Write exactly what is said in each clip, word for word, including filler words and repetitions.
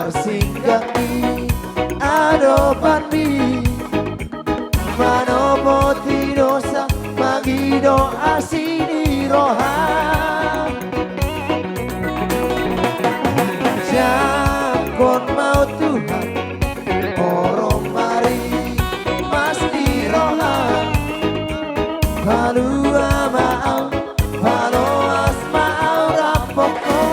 Singgah di adopanmi, manopoti dosa, mangido asi ni roha. Jangkon ma Ho Tuhan, horong mari mas ni roha. Palua ma au, paloas ma au rap Ho.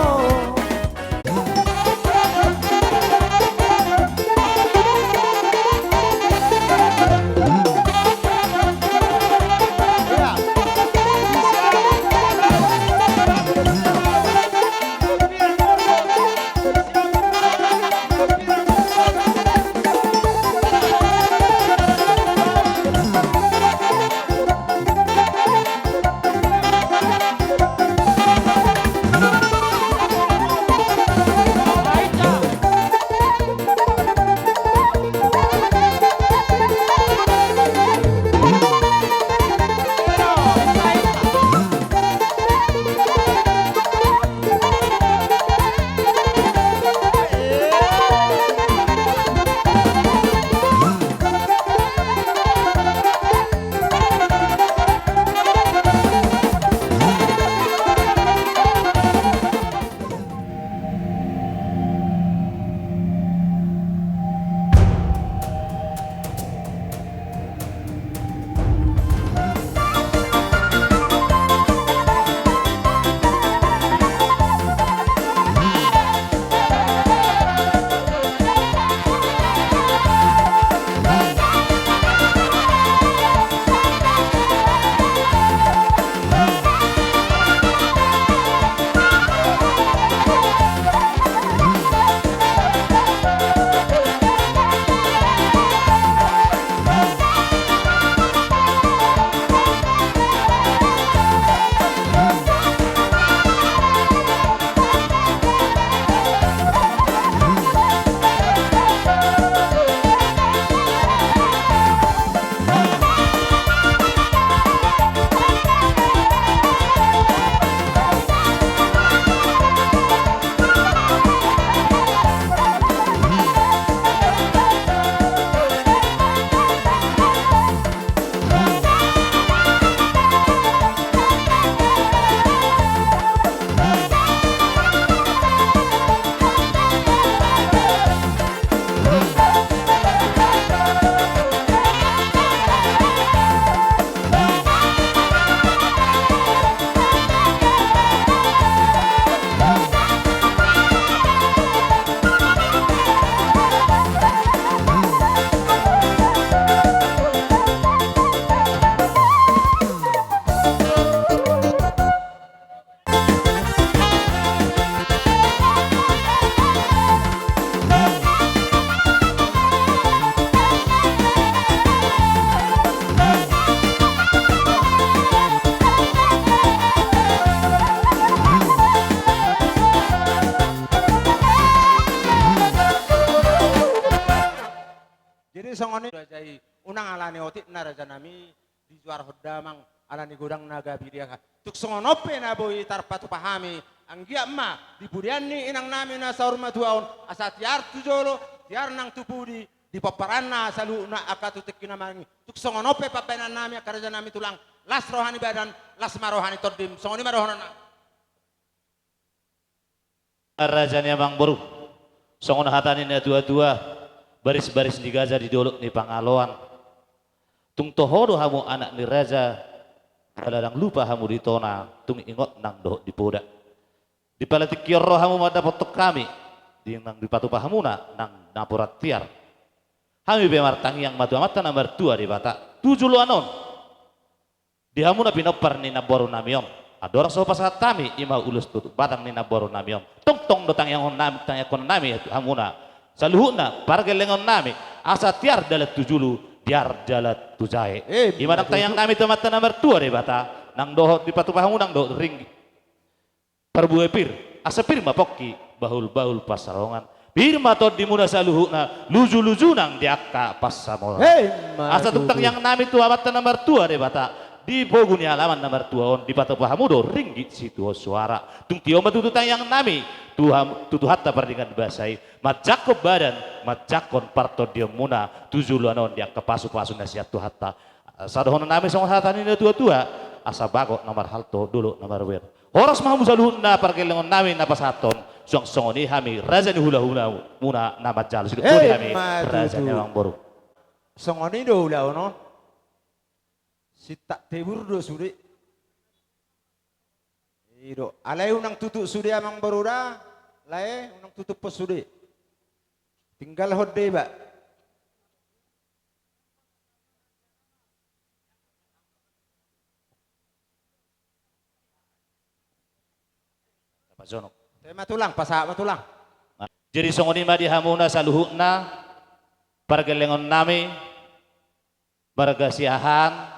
Jadi songon i raja i, unang ala ni otik na raja nami, dijuarhon damang ala ni godang na gabe di aha. Tung songon on pe na boi tarpatupa hami, anggiat ma di pudian ni inang nami na saur matua on, asa tiar tu jolo, tiar nang tu pudi, di pomparanna saluhutna angka tu tingki na marngi. Tung songon on pe pambahenan nami angka raja nami tulang, las roha ni badan, las ma roha ni tondim, songon i ma dohononna. Raja ni amangboru, songon hata ni natuatua, barisbaris ni gaja di dolok ni pangaloan. Tung toho do hamu anak ni raja, jala ndang lupa hamu di tona, tung ingot nang dohot di poda. Di pala tingki on ro hamu mandapothon hami, di nang dipatupa hamuna nang napuran tiar. Hami pe martangiang ma tu Amanta na martua Debata, tu joloan on. Di hamu na pinompar ni namboru nami on, andorang so hupasahat hami, i ma ulos tu batang ni namboru nami on. Tongtong do tangianghon nami, tangianghon nami tu hamuna saluhutna, pargellengon nami, asa tiar dalan tu julu, tiar dalan tu jae. Eh, i ma nang tangiang nami tu Amanta na martua Debata, nang dohot dipatupa hamu nang dohot ringgit. Parbue pir, asa pir ma pongki, bahulbahul pansalongan. Pir ma tondimuna saluhutna, lujuluju nang di angka pansamotan. Hei, asa tung tangiang nami tu Amanta na martua Debata, Di pogu ni alaman na martua on dipatupa hamu do ringgit situan suara. Tung tio ma tutu tangiang nami tu ham-, tu Tuhanta pardenggan basa i, manjangkon badan, manjangkon partondionmuna tu joloan on di angka pasupasu na sian Tuhanta. Asa dohonon nami songon hata ni na tuatua: Asa bagot na marhalto, dolok na maruber. Horas ma hamu saluhutna pargellengon nami na pasahathon, suang songon i hami raja ni hulahulamuna na manjalo sidok bodi hami. Emma tutu. Raja ni amangboru. Songon i do ulaon on. Sintak tebur do sude. I do. Alai unang tutup sude amangboru da. Lae, unang tutuphon sude. Tinggalhon deba. Pajonok. Te ma tulang, pasahat ma tulang. Jadi songon i ma di hamuna saluhutna pargellengon nami, marga Siahaan,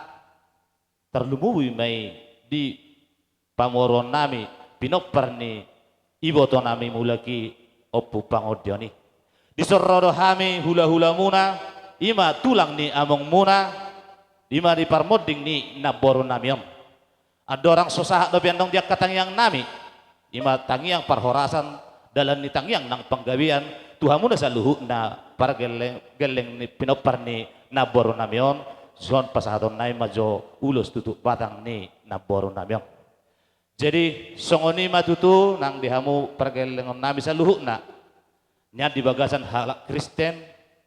tarlumobi ma i di pamoruon nami, pinompar ni iboto nami mulak i, Ompu Pangondihon i. Dison ro do hami hulahulamuna, i ma tulang ni amongmuna, i ma di parmonding ni namboru nami on. Andorang so sahat dope annon di angka tangiang nami, i ma tangiang parhorasan, dalan ni tangiang nang panggabean, tu hamuna saluhutna pargelleng, gelleng ni pinompar ni namboru nami on, dison pasahaton nami ma jo ulos tutup batang ni namboru nami on. Jadi songon i ma tutu nang di hamu pargellengon nami saluhutna. Nian di bagasan halak Kristen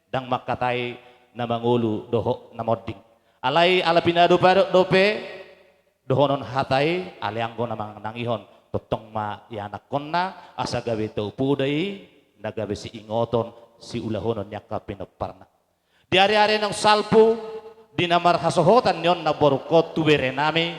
ndang mangkatai na mangolu dohot na monding. Alai ala pinadopadop dope dohonon hata i, alai anggo na manangihon tongtong ma ianakkonna, asa gabe tau poda i, na gabe siingoton, siulahonon ni angka pinomparna. Di ari-ari naung salpu, di na marhasohotan ni on namborungkon tu bere nami,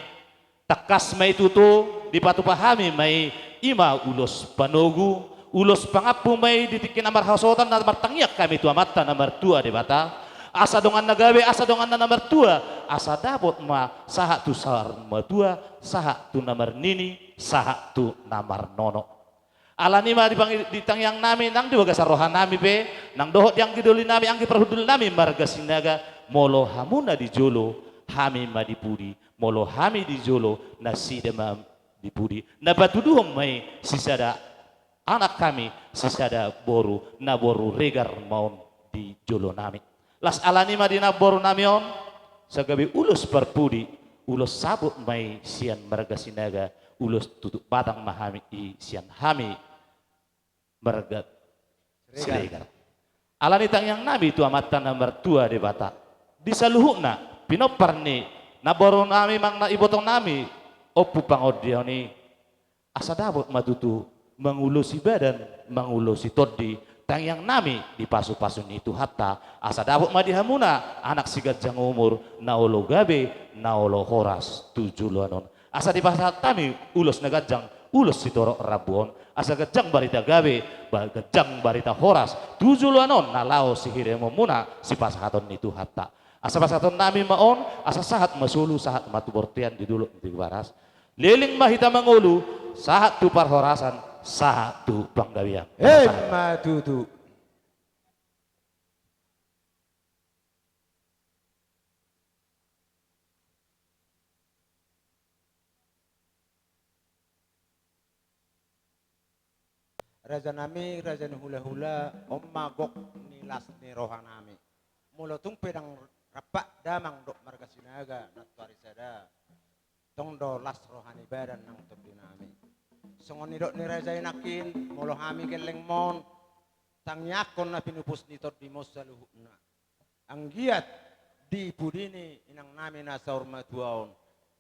tangkas ma i tutu, dipatupa hami ma i, i ma ulos panogu, ulos pangampu ma i di tingki na marhasohotan na martangiang hami tu Amanta na martua Debata, asa donganna gabe, asa donganna na martua, asa dapot ma sahat tu saur matua, sahat tu na marnini, sahat tu na marnono. Alani ma di pang-, di tangiang nami, nang di bagasan roha nami pe, nang dohot di anggi doli nami, anggi parhundul nami marga Sinaga, molo hamu na di jolo, hami ma di pudi, molo hami di jolo, nasida ma di pudi. Na patuduhon ma i sisada anak hami, sisada boru, na boru Regar ma on di jolo nami. Las alani ma di namboru nami on, sai gabe ulos parpudi, ulos saput ma i sian marga Sinaga, ulos tutup batang ma hami i sian hami marga Siregar. Siregar. Alani tangiang nami tu Amanta na martua Debata, di saluhutna pinompar ni namboru nami manang na iboto nami, Ompu Pangondihon i, asa dapot ma tutu mangulosi badan, mangulosi tondi, tangiang nami di pasupasu ni Tuhanta, asa dapot ma di hamuna anak siganjang umur, na olo gabe, na olo horas tu joloan on. Asa dipasahat hami ulos na ganjang, ulos sitorop rambu on, asa ganjang barita gabe, ba-, ganjang barita horas tu joloan on, na laho sihirimonmuna sipasahaton ni Tuhanta. Asa pasahaton nami ma on, asa sahat ma solu, sahat ma tu bortean, di dolok, di baras. Leleng ma hita mangolu, sahat tu parhorasan, sahat tu panggabean. Emma tutu. Raja nami, raja ni hulahula, on ma gok ni las ni roha nami. Molo tung pe ndang rampak damang dohot marga Sinaga nantoari sada, tong do las roha ni badan nang tondi nami. Songon nidok ni raja i nangkin, molo hami gellengmon, tangiangkon na pinupus ni tondimon saluhutna. Anggiat di pudi ni inang nami na saur matua on,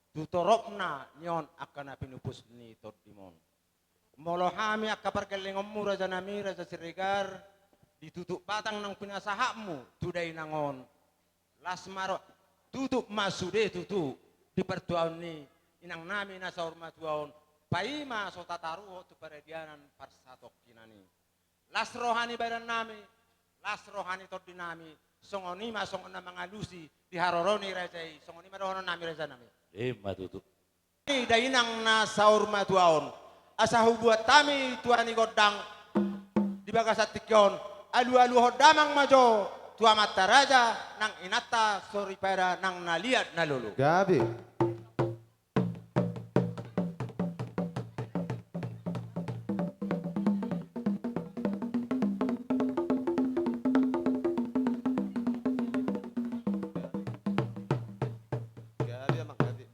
tu toropna ni on angka na pinupus ni tondimon. Molo hami angka pargellengonmu raja nami, raja Siregar, di tutup batang nang pinasahatmu tu dainang on, las ma ro, tutup ma sude tutu di partuaon ni inang nami na saur matua on, paima so tataruhon tu paradianan parsatongkinan i. Las roha ni badan nami, las roha ni tondi nami, songon i ma songon na mangalusi di haroro ni raja i, songon i ma dohonon nami raja nami. Emma tutu. Dainang na saur matua on, asa hubuat hami tua ni gondang di bagasan tingki on, alualuhon damang ma jo tu amanta raja nang inanta soripada nang na liat na lolo. Gabe.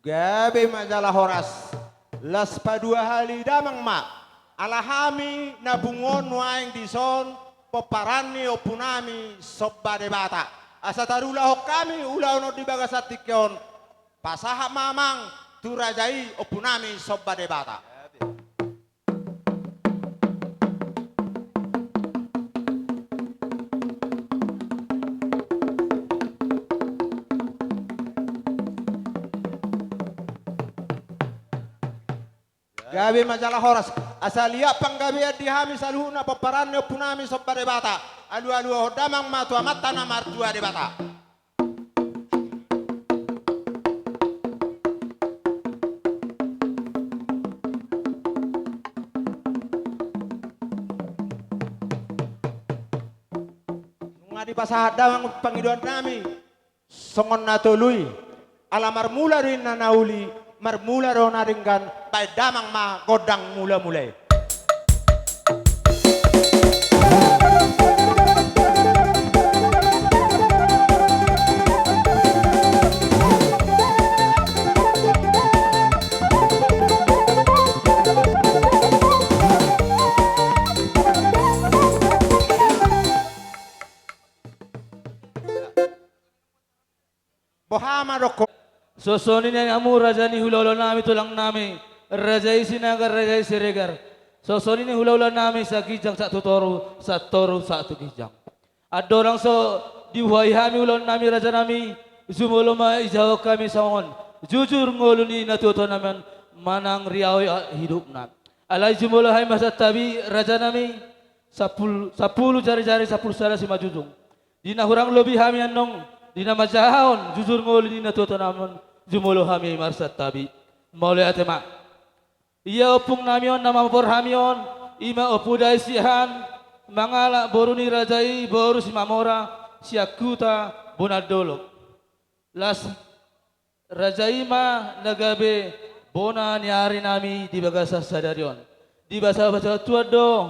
Gabe ma jala horas. Las padua hali damang ma. Ala hami na pungu on nuaeng dison pomparan ni ompunami Somba Debata. Asa tarulahon hami ulaon on di bagasan tingki on. Pasahat ma amang tu raja i ompunami Somba Debata. Gabe ma jala horas. Asa liat panggabean di hami saluhutna pomparan ni ompunami Somba Debata. Alualuhon damang ma tu Amanta na martua Debata. Nunga dipasahat damang pangidoannami songon na tolu i. Ala marmula do ninna na uli, marmula do na denggan, baen damang ma gondang mulamula i. Boha ma dokkon? Songon i nang hamu raja ni hulahulanami, tulangnami, raja i Sinaga, raja i Siregar. Songon i nang hulahula nami saginjang sahat tu toru, sahat toru sahat tu ginjang. Andorang so dibuhai hami ulaon nami, raja nami, jumolo ma dijawab hami songon jujur ngolu ni natuatua nami on manang riau hidupna. Alai jumolo hami marsantabi, raja nami, sampul-, sampulu jarijari sampulu sada simanjujung. Di na hurang lobi hami annon, di na manjahahon jujur ngolu ni natuatua nami on, jumolo hami marsantabi. Mauliate ma. Ia ompung nami on na mamopor hami on, i ma Ompu Dai Siahaan, mangalap boru ni raja i, boru Simamora, sian huta Bonandolok. Las raja i ma na gabe bona ni ari nami di bagasan sadari on. Dibasabasa Tuhan do,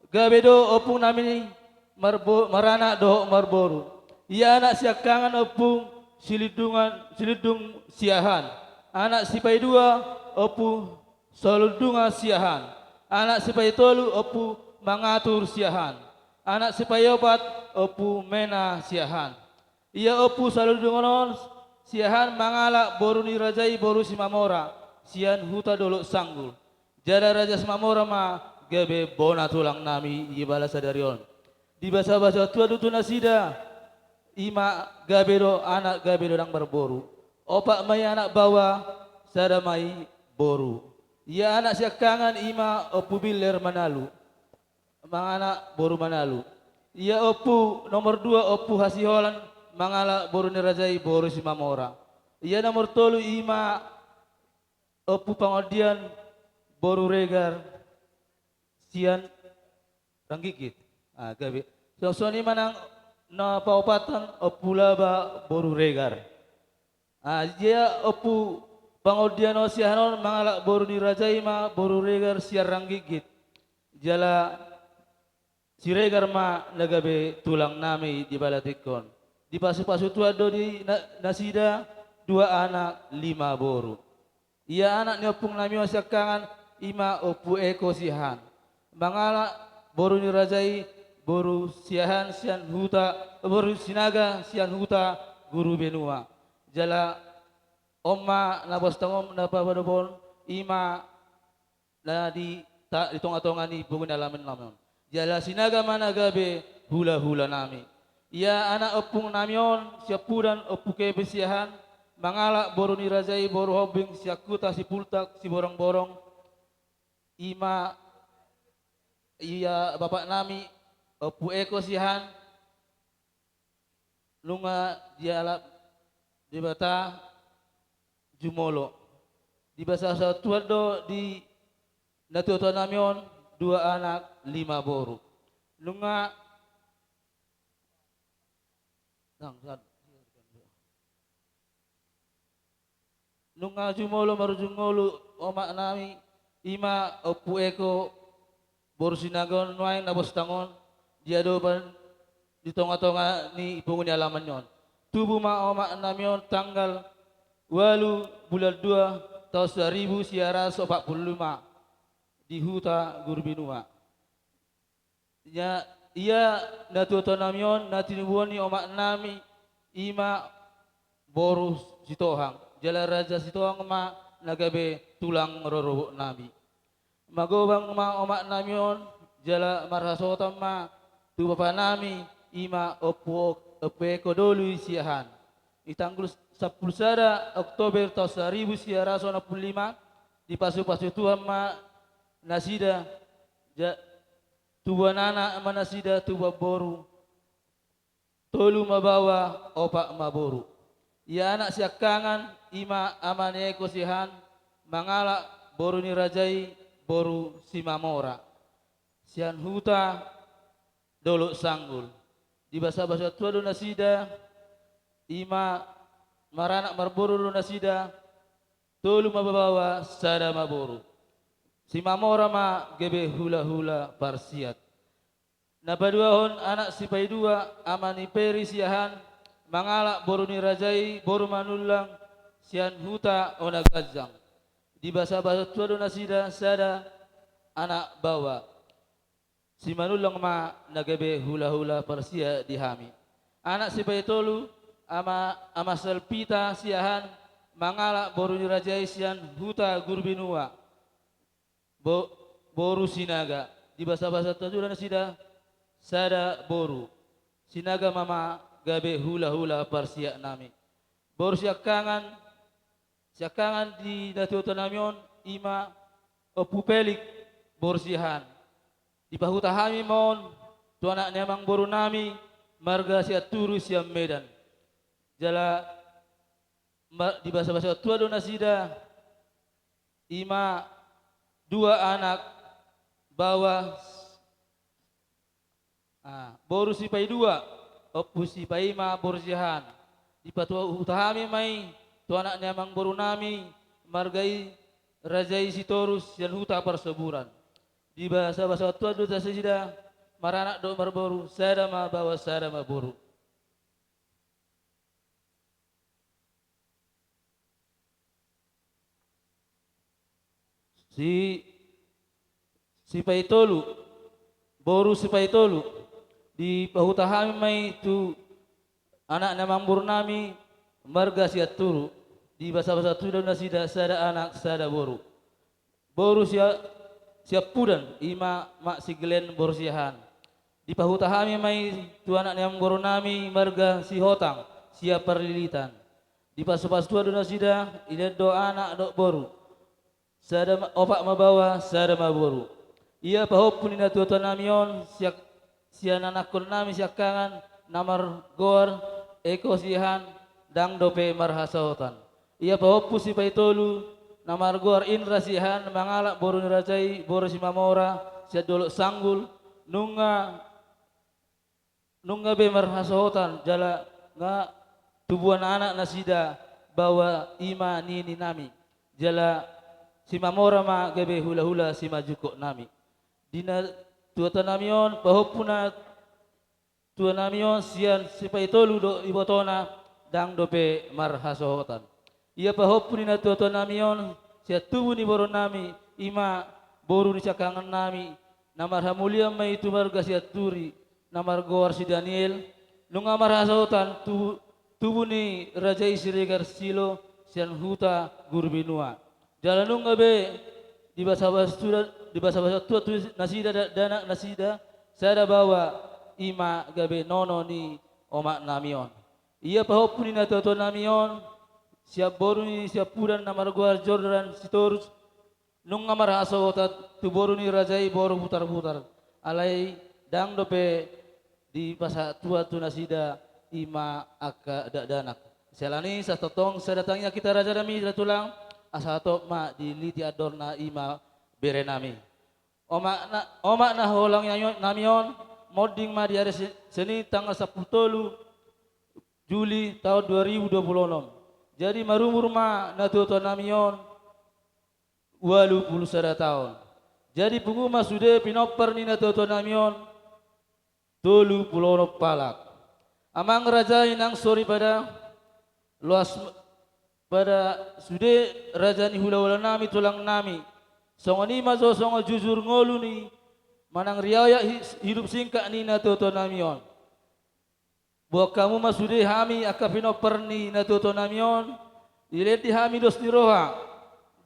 gabe do ompung nami marbo-, maranak dohot marboru. Ia anak siangkangan Ompu Silindungan, Silindung Siahaan. Anak sipaidua Ompu Salundungan Siahaan. Anak sipaitolu Ompu Mangatur Siahaan. Anak sipaiopat Ompu Mena Siahaan. Ia Ompu Salundungan on Siahaan mangalap boru ni raja i, boru Simamora, sian huta Dolok Sanggul. Jala raja Simamora ma gabe bona tulang nami di bagasan sadari on. Dibasabasa Tuhan do tu nasida, i ma gabe do anak, gabe do nang marboru. Opat ma i anak baoa, sada ma i boru. Ia anak siangkangan i ma Ompu Biller Manalu, mangalap boru Manalu. Ia ompu nomor dua Ompu Hasiholan, mangalap boru ni raja i, boru Simamora. Ia nomor tolu i ma Ompu Pangondian, boru Regar, sian Ranggigit. Ah, gabe. Songon i ma nang na paopathon Ompu Laba, boru Regar. Ah, ia Ompu Pangondian on Siahaan on mangalap boru ni raja i ma boru Regar sian Ranggigit. Jala Siregar ma na gabe tulang nami di bagasan tingki on. Dipasupasu Tuhan do di na-, nasida dua anak lima boru. Ia anak ni ompung nami on siangkangan i ma Ompu Eko Siahaan. Mangalap boru ni raja i, boru Siahaan sian huta, boru Sinaga sian huta Guru Benua. Jala on ma na bostang on na padobohon i ma na di ta-, di tongatonga ni pungu ni alaman nami on. Jala Sinaga ma na gabe hulahula nami. Ia anak ompung nami on siampudan Ompu Kepe Siahaan, mangalap boru ni raja i boru Hombing sian huta Sipultak Siborongborong, i ma ia bapak nami Ompu Eko Siahaan, nunga dialap Debata jumolo. Dibasabasa Tuhan do di natuatua nami on dua anak lima boru. Nunga nang, san. Nunga jumolo marujung ngolu omak nami, i ma Ompu Eko boru Sinaga on nuaeng na bostang on, di adopan di tongatonga ni pungu ni alaman on. Tubu ma omak nami on tanggal ualu bulan dua taon saribu sia ratus opat pulu lima di huta Gurbinua. Ia, ia natuatuanami on na tinubuan ni omaknami i ma boru Sitohang, jala Raja Sitohang ma na gabe tulang rorobotnami. Magobang ma omaknami on, jala marhasohotan ma tu bapanami, i ma Ompu, Ompu Eko Doli Siahaan. Di tanggal sampulu sada Oktober taon saribu sia ratus onom pulu lima, dipasupasu Tuhan ma nasida, ja-, tubuan anak ma nasida, tubuan boru, tolu ma baoa, opat ma boru. Ia anak siangkangan, i ma ama ni Eko Siahaan, mangalap boru ni raja i, boru Simamora, sian huta Dolok Sanggul. Dibasabasa Tuhan do nasida, i ma maranak marboru do nasida, tolu ma baoa, sada ma boru. Simamora ma gabe hulahula parsiat. Na paduahon anak sipaidua, ama ni Peri Siahaan, mangalap boru ni raja i, boru Manullang, sian huta Ona Ganjang. Dibasabasa Tuhan do nasida, sada anak baoa. Si Manullang ma na gabe hulahula parsiat di hami. Anak sipaitolu, ama, ama Salpita Siahaan, mangalap boru ni raja i sian huta Gurbinua, bo-, boru Sinaga. Dibasabasa Tuhan do nasida, sada boru. Sinaga ma ma gabe hulahula parsiatnami. Boru siangkangan, siangkangan di natuatuanami on, i ma Ompu Pelik boru Siahaan. Dipahuta hami ma on tu anak ni amangborunami, marga Sianturu sian Medan. Jala ma-, dibasabasa Tuhan do nasida, i ma dua anak baoa, ah, boru sipaidua, Ompu Sipaima boru Siahaan. Dipatupa hami ma i tu anak ni amangborunami, marga i, raja i Sitorus, sian huta Parsoburan. Dibasabasa Tuhan do nasida, maranak dohot marboru, sada ma baoa, sada ma boru. Si, sipaitolu, boru sipaitolu, dipahuta hami ma i tu anak ni amangborunami, marga Sianturu, dibasabasa Tuhan do nasida, sada anak, sada boru. Boru sia-, siampudan, i ma Mak Siglen boru Siahaan. Dipahuta hami ma i tu anak ni amangborunami, marga Sihotang, sian Parlilitan. Dipasupasu Tuhan do nasida, i do anak dohot boru. Sada ma, opat ma baoa, sada ma boru. Ia pahompu ni natuatuanami on, siak-, sian anakkonnami siangkangan, na margoar Eko Siahaan, ndang dope marhasohotan. Ia pahompu sipaitolu, na margoar Indra Siahaan, mangalap boru ni raja i, boru Simamora, sian Dolok Sanggul, nunga, nunga be marhasohotan, jala nga tubuan anak nasida, baoa i ma nininami. Jala Simamora ma gabe hulahula simanjungkonnami. Di natuatuanami on, pahompu na tuanami on sian sipaitolu dohot ibotona, ndang dope marhasohotan. Ia pahompu ni natuatuanami on, sian tubu ni borunami, i ma boru ni siangkangannami, na marhamulian ma i tu marga Sianturi, na margoar si Daniel, nunga marhasohotan tu-, tubu ni raja i Siregar Silo, sian huta Gurbinua. Jala nunga be dibasabasa Tuhan, dibasabasa Tuhan tu nasida da-, dakdanak nasida, sada baoa, i ma gabe nono ni omaknami on. Ia pahompu ni natuatuanami on, sian boru ni siampudan na margoar Jordan Sitorus, nunga marhasohotan tu boru ni raja i, boru Putarputar. Alai ndang dope dipasahat Tuhan tu nasida, i ma angka dakdanak. Siala ni i, sasintongtong, sadatangi hita rajanami, da tulang, asa hatop ma diliti andorna, i ma berenami. Omak na, omak na hinaholongi nami on, monding ma di ari Se-, Senin tanggal sampulu tolu Juli taon dua ribu dua pulu onom. Jadi marumur ma natuatuanami on ualu pulu sada taon. Jadi pungu ma sude pinompar ni natuatuanami on tolu pulu onom halak. Amang raja i nang soripada, loas, Pada sude raja ni hulahulanami, tulangnami. Songon i ma jo songon jujur ngolu ni manang riwayat hi-, hidup singkat ni natuatuanami on. Boan hamu ma sude hami angka pinompar ni natuatuanami on, dilehon di hami dos ni roha,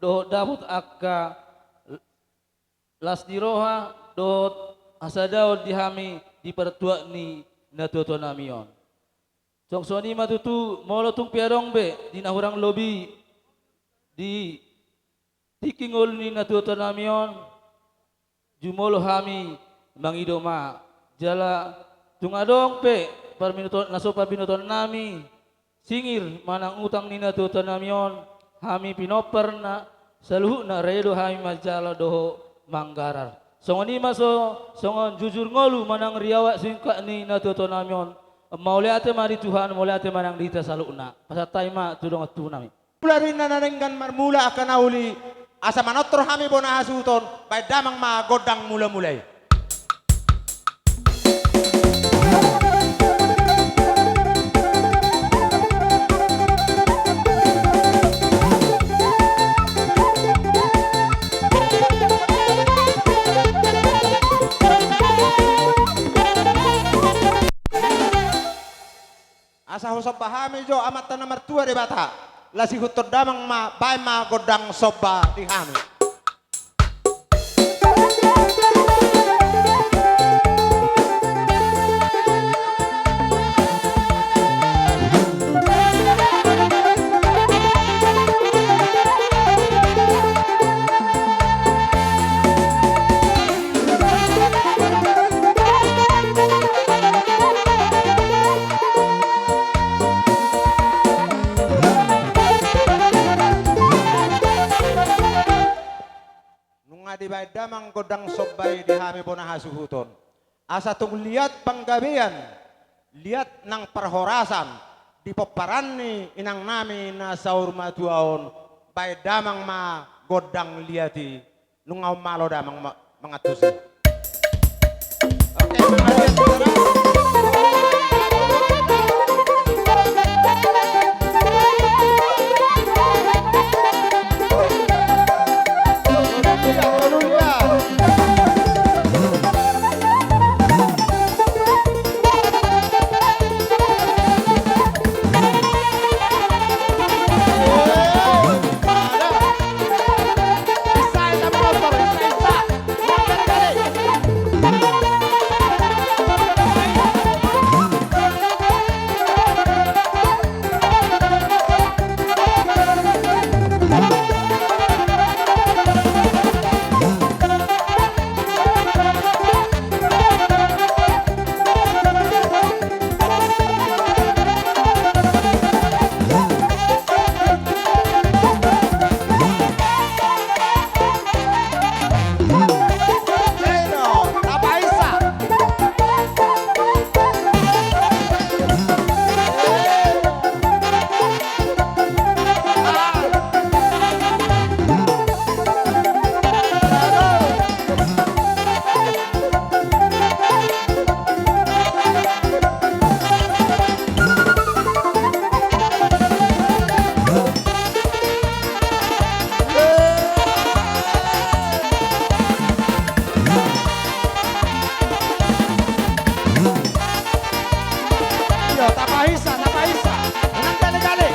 dohot dapot angka las ni roha dohot hasadaon di hami di partuat ni natuatuanami on. Songon i ma tutu, molo tung pe adong be di na hurang lobi di tingki ngolu ni natuatuanami on, jumolo hami mangido ma, jala tung adong pe parbinoto-, na so parbinotoannami, singir manang utang ni natuatuanami on, hami pinompar na saluhutna raja do hami manjalo dohot manggarar. Songon i ma jo songon jujur ngolu manang riwayat singkat ni natuatuanami on. Mauliate ma di Tuhan, mauliate ma nang di hita saluhutna. Pasahat hami ma tu dongan tubu nami. Mula do inna na denggan marmula angka na uli, asa manortor hami bona hasuhuton, baen damang ma gondang mulamula i. Asa husomba hami jo Amanta na martua Debata, laos ihuthon damang ma, baen ma gondang somba di hami. Nunga dibaen damang gondang somba i di hami bona hasuhuton. Asa tung liat panggabean, liat nang parhorasan di pomparan ni inangnami na saur matua on, baen damang ma gondang liat i. Nunga malo damang ma-, mangantusi. Oke, mari, saudara. Iyo, tapaisa, tapaisa. Unang gale-gale.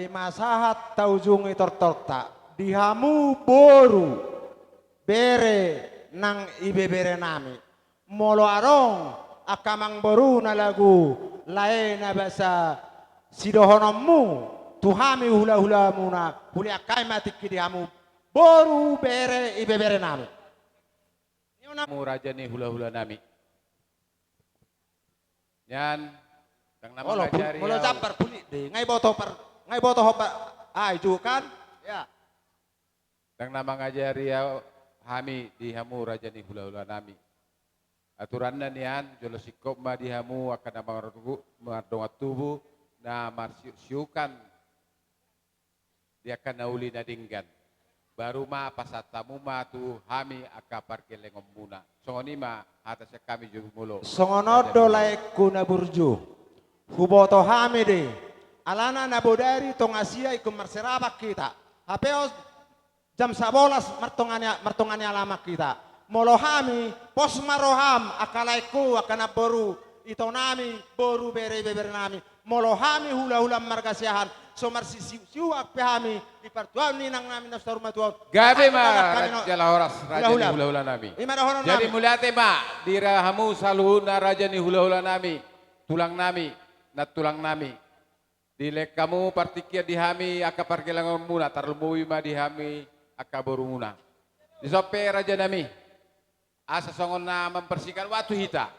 Ima sahat taujungi tortorta di hamu boru, bere nang ibebere nami. Molo adong angka amangboru na lagu lae na basa sidohononmu tu hami hulahulamuna, hulehon hami ma tingki di hamu boru, bere, ibebere nami. Hamu raja ni hulahulanami. Nian, ndang na molo mangajari molo au. Jambar pulit be, nga iboto par, nga iboto hobar. Ai jukan. Ya. Ndang na mangajari au hami di hamu raja ni hulahulanami. Aturanna nian, jolo singkop ma di hamu angka na mardongan tubu, na marsiuksiukan di angka na uli na denggan. Baru ma pasahat hamu ma tu hami angka pargellengonmuna. Songon i ma hata sian hami jumolo. Songon on do laengku na burju. Huboto hami do i. Alana na bodari tonga sia ingkon marseraban hita. Hape on jam sabolas martonga ni, martonga ni alaman hita. Molo hami, pos ma roham, angka laengku, angka namboru, itonami, boru, bere, ibeberenami. Molo hami hulahula marga Siahaan, so marsiuksiuk pe hami di partuaon ni inangnami na saur matua on. Gabe ma, jala horas, raja ni hulahulanami. Ima dohononnami. Jadi mauliate ma di hamu saluhutna raja ni hulahulanami, tulangnami, nantulangnami. Dilehon hamu partingkian di hami angka pargellengonmuna, tarlumobi ma di hami angka borumuna. Dison pe rajanami, asa songon na membersihkan waktu hita,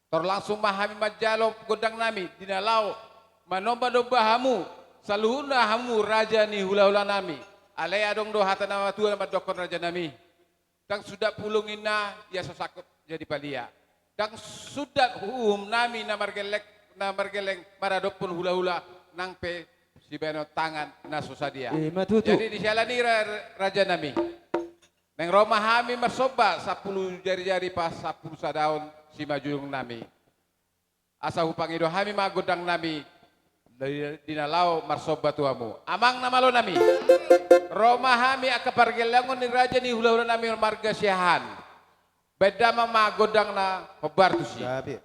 tor langsung ma hami manjalo gondangnami di na laho manombanomba hamu, saluhutna hamu raja ni hulahulanami. Alai adong do hata na matua na mandokkon rajanami. Ndang sundat pulung ninna, ia so sangkot jadi palia. Ndang sundat uhumnami na margelleng, na margelleng maradophon hulahula nang pe sibahenon tangan na so sadia. Ima tutu. Jadi di siala ni i ra-, rajanami, naeng ro ma hami marsomba sampulu jarijari pasampulu sadaon simajunjungnami. Asa hupangido hami ma gondangnami di, di na laho marsomba tu hamu. Amang na malonami, ro ma hami angka pargellengon ni raja ni hulahulanami marga Siahaan. Baen damang ma gondangna hombar tusi. Gabe.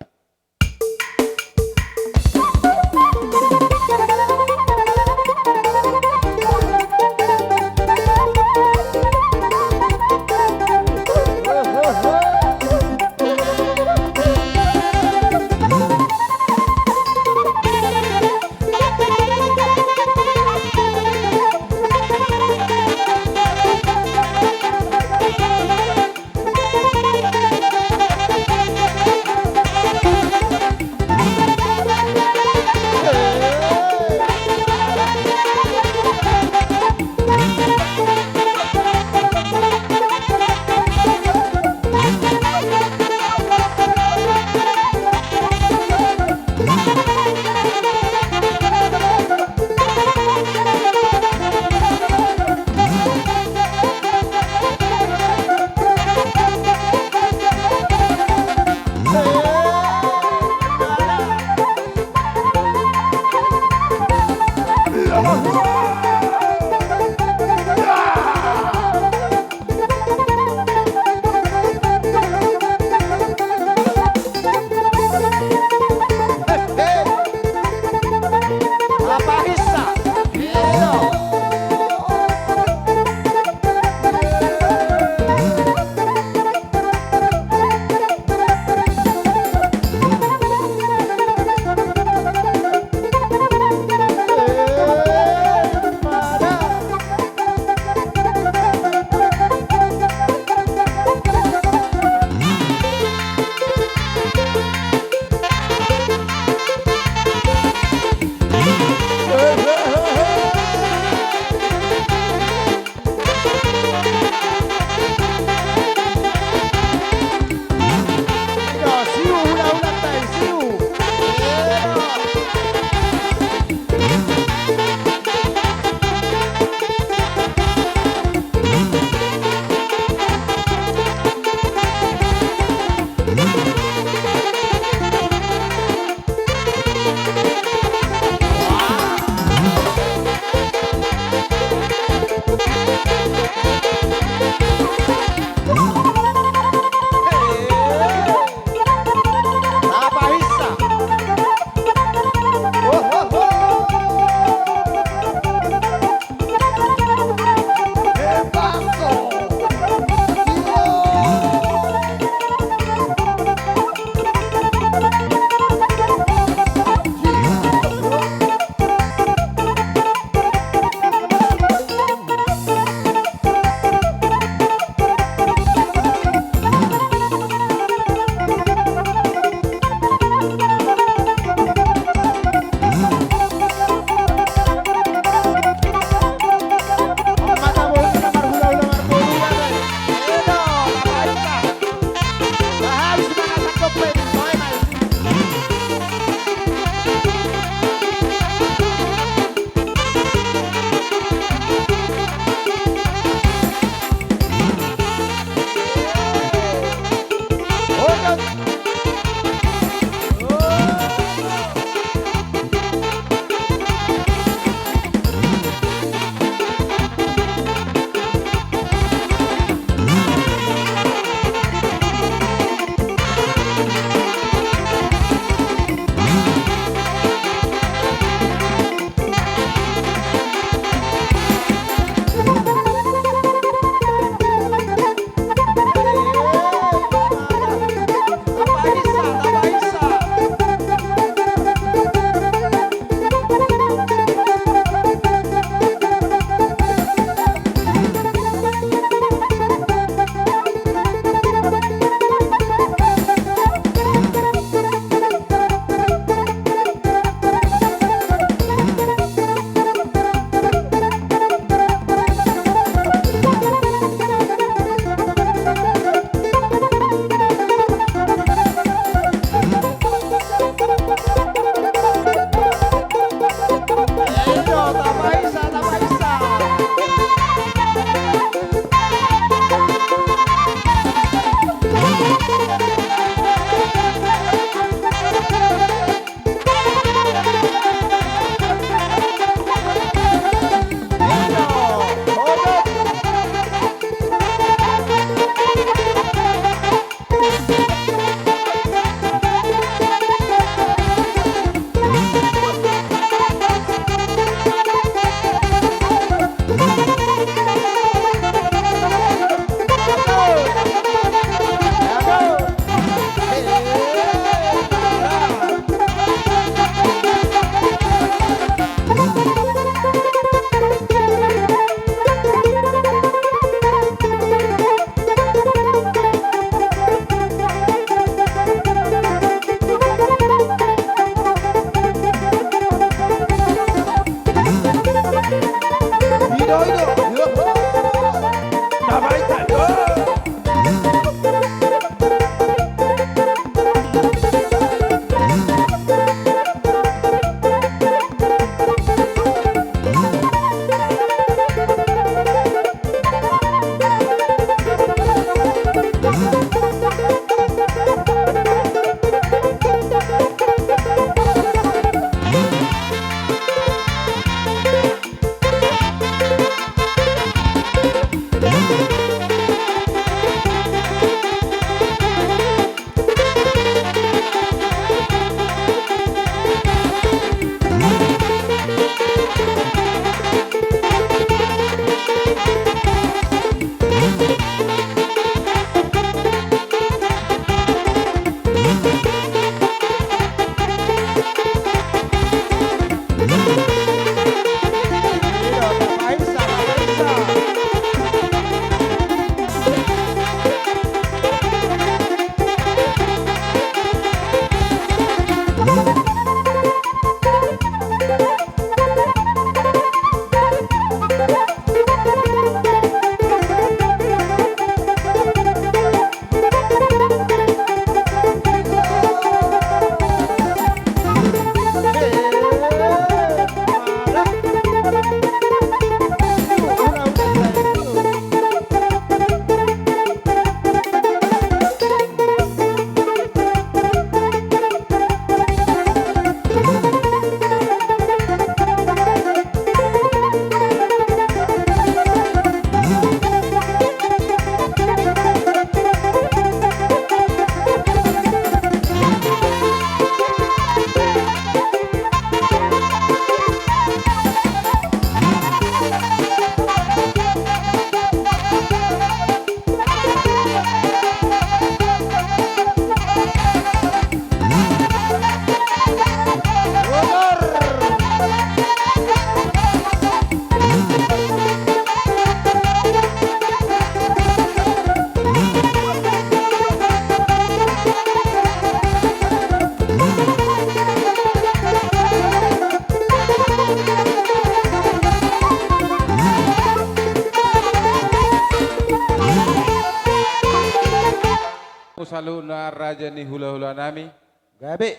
Saluhutna raja ni hula-hula nami. Gabe.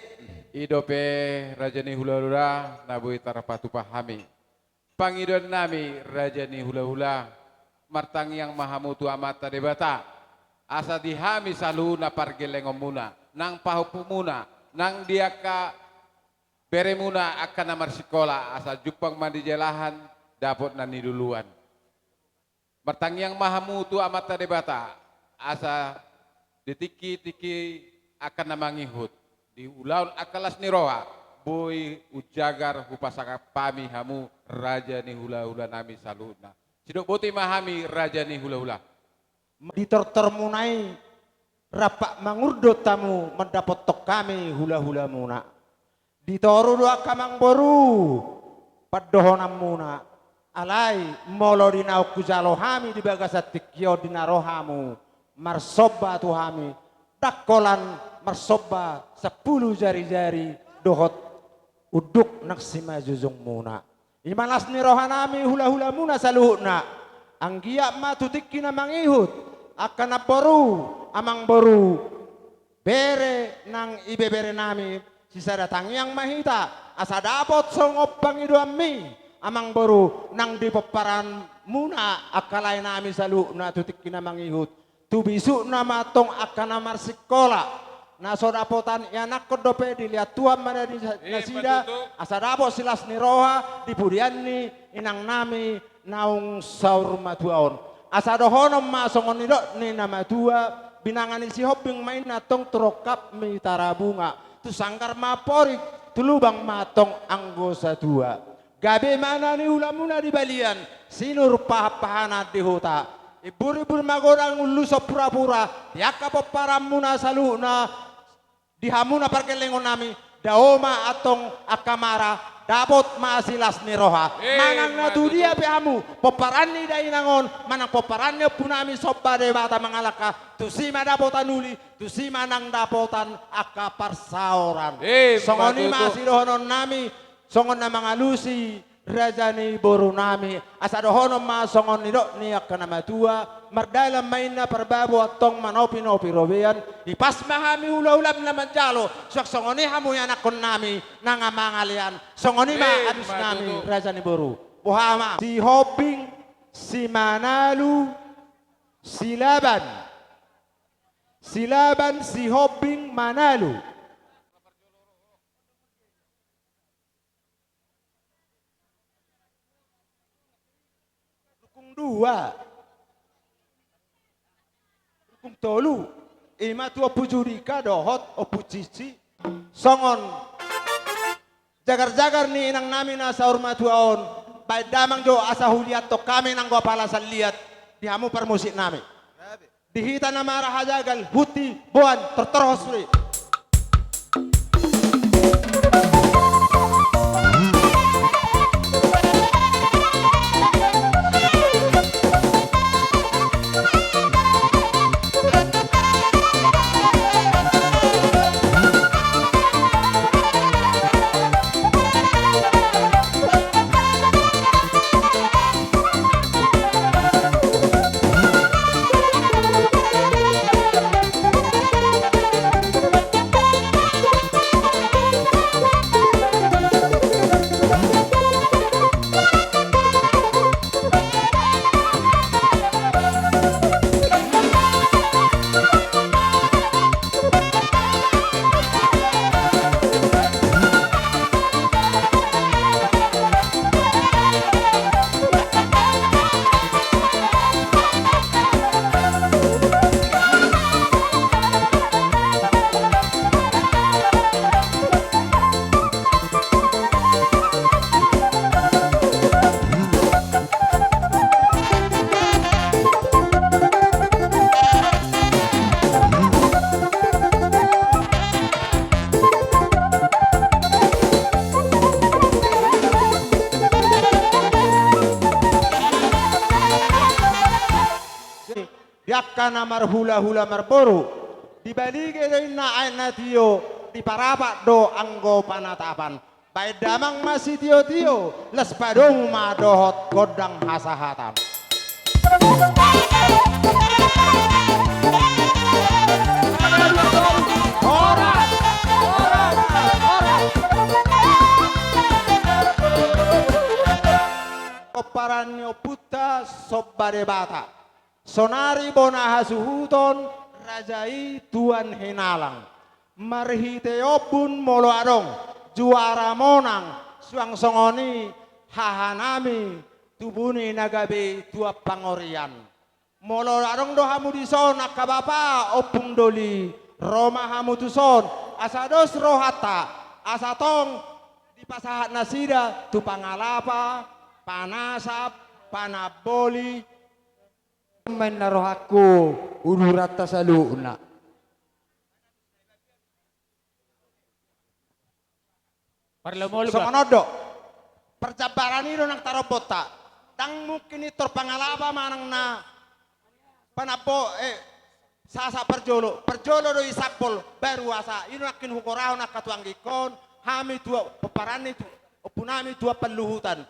I dope raja ni hula-hula na boi tarpatupa hami. Pangidoan nami raja ni hula-hula, martangiang ma hamu tu Amanta Debata, asa di hami saluhutna pargellengonmuna, nang pahompumuna, nang di angka beremuna angka na marsikola, asa jumpang ma di jalahan dapot na niluluan. Martangiang ma hamu tu Amanta Debata, asa di tingki-tingki angka na mangihut, di ulaon angka las ni roha, boi umjagar hupasangap hami hamu raja ni hula-hula nami saluhutna. Sidok boti ma hami raja ni hula-hula. Di tortormuna i rap mangurdot hamu mandapothon hami hula-hulamuna. Di toru do angka amangboru pandohonanmuna. Alai molo di naung hujalo hami di bagasan tingki on di na ro hamu marsomba tu hami, ndang holan marsomba sampulu jari-jari dohot unduk nang simanjujungmuna. I ma las ni rohanami hula-hulamuna saluhutna. Anggiat ma tu tingki na mangihut angka namboru, amangboru, bere nang ibeberenami, sisada tangiang ma hita asa dapot songon pangidoanmi, amangboru, nang di pomparanmuna angka laenami saluhutna tu tingki na mangihut. Tu bisukna ma antong angka na marsikola, na so dapotan ianakhon dope, dilehon Tuhan ma na di sa-, eh, nasida, betul, asa dapot silas ni roha di pudian ni inangnami naung saur matua on. Asa dohonon ma songon nidok ni na matua, binanga ni Sihombing ma inna antong tu rongkap Mitara Bunga, tu sanggar ma amporik, tu lubang ma antong anggo satua. Gabe ma na niulamuna di balian, sinur pahan-pahanan di huta. Imbur-imbur magodang, ualusan pura-pura di angka pomparanmuna saluhutna, di hamu na pargellengonnami, dao ma antong angka mara, dapot ma silas ni roha. Eh, manang na tu dia pe hamu, pomparan ni dainang on, manang pomparan ni ompunami Somba Debata Mangalangka, tusi ma dapotan uli, tusi ma nang dapotan angka parsaoran. Eh, songon i ma tutu sidohononnami, songon na mangalusi raja ni borunami, asa dohonon ma songon nidok ni angka na matua, mardalan ma inna parbabo antong manopi-nopi robean, ipas ma hami hula-hulam na manjalo, suang songon i hamu ianakhonnami na nga mangalean, songon i ma, eh, alusnami, ma tutu, raja ni boru. Boha ma, Sihombing, Simanalu, Silaban. Silaban, Sihombing, Manalu. Rukung dua. Rukung tolu. I ma tu Ompu Judika dohot Ompu Cici. Songon jagar-jagar ni inangnami na saur matua on, baen damang jo asa huliathon hami nanggo apala salliat di hamu parmusiknami. Di hita na marahajagal, Huti, Boan, tortor ho sude. Di angka na marhula-hula marboru, dibalige do inna aek na tio, diparapat do anggo panatapan. Baen damang ma sitio-tio, las padomu ma dohot gondang hasahatan. Paran ni ompunta Somba Debata, sonari bona hasuhuton, raja i tuan hinalang. Marhite ombun molo adong juara monang, suang songon i hahanami, tubu ni na gabe tuan pangorian. Molo adong do hamu dison angka bapa, ompung doli, ro ma hamu tuson, asa dos rohanta, asa tong dipasahat nasida tu pangalapa, panasap, panamboli. Main na rohangku, uduranta saluhutna. Parlomolba. Songon on do. Parjambaran i do nang tarombonta. Ndang mungkin i tor pangalapa manang na panambo, eh, sasa parjolo. Parjolo do i sampol, baru asa. I do nangkin hugorahon angka tu anggingkon, hami tu pomparanni tu, ompunami tu parluhutan.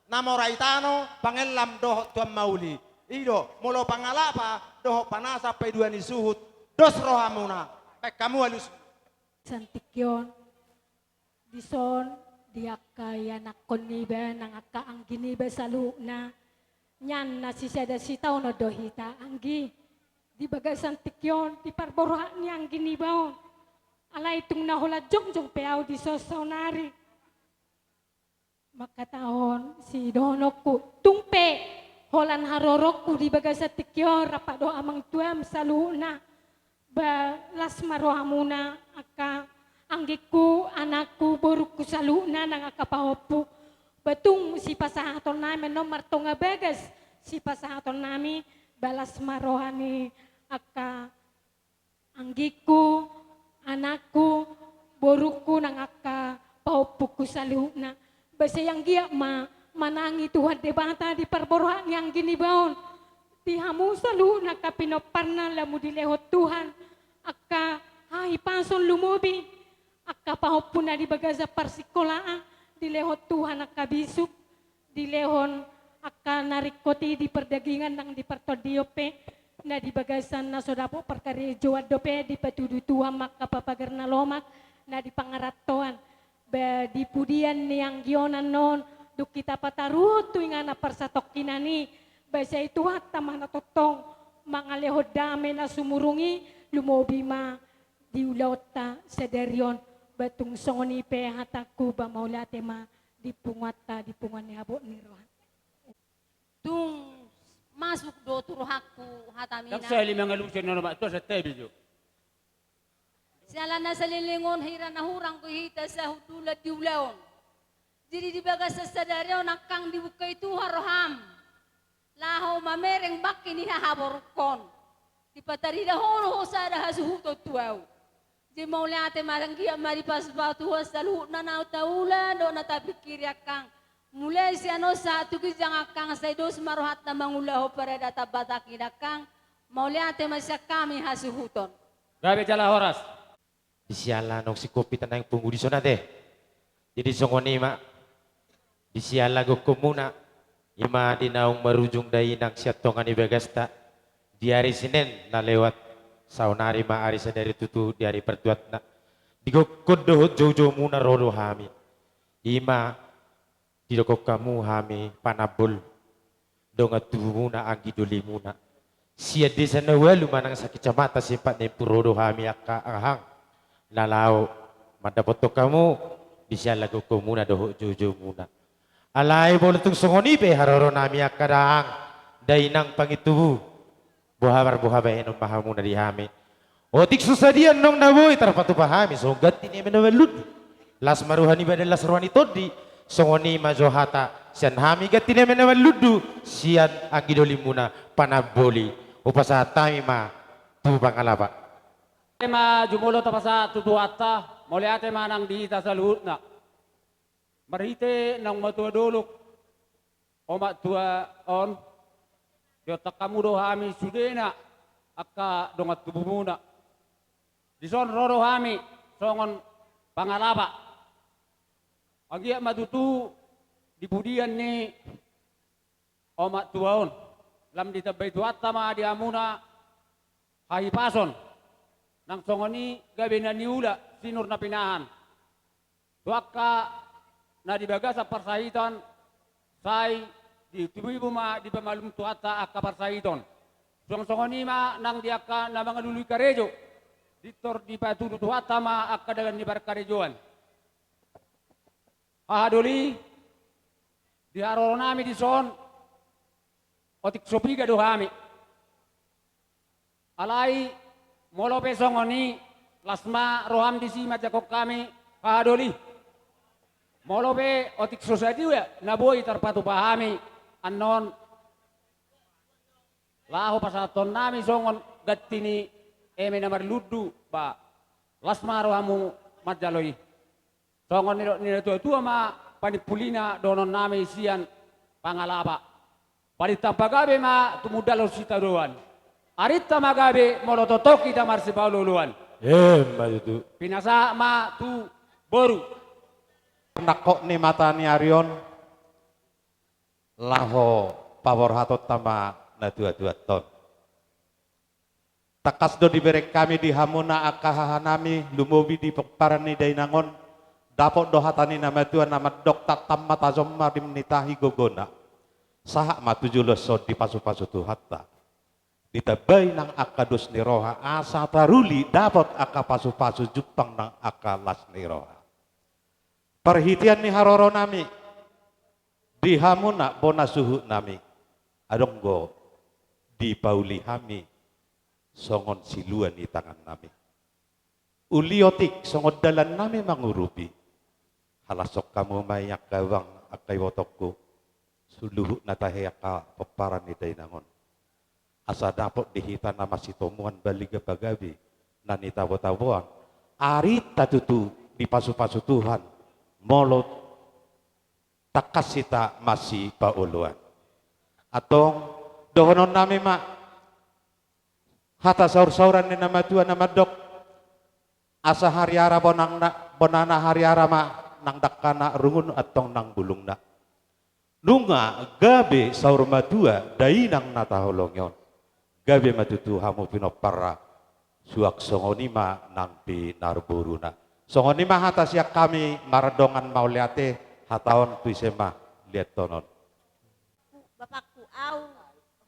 Na mora i tano, pangellam dohot tuan mauli. I do, molo pangalapa, dohot panasap pe dua ni suhut, dos rohamuna. Baen hamu alus. Santikion. Dison, di angka ianakkon niba, nang angka anggi niba saluhutna, nian na sisada sitaonon do hita, anggi. Di bagasan tingki on, di parborhat ni anggi niba on. Alai tung na holan jongjong pe ahu dison saonari. Mangkatahon sidohononku, tung pe holan haroroku di bagasan tingki on, rap dohot amang tuam saluhutna. Ba las ma rohamuna, angka anggingku, anakku, borungku saluhutna nang angka pahompu. Ba tung sipasahatonnami annon martonga bagas sipasahatonnami, ba las ma roha ni angka anggingku, anakku, borungku nang angka pahompungku saluhutna. Ba sai anggiat ma manangi Tuhan Debata di parborhat ni anggi niba on. Di hamu saluhutna angka pinomparna lamu dilehon Tuhan angka hahipason, lumobi angka pahompu na di bagasan parsikolaan, dilehon Tuhan angka bisuk, dilehon angka na ringkot i di pardagingan nang di partondion pe, na di bagasan na so dapot parkarejoan dope dipatudu Tuhan ma angka papagar na lomak na di pangarantoan. Ba di pudian ni anggi on annon, dung hita pataruhon tu inganan parsatongkinan i, ba sai Tuhanta ma na tongtong mangalehon dame na sumurung i, lumobi ma di ulaonta sadari on. Ba tung songon i pe hatangku, ba mauliate ma di punguanta, di punguan ni habot ni roha. Tung masuk do tu rohangku hatami. Ndang sahali mangalusi na omak tua, santabi jo. Siala na saleleng on hira na hurang do hita sahundulan di ulaon. Jadi di bagasan sadari on angkang dibungkai Tuhan roham laho mamereng bangke ni hahaborungkon. Dipatarida ho do ho sada hasuhuton tu ahu. Jadi mauliate ma, anggiat ma dipasupasu Tuhan saluhutna na taula dohot na tapingkiri angkang. Mulai sian on sahat tu ginjang angkang, sai dos ma rohanta mangulahon paradatan Batak i angkang. Mauliate ma sian hami hasuhuton. Gabe jala horas. Di siala naung singkop hita naeng pungu dison ate. Jadi songon i ma, di siala gokhonmuna, i ma di naung marujung dainang sian tonga ni bagasta, di ari Sinen na lewat, saonari ma ari sadari tutu di ari partuatna. Di gokhon dohot joujoumuna ro do hami. I ma didok hamu hami panambol, dongan tubumuna, anggi dolimuna. Sian desa na ualu manang sakicamatan, siempat na impu ro do hami angka hahang na laho mandapothon hamu di siala gokhonmuna dohot joujoumuna. Alai molo tung songon i pe haroronami angka dahahang, dainang pangintubu, boha marboha bahenon ma hamuna di hami. Otik so sadia annon na boi tarpatupa hami songon ganti ni eme na marlundu. Las ma roha ni badan, las roha ni tondi. Songon i ma jo hata sian hami ganti ni eme na marlundu, sian anggi dolimuna panamboli. Hupasahat hami ma tu pangalapa. Ate ma jumolo tapasahat tu Tuhanta, mauliate ma nang di hita saluhutna. Marhite naung matua dolok, omak tua on, diontak hamu do hami sudena angka dongan tubumuna. Dison ro do hami songon pangalapa. Anggiat ma tutu di pudian ni omak tua on, lam ditambai Tuhanta ma di hamuna hahipason, nang songon i gabe na niula, sinur na pinahan. Tu angka na di bagasan parsahiton, sai Ibu-ibu ma dipamalum Tuhanta angka parsahiton. Suang songon i ma nang di angka na mangalului karejo, pintor dipatudu Tuhanta ma angka dalan ni parkarejoan. Hahadoli, di haroro nami dison, otik so piga do hami. Alai, molo pe songon i, las ma roham disi manjangkon hami, hahadoli. Molo pe otik so sadia na boi tarpatupa hami annon, laho pasahathon nami songon ganti ni eme na marlundu, ba, las ma rohamu manjalo i. Songon nidok ni natuatua ma panimpulina dohonon nami sian Pangalapa. Parinta pagabe ma tumundalhon sitadoan. Arinta ma gabe molo tongtong hita marsipaolooloan. Emma tutu. Pinasahat ma tu boru. Nangkok ni mata ni ari on, laho paborhatonta ma natuatuanta on. Tangkas do dibereng hami di hamuna angka hahanami, lumobi di pomparan ni dainang on, dapot do hata ni na matua na mandok, tantan ma tajom ma rim ni tahi gogona, sahat ma tu joloan on dipasupasu Tuhanta. Ditambai nang angka dos ni roha, asa taruli dapot angka pasupasu, jumpang nang angka las ni roha. Parhitean ni haroronami, di hamuna bona suhutnami, adong do dipauli hami songon silua ni tangannami. Uli otik songon dalannami mangurupi. Halashon hamu ma i angka abang, angka ibotongku, saluhut na tahe angka pomparan ni dainang on. Asa dapot di hita na masitomuan baliga pagabe na nitabotaboan. Arinta tutu dipasupasu Tuhan, molo tangkas hita masipaoloan. Antong, dohononnami ma hata saursaur ni na matua na mandok, asa hariara bonangna, bonana hariara ma nang dangkana, rungun antong nang bulungna. Nunga gabe saur matua dainang na taholongi on, gabe ma tutu hamu pinomparna, suang songon i ma nang pinarboruna. Songon i ma hata sian hami, mardongan mauliate, hata on tu ise ma liathon on. Bapakku, au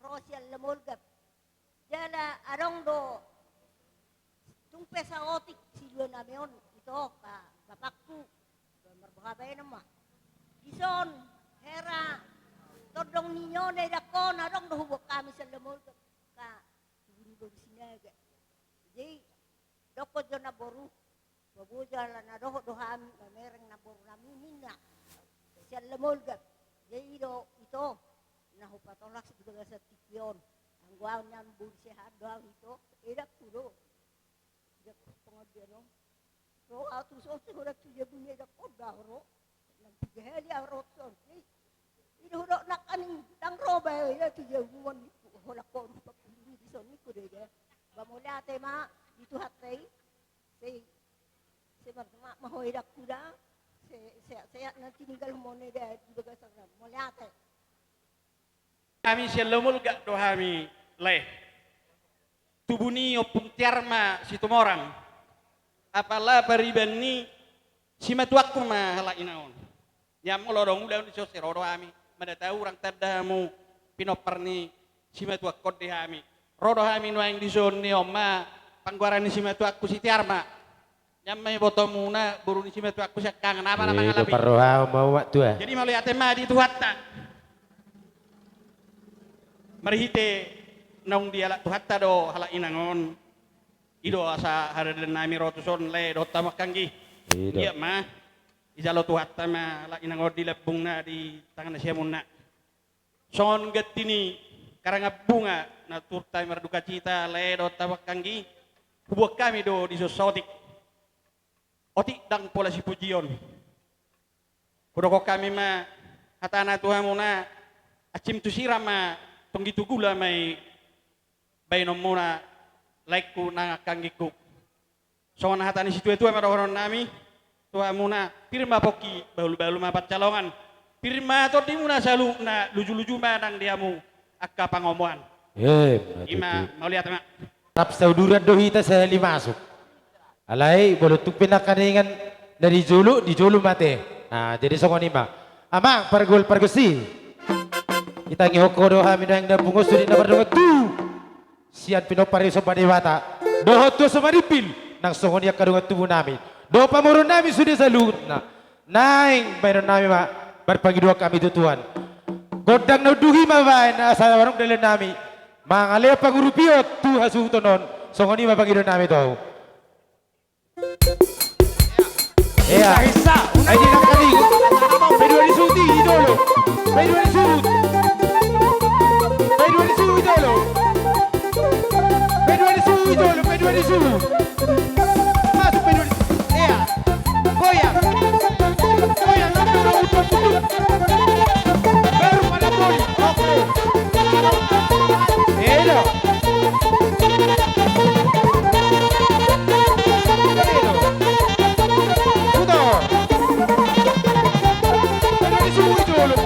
ro sian Lamolgap. Jala adong do tung pe saotik siluanami on, ito, ka bapakku, marboha baenon ma. Dison, hera, tondong ni nyo na idakkon, adong do huboan hami sian Lamolgap, ka tubu ni boru Sinaga. Jadi, dokkon jo namboru, paboa jala na dohot do hami mamereng namborunami ninna. Sian Lamolgap. Jadi i do ito, na hupatolhas di bagasan tingki on. Anggo au nian boru sehat do au ito, edakku do. Edakku pangandian on. Ro au tuson, sai holan tu jabu ni edakkon do au ro. Nang piga hali au ro tuson. Jadi, i do hudok nangkaning ndang ro ba, ia tu jabu on ningku. Holan ho rupa pulung dison ningku do, ida. Ba mauliate ma di Tuhanta i. Sai, sai marsemangat ma ho edakku da. Sai, sai, sai na tininggalhon muna da di bagasan na. Mauliate. Hami sian Lamolgap do hami, lae. Tubu ni Ompung Tiar ma Situmorang. Apala pariban ni simatuangku ma halak inang on. Nian molo adong ulaon dison, sai ro do hami. Mada tahu, urang tanda hamu pinompar ni simatuangkon di hami. Ro do hami nuaeng dison, nian ma panggoaran ni simatuangku si Tiar ma. Nian ma ibotomuna boru ni simatuangku siangkangan, ama na mangalapi. Parroha ma umak tua. Jadi mauliate ma di Tuhanta. Marhite naung dialap Tuhanta do halak inang on. I do asa haradannami ro tuson, lae dohot hamu anggi. Iya ma. Dijalo Tuhanta ma halak inang on di lambungna, di tangan na siamunna. Songon ganti ni karangan bunga na turut hami mardukacita, lae dohot hamu anggi. Huboan hami do dison saotik. Otik ndang pola sipujion. Hudokhon hami ma hatana tu hamuna, ansim tu sira ma, tonggi tu gula ma i baenonmuna, laengku nang angka anggingku. Songon hata ni situatua ma dohononnami tu hamuna, pir ma pongki, bahulbahul ma pansalongan. Pir ma tondimuna saluhutna, lujuluju ma nang di hamu angka pangomoan. Emma tutu. I ma, mauliate ma. Rap sauduran do hita sahali masuk. Alai molo tung pe nangkaningan na di jolo, di jolo ma ate. Nah, jadi songon i ma. Amang, pargol pargonsi. Ditangihon Ho do hami naeng na pungu sude na mardongan tubu sian pinompar i somba Debata dohot tu somba ni pil, nang songon i angka dongan tubu nami dohot pamoruon nami sude saluhutna. Naeng baenon nami ma, marpangidoan hami tu Tuhan. Gondang na unduk i ma baen asa adong dalan nami mangalehon pangurupion tu hasuhuton on. Songon i ma pangidoan nami tu ho. Ia. Hisa, hisa. Ai di nang kali. P dua di suti, idolo. P dua di suti. P dua di suti, idolo. P dua di suti, idolo. P dua di suti. Masuk P dua di suti. Ia. Goyang. Goyang. Baru pada poli. Oke. Edo. Edo. Putar. Edo, di sini dulu.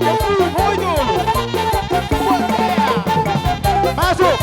Masuk. Masuk.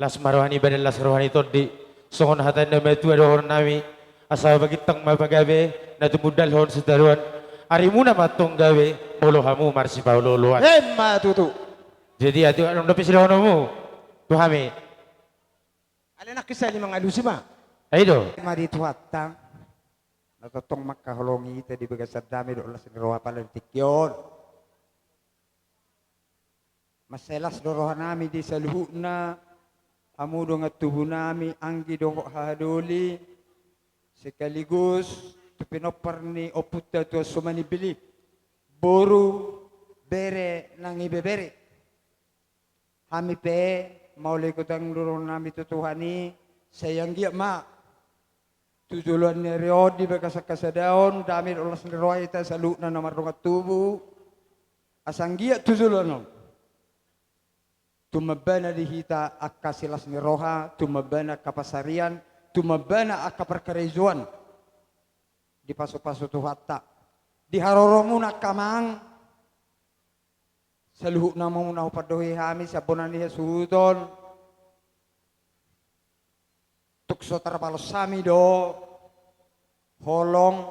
Las ma roha ni badan, las roha ni tondi. Songon hata ni na matua dohonon nami: Asa bagintang ma pagabe na tumundalhon sitadoan. Arimuna ma antong gabe molo hamu marsipaolooloan. Emma tutu. Jadi, atik adong dope sidohononmu tu hami? Alai nangkin sahali mangalusi ma. Ai do. Ma di Tuhanta. Na tongtong mangkaholongi hita di bagasan dame dohot las ni roha pala di tingki on. Mansai las do rohanami di saluhutna, hamu dongan tubunami, anggi dohot haha doli, sekaligus tu pinompar ni ompunta Tuan Somani Bili, boru, bere nang ibebere. Hami pe mauliate godang do rohanami tu Tuhan i, sai anggiat ma tu joloan ni ari on di bagasan hasadaon, dame dohot las ni roha hita saluhutna na mardongan tubu. Asa anggiat tu joloan on tumamba na di hita angka silas ni roha, tumamba na angka pansarian, tumamba na angka parkarejoan. Dipasupasu Tuhanta. Di haroromuna angka amang, saluhutna ma muna hupandohi hami sian bona ni hasuhuton. Tung so tarbalos hami do holong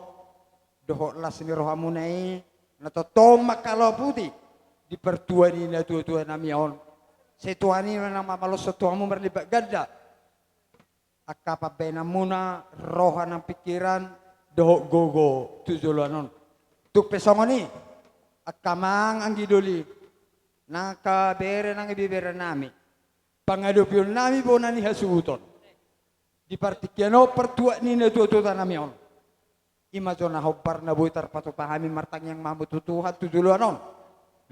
dohot las ni rohamuna i, na tongtong mangkaloputi di partua ni natuatuanami on. Sai Tuhan i ma na mamaloshon tu hamu marlipat ganda angka pambahenanmuna, roha nang pingkiran dohot gogo tu joloan on. Tung pe songon i, angka amang anggi doli, nang angka bere nang ibeberenami, pangadopionnami bona ni hasuhuton di partingkian on, partuat ni natuatuanami on, i ma jo na hombar na boi tarpatupa hami. Martangiang ma hamu tu Tuhan tu joloan on.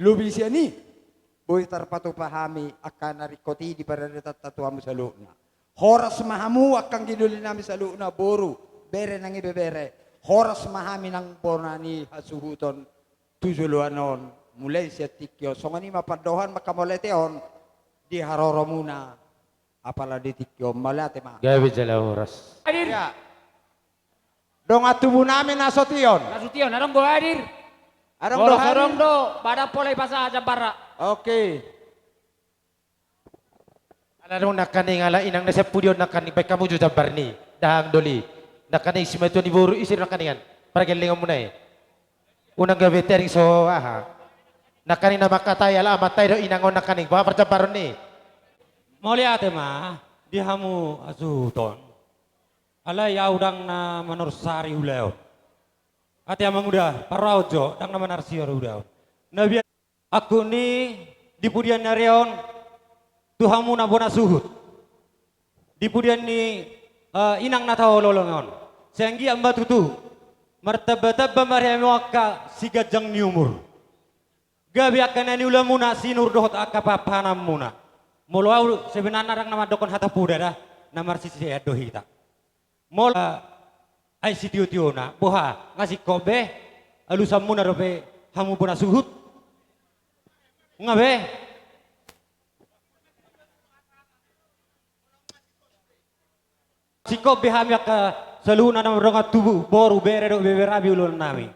Lobi sian i, boi tarpatupa hami angka na ringkot i di paradatanta tu hamu saluhutna. Horas ma hamu angka anggi dolinami saluhutna, boru, bere nang ibebere. Horas ma hami nang bona ni hasuhuton tu joloan on. Mulai sian tingki on, songon i ma pandohan mangkamauliateon di haroromuna. Apala di tingki on, mauliate ma. Gabe jala horas. Hadir. Ya. Dongan tubunami Nasution. Nasution, adong do hadir. Adong do hadir. Adong do, badan pola i pasahat jambarna. Oke. Ala adong nangkaning, ala inang na sian pudi on nangkaning, baen hamu jo jambarna i, dahahang doli. Nangkaning simatua ni boru, ise do nangkaningan pargellengonmuna i? Unang gabe tering so aha. Nangkaning na mangkatai ala amanta i do inang on nangkaning, boha parjambaronna i? Mauliate ma di hamu hasuhuton. Alai ahu ndang na manarsari ulaon. Ate amang uda, parrohahon jo, ndang na manarsari ulaon. Na biar angkup ni di pudian ni ari on tu hamuna bona suhut, di pudian ni, eh, inang na taololong on. Sai anggiat ma tutu martambatamba ma ari hamu angka siganjang ni umur. Gabe angka na niulamuna sinur dohot angka pahanpahananmuna. Molo ahu sebenarna ndang na mandokkon hata poda da, na marsisean do hita. Molo, eh, ai sitiotiona, boha, nga singkop be alusanmuna dope hamu bona suhut? Nga be? Singkop be hami angka saluhutna na mardongan tubu, boru, bere dohot ibeberami, ulaonnami.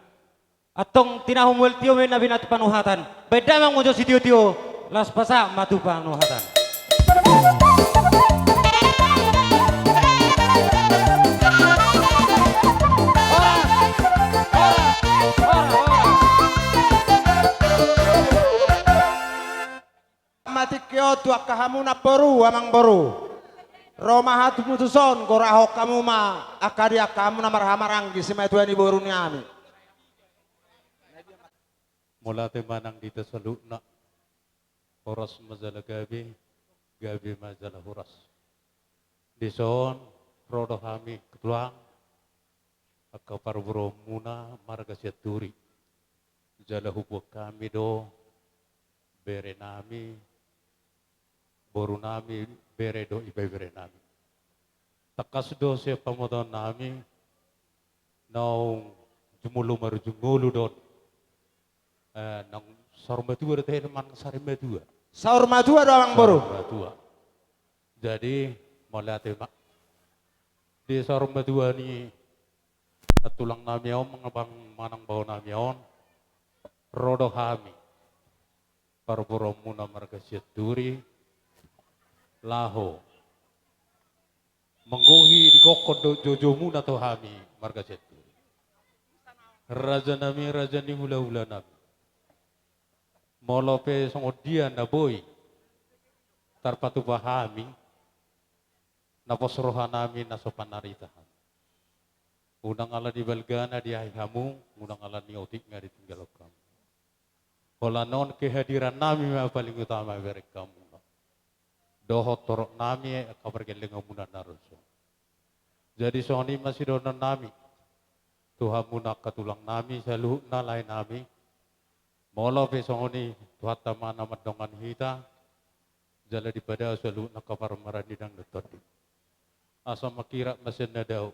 Antong tinahu mual tio ma i na binatu panuhatan. Baen damang ma jo sitiotio, laos pasahat ma tu panuhatan. Horas, horas, horas, horas. Ma tingki on tu angka hamu namboru, amangboru. Ro ma hamu tuson, gorahon hamu ma angka di angka hamu na marhahamaranggi simatua ni boru nami. Mauliate ma nang di hita saluhutna. Horas ma jala gabe, gabe ma jala horas. Dison ro do hami ketulang angka parboruonmuna marga Sianturi. Jala huboan hami do berenami, borunami, bere dohot ibeberenami. Tangkas do sian pamotoonnami naung jumolo marujung ngolu do on. Eh, naung saur matua do tahe manang sari matua? Saur matua do, amangboru. Saur matua. Jadi mauliate ma. Di saur matua ni nantulangnami on, manang baonami on, ro do hami parboruonmuna marga Sianturi, laho Manggohi di gokhon dohot joujou muna tu hami marga Sianturi. Raja nami, raja ni hulahula nami. Molo pe songon dia na boi tarpatupa hami, na pos roha nami na so panarita hami. Unang ala ni balgana diahi hamu, unang ala ni otik nga ditinggalhon hamu. Holan on kehadiran nami ma paling utama ibereng hamu. Dohot torop nami angka pargellengon muna na ro dison. Jadi songon i ma sidohonon nami tu hamuna angka tulang nami saluhutna, lae nami. Molo pe songon i Tuhanta ma na mandongani hita, jala dipadao saluhutna angka parmaraan ni dang dohot tondi. Asa mangkirap ma sian na dao,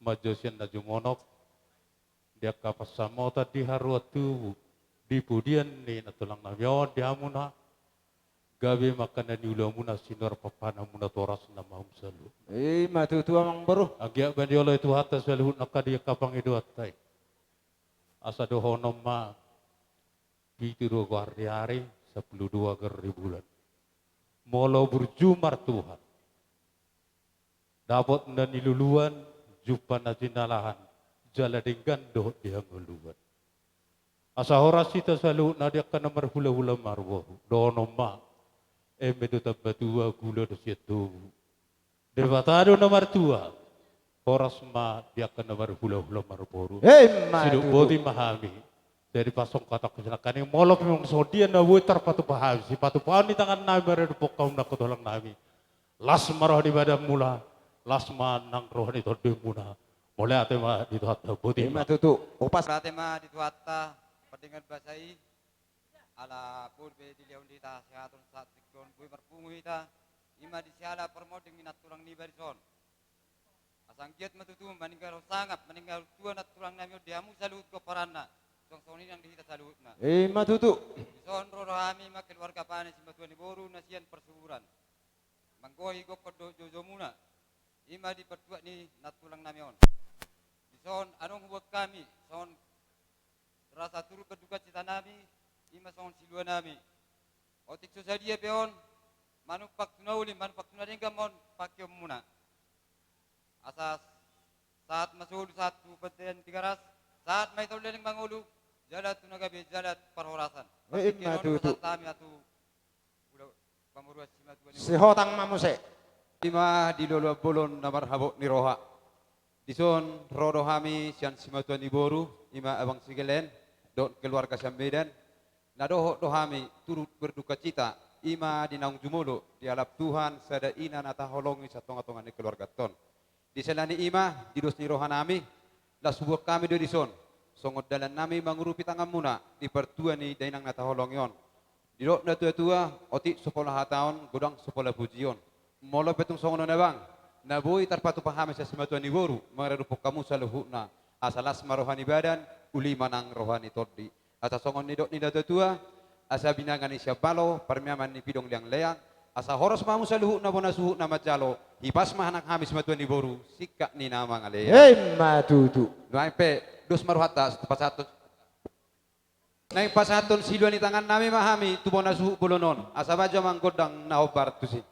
manjou sian na jumonok, di angka pansamotan, di haruan tubu, di pudian ni nantulang nami on di hamuna, gabe ma angka na niula muna, sinuar pampana muna tu horas na maum saluhut. I ma tutu amang boru. Anggiat ma dioloi Tuhanta saluhutna angka di angka pangidoanta i. Asa dohonon ma, pitu do goar ni ari, sampulu dua goar ni bulan. Molo burju martuhan, dapot na niluluan, jumpa na jinalahan, jala denggan dohot di hangoluan. Asa horas hita saluhutna di angka na marhulahula marboru, dohonon ma, eme do tamba tua, gula do sian tobu. Debata do na martua, horas ma di angka na marhulahula marboru. Emma tutu. Sidok boti ma hami. Jadi pasongkatangku sinangkaning, molo pe songon dia na boi tarpatupa hami, sipatupaon ni tangan nami maradophon hamu nangkin tulang nami. Las ma roha ni badan muna, las ma nang roha ni tondi muna. Mauliate ma di Tuhanta, boti ma. Emma tutu. Upas. Mauliate ma di Tuhanta, pardenggan basa i. Ala boi be dilehon hita hasehaton sahat tingki on, boi marpungu hita, i ma di siala parmonding ni nantulang niba dison. Asa anggiat ma tutu maninggalhon sangap, maninggalhon tua nantulang nami on di hamu saluhut pomparanna, suang songon i nang di hita saluhutna. I ma tutu. Dison ro do hami ma keluarga Pane Simatua ni Boru na sian Parsuburan. Manggohi gokhon dohot joujou muna, i ma di partuat ni nantulang nami on. Dison adong huboan hami songon rasa turut berduka cita nami, i ma songon silua nami. Otik so sadia pe on, manumpak tu na uli, manumpak tu na denggan ma on pangkeon muna. Asa sahat ma solu, sahat tu Ponte ni Tigaras, sahat ma hita tu leleng mangolu, jala tu na gabe jala tu parhorasan. Eh, i ma tutu. Pasahat hami tu Sihotang ma muse. I ma di loloan bolon na marhabot ni roha. Dison ro do hami sian Simatua ni Boru, i ma Abang Sigelen, dohot keluarga sian Medan. Na dohot do hami turut berduka cita, i ma di naung jumolo, dialap Tuhan sada ina na taholongi sian tonga-tonga ni keluarganta on. Di sela ni i ma, di dos ni roha nami, las huboan hami do dison songon dalan nami mangurupi tangan muna di partua ni dainang na taholongi on. Didok na tua-tua, otik so pola hataon, godang so pola pujion. Molo pe tung songon on, Abang, na boi tarpatupa hami sian Simatua ni Boru maradophon hamu saluhutna, asa las ma roha ni badan, uli ma nang roha ni tondi. Asa songon nidok ni na tua-tua, asa binanga ni siambalo, parmiaman ni pidong leang-leang, asa horas ma hamu saluhutna bona suhut na manjalo, hipas ma nang hami Simatua ni Boru, singkat ni na mangalean. Emma tutu. Nuaeng pe, dos ma rohanta, pasahathon. Naeng pasahathon silua ni tangan nami ma hami tu bona suhut bolon on, asa bahen jo amang gondang na hombar tusi.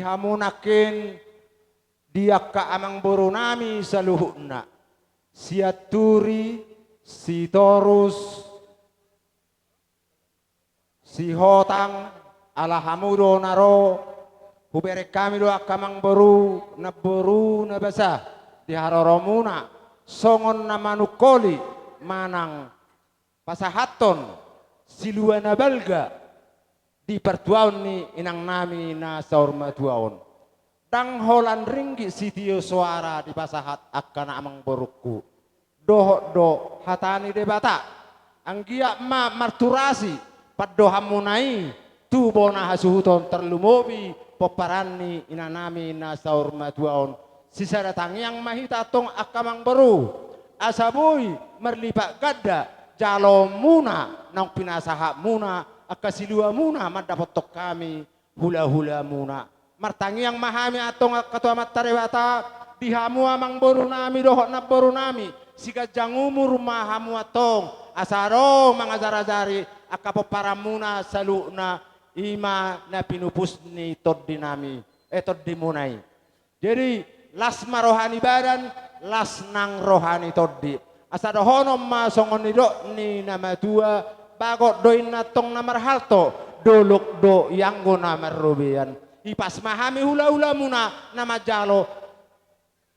Hamu nangkin di angka amangborunami saluhutna, Sianturi, Sitorus, Sihotang, ala hamu do na ro, hubereng hami do angka amangboru, namboru na basa di haroromuna, songon na manungkoli manang pasahathon silua na balga di partuaon ni inangnami na saur matua on. Ndang holan ringgit sitio soara dipasahat angka na amangborungku. Dohot do hata ni Debata. Anggiat ma marturasi pandohanmuna i tu bona hasuhuton, tarlumobi pomparan ni inangnami na saur matua on. Sisada tangiang ma hita antong angka amangboru, asa boi marlipat ganda jaloonmuna naung pinasahatmuna angka siluamuna mandapothon hami hulahulamuna. Martangiang ma hami antong angka tu Amanta Debata, di hamu amangborunami dohot namborunami, siganjang umur ma hamu antong, asa adong mangajarajari angka pomparanmuna saluhutna, i ma na pinupus ni tondinami, eh, tondimuna i. Jadi, las ma roha ni badan, las nang roha ni tondi. Asa dohonon ma songon nidok ni na matua, bagot do inna antong na marhalto, dolok do ianggo na marrobean. Ipas ma hami hulahulamuna na manjalo,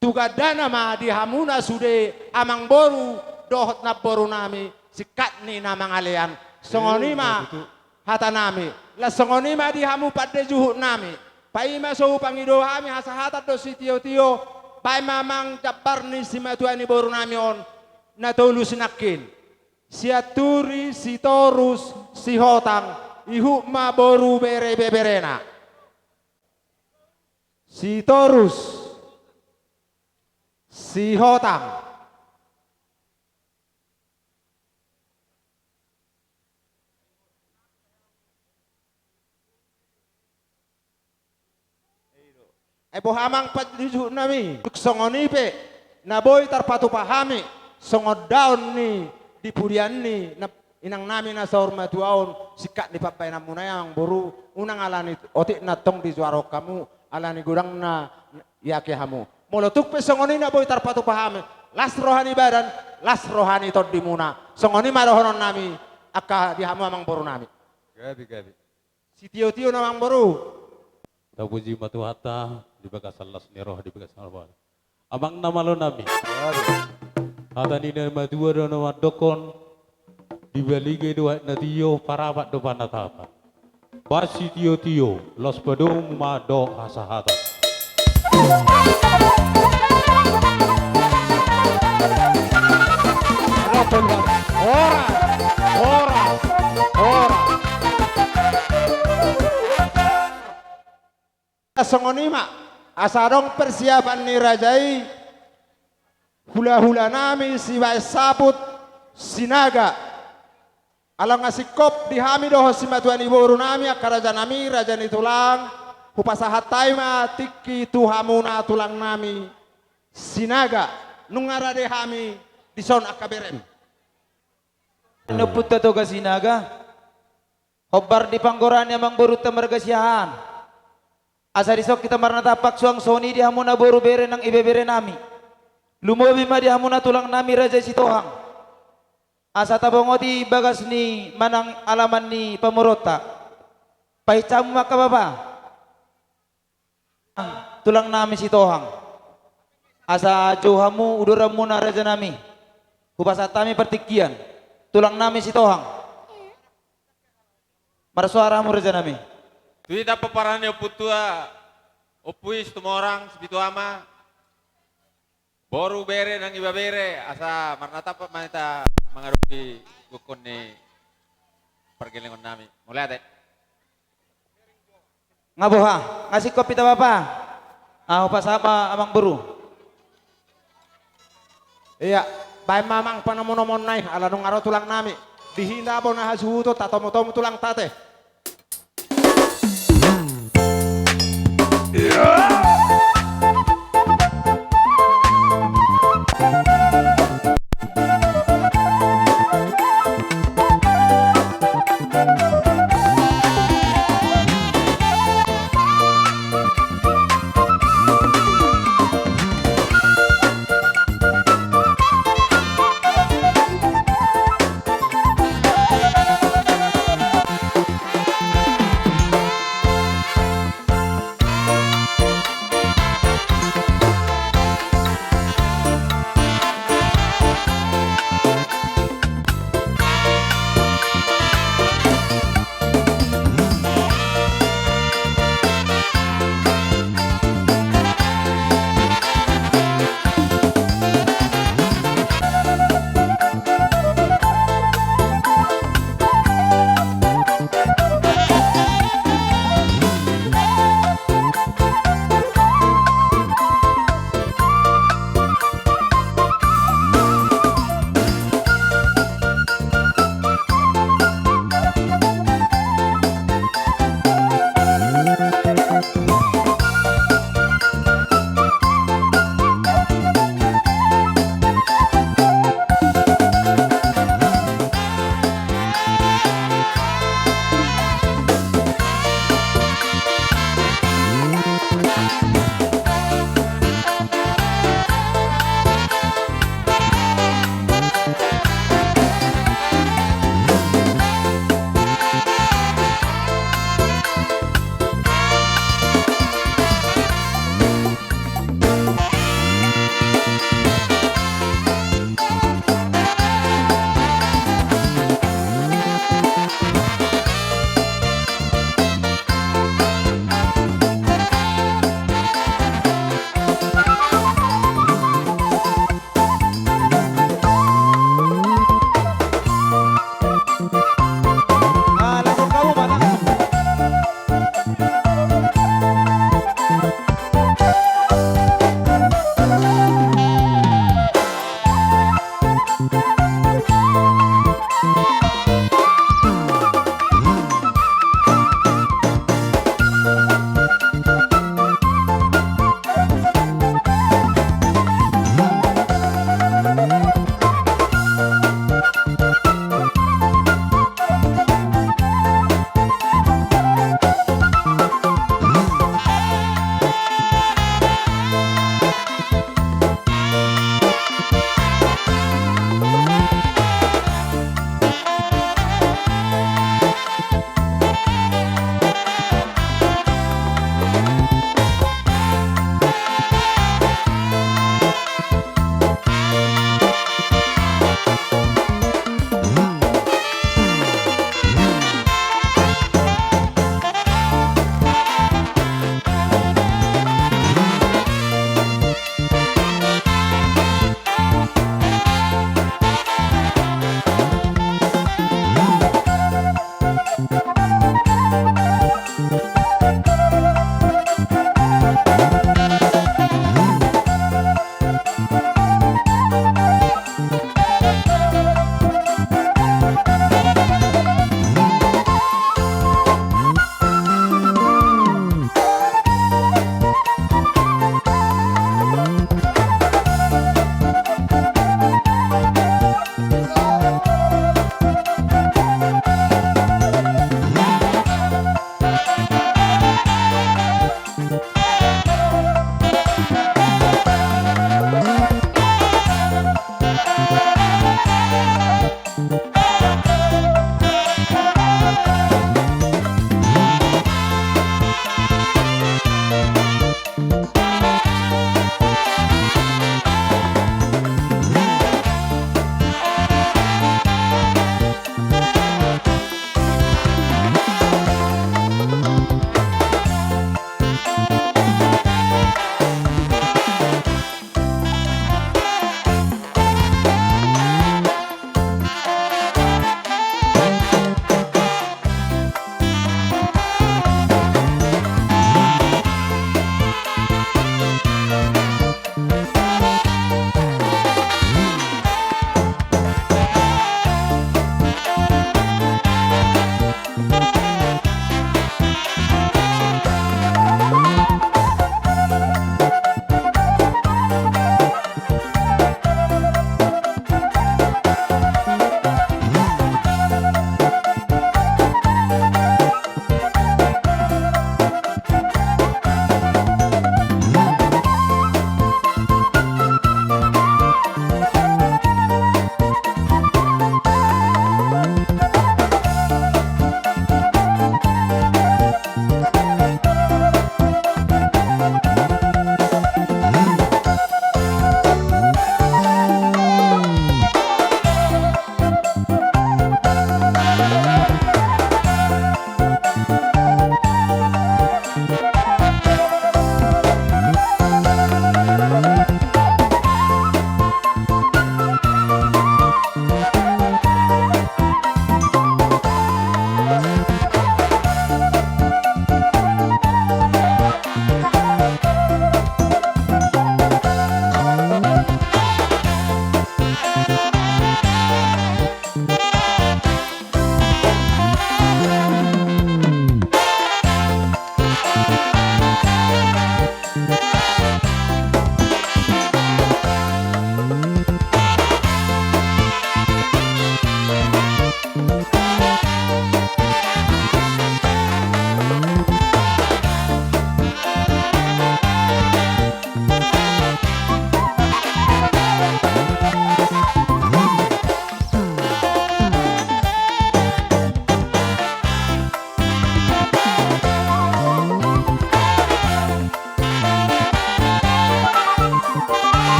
tu gandana ma di hamuna sude amangboru dohot namborunami, singkat ni na mangalean. Songon i ma hatanami. Las songon i ma di hamu pande juhutnami. Paima so hupangido hami hasahatan dohot sitiotio, baen ma amang jambar ni simatua ni borunami on na tolu sinangkin. Sianturi, Sitorus, Sihotang, ihut ma boru, bere, ibeberena. Sitorus, Sihotang. Ai boha amang pande juhutnami? Tung songon i pe na boi tarpatupa hami songon daon ni di pudian ni na inangnami na saur matua on, singkat ni pambahenanmuna i amangboru, unang ala ni otik na tong dijuarhon hamu, ala ni godang na iake hamu. Molo tung pe songon i na boi tarpatupa hami, las roha ni badan, las roha ni tondimuna. Songon i ma dohononnami angka di hamu amangborunami. Gabe, gabe. Sitiotio na amangboru. Tapuji ma Tuhanta di bagasan las ni roha, di bagasan roha. Amang na malonami. Hata ni na matua do na mandokkon, di baliga do aek na tio, parapat do panatapan. Baen sitiotio, laos padomu ma dohot hasahatan. Horas, horas, horas. Songon i ma, asa adong persiapan ni raja i, hulahulanami sibaen saput Sinaga. Ala nga singkop di hami dohot simatua ni borunami, angka rajanami, raja ni tulang, hupasahat hami ma tingki tu hamuna tulangnami Sinaga, nunga rade hami dison angka berem. Ni ompunta Toga Sinaga, hombar di panggora ni amangborunta marga Siahaan. Asa dison hita marnatampak suang songon i di hamuna boru, bere nang ibeberenami. Lumobi ma di hamuna tulangnami raja Sitohang. Asa tabongoti bagas ni manang alaman ni pamoruonta. Pahinsamu ma angka bapa. Tulangnami Sitohang. Asa jou hamu uduranmuna rajanami. Hupasahat hami partingkian. Tulangnami Sitohang. Marsoara hamu rajanami. Tu hita pomparan ni ompunta, Ompu i Situmorang, Sipitu Ama, boru, bere nang ibebere, asa marnatampak ma hita mangadopi gokhon ni pargellengon nami. Mauliate. Nga boha, nga singkop hita bapa. Ah, hupasahat ma amangboru. Ia, baen ma amang panomunomuna i, ala nunga ro tulangnami. Di hita bona hasuhuton, tatomutomu tulangta ate.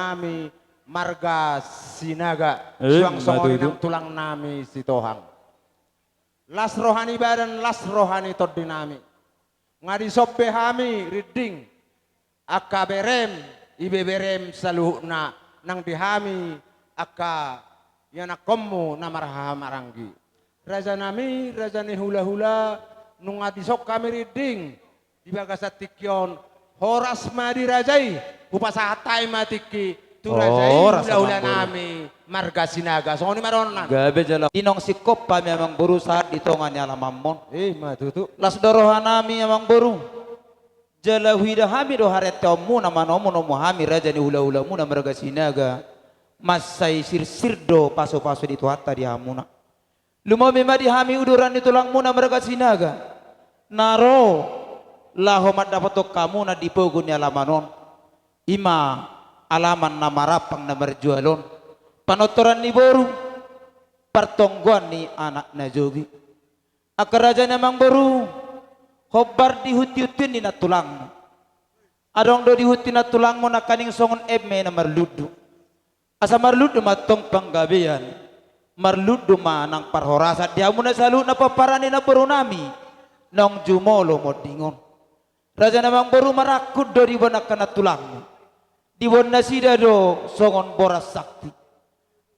nami marga Sinaga. Eh, suang songon i nang tulang nami Sitohang. Las roha ni badan, las roha ni tondi nami. Nga disombe hami rinding angka berem, ibeberem saluhutna nang di hami angka ianakkonmu na marhaha maranggi. Raja nami, raja ni hulahula, nunga dison hami rinding di bagasan tingki on, horas ma di raja i, hupasahat hami ma tingki tu raja i. Horas, hulahula nami marga Sinaga. Songon i ma dohonon nami. Gabe jala. Inong singkop hami amang boru sahat di tonga ni alamanmon. Eh, ma tutu. Las do roha nami amang boru. Jala huida hami do harianteonmuna manomunomu hami raja ni hulahulamuna marga Sinaga. Mansai sirsir do pasupasu ni Tuhanta di hamuna. Lumobi ma di hami uduran ni tulangmuna marga Sinaga na ro laho mandapothon hamuna di pogu ni alaman on. I ma alaman na marampang na marjual on, panortoran ni boru, partonggoan ni anak na jogi. Angka raja ni amang boru, hombar di hunti-hunti ni nantulangmu. Adong do di hunti nantulangmu nangkaning songon eme na marlundu. Asa marlundu ma antong panggabean, marlundu ma nang parhorasan di hamuna saluhutna pomparan ni namboru nami naung jumolo monding on. Raja ni amang boru, marangkup do diboan angka nantulangmu. Diboan nasida do songon boras sakti.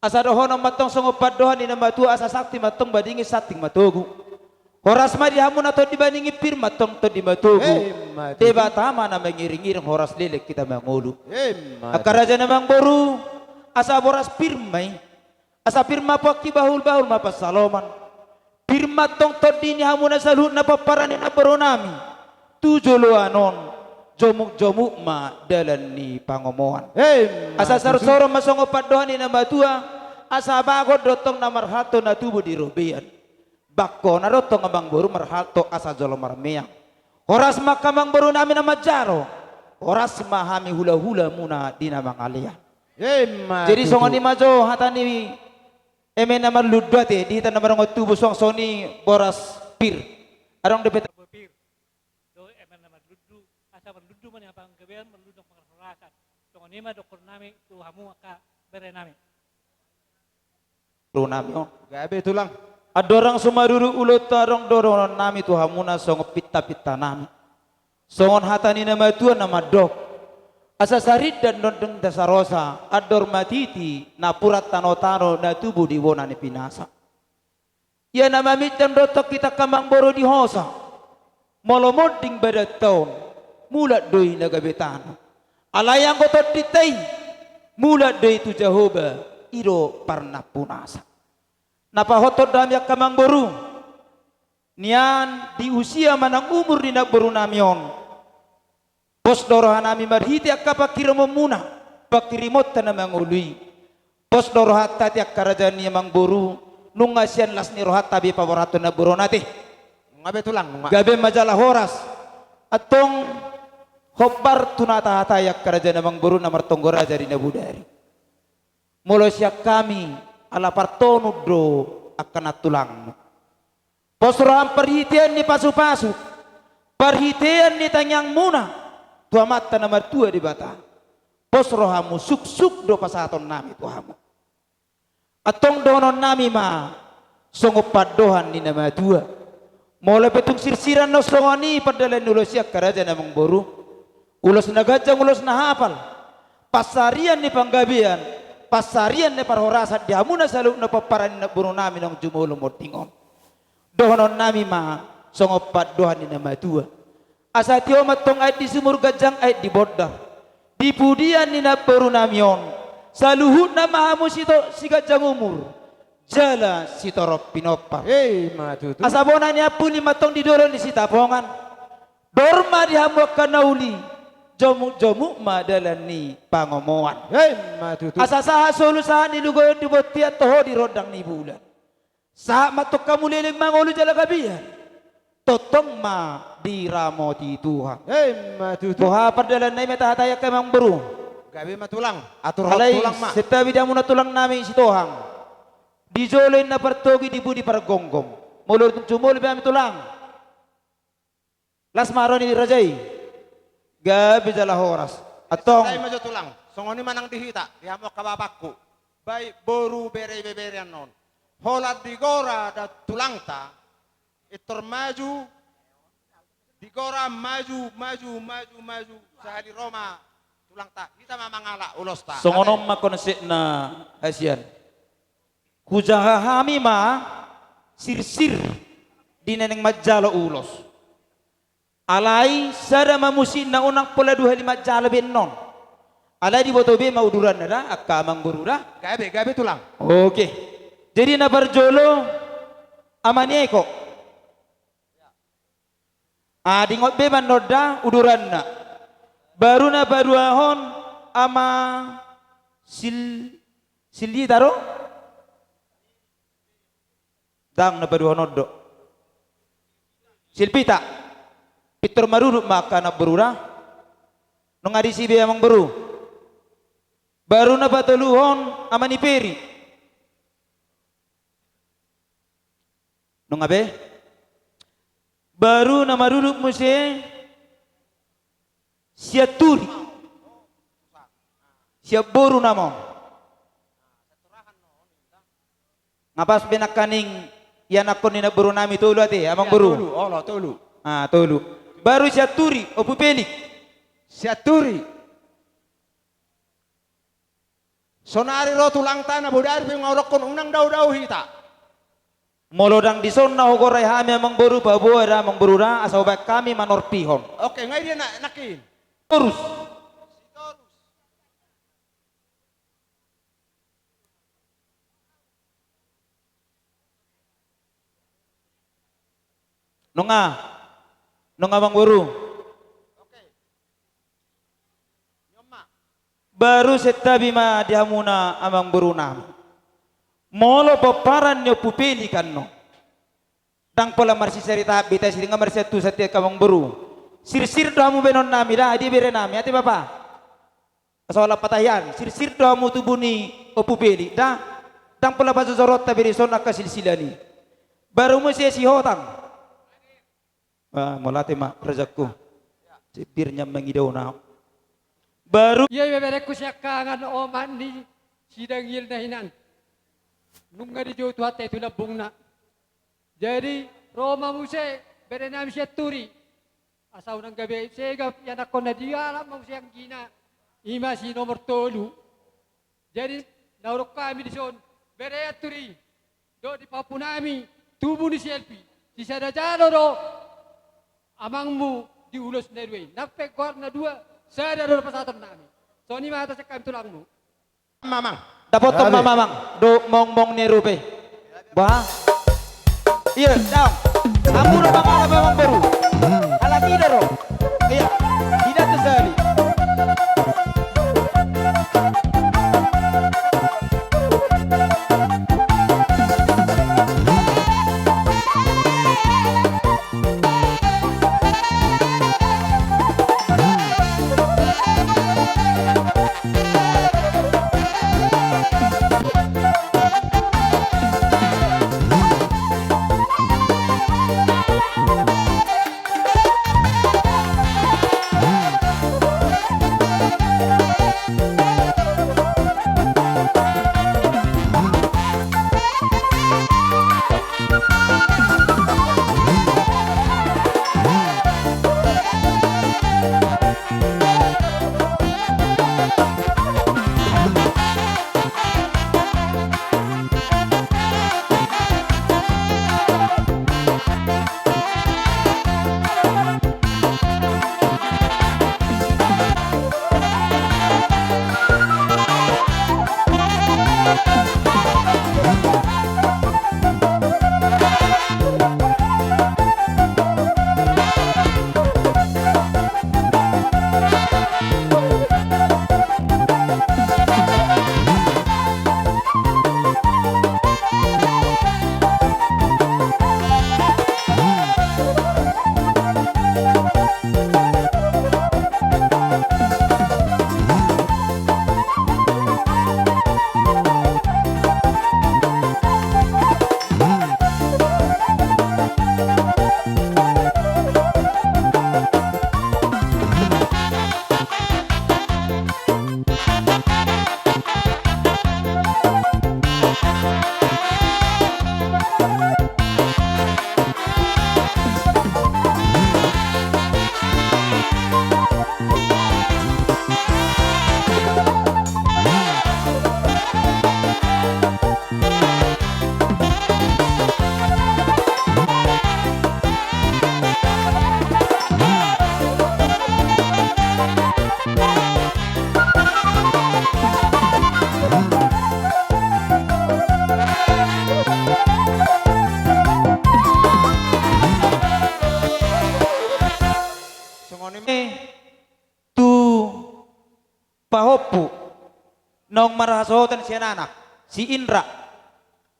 Asa dohonon ma antong songon pandohan ni na matua, asa sakti ma antong badingin, santing ma togu. Horas ma di hamuna tondi badingin, pir ma antong tondi matogu. Emma tutu. Debata ma na mangiringiring, horas leleng hita mangolu. Emma tutu. Angka raja ni amang boru, asa boras pir ma i. Asa pir ma pongki, bahulbahul ma pansalongan. Pir ma antong tondi ni hamuna saluhutna pomparan ni namboru nami tu joloan on, jomukjomuk ma dalan ni pangomoan. Emma tutu. Asa saursaur ma songon pandohan ni na matua, asa bagot do antong na marhalto na tubu di robean. Bangkona do antong amang boru marhalto asa jolo marmeang. Horas ma angka amang boru nami na manjalo, horas ma hami hulahulamuna di na mangalean. Emma tutu. Jadi songon i ma jo hata ni eme na marlundu ate, di hita na marongot tubu suang songon i boras pir. Adong dope pir. Do eme na marlundu, asa marlundu ma nian panggabean, marlundu ma parhorasan. Songon i ma dohonon nami tu hamu angka bere nami. Dohonon nami on. Gabe tulang. Andorang sumaruru ulaonta, adong do dohonon nami tu hamuna songon pintapinta nami. Songon hata ni na matua na mandok: Asa sarindan dondon da sarosa, andor matiti napuran tanotano na tubu di bona ni pinasa. Ia na maminjam do antong hita angka amang boru di hosa, molo monding badanta on, mulak do i na gabe tano. Alai anggo tondinta i, mulak do i tu Jahowa, i do parnampunasa. Na pahothon do hami angka amang boru, nian di usia manang umur ni namboru nami on, pos do roha nami marhite angka pangkirimonmuna, pangkirimonta na mangolu i. Pos do rohanta ate angka raja ni amang boru, nunga sian las ni rohanta be paborahathon namboruna ate. Nunga be tulang, nunga. Gabe ma jala horas. Antong hombar tu na tahatai angka raja ni amang boru na martonggo raja di na bodari. Molo sian hami, ala partonun do angka nantulangmu. Pos roham parhitean ni pasupasu, parhitean ni tangiangmuna tu Amanta na martua Debata. Pos rohamu, suksuk do pasahaton nami tu hamu. Antong dohonon nami ma songon pandohan ni na matua. Molo pe tung sirsiran na songon i pardalan ni ulos i angka raja ni amang boru, ulos na ganjang, ulos na hapal, pansarian ni panggabean, pansarian ni parhorasan di hamuna saluhutna pomparan ni namboru nami naung jumolo monding on. Dohonon nami ma songon pandohan ni na matua. Asa tio ma antong aek di sumur, ganjang aek di bondar. Di pudian ni namboru nami on, saluhutna ma hamu sito-, siganjang umur jala sitorop pinompar. Emma tutu. Asa bona ni ampuli ma antong di dolok ni Sitapongan. Dor ma di hamu angka na uli, jomukjomuk ma dalan ni pangomoan. Emma tutu. Asa sahat solu sahat ni lugoyon di bontean, toho di rondang ni bulan. Sahat ma antong hamu leleng mangolu jala gabean. Tongtong ma diramoti Tuhan. Emma tutu. Boha pardalanna, i ma tahatai angka amang boru. Gabe ma tulang, atur hot tulang ma. Alai santabi di hamuna tulang nami Sitohang. Di jolo inna partogi, di pudi pargomgom. Molo tung jumolo be hami tulang. Las ma roha ni raja i. Gabe jala horas. Antong. Sai ma jo tulang. Songon i ma nang di hita, di hamu angka bapangku, baik boru, bere, ibebere annon. Holan digora da tulangta, pintor maju, digora maju, maju, maju, maju, sahali ro ma tulangta, hita ma mangalap ulosta. Songon on ma konsepna hasian. Hujaha hami ma sirsir di naeng manjalo ulos. Alai sada ma musikna, unang pola dua hali manjalo be annon. Alai diboto be ma uduranna da, angka amangboru da. Gabe, gabe tulang. Oke. Jadi na parjolo Ama ni Eko. Ah, diingot be ma annon da uduranna. Baru na paduahon Ama Sil-, Silita do? Ndang, na paduahon on do. Silvita. Pintor marudut ma angka namboru da. Nunga disi be amangboru. Baru na patoluhon Ama ni Peri. Nunga be? Baru na marudut muse Sianturi. Sian boru nama on. Nga pas be nangkaning ianakhon ni namboru nami tolu ate, amangboru. Tolu, olo, tolu. Ah, tolu. Baru Sianturi, Ompu Pelik. Sianturi. Sonari ro tulangta na bodari pe nga hudokhon unang dao-dao hita. Molo ndang dison na hugorai hami amangboru, paboa da amangboru da, asa hubaen hami manortihon. Oke, nga i dia na, nangkin. Torus. Nunga, nunga amangboru. Baru santabi ma di hamuna amangboru nami. Molo pomparan ni Ompu Pelik annon. Ndang pola marsisaritaan be hita, sirina marsiantusan hita amangboru. Sirsir do hamu baenon nami da, dia bere nami, ate bapa. Asa holan patahian, sirsir do hamu tubu ni Ompu Pelik da. Ndang pola pajojoronta be dison angka silsilah ni. Baru muse Sihotang. Ah, mauliate ma rajaku. Sipir nya mangido na. Baru. Ia, ibeberengku siangkangan omak ni si Dangil na hinan. Nunga dijou Tuhanta i tu lambungna. Jadi ro ma muse bere nami Sianturi. Asa unang gabe sega ianakhonna, dialap ma muse anggina. I ma si nomor tolu. Jadi na hudok hami dison, bere Anturi, dohot di pahompu nami, tubu ni si Elvi, sisada jalo do amangmu di ulos na dua i. Nang pe goar na dua, sada do pasahaton nami. Songon i ma hata sian hami tulangmu. Mamang. Dapothon ma mamang dohot mongmong ni rupe. Bah. Ia, daong. Amu do mangalap amangboru. Ala tidak ro. Ia, tidak tersali. Naung marhasohotan sian anak, si Indra,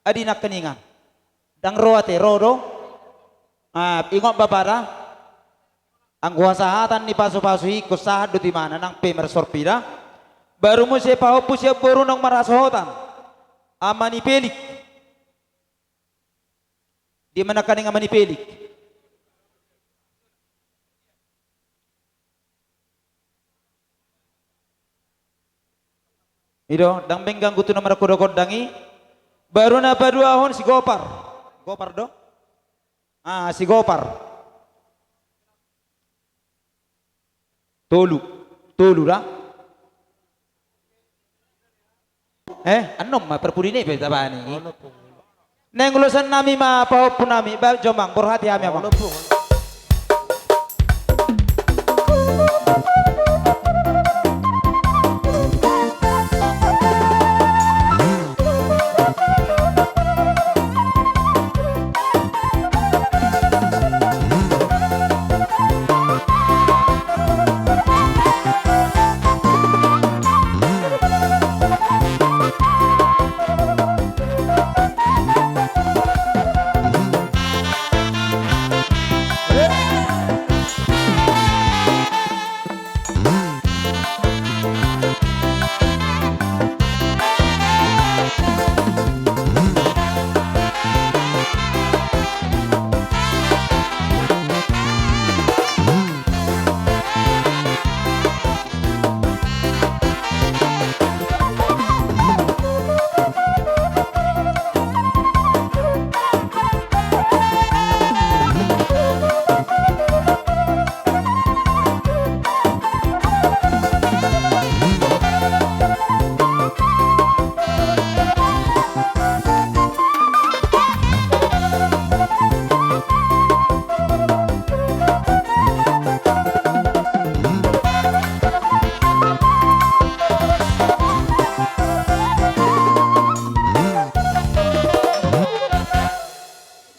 adi nangkiningan. Ndang ro ate, ro do? Ah, ingot bapa da. Anggo hasahatan ni pasupasu i ingkon sahat do tu imana, nang pe marsorpi da. Baru muse pahompu sian boru naung marhasohotan. Ama ni Pelik. Dia ma nangkining ama ni Pelik. I do, ndang mengganggu tu na marhundang-hundang i. Baru na paduahon si Gopar. Gopar do? Ah, si Gopar. Tolu. Tolu da. Eh, annon ma parpudi ni pe tabani. Naeng ulosan nami ma pahompu nami, ba jomang borhati hami amang.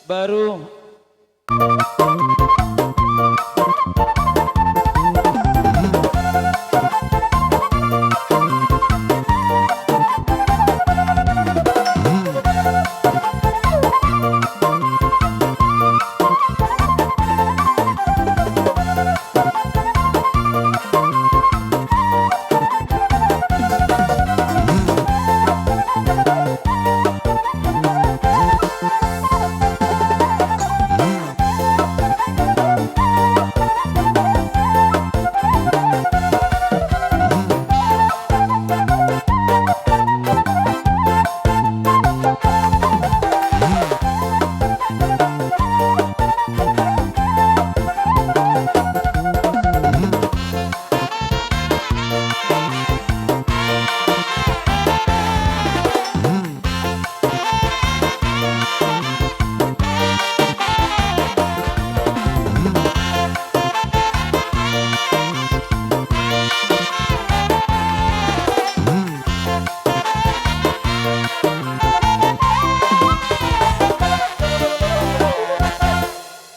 Baru.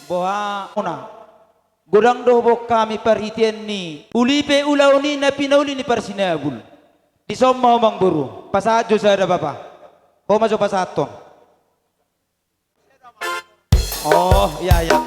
Boha ona. Godang do huboan hami parhitean ni uli pe ulaon i na pinauli ni parsinabul. Dison ma ho amangboru, pasahat jo sada bapa. Ho ma jo pasahathon. Oh, iya, iya.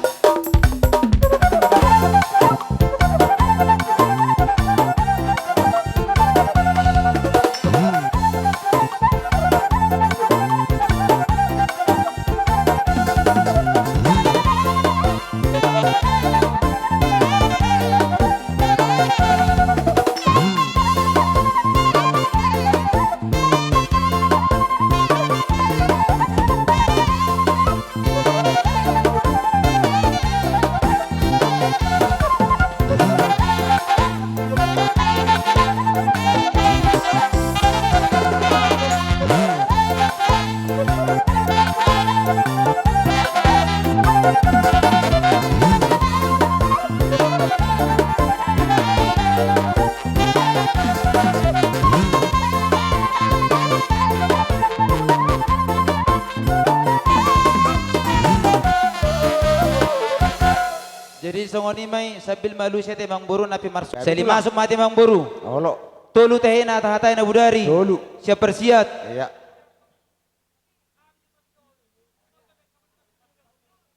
Jadi songon i ma i, sambil malusi ate amangboru na pe marsu-, sali masuk ma ate amangboru. Olo. Tolu tahena hata-hatai na bodari. Tolu. Siap parsiat. Iya.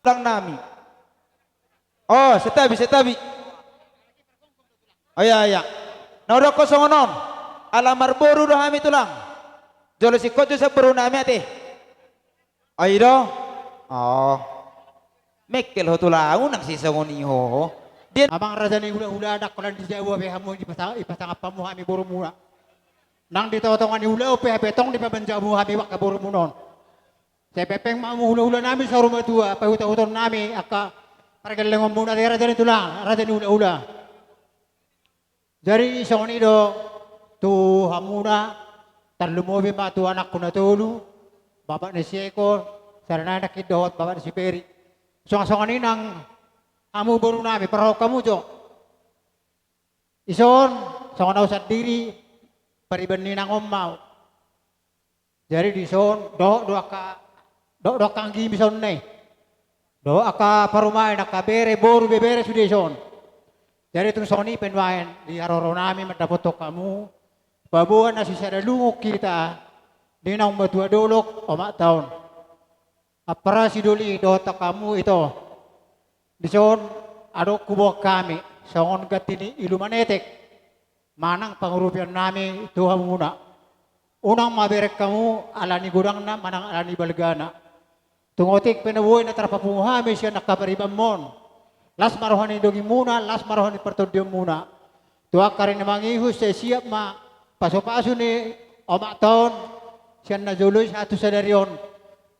Tulang nami. Oh, santabi, santabi. Oh, iya, iya. Na hudokkon songon on. Ala marboru do hami tulang. Jolo singkop jo sian boru nami ate. Ai do. Oh. Mengkel ho tulang, unang sisongon i ho. Dia amang raja ni hula-hula, ndang holan di jabu hape hamu, dipasa-, dipasangap hamu hami borumuna. Nang di tonga-tonga ni ulaon pe hape tong dipamanjamu hami angka borumuna on. Sai pengpeng ma hamu hula-hula nami saur matua, paihut-ihuthon nami angka pargellengonmuna ate raja ni tulang, raja ni hula-hula. Jadi songon i do tu hamuna, tarlumobi ma tu anakku na tolu, bapak ni si Eko, sada nai nangkin dohot bapak ni si Peri. Songon-songon i nang hamu boru nami, parrohahon hamu jo. Dison, songon au sandiri, pariban ni inang on ma au. Jadi dison, dohot do angka, dohot do angka anggi dison i. Dohot angka parumaen, angka bere, boru, ibebere sude dison. Jadi tung songon i pe nuaeng, di haroro nami mandapothon hamu, paboa na sisada lungun hita, di naung matua dolok, omakta on. Ampara sidoli dohot angka hamu ito. Dison, adong huboan hami, songon ganti ni ilu manetek. Manang pangurupion nami tu hamuna. Unang mabereng hamu ala ni godangna manang ala ni balgana. Tung otik pe na boi na tarpapungu hami sian angka paribanmon. Las ma roha ni dagingmuna, las ma roha ni partondionmuna. Tu angka ari na mangihut sai siap ma pasu-pasu ni omakta on sian na jolo i sahat tu sadari on.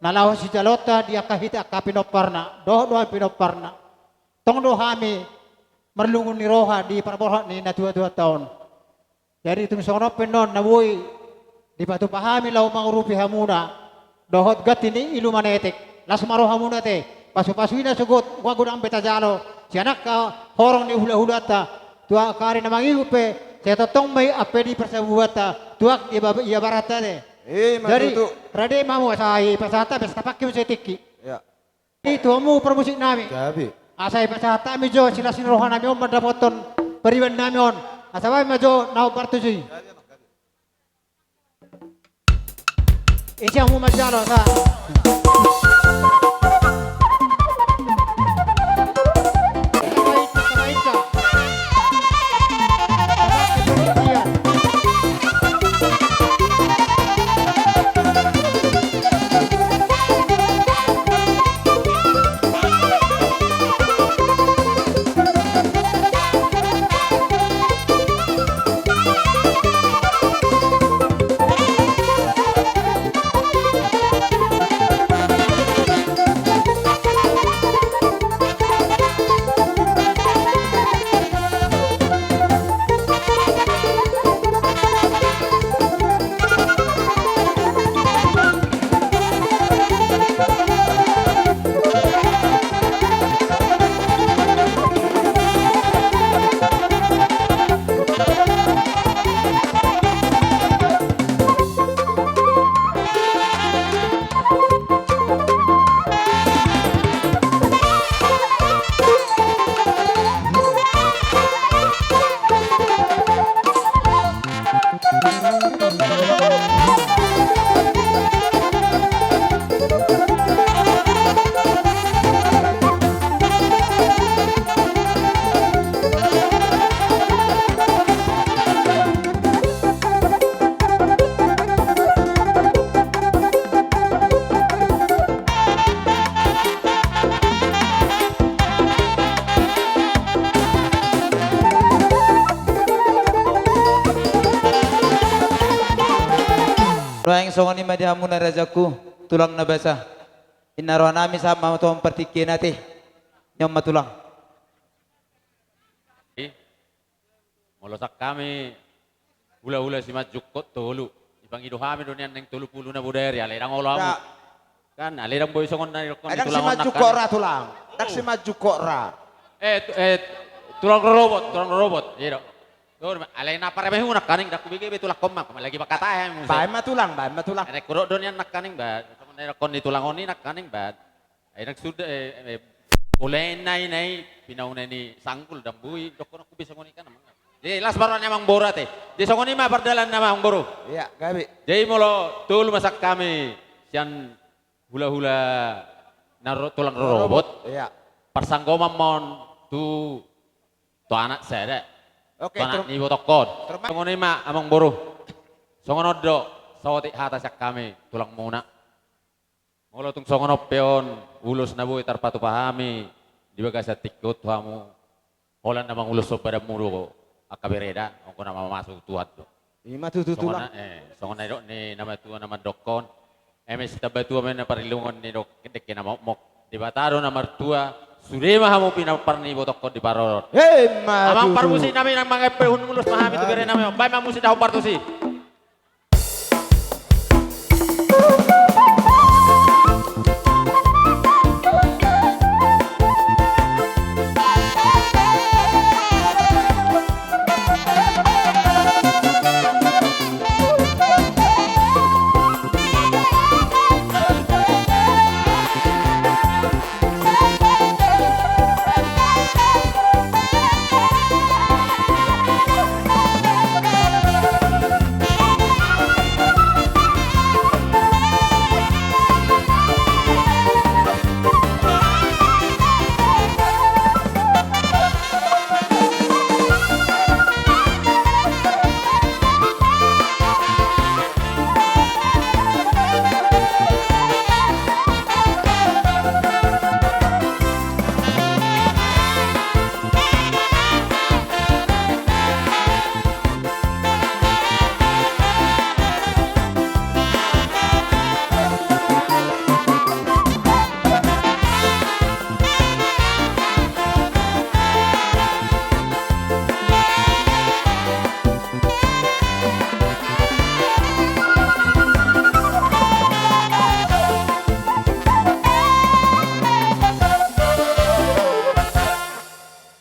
Na laho sijaloonta di angka hita angka pinomparna, dohot do hami pinomparna. Tong do hami marlungun ni roha di parborhat ni natua-tuanta on. Jadi tung songon on pe annon na boi dipatupa hami laho mangurupi hamuna dohot ganti ni ilu manetek. Las ma rohamuna ate, pasu-pasu i na sogot, nunga godang be tajalo sian angka horong ni hula-hulanta. Tu angka ari na mangihut pe sai tongtong ma i ampe di parsabubuanta tu angka ia ba-, ia baranta ate. Ima tutu. Jadi rade ma hamu asa i pasahat hami asa tapangke muse tingki. Iya. I tu hamu parmusik nami. Gabe. Asa i pasahat hami jo silas ni roha nami on mandapothon pariban nami on. Asa bahen ma jo na hombar tusi. Gabe, gabe. Isi hamu manjalo asa. Nuaeng songon i ma di hamuna rajaku, tulang na basa. Inna roha nami sahat ma tu partingkian ate. Nion ma tulang. Molo sian hami hula-hula Simanjungkot tolu, dipangido hami do nian naeng tolu pulu na bodari, alai ndang olo hamu. Kan alai ndang boi songon na didokkon ni tulang on nangkaning. Ndang Simanjungkot ra tulang. Ndang Simanjungkot ra. Eh, tu-, eh, tulang rorobot, tulang rorobot. Iya do. Alai na paremehon nangkaning, ndang hubege be tulangkon ma, lagi bakata hami muse. Baen ma tulang, baen ma tulang. Naeng hudok do nian nangkaning ba, songon na didokkon ni tulang on i nangkaning ba. Ai ndang suda, eh, eh, pola i nai, nai, pinauna ni sanggul, ndang boi dokkon on be songon i kan, amang. Jadi las ma roha ni amangboru ate. Jadi songon i ma pardalanna amangboru. Iya, gabe. Jadi molo tolu ma sian hami sian hulahula na ro-, tulang rorobot. Rorobot, iya. Parsanggoman ma on tu, tu anak sada. Oke, tu anak ni ibotongkon. Songon i ma amangboru. Songon on do saotik hata sian hami tulangmuna. Molo tung songon on pe on ulos na boi tarpatupa hami di bagasan tingki on tu hamu, holan na mangulus on badanmu do angka bere da, anggo na mamasu Tuhan do. Ima tutu tulang. Songon na, eh, songon na nidok ni na matua na mandokkon, eme sitamba tua ma na parlindungan ni dok-, dengke na mokmok. Debata do na martua, sude ma hamu pinompar ni ibotongkon di parorot. Ima tutu. Amang parmusik nami, nang mangempe hun ulos ma hami tu bere nami on. Baen ma musik da hombar tusi.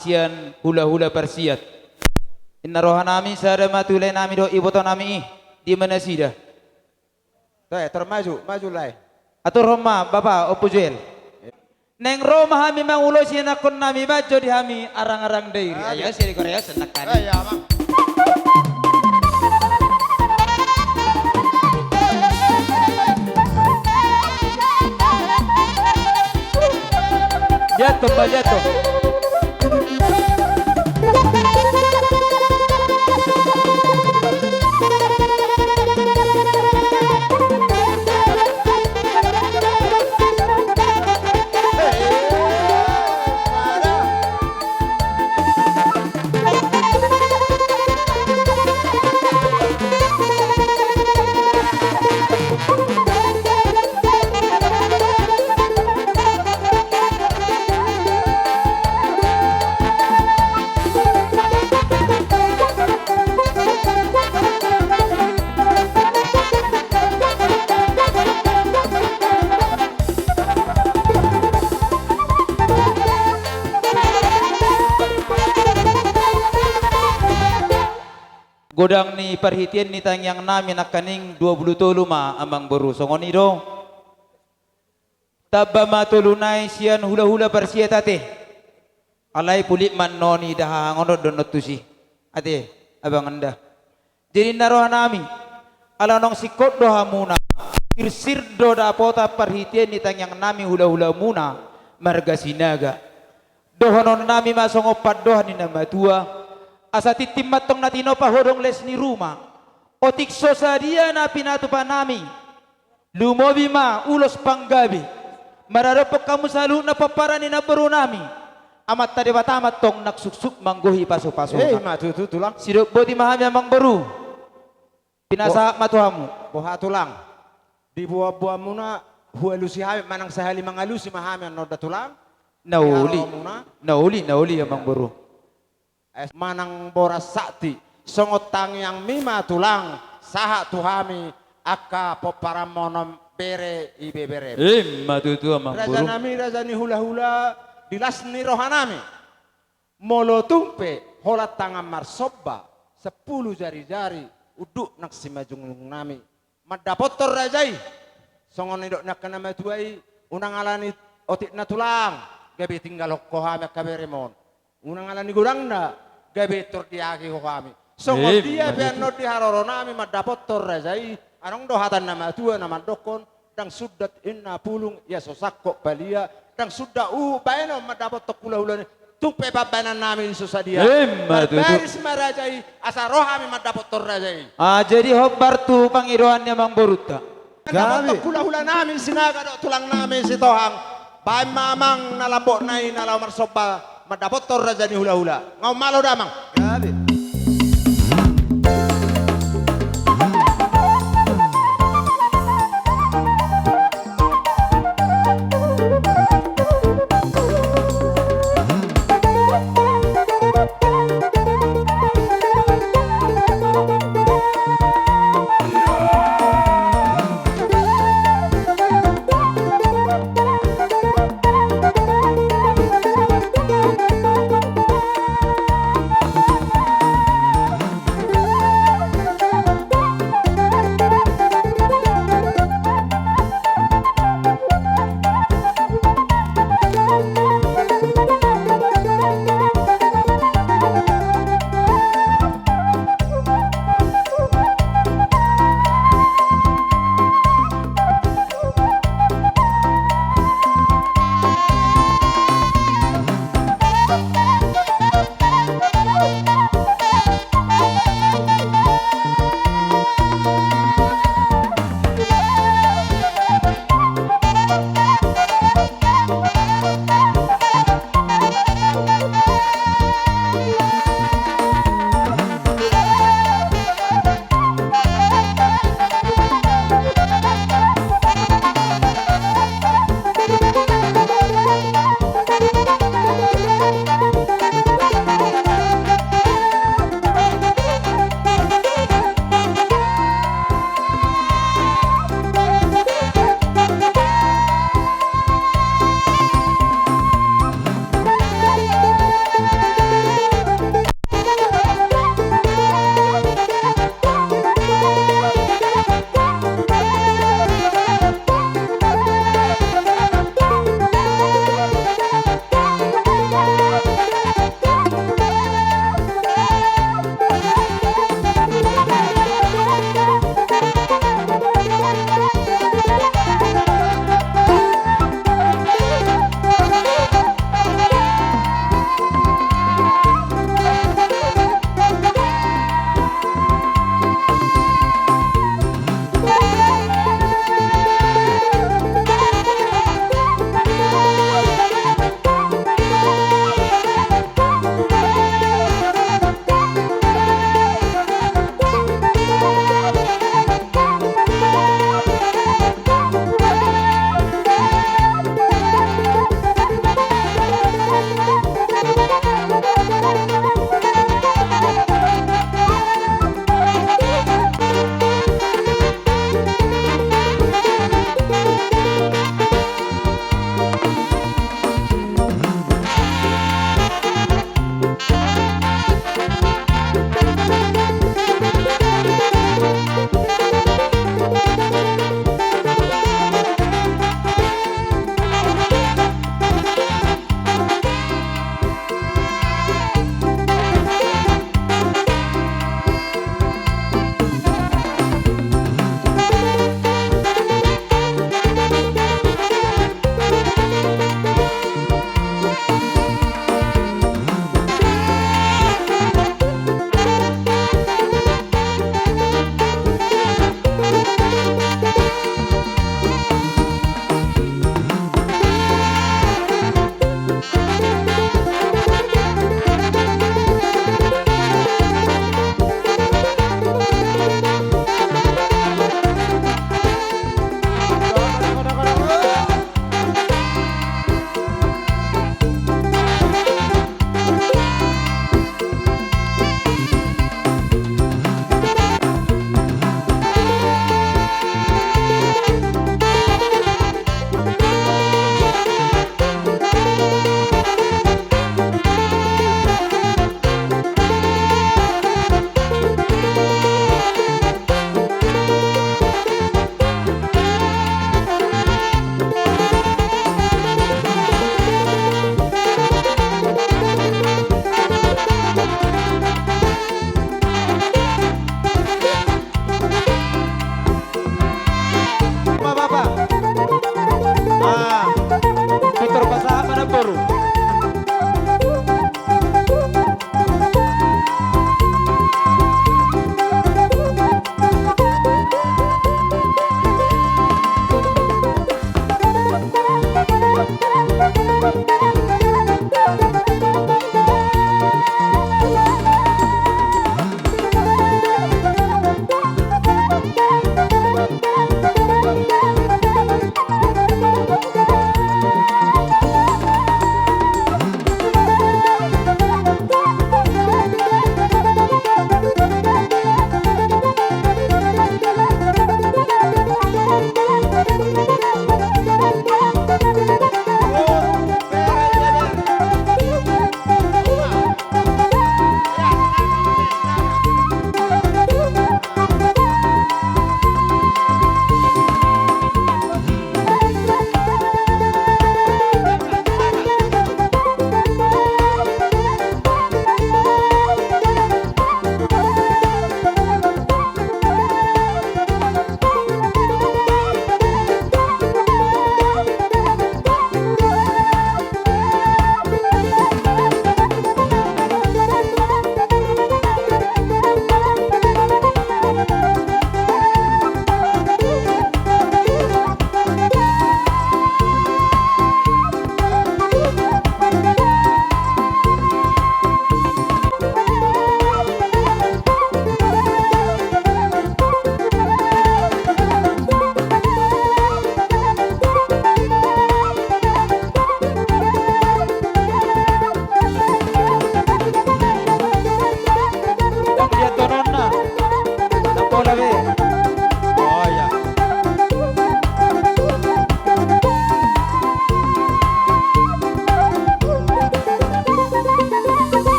Sian hulahula parsiat. Inna roha nami sada ma tu lae nami dohot iboto nami i, di ma nasida? Toe, tor maju, maju lae. Aturhon ma, Bapa, Ompu Joel. Naeng ro ma hami mangulosi anakkon nami, manjou di hami arang-arang dairi. Ayo, sini Korea, senang kali. Ayo, Amang. Jatuh, Pak, jatuh. Godang ni parhitean ni tangiang nami nangkaning dua pulu tolu ma, Amangboru, songon i do. Tamba ma tolu nai sian hulahula parsiat ate. Alai pulit ma annon i, da hahangonon do annon tusi. Ate, abang enda. Jadi ninna roha nami, ala naung singkop do hamuna, sirsir do dapotan parhitean ni tangiang nami hulahulamuna marga Sinaga. Dohonon nami ma songon pandohan ni na matua, asa tintin ma antong na tinopa hodong les ni ruma. Otik so sadia na pinatupa nami, lumobi ma ulos panggabe maradophon hamu saluhutna pomparan ni namboru nami. Amanta Debata ma antong na suksuk manggohi pasupasuna. Eh, ima tutu, Tulang. Sidok boti ma hami, Amangboru. Pinasahat ma tu hamu. Boha, Tulang? Di boanboanmuna hualusi hami, manang sahali mangalusi ma hami annon da, Tulang. Na uli. Na uli, na uli, Amangboru. Manang boras sakti, songon tangiangmi ma, Tulang, sahat tu hami angka pomparanmon on, bere ibeberem. Ima tutu, Amangboru. Raja nami, raja ni hulahula, di las ni roha nami. Molo tung pe holan tangan marsomba, sampulu jarijari, unduk nang simanjujung nami. Mandapothon raja i, songon nidok ni angka na matua i, unang ala ni otikna, Tulang, gabe tinggalhon ho hami angka berem on. Unang ala ni godangna, Gabe tor di agi ho hami. Songon dia pe annon di haroronami mandapothon raja i, adong do hata ni na matua na mandokkon, ndang sundat inna pulung ia so sangkot balia, ndang sundat uhum bahenon mandapothon hulahula ni, tung pe pambahenannami so sadia. Ima tutu. Marbaris ma raja i, asa ro hami mandapothon raja i. Ah, jadi hombar tu pangidoan ni amangborunta. Mandapothon hulahulanami Sinaga dohot tulangnami Sitohang. Baen ma amang na lambokna i na laho marsomba mandapothon raja ni hulahula. Nga on malo damang. Gabe.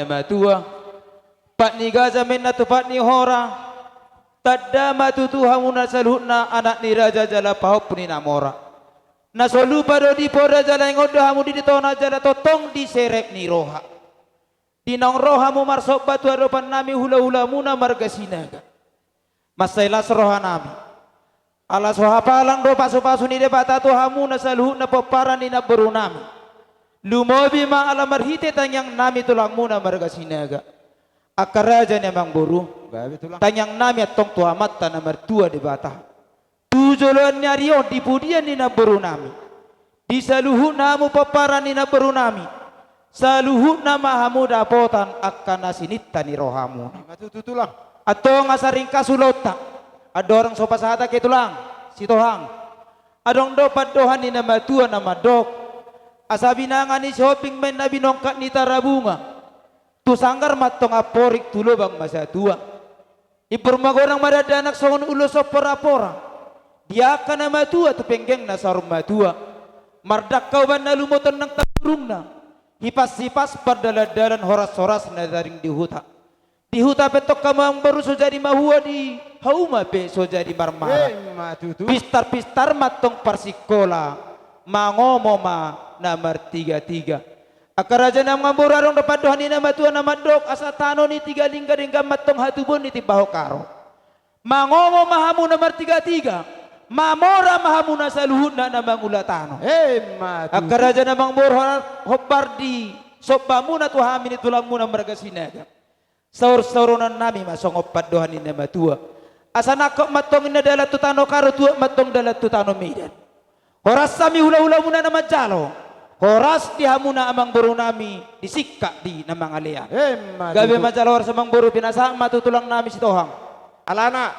Matua, pat ni gaja ma inna tu pat ni hora, tanda ma tutu hamuna saluhutna anak ni raja jala pahompu ni na mora. Na so lupa do di poda jala ingot do hamu di tona jala tongtong di serep ni roha. Di naung ro hamu marsomba tu adopannami hulahulamuna marga Sinaga. Mansai las rohanami. Ala so hapalang do pasupasu ni Debata tu hamuna saluhutna pomparan ni namborunami. Lumobi ma ala marhite tangiangnami tulangmuna marga Sinaga. Angka raja ni amangboru. Gabe tulang. Tangiangnami antong tu Amanta na martua Debata. Tu joloan ni ari on di pudian ni namborunami. Di saluhutna hamu pomparan ni namborunami. Saluhutna ma hamu dapotan angka na sininta ni rohamuna. Ima tutu tulang. Antong asa ringkas ulaonta. Andorang so pasahat angka i tulang, Sitohang. Adong do pandohan ni na matua na mandok. Asa binanga ni Sihombing ma inna binongkak ni Tarabunga. Tu sanggar ma antong amporik tu lobang ma satua. Impur magodang ma dakdanak songon ulos omporapora. Di angka na matua tu penggeng na saur matua. Mardangka uban na lumoton nang taburungna. Hipashipas pardalandalan horashoras na taring di huta. Di huta pe antong amangboru so jadi mahua di hauma pe so jadi marmara. Ima tutu. Pistarpistar ma antong parsingkola. Mangomo ma na martigatiga. Angka raja ni amangboru adong do pandohan ni na matua na mandok asa tano ni tiga lingga denggan ma antong hatubuan ni timbahon karo. Mangomo ma hamu na martigatiga, mamora ma hamu na saluhutna na mangula tano. Ima tutu. Angka raja ni amangboru hor-, hombar di sombamuna tu hami ni tulangmuna marga Sinaga. Saursauronnami ma songon pandohan ni na matua. Asa nangkok ma antong inna dalan tu tano karo tuat ma antong dalan tu tano Medan. Horas hami hulahulamuna na manjalo. Horas di hamuna amangborunami di singkat di na mangalean. Ima tutu. Gabe manjalo horas amangboru pinasahat ma tu tulangnami Sitohang. Alana.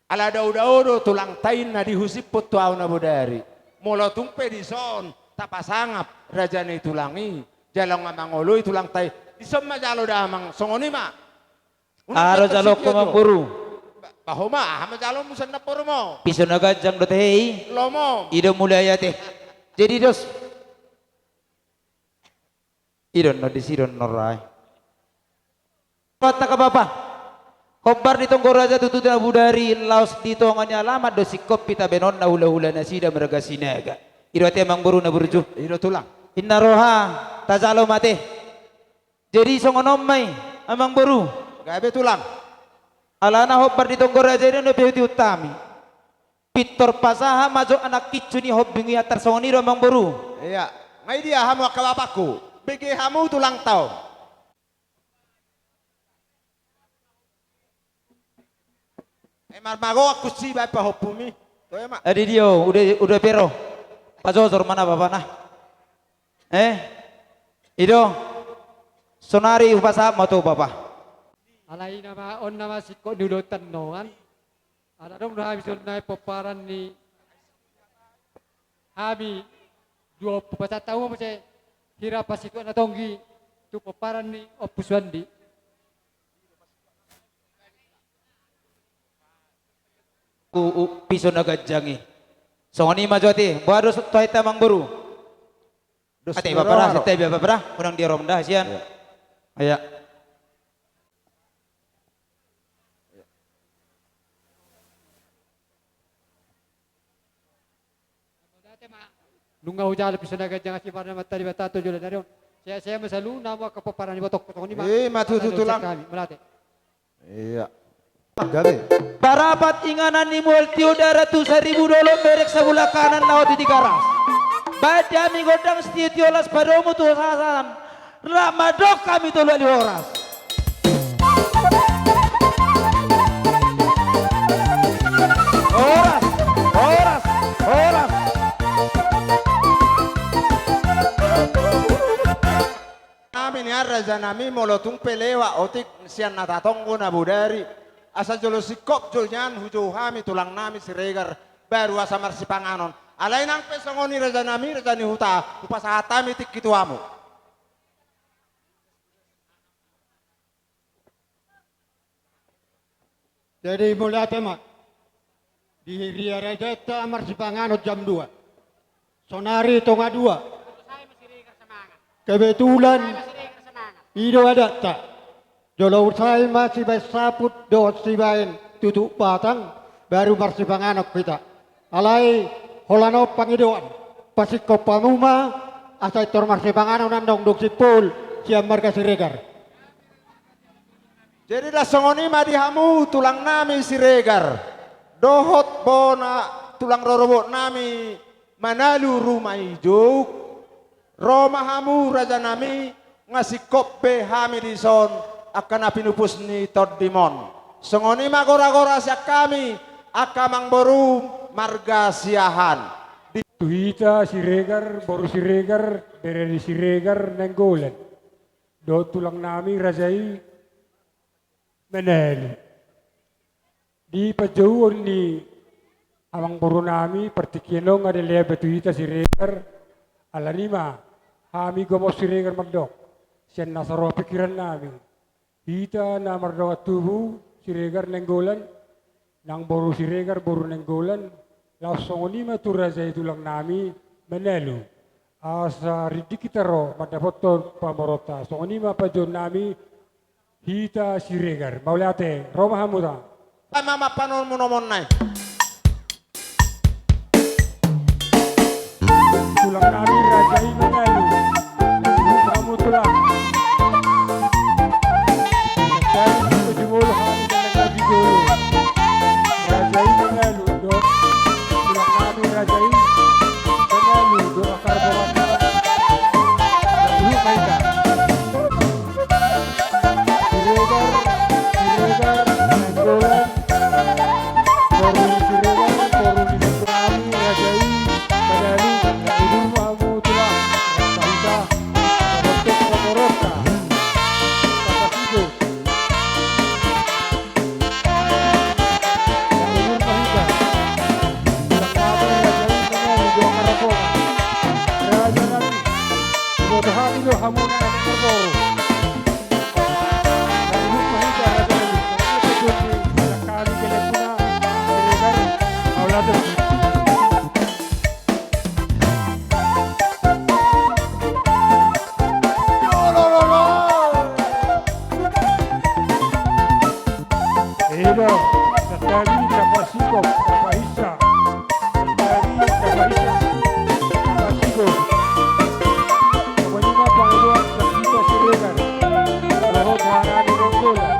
Ala daodao do tulangta i na dihusiphon tu ahu na bodari. Molo tung pe dison tapasangap raja ni tulang i. Jala nga mangoloi tulangta i. Dison ma jalo damang songon i ma. Unang ro jaloonku amangboru. Ba-, baho ma, aha ma jaloonmu sian namborumu? Piso na ganjang do tehe i. Lomo. I do mulai ate. Jadi dos. I do na disi do na rai. Pataka bapa. Hombar ni tonggo raja tutu na bodari laos di tonga ni alaman do singkop pita benon na hulahula nasida marga Sinaga. I do ate amangboru na burju. I do tulang. Inna roha tajalo ma ate. Jadi songon on ma i, amangboru. Gabe tulang. Alana hombar ni tonggo raja i na pihutihut hami. Pintor pasahat ma jo anak kincu ni Hombing i antar songon i do amangboru. Ia, nga i dia hamu angka bapangku. Bege hamu tulangta on. Eh, marmago aku si baen pahompumi. Toe ma. Adi dio, uda, uda pe ro. Pajojor ma na bapa na. Eh? I do. Sonari hupasahat ma tu bapa. Alai nama on nama singkop ni ulaonta nuaeng. Ala adong do hami songon nai pomparan ni hami dua ompu pasahat hamu muse hira pasingkop na tonggi tu pomparan ni Ompu Suandi. U, u, piso na ganjang i. Songon i ma jo ate, boha do tu hita amangboru. Ate bapa da, santai bapa da, unang di rom da hasian. Ia. Nunga hujalo piso na ganjang asi parna mata di bata tu jolo na rion. Sehat-sehat ma saluhutna hamu angka pomparan ni botongku songon i ma. Ima tutu tulang. Mauliate. Ia. Gabe. Parapat inganan ni mual tio darat tu saribu dolok merek sabulan kanan na otik di garas. Baen di hami gondang sitio-tio las padomu tu hasasan. Rap mandok hami tolu ali horas. Horas, horas, horas. Nami nian rajanami molo tung pe lewat otik sian na tatonggo na bodari. Asa jolo singkop jo nian hujou hami tulangnami Siregar baru asa marsipanganon. Alai nang pe songon i rajanami raja ni huta hupasahat hami tingki tu hamu. Jadi mauliate ma. Di ria rajanta marsipanganon jam dua. Sonari tonga dua. Kebetulan I do adatta. Jolo usai ma sibaen saput dohot sibaen tutuk batang, baru marsipanganon hita. Alai holan on pangidoan, pasingkop hamu ma, asa pintor marsipanganon annon dung simpul sian marga Siregar. Jadi ndang songon i ma di hamu tulang nami Siregar dohot bona tulang rorobot nami Manalu Rumah Ijuk. Ro ma hamu raja nami, nga singkop be hami dison angka na pinupus ni tondim on. Songon i ma gora-gora sian hami angka amangboru marga Siahaan. Di tu hita Siregar, boru Siregar, bere ni Siregar Nainggolan dohot tulang nami raja i Manalu. Di panjouon ni amangboru nami, partingkian on nga dilean be tu hita Siregar. Alani i ma hami gomos Siregar mandok, sian na so ro pingkiran nami, hita na mardongan tubu Siregar Nainggolan, nang boru Siregar boru Nainggolan, laos songon i ma tu raja i tulang nami Manalu. Asa rindik hita ro mandapothon pamoruonta. Songon i ma panjouon nami, hita Siregar. Mauliate, ro ma hamu da. Ai ma mampanonmu nomonna i. Tulang nami raja i Manalu. Ro ma hamu tulang. Raja i Manalu. Tulang nami raja i Manalu. Manalu, dohot akar bohata. Luhut ma hita. Siregar, Siregar, Nainggolan, boru ni Siregar, boru ni Nainggolan, raja i, Manalu, udur ma hamu tulang, rap ma hita, mandapothon pamoruonta, Tapasidok. Udur ma hita, tulang nami, raja i, Manalu, dohot akar rombongan, raja nami, diboto hami do hamu na anak marboru. Edo, santari, tapasikop, tapaisa. Santari, tapaisa, tapasikop. Pokokna ma pangidoan sian hita Siregar. Dohot harani Nainggolan.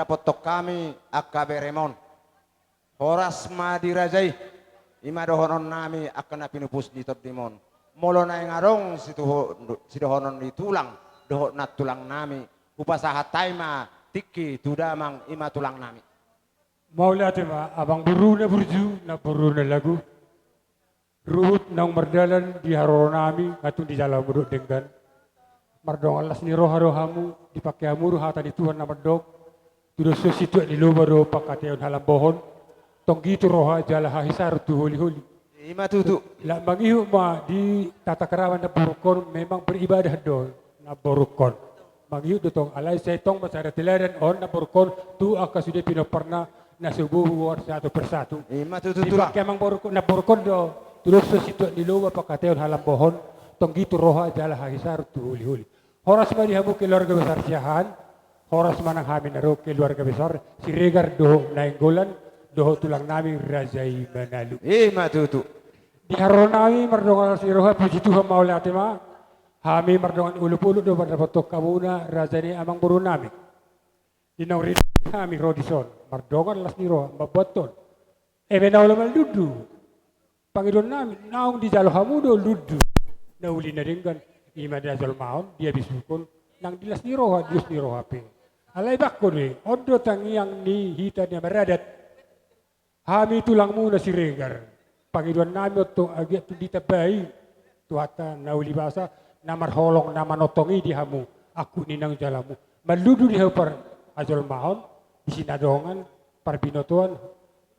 Dapothon hami angka berem on. Horas ma di raja i. I ma dohononnami angka na pinupus ni tondim on. Molo naeng adong situho-, sidohonon ni tulang dohot nantulangnami, hupasahat hami ma tingki tu damang, i ma tulangnami. Mauliate ma, amangboru na burju, namboru na lagu. Ruhut naung mardalan di haroronami, nga tung dijalo hamu dohot denggan. Mardongan las ni roha do hamu, dipangke hamu do hata ni Tuhan na mandok: Tudoshon situak ni loba do pangkataion halambohon, tonggi tu roha jala hahisaron tu holiholi. I ma tutu. Laos mangihut ma di tata krama namborungkon, memang beribadah do namborungkon. Mangihut do tong, alai sai tong mansai sada teladan on namborungkon tu angka sude pinomparna na so boi goar satu persatu. I ma tutu, tulang. Dipangke amangborungkon, namborungkon do: Tudoshon situak ni loba pangkataion halambohon, tonggi tu roha jala hahisaron tu holiholi. Horas ma di hamu keluarga besar Siahaan. Horas ma nang hami na ro keluarga besar Siregar dohot Nainggolan, dohot tulangnami raja i Manalu. I ma tutu. Di haroronami mardongan las ni roha, puji Tuhan, mauliate ma. Hami mardongan olopolop do mandapothon hamuna, raja ni amangborunami. Di naung ringot hami ro dison, mardongan las ni roha, mambuathon eme na olo maldundu. Pangidoannami, naung dijalo hamu do lundu na uli na denggan, i ma na jolmaon, diabisuhon, nang di las ni roha, di ulos ni roha pe. Alai bangko do i, on do tangiang ni hita na maradat. Hami tulangmuna Siregar, pangidoannami on tong anggiat tung ditambai Tuhanta na uli basa, na marholong, na manongtong i di hamu, angkup ni naung jalamu. Mallundu di hamu parajolmaon, di sinadongan, parbinotoan,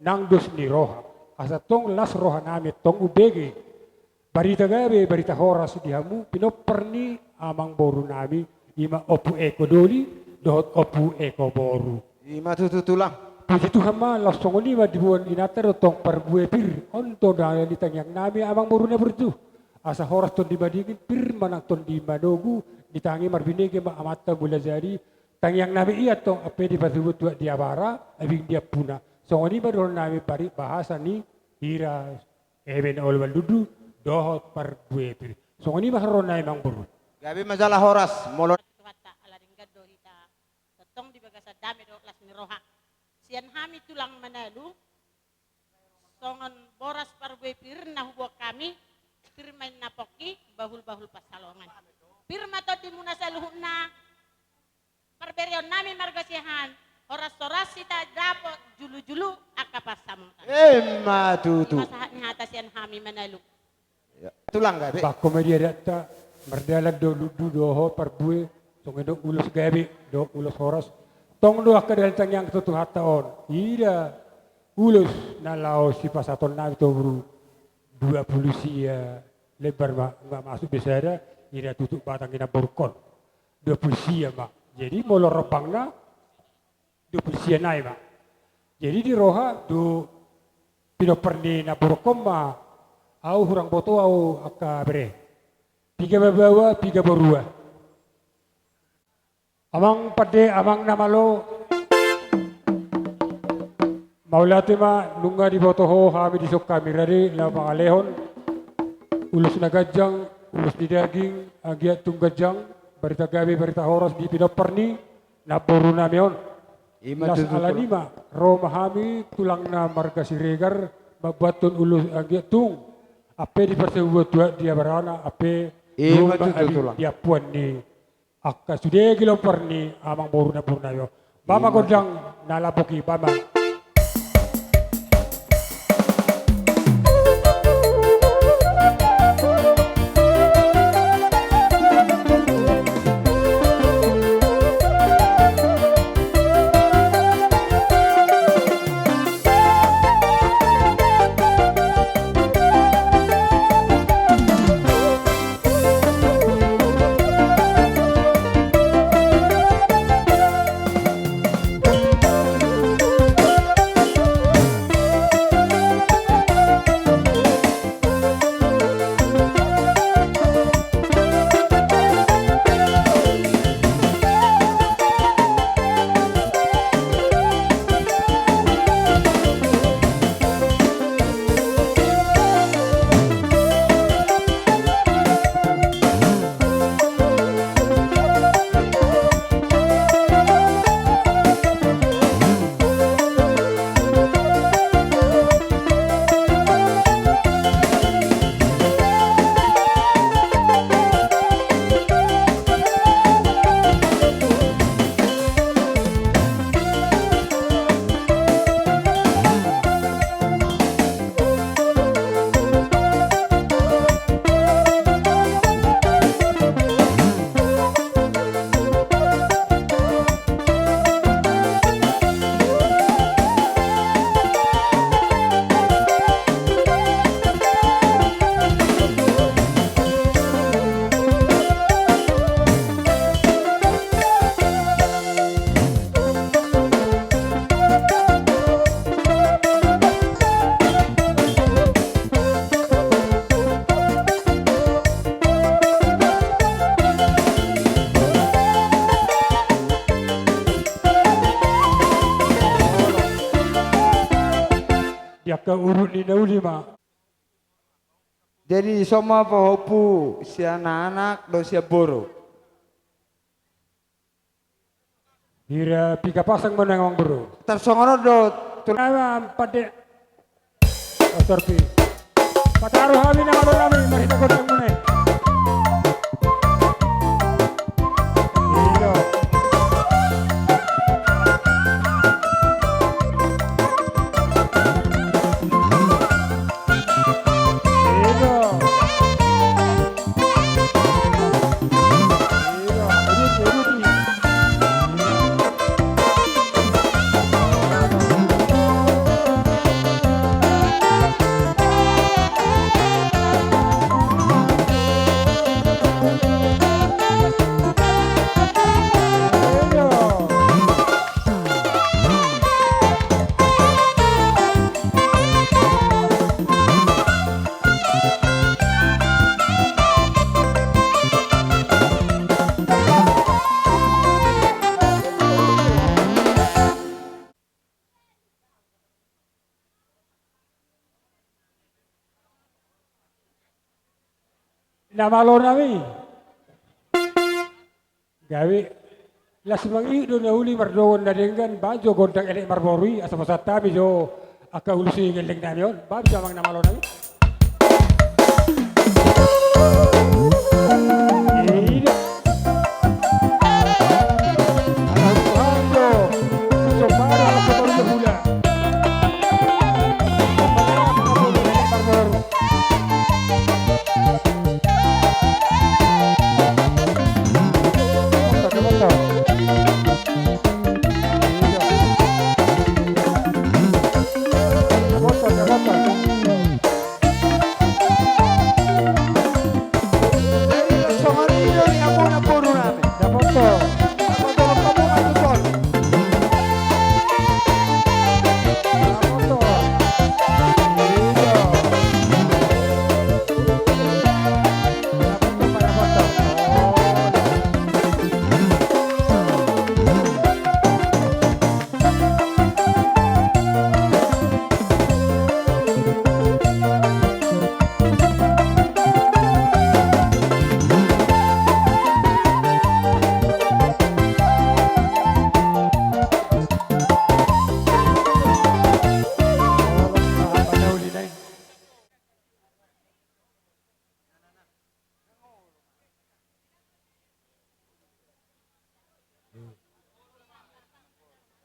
nang dos ni roha. Asa tong las rohanami tong umbege barita gabe, barita horas di hamu pinompar ni amangborunami, i ma Ompu Eko Doli dohot Ompu Eko Boru. I ma tutu, tulang. Puji Tuhan ma, laos songon i ma diboan inanta do tong parbue pir. On do na nitangiangnami, amangboru na burju. Asa horas tondi madingin, pir ma nang tondi manogu. Ditangi marbinege ma amanta Mulajadi. Tangiangnami i antong, ampe dipasahat tuak di abara, abing di ampuna. Songon i ma dohononnami, bari bahasa ni hira eme na olo maldundu dohot parbue pir. Songon i ma haroronami, amangboru. Gabe ma jala horas, molo Tuhanta, ala denggan do hita tongtong di bagasan dame dohot las ni roha. Sian hami tulang Manalu, songon boras parbue pir na huboan hami, pir ma inna pongki, bahul-bahul pansalongan. Pir ma tondimuna saluhutna, parbereonnami marga Siahaan, horas-horas hita dapot, julu-julu angka pansamotan. I ma tutu. I ma sahat ni hata sian hami Manalu. Ya. Tulang gabe. Bangko ma di adatta, mardalan do lundu dohot parbue, songon i do ulos gabe dohot ulos horas. Tong do angka dalan tangiang tu Tuhanta on. Ida ulos na laho sipasahatonnami tu boru, dua pulu sia lembar ma, nunga masuk be sada, ida tutup batang ni namborungkon. Dua pulu sia ma. Jadi molo rombangna, dua pulu sia nai ma. Jadi di roha do pinompar ni namborungkon ma, au hurang boto au angka bere. Piga baoa, piga borua. Amang pande, amang na malo. Mauliate ma, nunga diboto ho hami dison hami rade laho mangalehon ulos na ganjang, ulos ni daging, anggiat tung ganjang barita gabe, barita horas di pinompar ni namborunami on. I ma tutu, tulang. Alani ma ro ma hami tulangna marga Siregar mambuathon ulos anggiat tung ampe diparsahat tuak di abarana, ampe i ma tutu, tulang, di ampuan ni angka sude pinomparna amangboru namborunami on. Ba ma gondang na lambok i, ba ma. Urut ni na uli ma. Jadi, dison ma pahompu sian anak dohot sian boru. Hira piga pasang ma nuaeng, amang boru? Tarsongon on do. Tul- Ama, pande. Pastor Pi. Pataru hami na malo nami, marhite gondang muna i. Ido. Ido. Na malo nami. Gabe las mangihut do na uli mardomu na denggan, baen jo gondang elek marboru i, asa pasahat hami jo angka ulos ni gelleng nami on, baen jo amang na malo nami. Ida. Ala Tuhan jo, susu pada ala kotor jo hula. Marboru.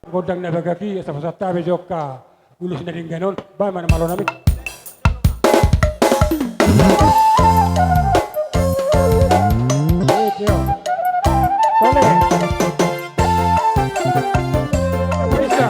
Gondang na bagak i, asa pasahat hami jo angka ulos na denggan on, baen ma na malo nami. Oke, tio. Sole. Bisa.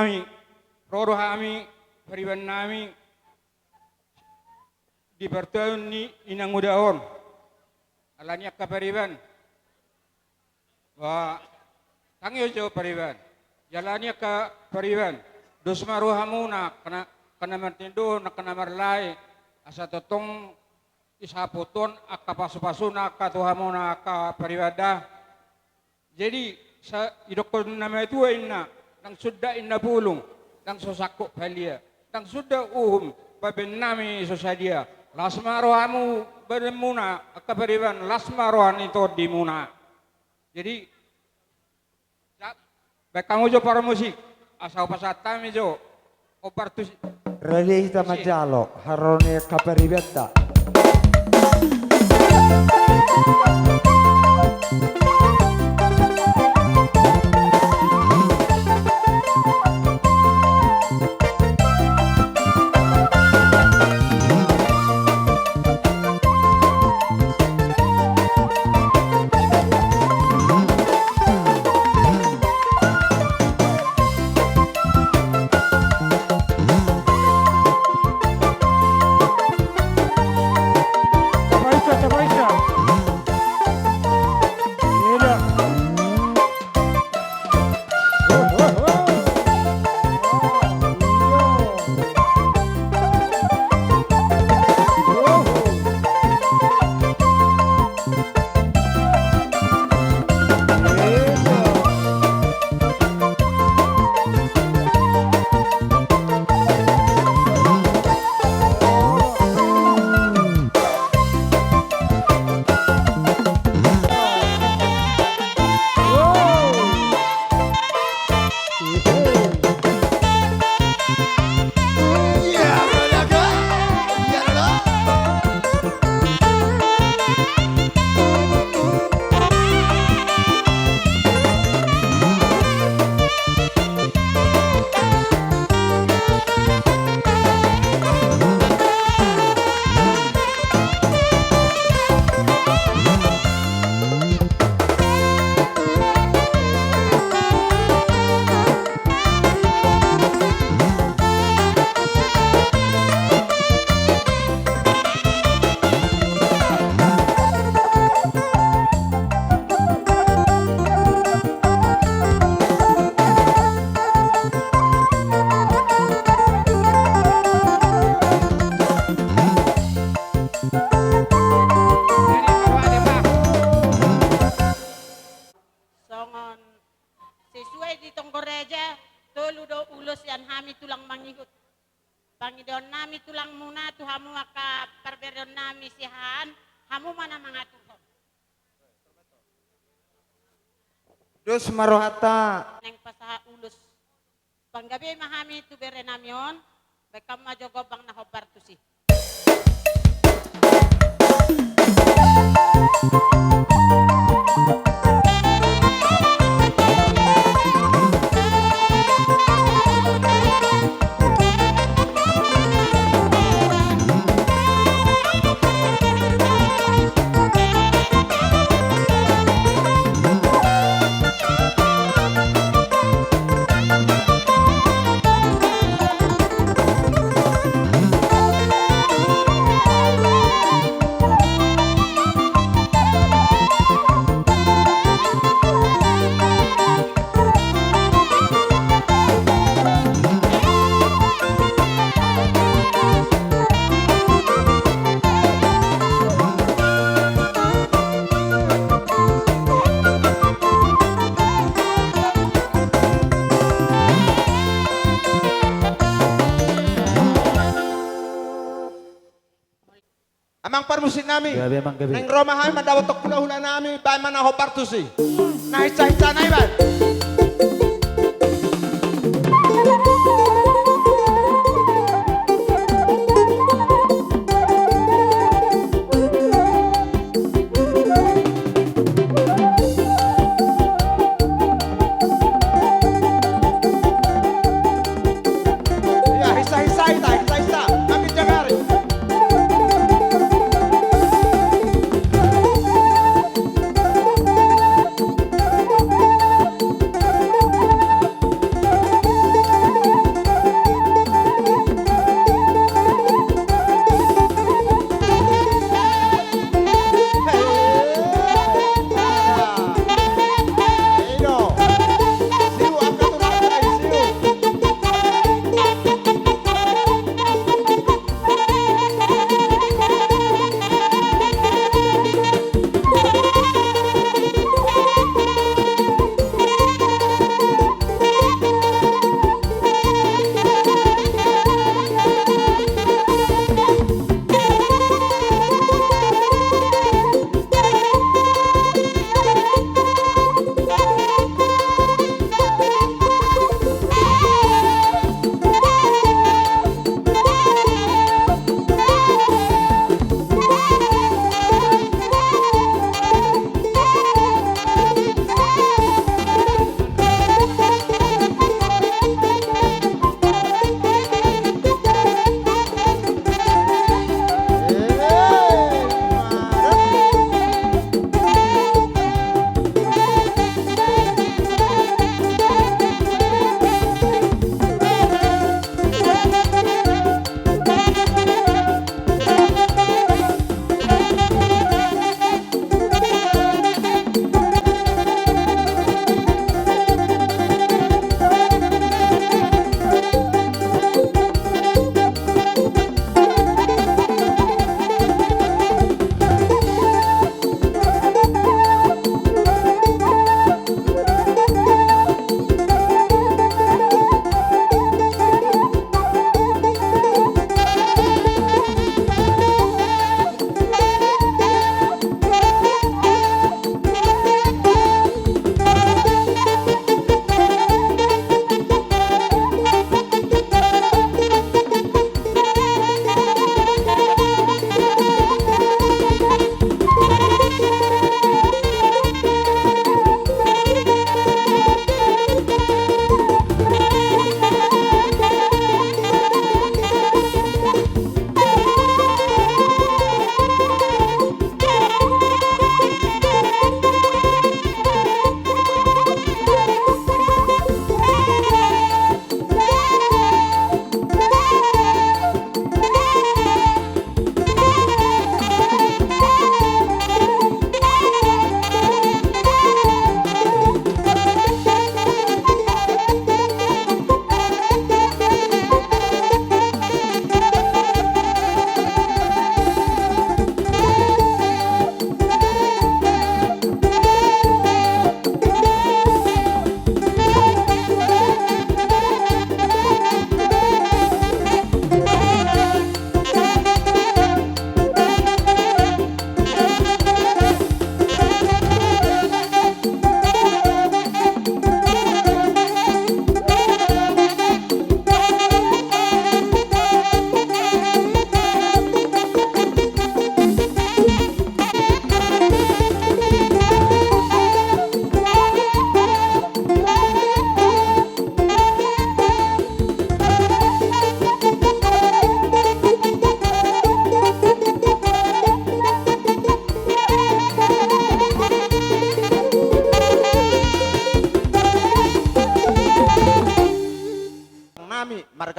Ro do hami, pariban nami, di partuaon ni inang uda on. Alani angka pariban. Ba, tangihon jo pariban. Jala alani angka pariban. Dos ma rohamuna, angka na, angka na martinodohon, angka na marlae. Asa tongtong disapothon angka pasupasuna, angka tu hamuna, angka pariban da. Jadi, sa-, didokkon na matua inna, ndang sonda inna pulung, ndang so sangkop halia, ndang sonda uhum, bahen nami so sadia. Las ma rohamu badanmuna, angka pariban, las ma roha ni tondimuna. Jadi, sa-, bahen hamu jo parmusik, asa hupasahat hami jo. Hombar tusi. Rade hita manjalo haroro ni angka paribanta. Songon sesuai di tonggo raja, tolu do ulos sian hami tulang mangihut. Pangidoan nami tulangmuna tu hamu angka parbereon nami siahaan, hamu ma na mangaturhon. Dos ma rohanta. Naeng pasahat ulos. Panggabe ma hami tu bere nami on, bahen hamu ma jo gombang na hombar tusi. Amang parmusik nami. Gabe, amang, gabe. Naeng ro ma hami mandapothon hulahula nami, bahen ma na hombar tusi. Na hinsahinsa nai bahen.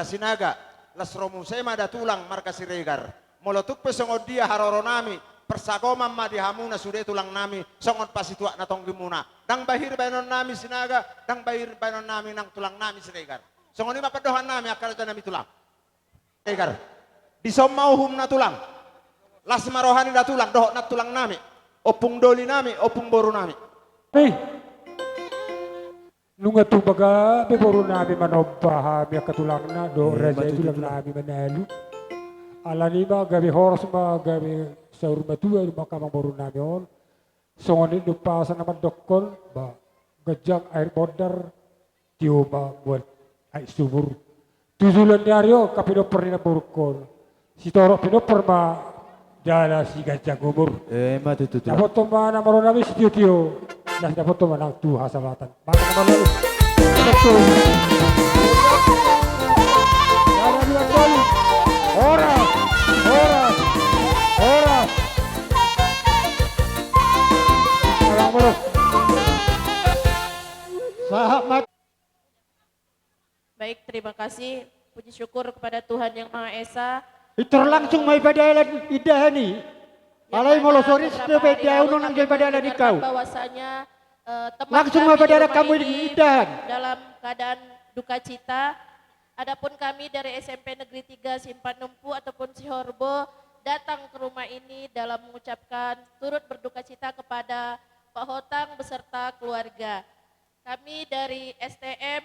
Sinaga, las ro muse ma da tulang marga Siregar. Molo tung pe songon dia haroronami, parsagoman ma di hamuna sude tulangnami, songon pasituak na tonggimuna. Ndang bahir baenonnami Sinaga, ndang bahir baenonnami nang tulangnami Siregar. Songon i ma pandohannami angka rajanami tulang. Siregar. Dison ma uhumna tulang. Las ma rohani da tulang, dohot nang tulangnami. Ompung dolinami, ompung borunami. Hei. Nunga tupa gabe borunami manomba hami angka tulangna dohot raja i tulangnami Manalu. Alani ma gabe horas ma gabe saur matua i ma angka amang borunami on. Songon i do pasa na mandokkon ba ganjang air bondar tio ma muat air sumur. Tu joloan ni ari on angka pinompar ni namborungkon. Sitorop pinompar ma jala siganjang umur. Ima tutu tulang. Dapothon ma na marona be sitiotio. Las dapothon ma nang tu hasalamatan. Mangana marona be. Horas, horas, horas. Sahat ma. Baik, terima kasih. Puji syukur kepada Tuhan Yang Maha Esa. Pintor langsung ma i padalan indahan i. Alai molo so ris dope indahan on, nunga jala padalan i kau. Bahwasanya, eh, teman kami di rumah ini dalam keadaan duka cita. Adapun kami dari S M P Negeri tiga Simpang Nempu ataupun Sihorbo datang ke rumah ini dalam mengucapkan turut berduka cita kepada Pak Hotang beserta keluarga. Kami dari S T M,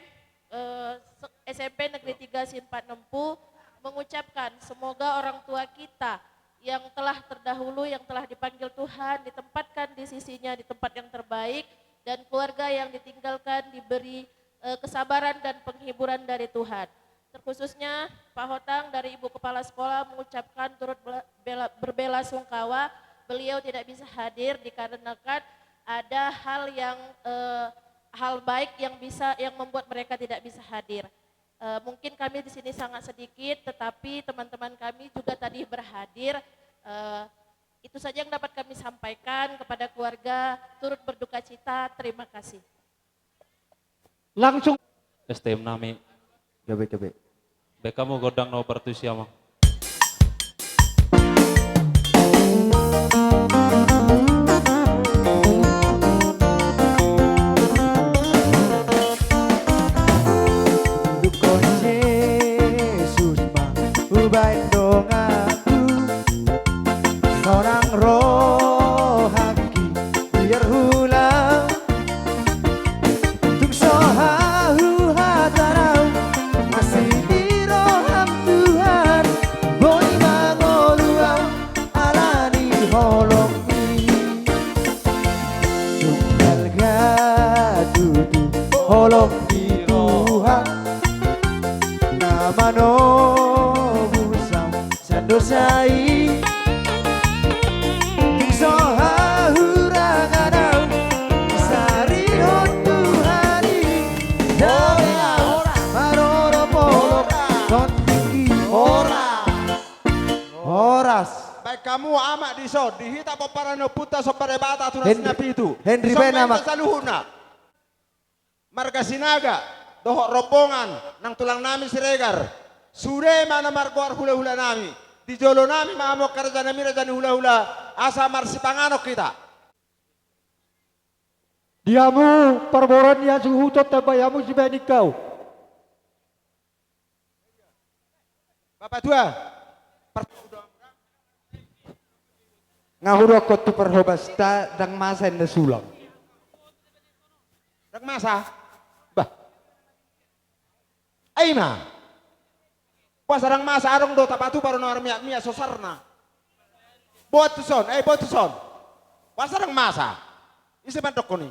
eh, se-, S M P Negeri tiga Simpang Nempu mengucapkan semoga orang tua kita yang telah terdahulu, yang telah dipanggil Tuhan, ditempatkan di sisinya di tempat yang terbaik, dan keluarga yang ditinggalkan diberi, eh, kesabaran dan penghiburan dari Tuhan. Terkhususnya Pak Hotang dari Ibu Kepala Sekolah mengucapkan turut bela-, bela-, berbelasungkawa, beliau tidak bisa hadir dikarenakan ada hal yang, eh, hal baik yang bisa, yang membuat mereka tidak bisa hadir. Eh, mungkin kami di sini sangat sedikit, tetapi teman-teman kami juga tadi berhadir. Eh, itu saja yang dapat kami sampaikan kepada keluarga, turut berduka cita. Terima kasih. Langsung. S T M nami. Gabe, gabe. Baen hamu gondang na hombar tusi, amang. Tundukon Jesus ma hubaen donganku, sonang rohangki biar hulam. Tung so hau hatana, asi ni roham Tuhan, boi mangolu au ala ni holongmi. Tung balga tutu holong ni Tuhan, na manobus au sian dosa i. Tung so hahurangan au, sarihon Tuhan i. Horas, maroro polok, tontingki. Horas. Horas. Baen hamu amak dison, di hita pomparan ni ompunta Somba Debata tunas na pitu. Henry, baen amak. Saluhutna. Marga Sinaga dohot rombongan nang tulangnami Siregar, sude ma na margoar hulahulanami. Di jolonami ma hamu angka rajanami, raja ni hulahula, asa marsipanganon hita. Di hamu parboruon ni hasuhuton, tambai hamu sibaenon hau. Bapatua. Nga hudokkon tu parhobasta ndang masa inna sulang. Ndang masa? Bah. Ai ma. Boasa ndang masa, adong do tapatupa do na marmiakmiak sosarna. Boan tuson, eh, boan tuson. Boasa ndang masa? Ise mandokkon i?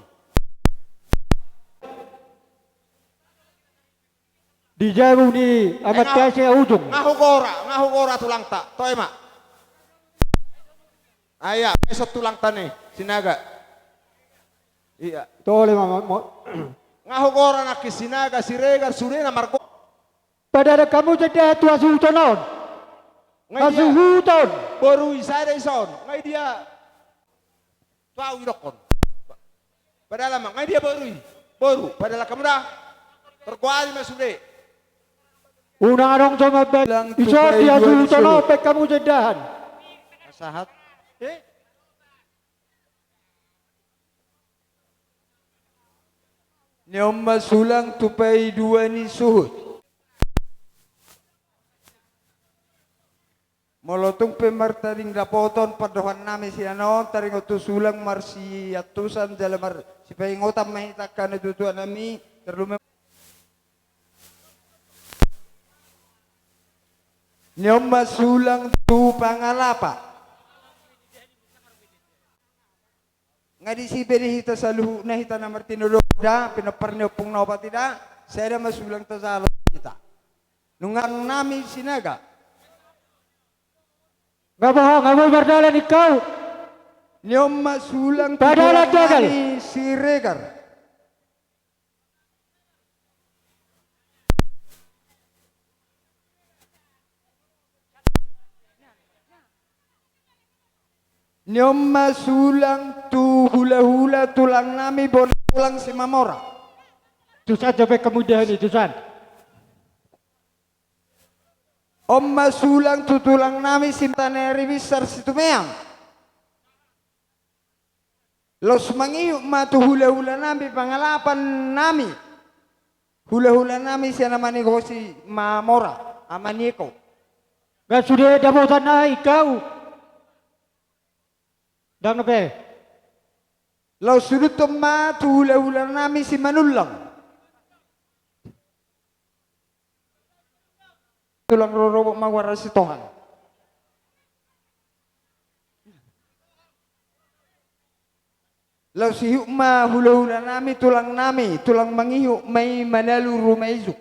Di jabu ni amanta ese ujung. Nga hugora, nga hugora tulangta. Toe ma. Ai ia, besok tulangta ni Sinaga. Ia. Tole ma, ma, ma. Nga hugora nangkin Sinaga, Siregar, sude na margo. Padalan hamu janda tu hasuhuton on. Hasuhuton. Boru i sada ison. Nga dia. Tu au idokkon. Padalan ma, nga dia boru i. Boru, padalan hamu da. Targoari ma sude. Unang adong jo mambahen. Ison di hasuhuton on baen hamu jo indahan. Sahat. Eh? Ni on ma sulang tu paidua ni suhut. Molo tung pe martading dapoton pandohan nami sian on, taringot tu sulang marsiantusan jala marsipaingotan ma hita angka natuatua nami, tarlumobi. Ni on ma sulang tu pangalapa. Nga disi be di hita saluhutna hita na martinodohon da, pinompar ni ompung na opat i da, sada ma sulang tajalo hita. Nunga nami Sinaga. Nga boha, nga boi mardalan ingkau. Ni on ma sulang tu tulang nami Siregar. Ni on ma sulang tu hulahula tulang nami Bona Tulang Simamora. Tusan jo baen hamu indahan i, tusan. On ma sulang tu tulang nami Simataniari Binsar Situmeang. Laos mangihut ma tu hulahula nami, pangalapan nami. Hulahula nami sian ama ni ho Simamora, ama ni ho. Nga sude dapotan na ingkau. Ndang dope. Laos suduthon ma tu hulahula nami Simanullang. Tulang rorobot ma goarna Sitohang. Laos ihut ma hulahula nami, tulang nami, tulang mangihut ma i Manalu Rumaijuk.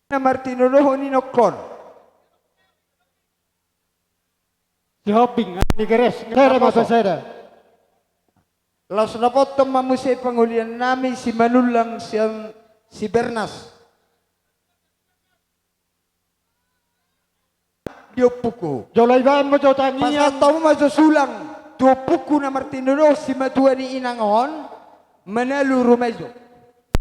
Na martinodohon i nongkon. Sihombing, ama ni Geres, sada ma sada. Laos dapothon ma muse pangolian nami Simanullang sian Sibernas. Di ompungku. Jolo ibaen ma jo tangiang. Pasahat hamu ma jo sulang tu ompungku na martinodohon simatua ni inang on, Manalu Rumaijuk.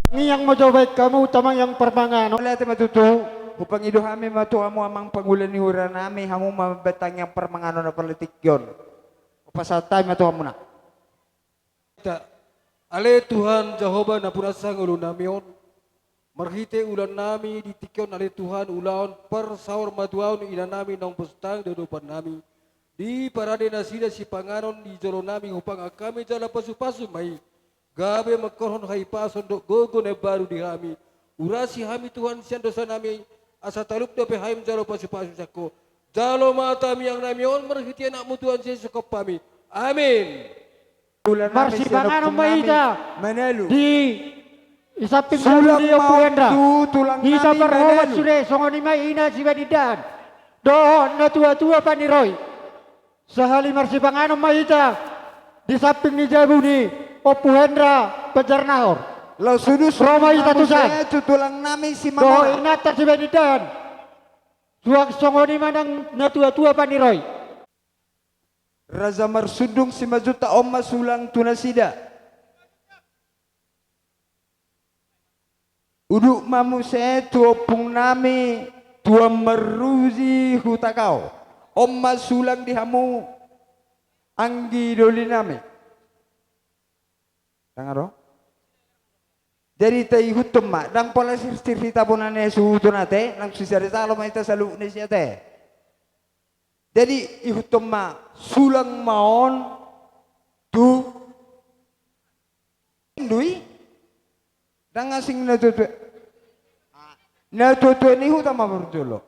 Tangiang ma jo baen hamu, tangiang parmanganon. Mauliate ma tutu, hupangido hami ma tu hamu amang pangula ni huria nami, hamu ma mambaen tangiang parmanganon na pala tingki on. Hupasahat hami ma tu hamuna. Ale Tuhan Jahowa na punasa ngolu nami on, marhite ulaon nami di tingki on ale Tuhan, ulaon parsaurmatuaon ina nami naung poso tang di adopan nami, diparade nasida sipanganon di jolo nami, hupangan hami jala pasupasu ma i, gabe mangkorhon hahipason dohot gogo na imbaru di hami. Urasi hami Tuhan sian dosa nami, asa talup dope hami manjalo pasupasu sian Ho. Jalo ma tangiang nami on marhite Anakmu Tuhan Jesus Kristus hami. Amin. Marsipanganon ma hita di samping ni Ompu Hendra. Hita parhobas sude, songon i ma ina sibaen indahan dohot natuatua paniroi. Sahali marsipanganon ma hita di samping ni jabu ni Ompu Hendra Banjarnahor. Laos ro ma hita tusan dohot inanta sibaen indahan. Suang songon i ma nang natuatua paniroi. Raja Marsundung Simanjuntak, on ma sulang tu nasida. Udut ma muse tu ompung nami Tuan Marruji Hutagao. On ma sulang di hamu anggi doli nami. Ndang adong? Jadi taihuthon ma, ndang pola sirsir hita bona ni hasuhuton ate, nang sisada jalo ma hita saluhutna isi ate. Jadi ihuthon ma sulang ma on tu Indui. Ndang asing natuatua. Natuatua ni huta ma parjolo.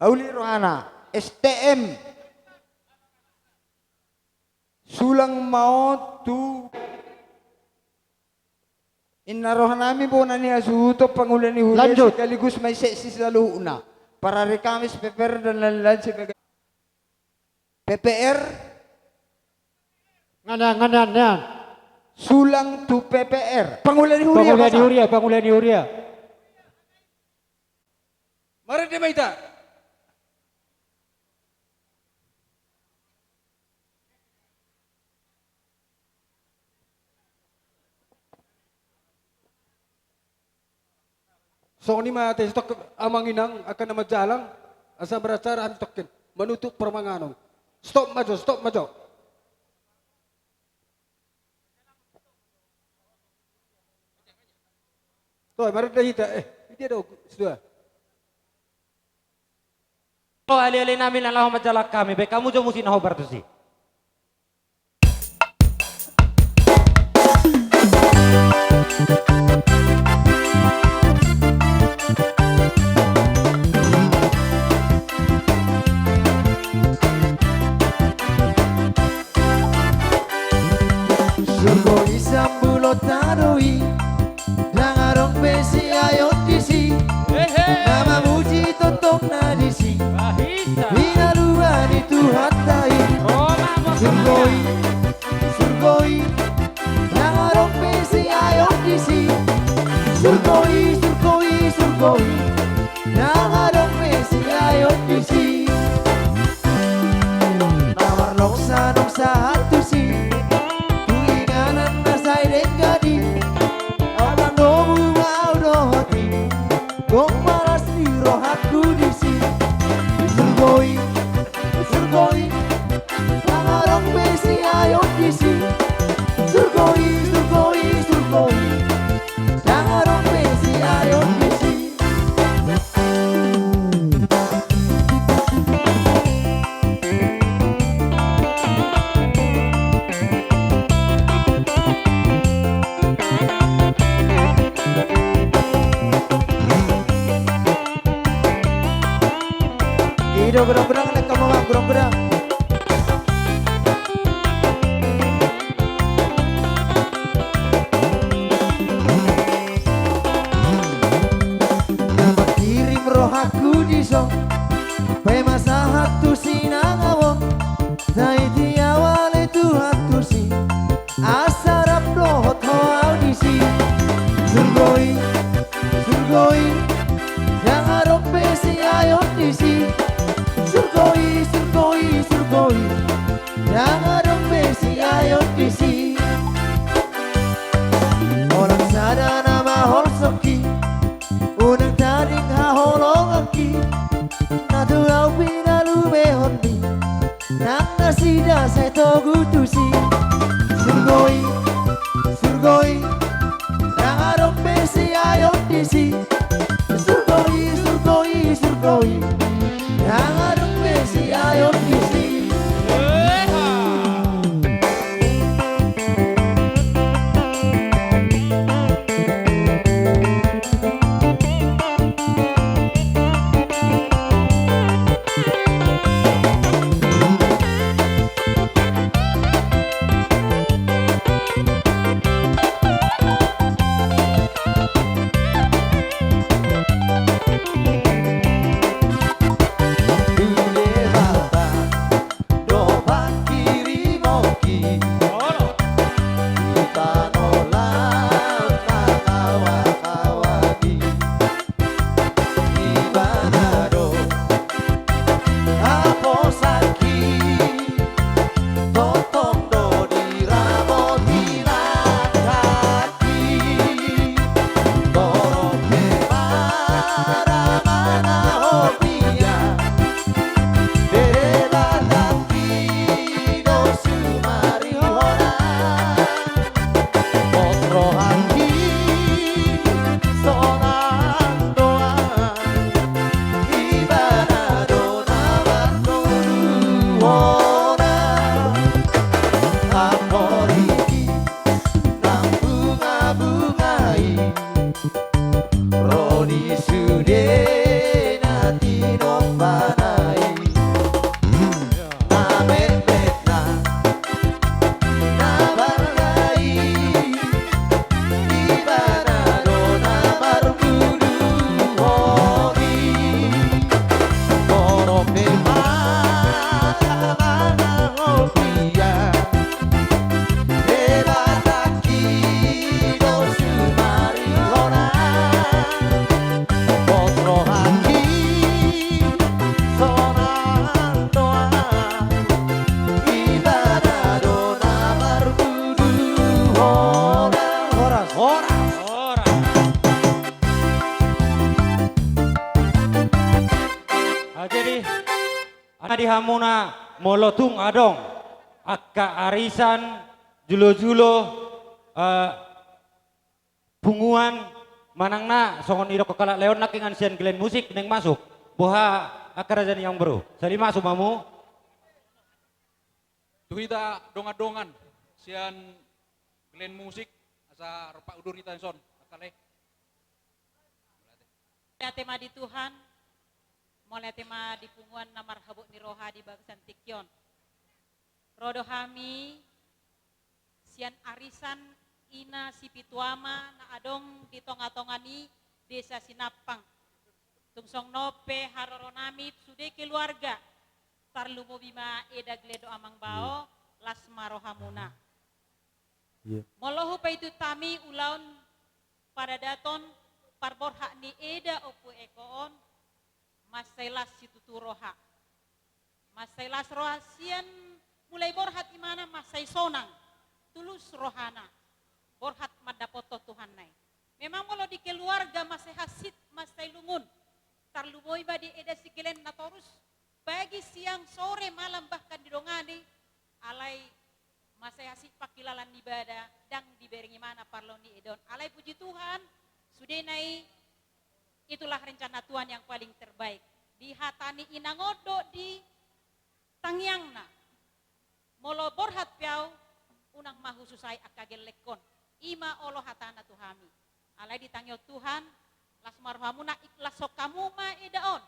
Uli rohana S T M. Sulang ma on tu inna roha nami bona ni hasuhuton pangula ni huria sekaligus ma i seksi saluhutna. Parari Kamis, P P R dan lain-lain sebagai P P R. Ngana, ngana, ngana. Sulang tu P P R. Pangula ni huria, pangula ni huria, pangula ni huria. Marende ma hita. Songon i ma ate, stop, amang inang angka na manjalang, asa beracara hami tongkin manutup parmanganon. Stop ma jo, stop ma jo. Toe, marende hita, eh, dia do, sudah. O, ale-ale nami na laho manjalang hami, baen hamu jo musik na hombar tusi. Surgo i, sambulotta do i, ndang adong be siayon disi. Hehe. Na mamuji tongtong na disi. Bahisa. Pinaluan ni Tuhanta i. Oh, mama. Surgo i, surgo i, ndang adong be siayon disi. Surgo i, surgo i, surgo i, ndang adong be siayon disi. Na marnongsa-nongsa tusi, tu inganan na sai denggan i. Amang, domu ma au dohot i, gok ma las ni rohangku disi. Surgo i, surgo i, ndang adong be siayon disi. Surgo i, surgo i, surgo i, ndang adong be siayon disi. I do godang-godang, lek hamu ma godang-godang. Na mangkirim rohangku dison, paima sahat tusi nang au on, sai diawa ale Tuhan tusi, asa rap dohot ho au disi. Surgo i, surgo i, ndang adong be siayon disi. Surgo i, surgo i, surgo i, ndang adong be siayon disi. Unang sada na maholsongki, unang tading haholonganki, na tu au pinalumehonmi, nang nasida sai togu tusi. Surgo i, surgo i, ndang adong be siayon disi. Surgo i, surgo i, surgo i, ndang adong be siayon disi. di hamuna molo tung adong angka arisan, julo-julo, eh, punguan manang na songon i dohot halak Leon nangkiningan sian Glenn Musik naeng masuk. Boha angka raja ni amang boru. Sahali masuk ma hamu. Tu hita dongan-dongan sian Glenn Musik, asa rap udur hita dison, angka lae. Mauliate ma di Tuhan, mauliate ma di punguan na marhabot ni roha di bagasan tingki on. Ro do hami sian arisan Ina Sipitu Ama na adong di tonga-tonga ni Desa Sinampang. Tung songon on pe haroronami sude keluarga, tarlumobi ma eda Glenn dohot amang bao, las ma rohamuna. Iya. Molo hupaihut hami ulaon paradaton parborhat ni eda Ompu Eko on, mansai las situtu roha. Mansai las roha sian mulai borhat imana, mansai sonang, tulus rohana, borhat mandapothon Tuhanna i. Memang molo di keluarga mansai hansit, mansai lungun, tarlumobi ma di eda si Glenn na torus, pagi, siang, sore, malam, bahkan didongani, alai mansai hansit pangkilalaan ni ibana, ndang dibereng imana parlaon ni eda on. Alai puji Tuhan, sudena i, itulah rencana Tuhan yang paling terbaik. Di hata ni inang on do di tangiangna. Molo borhat pe au, unang ma hususai angka gellengkon. I ma olo hatana tu hami. Alai ditangihon Tuhan, las ma rohamuna, iklashon hamu ma eda on.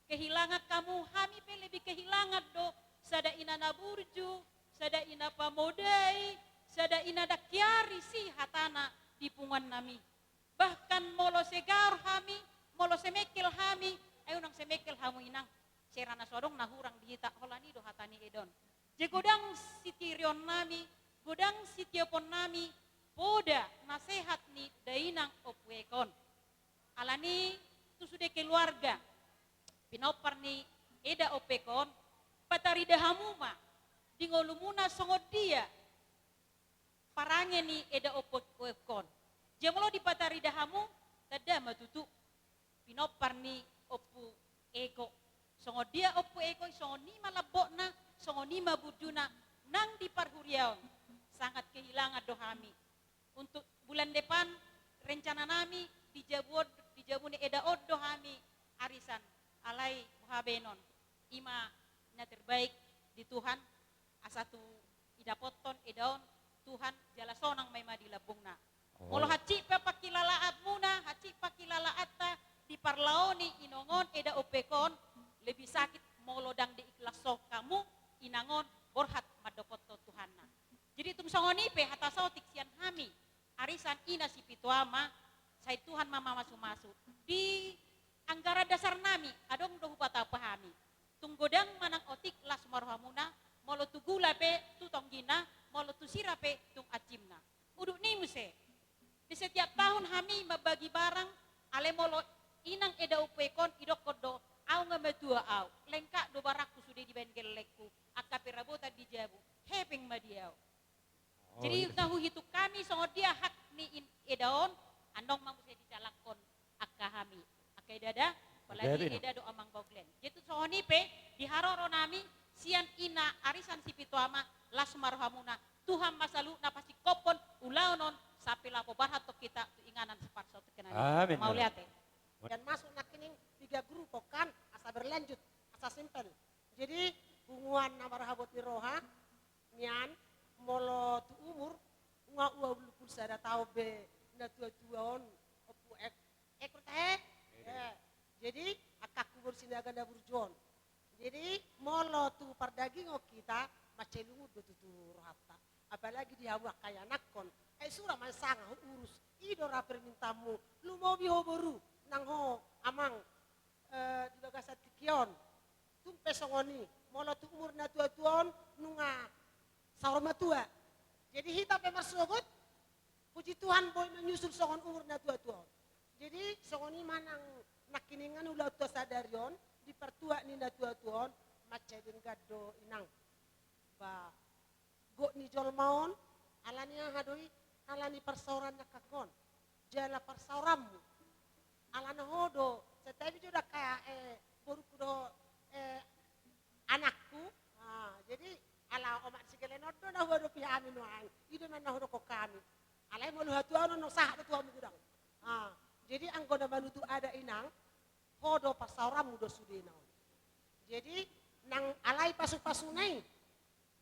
Kehilangan hamu, hami pe lebih kehilangan do sada ina na burju, sada ina pamodai, sada ina dang hiari si hatana di punguannami. Bahkan molo segar hami, molo semengkel hami, ai unang semengkel hamu inang, sera na so adong na hurang di hita, holan i do hata ni eda on. Jadi godang sitirionnami, godang sitioponnami poda nasehat ni dainang Ompu Eko on. Alani i tu sude keluarga pinompar ni eda Ompu Eko on, patarida hamu ma di ngolumuna songon dia parange ni eda Ompu Eko on. Jala molo dipatarida hamu, tanda ma tutu pinompar ni Ompu Eko. Songon dia Ompu Eko, songon i ma lambokna, songon i ma burjuna, nang di parhuriaon, sangat kehilangan do hami. Untuk bulan depan, rencananami di jabu on, di jabu ni eda on do hami arisan, alai boha baenon, i ma na terbaik di Tuhan, asa tu idapothon eda on, Tuhan jala sonang ma i ma di lambungna. Oh. Molo hansit pe pangkilalaanmuna, hansit pangkilalaanta diparlaoni inong on, eda Ompu Eko on, lebih sakit molo ndang diiklashon hamu inang on borhat mandapothon Tuhanna. Jadi tung songon i pe hata saotik sian hami, arisan Ina Sipitu Ama, sai Tuhan ma mamasumasu. Di anggaran dasarnami, adong do hupatapa hami. Tung godang manang otik las ma rohamuna, molo tu gula pe tu tonggina, molo tu sira pe tung ancimna. Udutni muse. Di setiap tahun hami mambagi barang, alai molo inang eda Ompu Eko on, idokkon do, au nga matua au, lengkap do barangku sude dibaen gellengku, angka perabotan di jabu, hepeng ma di au. Oh, jadi iya. Na huhitung hami songon dia hak ni in-, eda on, annon ma muse dijalakhon angka hami. Angka eda da, apalagi eda dohot amang bao Glenn. Jadi tu songon i pe, di haroronami, sian Ina arisan Sipitu Ama, las ma rohamuna, Tuhan ma saluhutna pasingkophon ulaon on, sampe laho paborhathon hita tu inganan saparsaotiknami. Amin. Mauliate. Dan masuk nangkining tiga grup on kan, asa berlanjut, asa simpel. Jadi, punguan na marhabot ni roha, nian, molo tu umur, nunga ualu pulu sada taon be natua-tua on, Ompu Ek-, Eko tahe? Ede. Ya. Jadi, angka kubur Sinaga na burju on. Jadi, molo tu pardagingon hita, mansai lungun do tutu rohanta. Apalagi di hamu angka ianakhon. Ai sura ma sanga huurus. I do ra permintaanmu. Lumobi ho boru, nang ho amang, eh, di bagasan tingki on. Tung pe songon i, molo tu umur natua-tua on, nunga saur matua. Jadi hita pe marsogot, puji Tuhan, boi menyusul songon umur natua-tua on. Jadi songon i ma nang nangkiningan ulaonta sadari on, di partuat ni natua-tua on, mansai denggan do inang. Ba, gok ni jolma on, alani aha do i, alani parsaoran ni angkangkon, jala parsaoranmu. Alana ho do, santabi jo da angka, eh, borungku dohot, eh, anakku. Ah, jadi ala omak ni si Gelen on do na huadopi hami nuaeng, i do ma na hudokkon hami. Alai molo hatuaon on sahat do tu hamu godang. Ah, jadi anggo na manutu adat, Inang, ho do parsaoranmu do sudena on. Jadi nang alai pasu-pasuna i,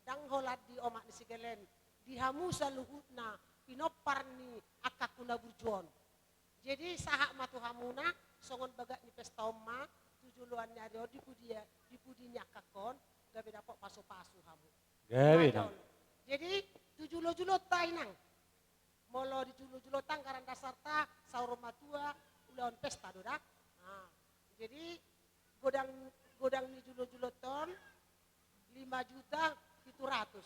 ndang holan di omak ni si Gelen, di hamu saluhutna pinompar ni angkangku na burju on. Jadi sahat ma tu hamuna, songon bagak ni pesta on ma, tu joloan ni ari on di pudi, di pudi ni angkangkon, gabe dapot pasu-pasu hamu. Gabe, Inang. Jadi tu jolo-jolonta, Inang. Molo di jolo-jolonta anggaran dasarta saur matua ulaon pesta do da. Nah, jadi godang, godang ni jolo-jolonta on lima juta pitu ratus.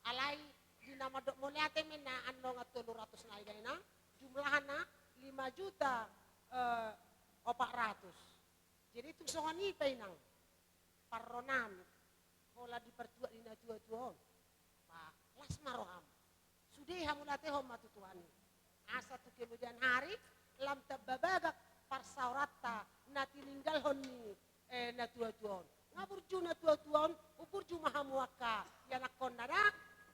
Alai di na mandok mauliate ma na annon tolu ratus nai da, Inang, jumlahna lima juta, eh, opat ratus. Jadi tung songon i pe, Inang, parronami, holan di parjuak ni na tua-tua on. Ba, las ma roham. Sude hamauliatehon ma tu Tuhan i. Asa tu kemudian hari lam tamba bagak parsaoranta na tininggalhon ni, eh, na tua-tua on. Nga burju na tua-tua on, umburju ma hamu angka ianakkonna da.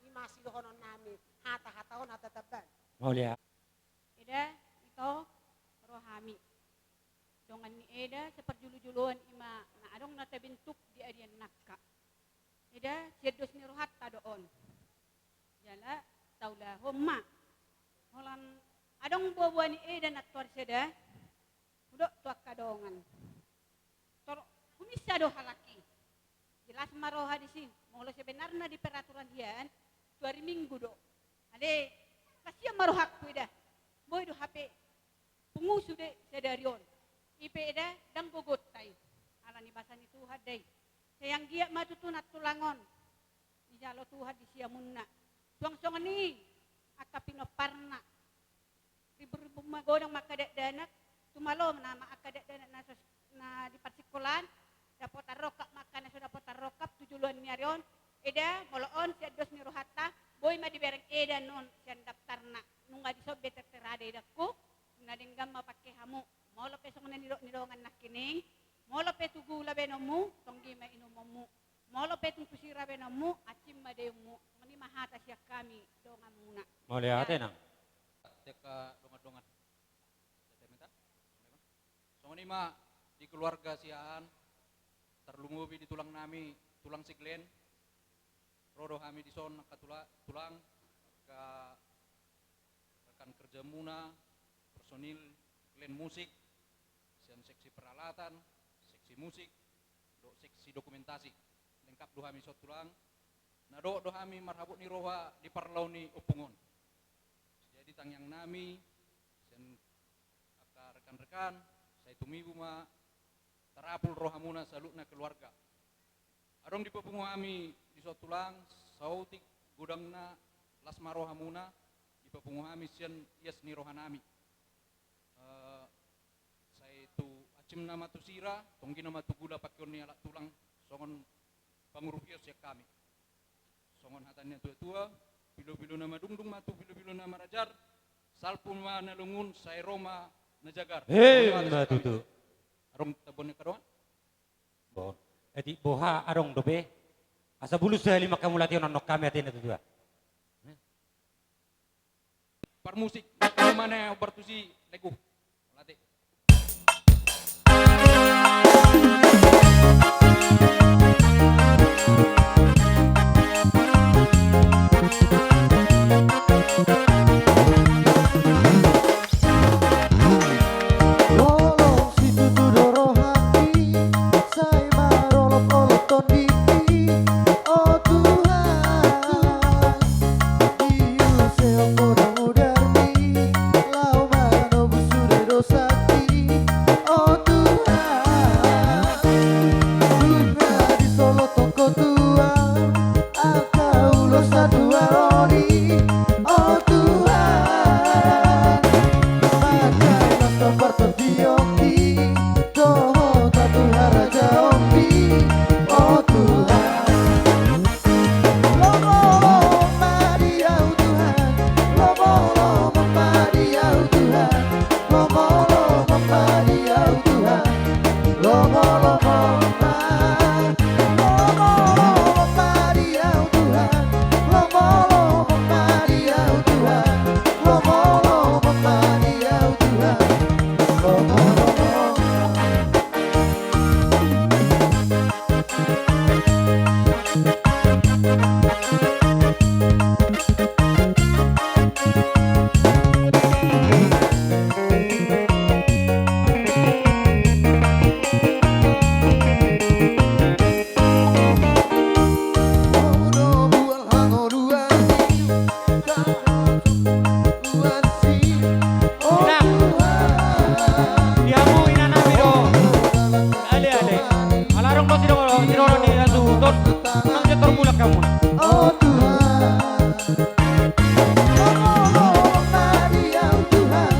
I ma sidohononnami, hata-hata on hata tambaan. Mauliate. Eda, ito, ro hami. Dongan ni eda, saparjolo-joloan i ma na adong na tabentuk di arian nangka. Eda, sian dos ni rohanta do on. Jala taulahon ma. Holan adong boa-boa ni eda nantoari sada, hudok tu angka dongan. Tor, huminsa do halak i. Jelas ma roha disi, molo sebenarna di peraturan hian, tu ari Minggu do. Ale, las ia ma rohangku, eda. Boi do hape pungu sude sadari on. I pe, eda, ndang gogonta i. Alani basa ni Tuhan da i. Sai anggiat ma tutu nantulang on dijalo Tuhan di siamunna. Suang songon i angka pinomparna. Rimbun-rimbun ma godang ma angka dakdanak, tumalo nama angka dakdanak na so, na di parsingkolaan, dapotan rongkap ma angka na so dapotan rongkap tu joloan ni ari on. Eda, molo on sian dos ni rohanta, boi ma dibereng eda annon sian daftarna. Nunga dison be tertera da, edangku. Na denggan ma pangke hamu. Molo pe songon na nidok ni dongan nangkining, molo pe tugu labenonmu, tonggi ma inumonmu. Molo pe tung tu sira baenonmu, ansim ma daiunmu. Songon i ma hata sian hami donganmuna. Mauliate, Inang. Sian angka dongan-dongan. Songon i ma di keluarga sian, tarlumobi di tulang nami, tulang si Glen. Ro do hami dison angka tula-, tulang, angka rekan kerjamuna, personil Glen Musik, sian seksi peralatan, seksi musik, dohot seksi dokumentasi. Lengkap do hami dison tulang. Na dohot do hami marhabot ni roha di parlao ni ompung on. Jadi tangiang nami, sian angka rekan-rekan, sai tumibu ma tarapul rohamuna saluhutna keluarga. Adong dipapungu hami dison tulang, saotik godangna las ma rohamuna, dipapungu hami sian ias ni rohanami. Eh, sai tu ansimna ma tu sira, tonggina ma tu gula pangkeon ni halak tulang, songon pangurupion sian hami. Songon hata ni na tua-tua, pilo-pilo na madungdung ma tu pilo-pilo na marajar, salpu ma na lungun, sai ro ma na jagar. Emma tutu. Adong tambaon ni angka dongan? Bon. Jadi boha adong dope. Asa bulus sahali ma hamu latihan, annon hami ate na tutua. Parmusik, kamu mana yang bertusi lagu? Latih. Sai marolop-olop tondingki, o Tuhan, diusehon Ho do mudarmi, laho manobus sude dosangki, o Tuhan. Dung na Unang jo tormulak hamu. O Tuhan. Lomo, lomo ma di Ho Tuhan.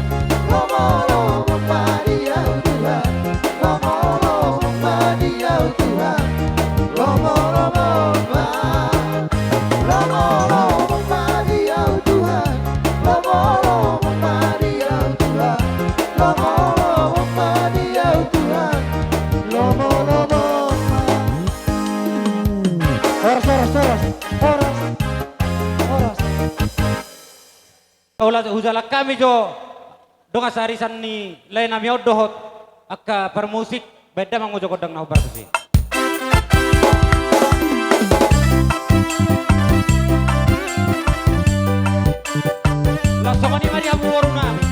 Lomo, lomo ma di Ho Tuhan. Lomo, lomo ma di Ho Tuhan. Lomo, lomo ma. Lomo, lomo ma di Ho Tuhan. Lomo, lomo ma di Ho Tuhan. Lomo, lomo ma di Ho Tuhan. Lomo, lomo ma. Horas, horas, horas. Horas. Horas. Ula, hujalang hami jo dongan sarisan ni lae nami on dohot angka parmusik, baen damang muse gondang na hombar tusi. Laos songon i ma di hamu boru nami.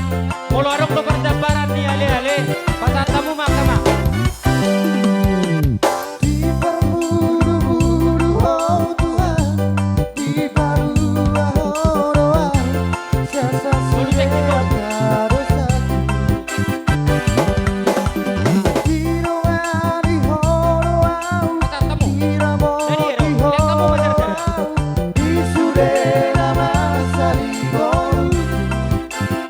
Molo adong do parjambaran ni ale-ale, pasahat hamu ma angka ma. Diparbudu-budu Ho Tuhan, dipalua Ho do ahu, sian sasea dosaku. Didongani Ho do ahu, diramoti Ho do ahu, di sude na masa di ngolu.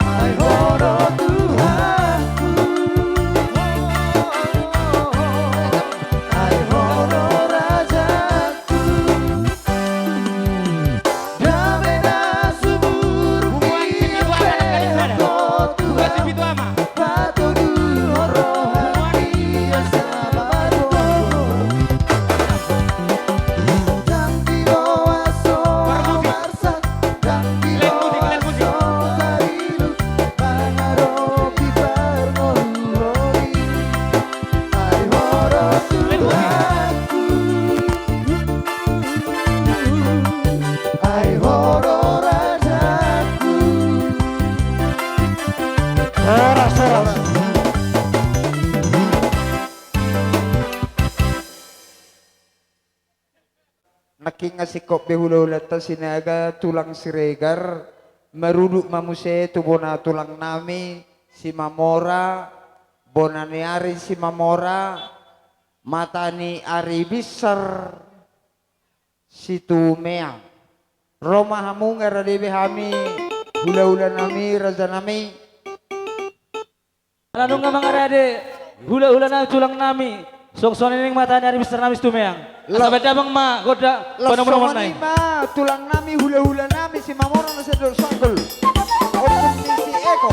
Ai Ho do Tuhanku, ai Ho do Rajaku. Dame na sumurung di ampehon Ho Tuhan, patogu Ho rohangku asa margogo. Ndang diboan so marsak, ndang diboan so tarilu, mangadopi parngoluon i. Ai Ho do Tuhanku, ai Ho do Rajaku. Horas, horas. Nangkin nga singkop be hulahulanta Sinaga, tulang Siregar, marudut ma muse tu bona tulang nami Simamora, bona ni ari Simamora, mata ni ari binsar Situmeang. Ro ma hamu nga rade be hami hulahula nami, raja nami. Ala nunga mangarade hulahula nami, tulang nami, songon i nang mata ni ari binsar nami Situmeang. Asa baen damang ma gondang panomunomuon nai. Songon i ma tulang nami, hulahula nami Simamora na sian Dolok Sanggul. Ompung ni si Eko.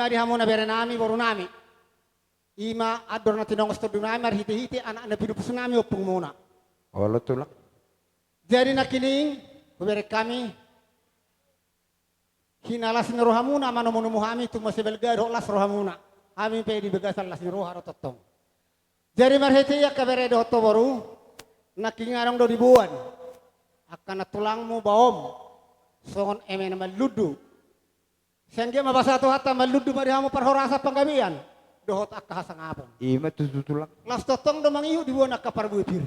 Di hamuna berenami, borunami. I ma andor na tinongos tondinami marhitehite anak na pinupusnami ompungmuna. Olo tulang. Jadi nangkining hubereng hami hinalas ni rohamuna manomunomu hami, tung mansai balga dohot las rohamuna. Hami pe di bagasan las ni roha do tongtong. Jadi marhite i angka bere dohot ho boru, nangkining adong do diboan angka nantulangmu baom songon eme na marlundu. Sai anggiat ma basa Tuhanta marlundu ma di hamu parhorasan panggabean dohot angka hasangapon. I ma tutu tulang. Laos tongtong do mangihut diboan angka parbue pir.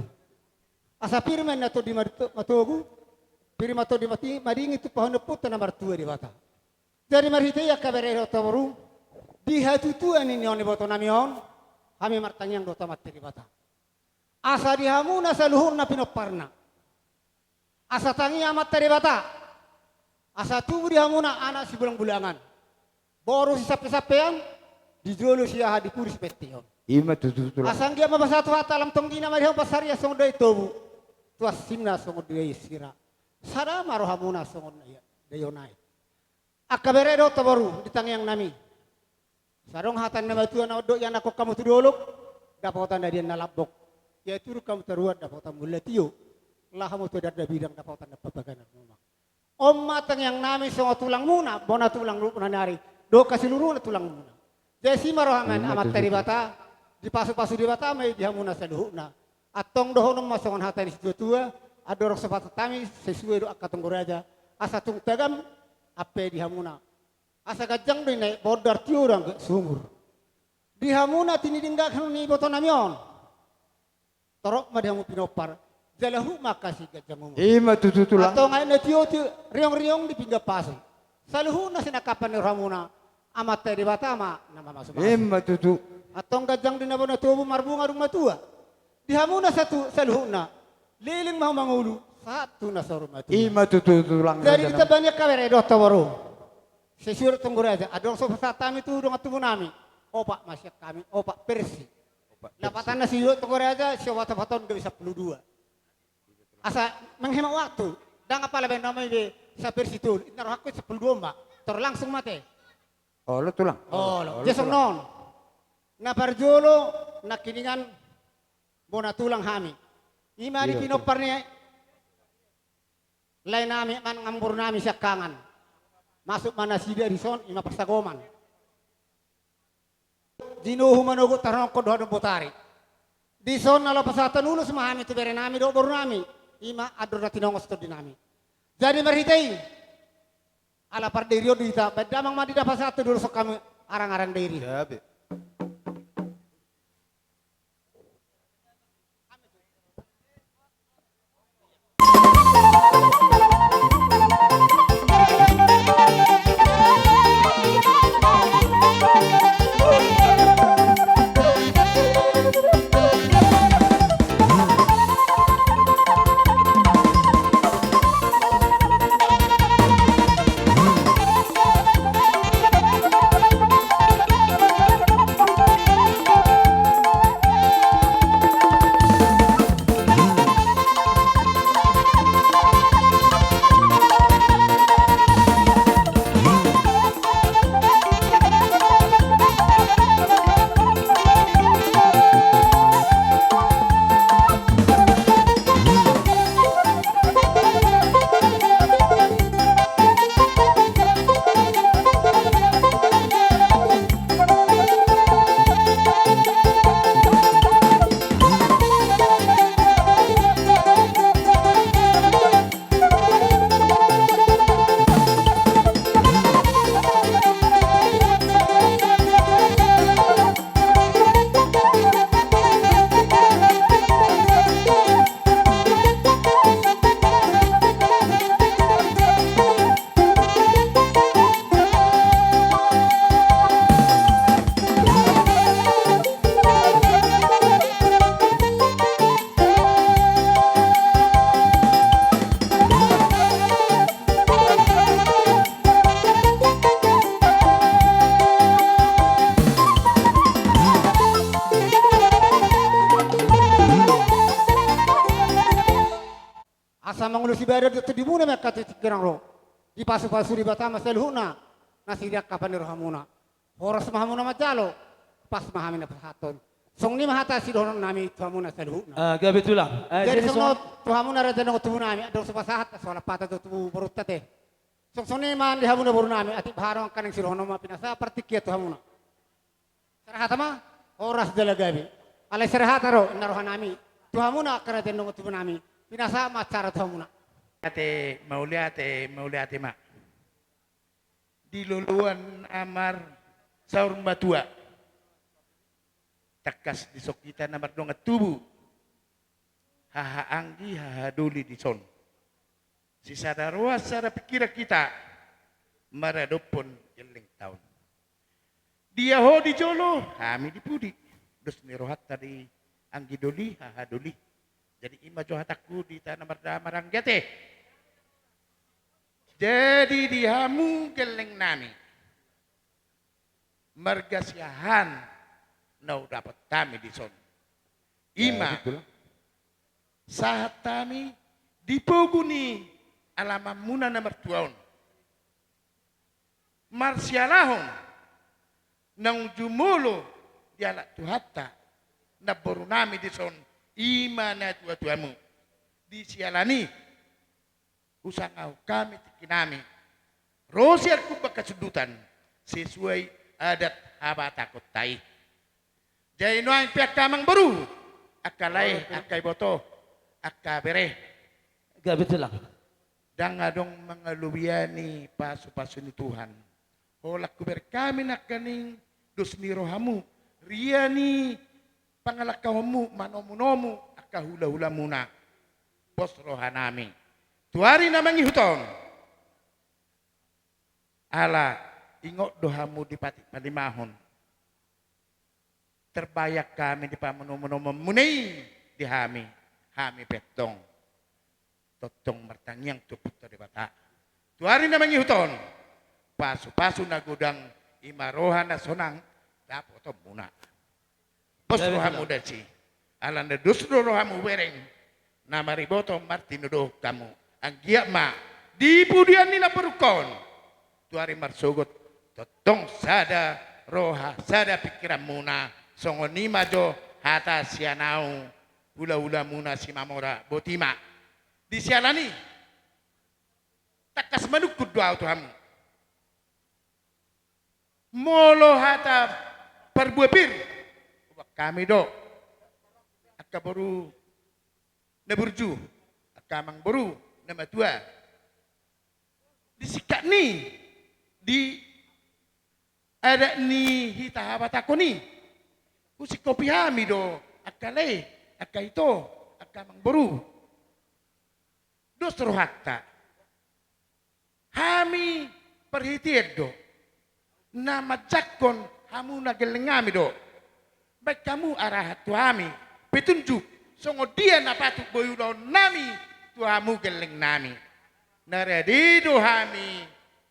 Asa pir ma inna tondi matogu, pir ma tondi madingin tumpahon ni Ompunta na martua Debata. Jadi marhite i angka bere dohot ho boru, di hatutuan ni on ibotonami on, hami martangiang dohot Amanta Debata. Asa di hamuna saluhutna pinomparna, asa tangi Amanta Debata, asa tubu di hamuna anak sibulang-bulangan, boru sisampe-sampean, di jolo siaha, di pudi sipenteon. I ma tutu tulang. Asa anggiat ma basa Tuhanta lam tonggina ma di hamu pansarian songon dai tobu, tuasinna songon dai sira, sada ma rohamuna songon dai on aek. Angka bere dohot ho boru, di tangiangnami. Sai adong hata ni na matua na mandok, ianakhon hamu tu dolok, dapotan na dian na lambok. Ia turun hamu tu toruan, dapotan mulla tio. Laho hamu tu adat na bidang, dapotan na pabaganan rumah. On ma tangiangnami songon tulangmuna, bona tulang lupna nari, dohot hasiluruhon tulangmuna. Jadi si ma roha ni Amanta Debata, dipasu-pasu Debata ma i di hamuna saluhutna. Antong dohonon ma songon hata ni situatua, andorang so pasahat hami, sai sue do angka tonggo raja, asa tung tagam ampe di hamuna. Asa ganjang do i na i, bondar tio do anggo sumur. Di hamuna tinidinggakhon ni ibotonami on, torop ma di hamu pinompar, jala huhut ma angka siganjang umur. I ma tutu tulang. Antong aek na tio-tio, riong-riong di pinggan pasu, saluhutna sinangkapan ni rohamuna, Amanta Debata ma na mamasu-masu. I ma tutu. Antong ganjang do i na bona tobu, marbunga dung matua. Di hamuna satu saluhutna, leleng ma hamu mangolu sahat tu na saur matua. I ma tutu tulang. Jadi di tamba ni angka bere dohot ho boru, sesuai tonggo raja, andorang so pasahat hami tu dongan tubunami, opat ma sian hami, opat versi. Opat versi. Lapatanna sidok tonggo raja, siopat-opat on gabe sampulu dua. Asa menghemat waktu, ndang apala baen nama i be saversi tolu, inna rohangku sampulu dua on ma, tor langsung ma ate. Olo tulang. Olo. Olo, jadi songon on. Na parjolo nangkiningan bona tulang hami. I ma di pinompar ni laenami, manang ambornami siangkangan. Masuk ma nasida dison, i ma parsagoman. Jinuhu manogot tarongkon dohot botari. Dison na laho pasahathon ulos ma hami tu berenami dohot borunami. I ma andor na tinongos tondinami. Jadi marhite i, ala pardairion do hita, baen damang ma di na pasahat tu dolok, songon hami arang-arang dairi. Gabe. Asa mangulosi badan do tondimuna ma angka tingki na ro. Dipasupasu Debata ma saluhutna na sinangkapan ni rohamuna. Horas ma hamu na manjalo, pas ma hami na pasahathon. Songon i ma hata sidohonon nami tu hamu na saluhutna. Ah, gabe tulang. Ah, jadi jadi songon songon tu hamu na raja dongan tubu nami, adong so pasahat, so lapatan tu, tu borunta te. Songon songon i ma di hamu na boru nami, atik baharong angka na sidohonon ma pinasa partingkian tu hamu na. Sera hata ma, horas jala gabe. Alai sera hata do, inna roha nami. Tu hamu na angka raja dongan tubu nami, pinasa ma acara tu hamu na. Ate, mauliate, mauliate ma. Di loloan amar saur matua. Tangkas dison hita na mardongan tubu. Haha anggi, haha doli dison. Sisada roha, sada pingkiran hita. Maradophon gelleng taon. Dia ho di jolo, hami di pudi. Dos ni rohanta di anggi doli, haha doli. Jadi i ma jo hatangku di hita na mardamar, anggi ate. Jadi di hamu gelleng nami, marga Siahaan na hudapot hami dison. I ma, ya, betul, sahat hami di pogu ni alamanmuna na martua on. Marsialahon naung jumolo dialap Tuhanta namboru nami dison, i ma natuatuamu. Di siala ni i, husangahon hami tingki nami ro sian Humbang Hasundutan sesuai adat habatahonta i. Jadi nuaeng pe angka amangboru, angka lae, oh, oke, angka iboto, angka bere. Gabe tulang. Ndang adong mangalobiani pasupasu ni Tuhan. Holan hubereng hami nangkaning dos ni rohamu, ria ni pangalangkahonmu, manomunomu angka hulahulamuna. Pos roha nami tu ari na mangihut on. Ala ingot do hamu di patik palimahon. Terbayang hami di pamanomunomuonmuna i di hami, hami pe tong tongtong martangiang tu Ompunta Debata. Tu ari na mangihut on, pasupasu na godang, i ma roha na sonang dapotonmuna. Pos rohamu dasi, ala na dos do rohamu hubereng, na mariboto martinodohon hamu. Anggiat ma di pudian ni namborungkon, tu ari marsogot, tongtong sada roha sada pingkiranmuna. Songon i ma jo hata sian ahu hulahulamuna Simamora, boti ma. Di siala ni i, tangkas manungkun do ahu tu hamu. Molo hata parbue pir, hami do angka boru na burju, angka amangboru na matua. Di singkat ni i, di adat ni hita habatahon i, husingkopi hami do angka lae, angka ito, angka amangboru. Dos rohanta. Hami parhitean do na manjangkon hamu na gelleng nami do. Baen hamu arahan tu hami, petunjuk songon dia na patut boi ulaon nami tu hamu gelleng nami. Na rade do hami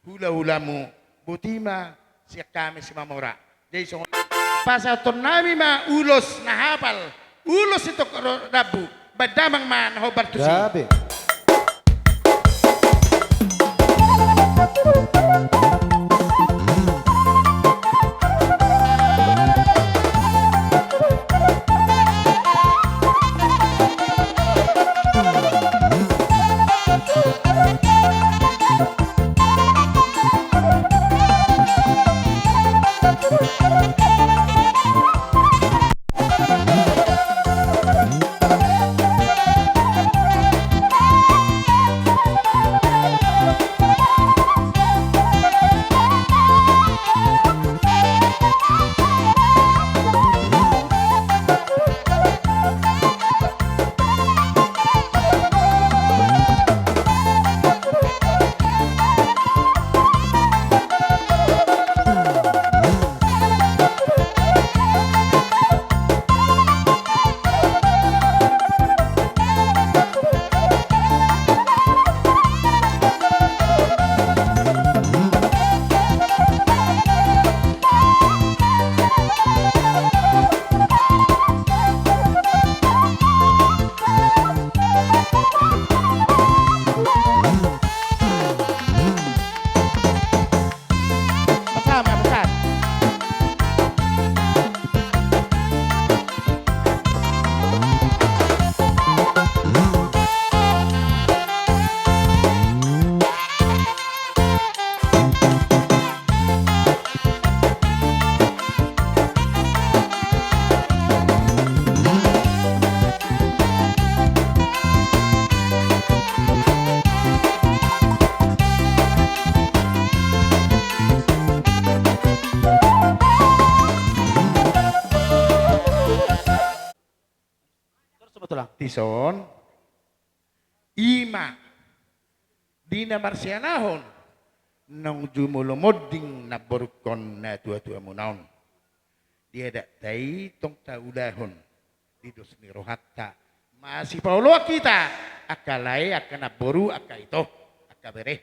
hulahulamu, boti ma sian hami Simamora. Jadi songon i, pasahaton nami ma ulos na hapal, ulos sitongkok rambu, baen damang ma na hombar tusi. Gabe. Dison, i ma di na marsialahon naung jumolo monding namborungkon na tuatua-tuamuna on. Di adatta i tong taulahon di dos ni rohanta, masipaoloan hita angka lae, angka namboru, angka ito, angka bere.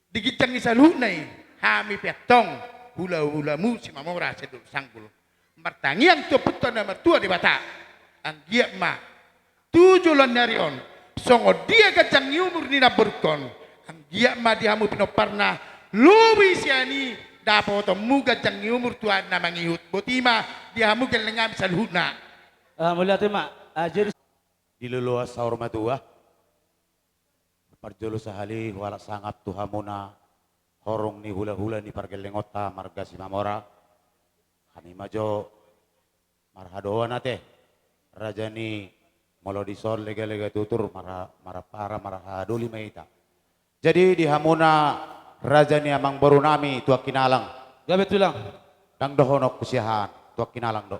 Di ginjang ni saluhutna i, hami pe antong hulahulamu Simamora Sendul Sanggul martangiang tu Ompunta na martua Debata, anggiat ma tu joloan ni ari on, songon dia ganjang ni umur ni namborungkon, anggiat ma di hamu pinomparna lobi sian i dapotonmu ganjang ni umur tu adat na mangihut. Boti ma di hamu gelleng nami saluhutna. Ah, mauliate ma. Ah, jadi di loloan saur matua. Parjolo sahali huhalak sangap tu hamuna horong ni hulahula ni pargellengonta marga Simamora. Hami ma jo marhadohoan ate, raja ni, molo dison legalega tutur marha-, marhampara, marhadoli ma hita. Jadi di hamuna raja ni amangboru nami Tuan Hinalang. Gabe tulang. Ndang dohononku siahaan, Tuan Hinalang do.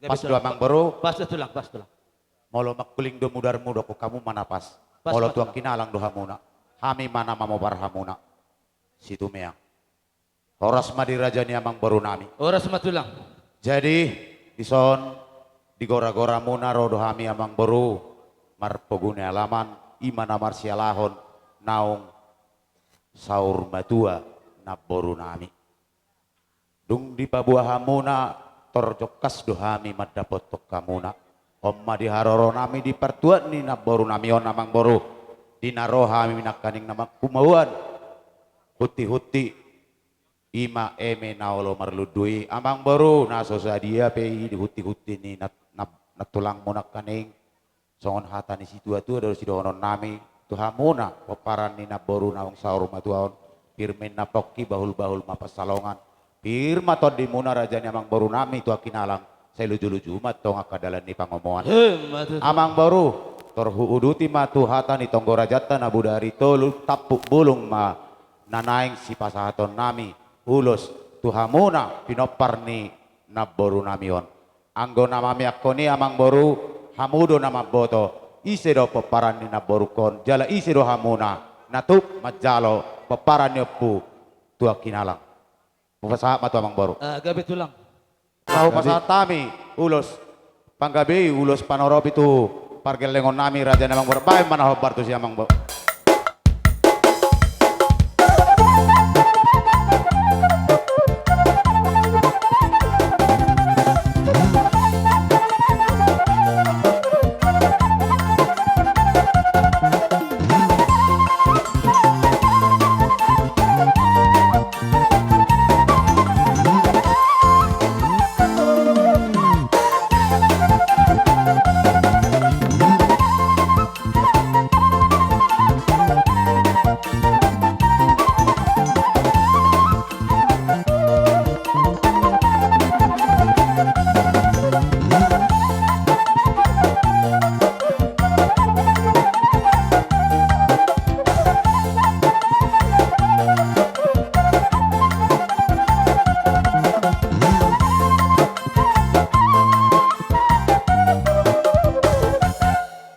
Pas do, amangboru? Pas do tulang, pas tulang. Molo mangkuling do mudarmu, dohonon hamu ma na pas. Pas, Molo pas, Tuan Hinalang do hamuna, hami ma na mamobar hamuna. Situmeang. Horas ma di raja ni amangboru nami. Horas ma tulang. Jadi, dison, di goragoramuna ro do hami amangboru, marpogu ni alaman, i ma na marsialahon naung saur matua namboru nami. Dung dipaboa hamuna, tor jongkas do hami mandapothon hamuna. On ma di haroro nami di partuat ni namboru nami on, amangboru. Di na ro hami nangkaning na mangkumahuan huntihunti, i ma eme na olo marlundu i, amangboru, na so sadia pe i di huntihunti ni nat-, nat-, nantulangmu nangkaning. Songon hata ni situatua do sidohonon nami tu hamuna, pomparan ni namboru naung saur matua on, pir ma inna pongki, bahulbahul ma pansalongan. Pir ma tondimuna raja ni amangboru nami Tuan Hinalang, sai lujuluju ma antong angka dalan ni pangomoan. Emma tutu. Amangboru, tor huuduti ma tu hata ni tonggo rajanta na bodari tolu, tampuk bulung ma na naeng sipasahaton nami ulos tu hamuna pinompar ni namboru nami on. Anggo na mamiangkon i, amangboru, hamu do na mamboto ise do pomparan ni namborungkon jala ise do hamuna na tuk manjalo pomparan ni ompu Tuan Hinalang. Hupasahat ma tu amangboru. Ah, gabe tulang. Hupasahat hami ulos panggabei, ulos panoropi tu pargellengon nami raja ni amangboru. Baen ma na hombar tusi, amangboru.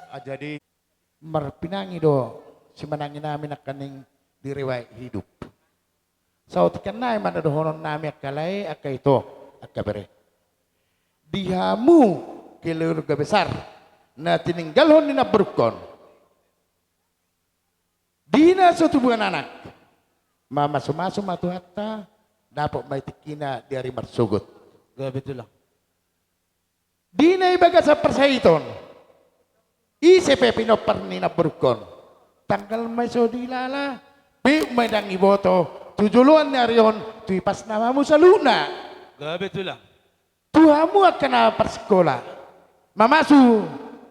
Ah, jadi marpinangi do simanangi nami nangkaning di riwayat hidup. Saotik an nai ma na dohonon nami angka lae, angka ito, angka bere. Di hamu keluarga besar na tininggalhon ni namborungkon, di na so tubuan anak, mamasumasu ma Tuhanta, dapot ma i tingkina di ari marsogot. Gabe tulang. Di na i bagasan parsahiton, ise pe pinompar ni namborungkon, tanggal ma i so dilala, beuk ma i ndang diboto tu joloan ni ari on, tu ipasna ma hamu saluhutna. Gabe tulang. Tu hamu angka na parsikola, mamasu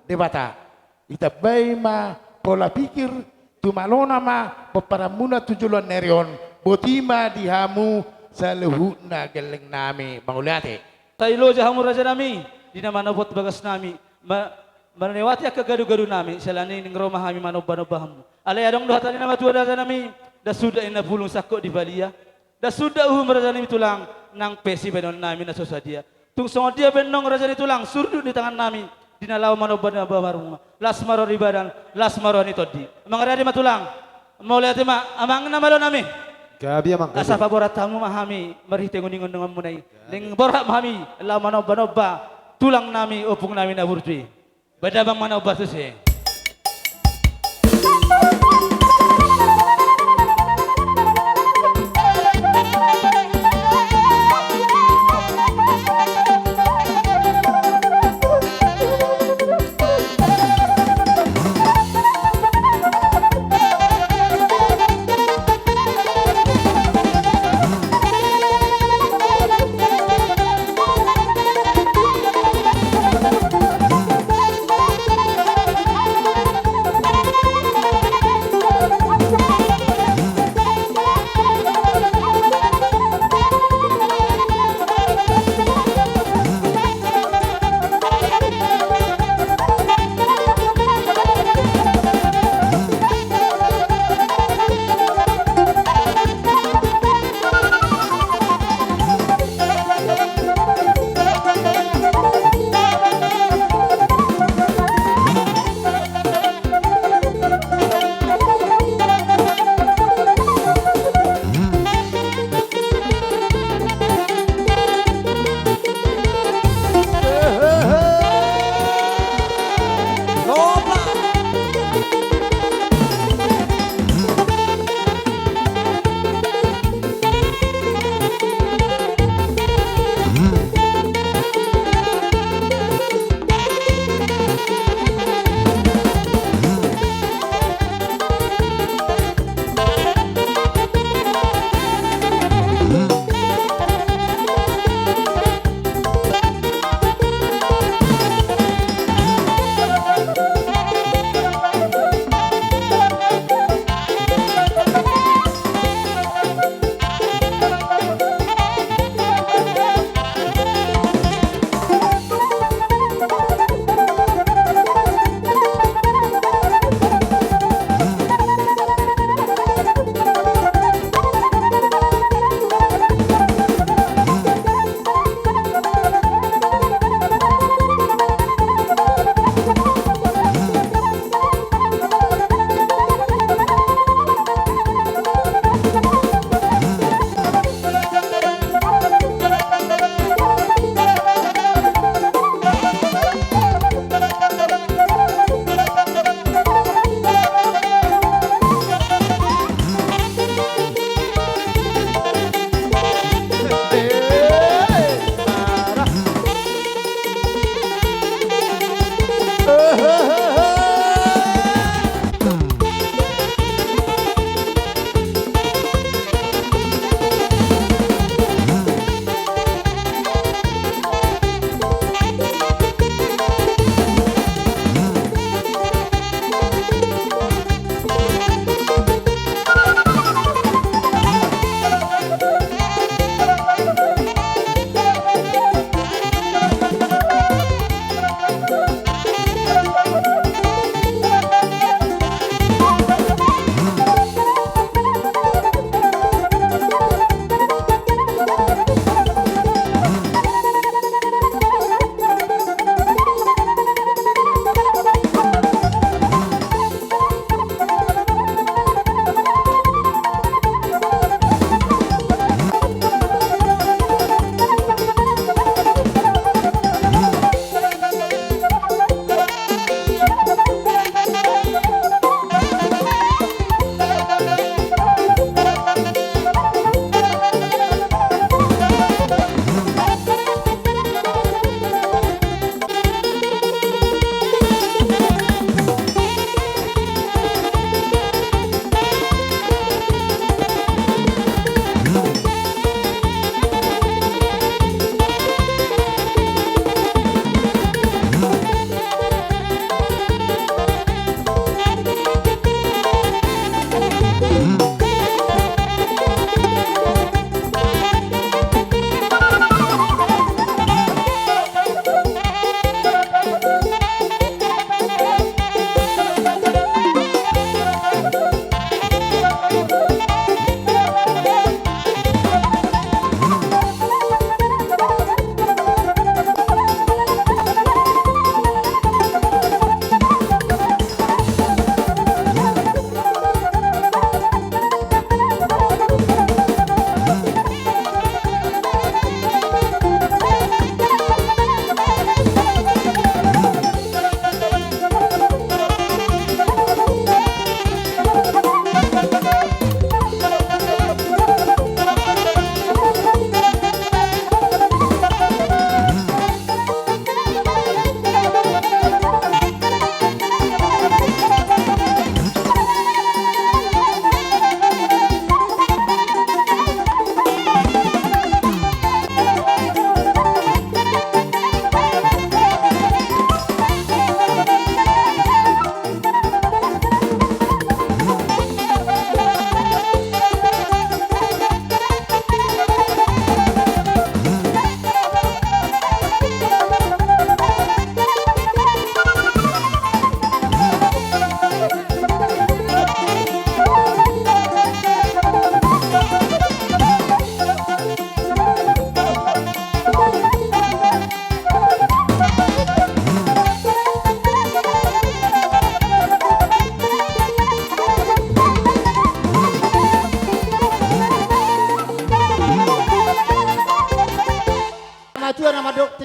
Debata, ditambai ma pola pikir, tumalona ma pomparanmuna tu joloan ni ari on, boti ma di hamu saluhutna gelleng nami, mauliate. Sai loja hamu raja nami, di na manopot bagas nami, ma-, manewati angka gadugadu nami, siala ni i naeng ro ma hami manombanomba hamu. Alai adong do hata ni na matua raja nami, ndang suda inna bulung sangkot di palia. Ndang suda uhum raja ni tulang, nang pe sibahenon nami na so sadia. Tung songon dia pe annon raja ni tulang, surdut ni tangan nami, di na laho manomba-nomba marunga. Las ma roha ni badan, las ma roha ni tondi. Mangariadi ma tulang. Mauliate ma amang na malo nami. Gabe amang, gabe. Asa paborat hamu ma hami marhite uninguningonmuna i. Gabe. Naeng borhat ma hami laho manomba-nomba tulang nami, ompung nami na burju i. Bahen damang ma na umbahen tusi.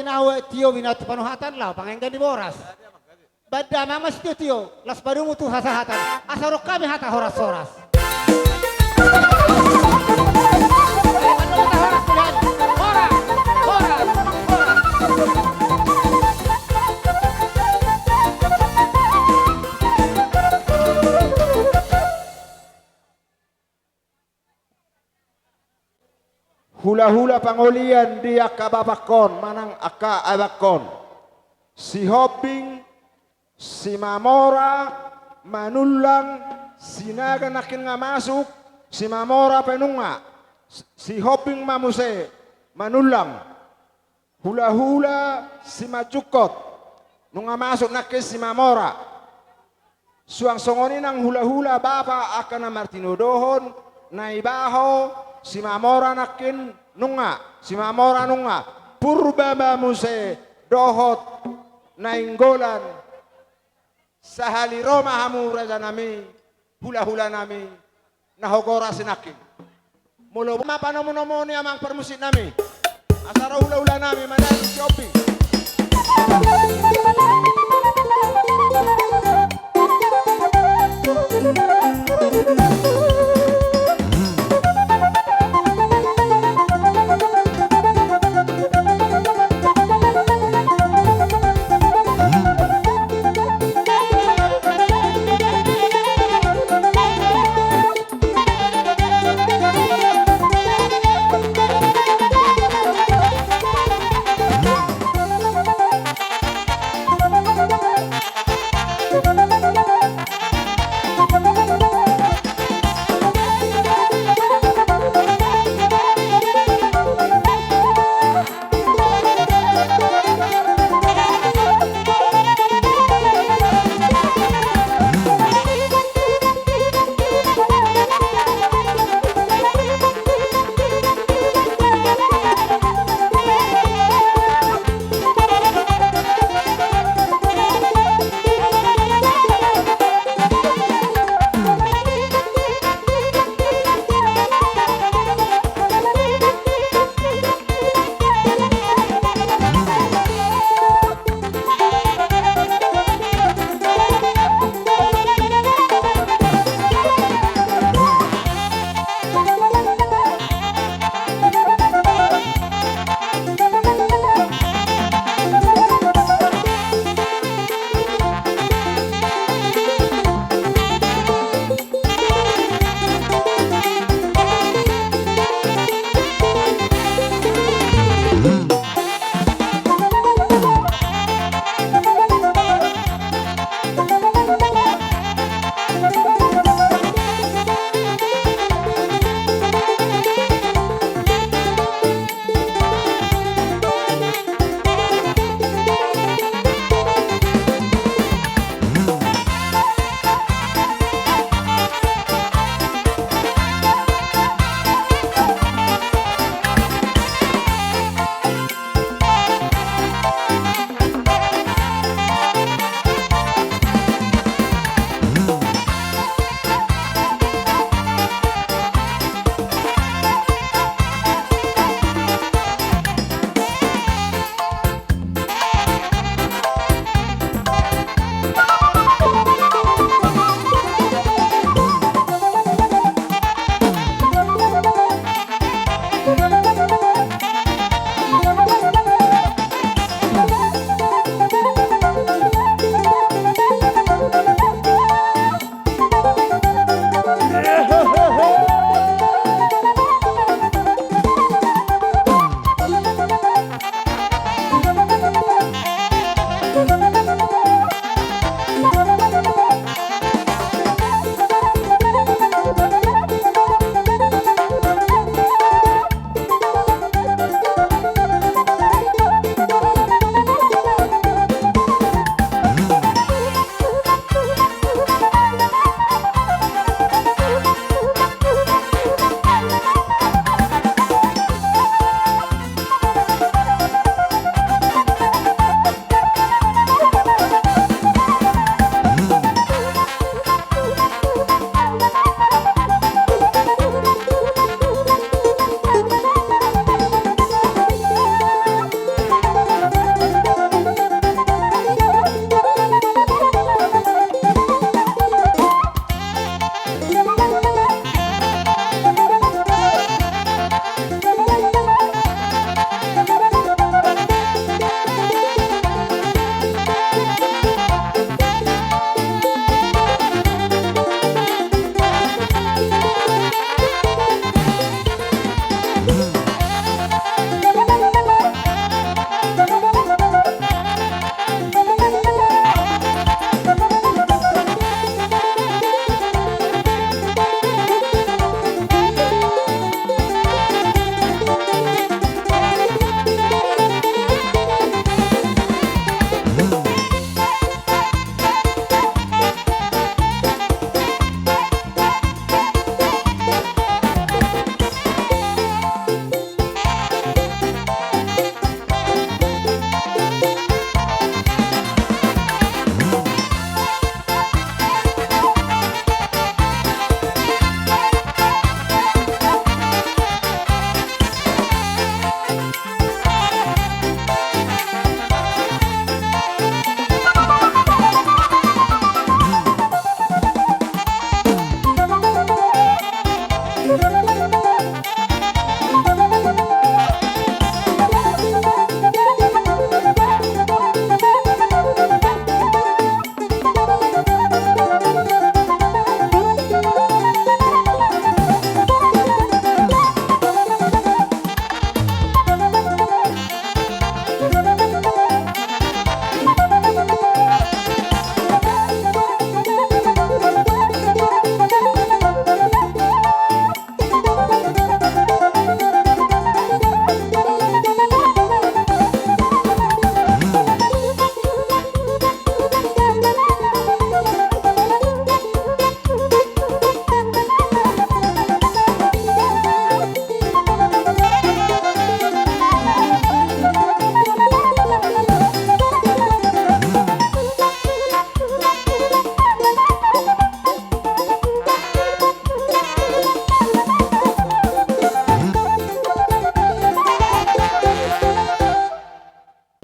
Nawe tio binatu panuhatan lao pangenggan di boras. Banda mama sitio-tio, las padumu tu hasahatan. Asa rok kami hata horas-horas. Hulahula pangolian di angka bapangkon manang angka abangkon. Sihombing, Simamora, Manullang, Sinaga nangkin nga masuk, Simamora pe nunga. Sihombing ma muse, Manullang. Hulahula Simanjungkot, nunga masuk nangkin Simamora. Suang songon i nang hulahula bapa angka na martinodohon, Naibaho, Simamora nangkin nunga, Simamora nunga, Purba ma muse dohot Nainggolan. Sahali ro ma hamu rajanami, hulahulanami, na horas nangkin. Molo ma panomunomu ni amang parmusiknami, asa ro hulahulanami manang Sihombing.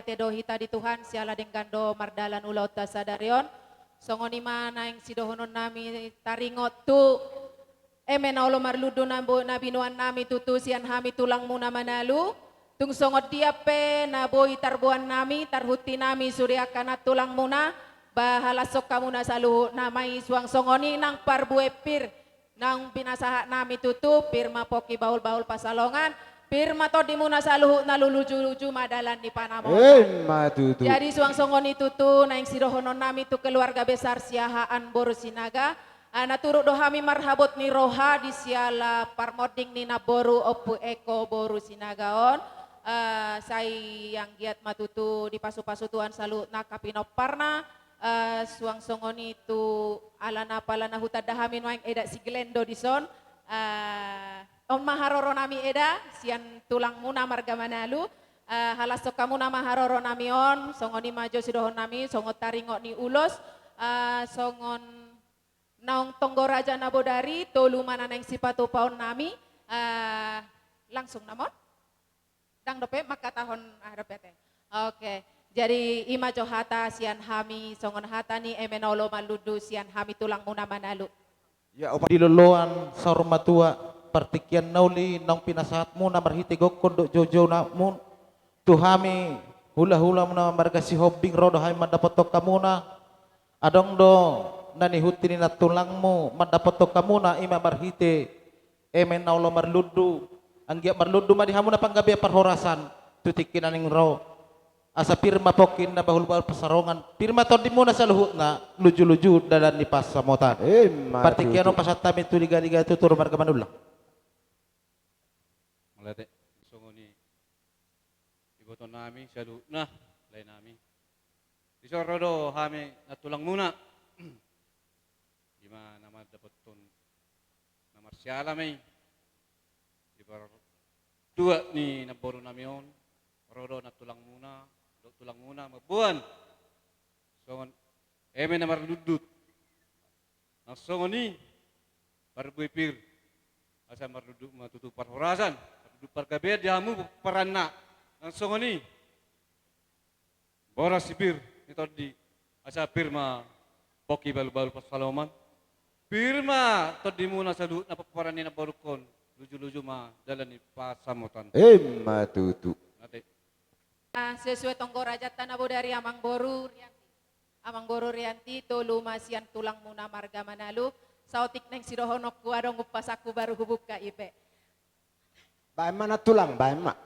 Ate do hita di Tuhan, siala denggan do mardalan ulaonta sadari on. Songon i ma naeng sidohononnami taringot tu eme na olo marlundu na bo-, na binoannami tutu sian hami tulangmuna Manalu. Tung songon dia pe na boi tarboannami, tarhuntinami sude angka nantulangmuna, ba halashon hamuna saluhutna ma i, suang songon i nang parbue pir naung pinasahatnami tutu, pir ma pongki bahulbahul pansalongan, pir ma tondimuna saluhutna, lujuluju ma dalan ni panamotan. Emma tutu. Jadi suang songon i tutu naeng sidohononnami tu keluarga besar Siahaan boru Sinaga. Ah, na turut do hami marhabot ni roha di siala parmonding ni namboru Ompu Eko boru Sinaga on. Ah, sai anggiat ma tutu dipasupasu Tuhan saluhutna angka pinomparna. Eh, suang songon i tu alana, apala na hutanda hami nuaeng, Eda Sigelendo dison, eh, on ma haroronami Eda, sian tulangmuna marga Manalu, eh, halashon hamuna ma haroronami on, songon i ma jo sidohononnami, songon taringot ni ulos, eh, songon naung tonggo raja na bodari, tolu ma na naeng sipatupaonnami, eh, langsung nama on. Ndang dope mangkatahon aha dope ate. Oke. Jadi i ma jo hata sian hami songon hata ni eme na olo marlundu sian hami tulangmuna Manalu. Ya, opa di loloan saur matua, partingkian na uli naung pinasahatmuna marhite gokhon dohot joujounamuna tu hami hulahulamuna marga Sihombing, ro do hami mandapothon hamuna. Adong do na nihunti ni nantulangmu mandapothon hamuna, i ma marhite eme na olo marlundu, anggiat marlundu ma di hamuna panggabean parhorasan tu tingki na naeng ro. Asa pir ma pongki na bahulbahul pansalongan, pir ma tondimuna saluhutna, lujuluju dalan ni pansamotan. Emma tutu. Partingkian on pasahat hami tu digadiga tutur marga Manullang. Mauliate. Songon i ibotonami saluhutna, laenami. Dison ro do hami nantulangmuna. I ma na mandapothon na marsiala ma i. Di partuat ni namborunami on, ro do nantulangmuna dohot tulangmuna mamboan songon eme na marlundu. Nang songon i parbue pir, asa marlundu ma tutu parhorasan, marlundu pargabean di hamu pomparanna. Nang songon i boras si pir ni tondi, asa pir ma pongki bahulbahul pansalongan, pir ma tondimuna saluhutna pomparan ni namborungkon, lujuluju ma dalan ni pansamotan. Emma tutu. Mauliate. Ah, sesuai tonggo rajanta na bodari, Amangboru Rianti. Amangboru Rianti, tolu ma sian tulangmuna marga Manalu. Saotik naeng sidohononku, adong umpasangku baru hubungka i pe. Baen ma nantulang, baen ma.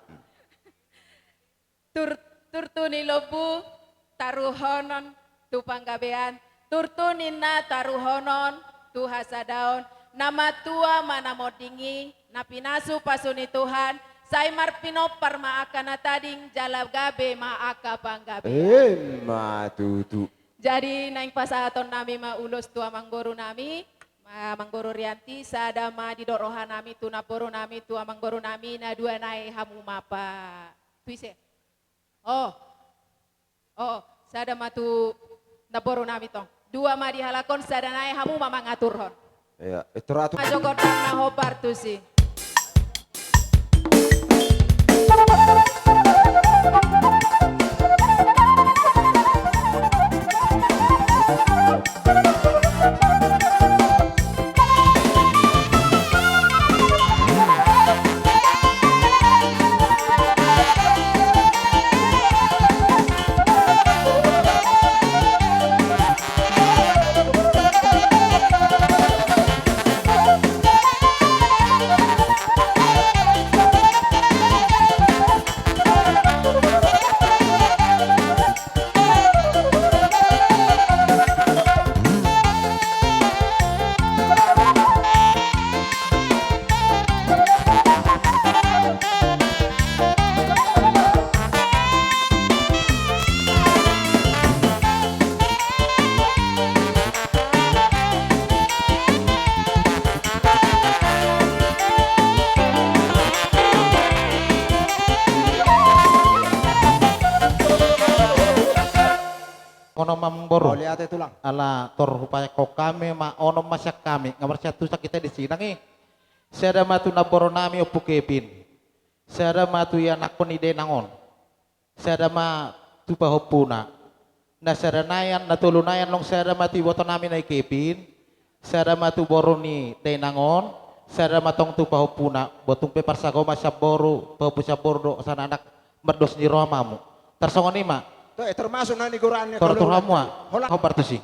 Tur-, turtu ni lombu taruhonon tu panggabean, turtu ninna taruhonon tu hasadaon, na matua ma na monding i, na pinasupasu ni Tuhan, sai marpinompar ma angka na tading jala gabe ma angka panggabean. Emma tutu. Jadi naeng pasahatonnami ma ulos tu amangborunami, ma-, Amangboru Rianti, sada ma didok rohanami tu namborunami, tu amangborunami, na dua nai hamu ma pa-, tu ise? Oh. Oh, sada ma tu namborunami tong. Dua ma dihalak on, sada nai hamu ma mangaturhon. Iya, itu ratu. Ajo gondang na hombar tusi. Onom ma amangboru. Mauliate tulang. Ala tor hupaingot hami ma, onom ma sian hami, nga marsiantusan hita disi nang i. Sada ma tu namboru nami Ompu Kevin. Sada ma tu ianakhon ni dainang on. Sada ma tu pahompuna. Na sada nai an, na tolu nai an, nang sada ma tu iboto nami na i Kevin. Sada ma tu boru ni dainang on. Sada ma tong tu pahompuna. Botung pe parsaulian ma sian boru, pahompu sian boru do, asa anak mardos ni roha ma hamu. Tarsongon i ma. Toe, termasuk na nigoraan ni. Tor tu hamu ma. Holan. Hombar tusi.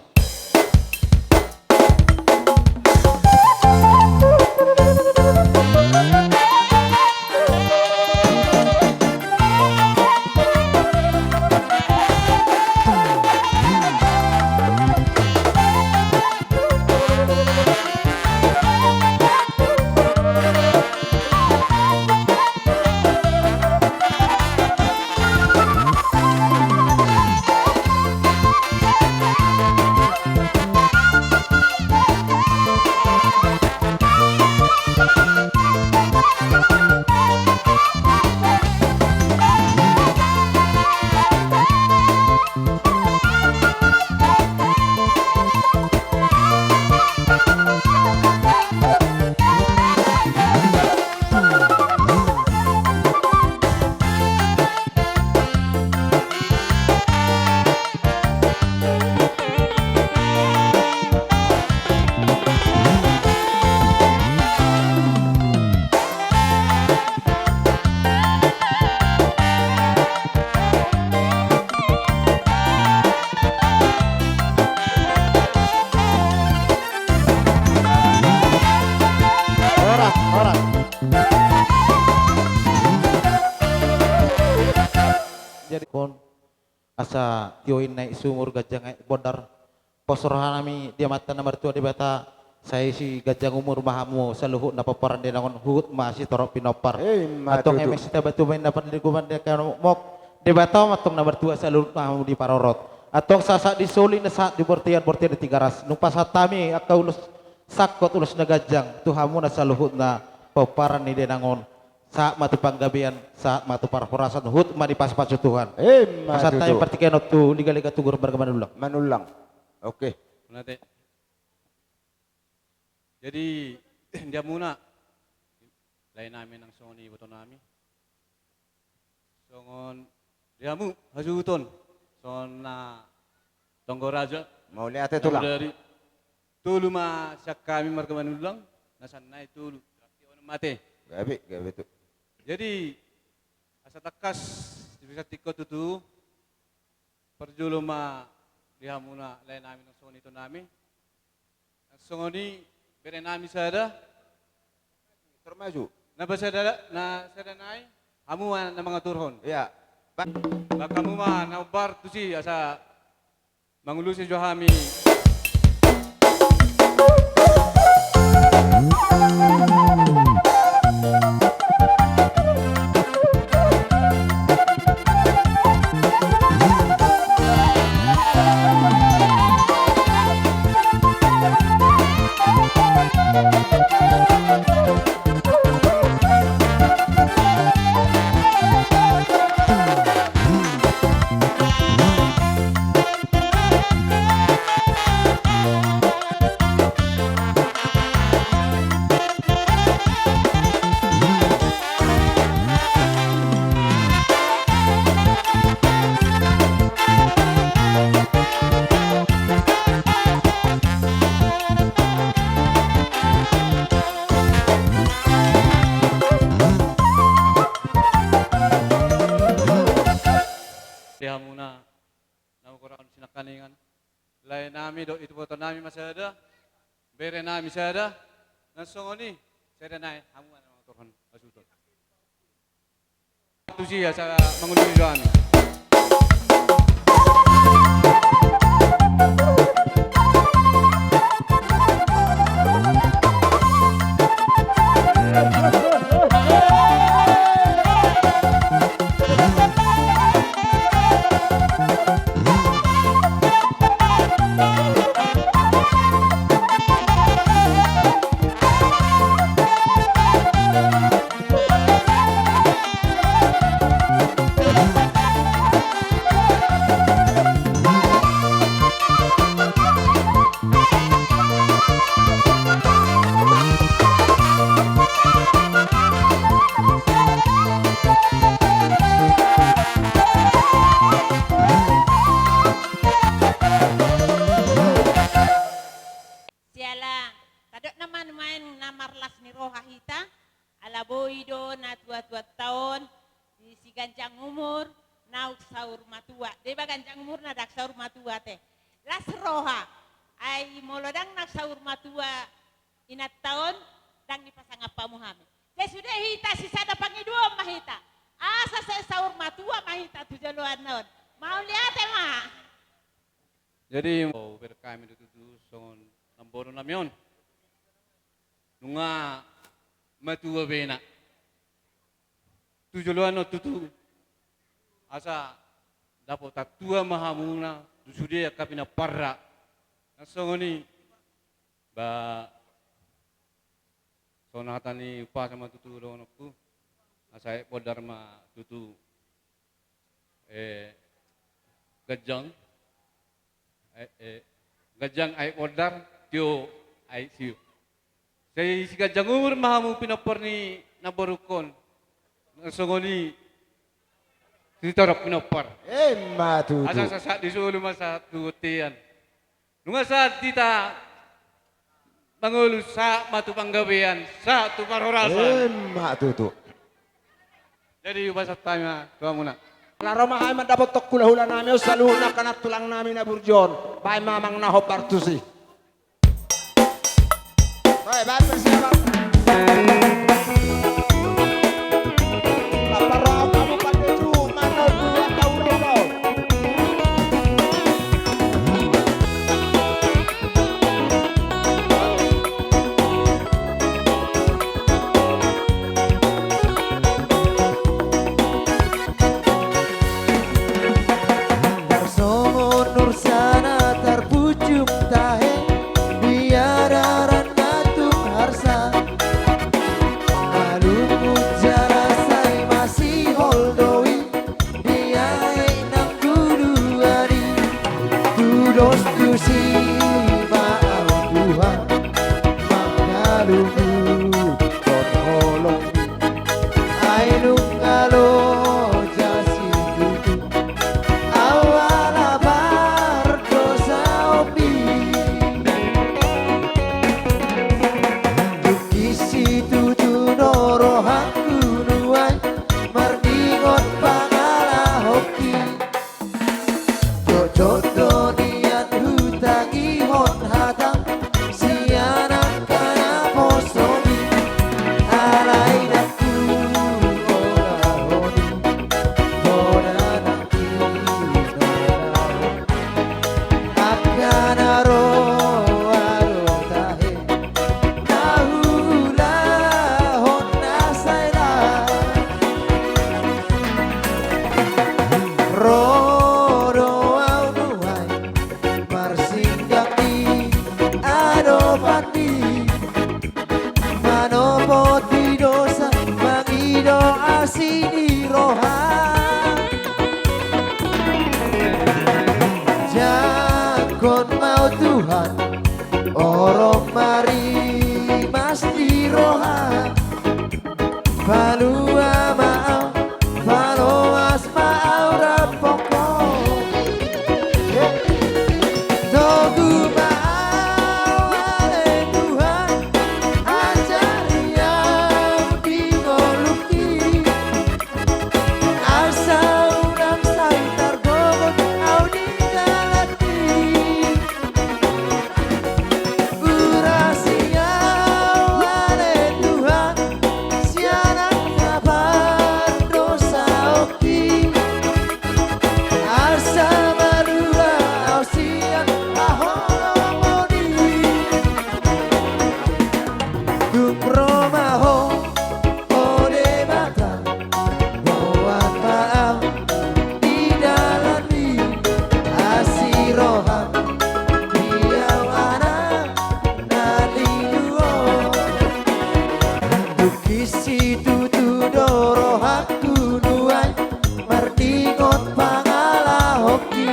Horas, horas. Jadi, kon, asa tio i naik sumur, ganjang aek bondar. Pos roha nami di Amanta na martua Debata, sai siganjang umur ma hamu saluhutna pomparan ni dainang on, huhut ma sitorop pinompar. Eh, ima tutu. Antong eme Sitabatubang i na parlinggoman di angka na mokmok, Debata ma antong na martua saluhutna hamu diparorot. Antong sahat-sahat ni soli, na sahat di bortian, bortian di Tigaras. Nunga pasahat hami angka ulos sangkot, ulos na ganjang tu hamuna saluhutna pomparan ni dainang on. Sahat ma tu panggabean, sahat ma tu parhorasan, huhut ma dipasu-pasu Tuhan. Ima tutu. Pasahat hami partingkian on tu Liga-liga Tugur marga Manullang. Manullang. Oke. Mauliate. Jadi, di hamuna, lae nami nang songon i iboto nami. Songon di hamu hasuhuton, songon na tonggo raja. Mauliate tulang. Dari tolu ma sian hami marga Manullang, na sian nai tolu, berarti onom ma ate. Gabe, gabe tu. Jadi, asa tangkas dipasahat tingki on tutu, parjolo ma di hamuna lae nami nang songon i ito nami. Nang songon i bere nami sada. Tor maju. Na ba sada, na sada nai, hamu ma na mangaturhon. Iya. Ba- Bahen hamu ma na hombar tusi asa mangulosi jo hami. Di hamuna na hugorahon sinangkaningan. Lae nami dohot iboto nami ma sada, bere nami sada, nang songon i sada nai, hamu ma na mangaturhon hasuhuton. Tusi asa mangulosi jo hami. do na tua-tua taon, di si ganjang umur, naung saur matua. Deba ganjang umur na ndang saur matua te. Las roha. Ai molo ndang na saur matua inanta on, ndang dipasangap hamu hami. Sai sude hita sisada pangidoan ma hita. Asa sai saur matua ma hita tu joloan on. Mauliate ma. Jadi, oh, berkami tutu songon namboru nami on. Nunga matua bena. Tu joloan on tutu. Asa dapot tua ma hamuna, tu sude angka pinomparna. Na songon i, ba, songon hata ni umpasa ma tutu dohononku. Asa aek bondar ma tutu. Eh, ganjang. Eh, eh, ganjang aek bondar, tio aek sio. Sai siganjang umur ma hamu pinompar ni namborungkon. Na songon i, sitorop pinompar. Emma tutu. Asa sahat di solu ma sahat tu bontean. Nunga sahat hita mangolu, sahat ma tu panggabean, sahat tu parhorasan. Emma tutu. Jadi, hupasahat hami ma tu hamuna. Ala ro ma hami mandapothon hula-hula nami on, saluhutna angka nantulang nami na burju on. Baen ma amang na hombar tusi. Baen, baen, persiapan. Lapar roha hamu pande tu mana tu dia tahu dia tahu. Tarsongon nursana tarpujung tahe, biar arana tung harsa. Alum unjara sai masihol do i, di aek nang guduan i. Tudos tusi ma au Tuhan, mangaluluhon holong i. Ai nunga loja situtu au ala pardosaon i. Dung i situtu do rohangku nuaeng, marningot pangalahonki. Jotjot do nian hutangihon hatam sian angka naposomi. Alai ndang huolahon i, bona nang hinorahon. Angka na roa do tahe, na huulahon na sai las. Ro do au nuaeng marsindak di adopanmi, manopoti dosa, mangido asi ni roha. Jangkon ma au Tuhan, orom ma rimas di roha. Palua ma au, paloas ma au rap ho. Togu ma au ale Tuhan, ajari au di ngolungki. Asa unang sai targogot au di dalanmi. Urasi au ale Tuhan, sian angka pardosaonki. Asa malua au sian haholomon i. Tung ro ma ho, o Debata, boan ma au di dalanmi, asi roham di au anak na lingu on. Dung i situtu do rohangku nuaeng, marningot pangalahonki.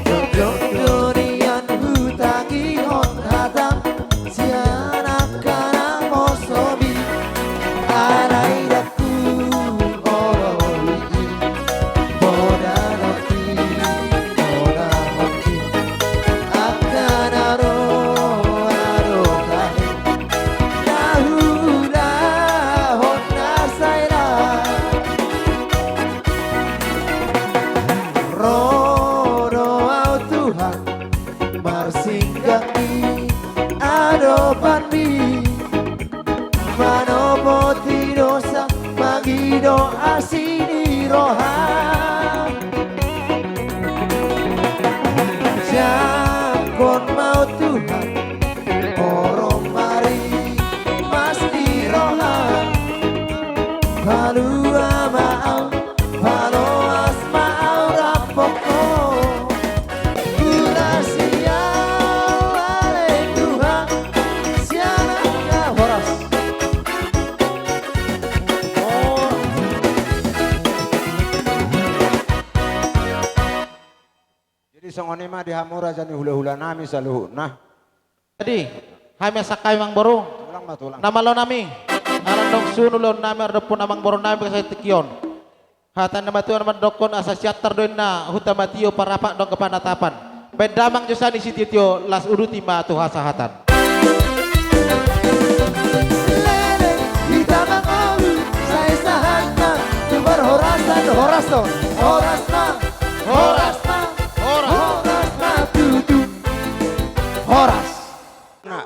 Jotjot do nian hutangihon hatam sian angka naposomi. Alai ndang huolahon i, bona nang hinorahonki. Angka na roa do tahe, na huula Doa si ni roha. Jangkon ma Tuhan, porong mari mas ni roha. Palua ma au, paloas ma au rapokko. Guna sian ale Tuhan, sian angka horas. Oh. Jadi songon i ma di hamu raja ni hula-hula nami saluhutna. Jadi, hami asa hami amangboru. Tulang ma tulang. Na malo nami. Ala nunga sun ulaon nami, ala dung pun amangboru nami, bagasan tingki on. Hata ni natuatua mandokkon asa siantar do inna huta ma tio parapat donggo panatapan. Baen damang jo sian i sitiotio, laos uduti ma tu hasahatan. Leleng hita mangolu, sai sahat ma tu parhorasan, horas do. Horas ma, horas ma, horas ma tutu. Horas. Nah,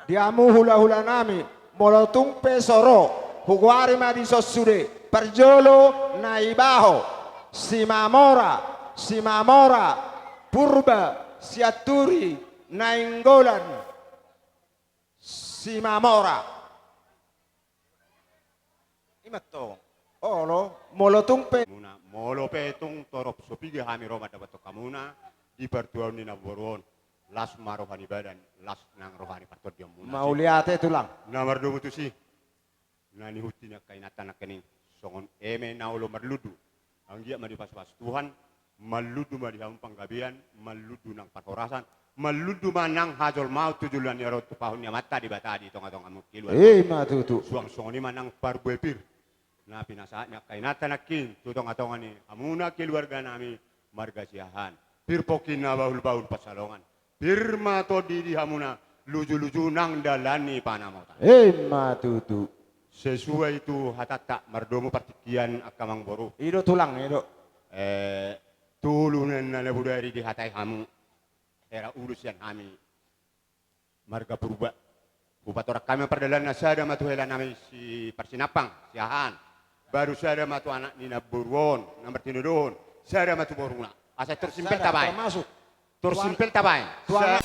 di hamu hula-hula nami, molo tung pe so ro, hugoari ma dison sude, parjolo Naibaho, Simamora, Simamora, Purba, Sianturi, Nainggolan, Simamora. I ma tong. Olo, molo tung pe. Muna, molo pe tung torop so piga hami ro mandapothon hamuna di partuaon ni namboru on, las ma roha ni badan, las nang roha ni partondionmuna. Mauliate tulang. Na mardomu tusi. Na nihut ni angka inanta nangkining, songon eme na olo marlundu. Anggiat ma dipasu-pasu Tuhan, marlundu ma di hamu panggabean, marlundu nang parhorasan, marlundu ma nang hajolmaon tu joloan ni ari on, tumpahon ni Amanta Debata di tonga-tongamu keluarga. I ma tutu. Suang songon i ma nang parbue pir na pinasahat ni angka inanta nangkin tu tonga-tonga ni hamuna keluarga nami marga Siahaan. Pir pongki na bahul-bahul pansalongan. Pir ma tondi di hamuna luju-luju nang dalan ni panamotan. I ma tutu. Sesuai tu hatanta mardomu partingkian angka amangboru. I do tulang, i do. Eh, tolu na na bodari dihatai hamu. Hera ulu sian hami marga Purba. Hupatorang hami ma pardalananna, sada ma tu hela nami si Parsinampang, Siahaan. Baru sada ma tu anak ni namboru on, na martinodohon. Sada ma tu boruna. Asa tor simpel tabaen. Sada, termasuk. Tor simpel tabaen. Tuan. Sa-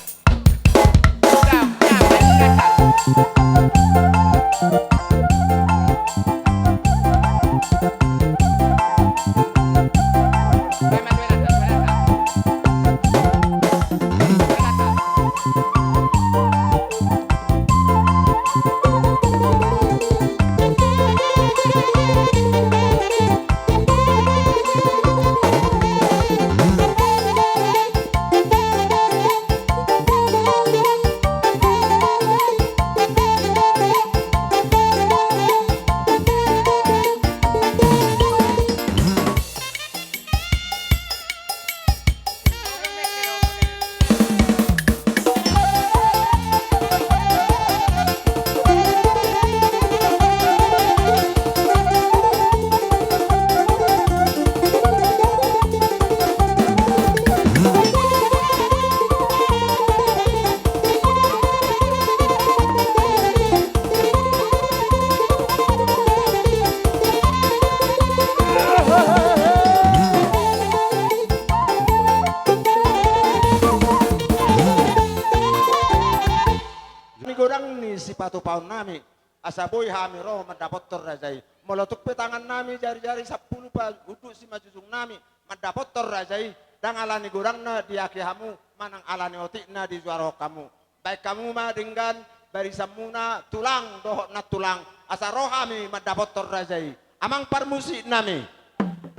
Ni godang ni sipatupaon nami, asa boi hami ro mandapothon raja i. Molo tung pe tangan nami, jari-jari sampulu pa unduk simanjujung nami mandapothon raja i, ndang ala ni godangna diake hamu, manang ala ni otikna dijuarohon hamu. Baen hamu ma denggan barisanmuna tulang dohot nantulang, asa ro hami mandapothon raja i. Amang parmusik nami,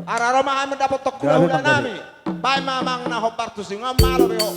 ara ro ma hami mandapothon hulahula nami. Baen ma amang na hombar tusi, nga malo be ho.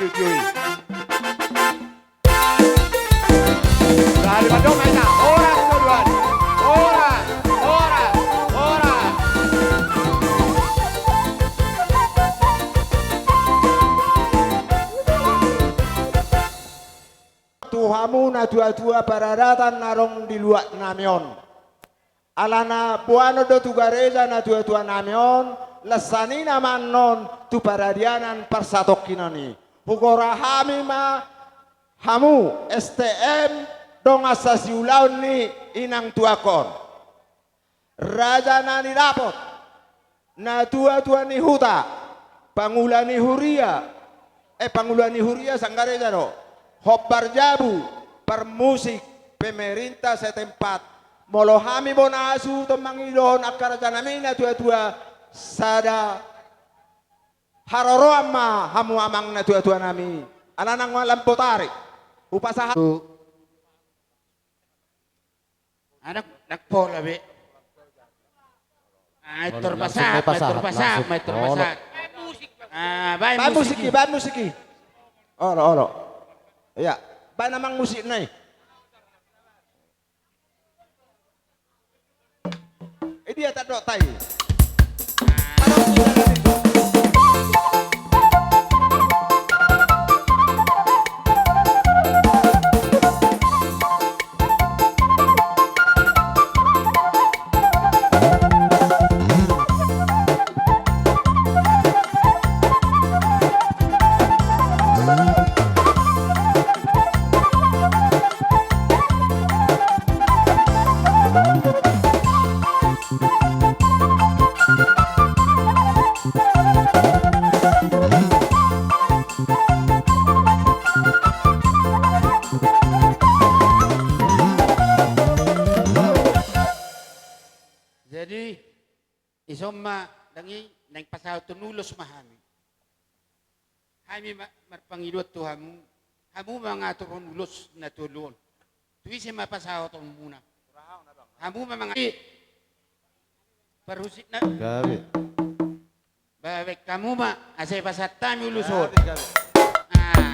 Yoi. Horas, horas, horas, horas. Tu hamu na tua-tua paradaton na adong di luat nami on. Alana boanon do tu gareja na tua-tua nami on, las sanina ma annon tu paradianan parsatongkinan i. Hugora hami ma hamu S T M dongan sasiulaon ni inang tuak on. Raja na nidapot, na tua-tua ni huta, pangula ni huria, eh, pangula ni huria sanggareja do, hombar jabu, parmusik, pemerintah setempat, molo hami bona asuhuton mangido on angka raja nami na tua-tua, sada haroroan ma hamu amang na tua-tua nami, alana nunga lambot ari, hupasahat. Anak, anak pola be. Ah, tor pasahat, tor pasahat, tor pasahat. Ah, baen musik i, baen musik i. Olo, olo. Iya, baen amang musik nai. Eh, dia tak dok tai. Jadi, ison ma dang i, naeng pasahathon ulos ma hami. Hami ma-, marpangidoan tu hamu, hamu ma mangaturhon ulos na tolu on. Tu ise ma pasahathonmuna? Hamu ma manga-, parhusip na. Gabe. Baen hamu ma, asa pasahat hami ulos on. Gabe, gabe. Ah.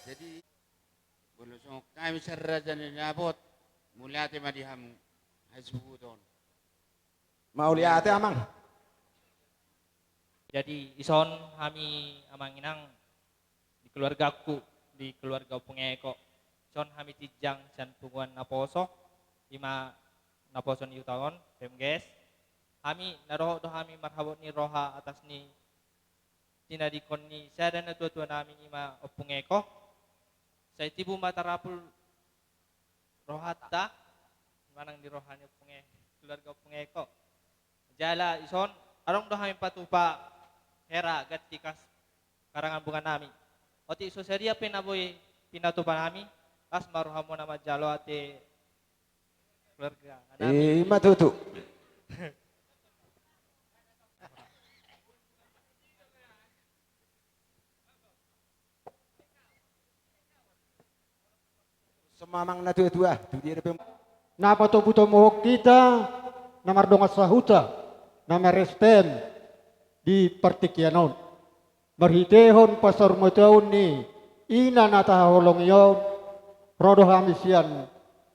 Jadi, molo songon hami sian raja na dapot, mauliate ma di hamu hasuhuton. Mauliate, amang. Jadi, ison hami amang inang, di keluargaku, di keluarga Ompung Eko. Ison hami tinjang sian punguan naposo, ima naposo ni huta on, P M G S. Hami, na dohot do hami marhabot ni roha atas ni tinadingkon ni sada na tua-tua nami ima Ompung Eko. Sai tibu ma tarapul rohanta, manang di roha ni Ompung E-, keluarga Ompung Eko. Jala ison, adong do hami patupa hera ganti kas karangan bunga nami. Otik so sadia pe na boi pinatupa nami, las ma rohamuna manjalo ate keluarga nami. Ima tutu. Songon i ma amang na tua-tua, tu dia dope. Na patopu-topuhon hita, na mardongan sahuta, na mar-S T M di partingkian on. Marhitehon pansamotan ni ina na tahaholongi on, ro do hami sian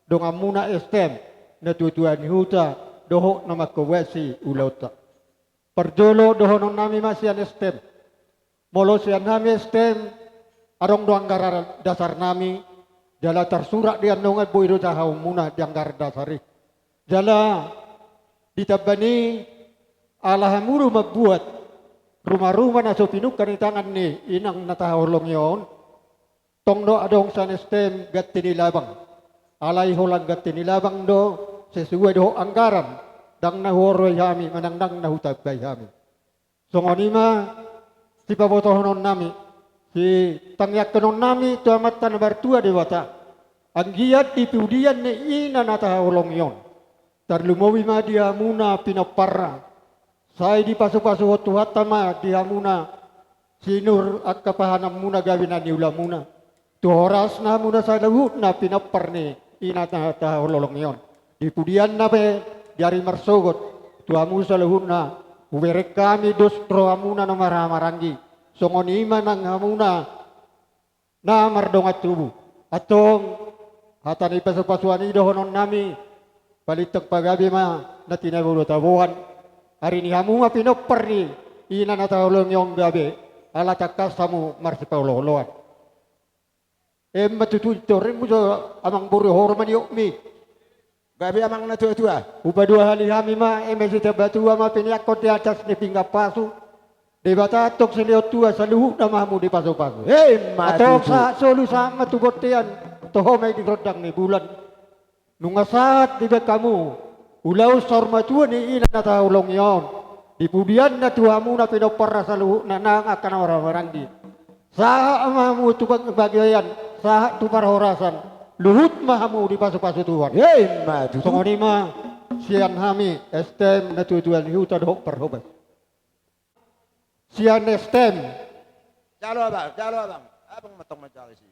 donganmuna S T M, na tua-tua ni huta, dohot na mangkombasi ulaonta. Parjolo dohonon nami ma sian S T M. Molo sian hami S T M, Adong do anggaran dasar nami, jala tarsurat di annon, boi do jahaonmuna di anggaran dasar i. Jala ditamba ni, ala hamu do mambuat ruma-ruma na so pinungka ni tangan ni inang na tahaholongi on, tong do adong sian STM ganti ni labang. Alai holan ganti ni labang do sesuai dohot anggaran, ndang na huoroi hami manang ndang na hutambai hami. Songon i ma sipabotohonon nami, sitangianghonon nami tu Amanta na martua Debata, anggiat di pudian ni ina na tahaholongi on, tarlumobi ma di hamuna pinomparna, sai dipasu-pasuhon Tuhanta ma di hamuna sinur angka pahananmuna gabe na niulamuna, tu horasna hamuna saluhutna pinompar ni ina na tahaholongi on. Di pudianna pe di ari marsogot, tu hamu saluhutna, hubereng hami dos rohamuna na marhahamaranggi. Songon i ma nang hamuna na mardongan tubu. Antong, hata ni pasu-pasuan i dohonon nami, palintang pagabe ma na tinabotaboan. Ari ni hamu ma pinompar ni ina na tahaholongi on gabe, ala tangkas hamu marsipaolo-oloan. Emma tutu, torimmu jo amangboru, horma ni okmi. Gabe amang na tua-tua. Hupaduahali hami ma, eme sitamba tua ma piniangkon di atas ni pinggan pasu. Debata antong silehon tua, saluhutna ma hamu dipasu-pasu. Emma tutu. Antong sahat solu sahat ma tu bontean, toho ma i di rondang ni bulan. Nunga sahat dibaen hamu ulaon saur matua ni ina na tahaholongi on, di pudianna tu hamuna pinomparna saluhutna nang angka na marhahamaranggi. Sahat ma hamu tu pag-, panggabean, sahat tu parhorasan, luhut ma hamu dipasu-pasu Tuhan. Emma tutu. Songon i ma sian hami STM Natua-tua ni Huta dohot Parhobas. Sian STM. Jalo abang, jalo abang. Abang ma tong manjalo disi.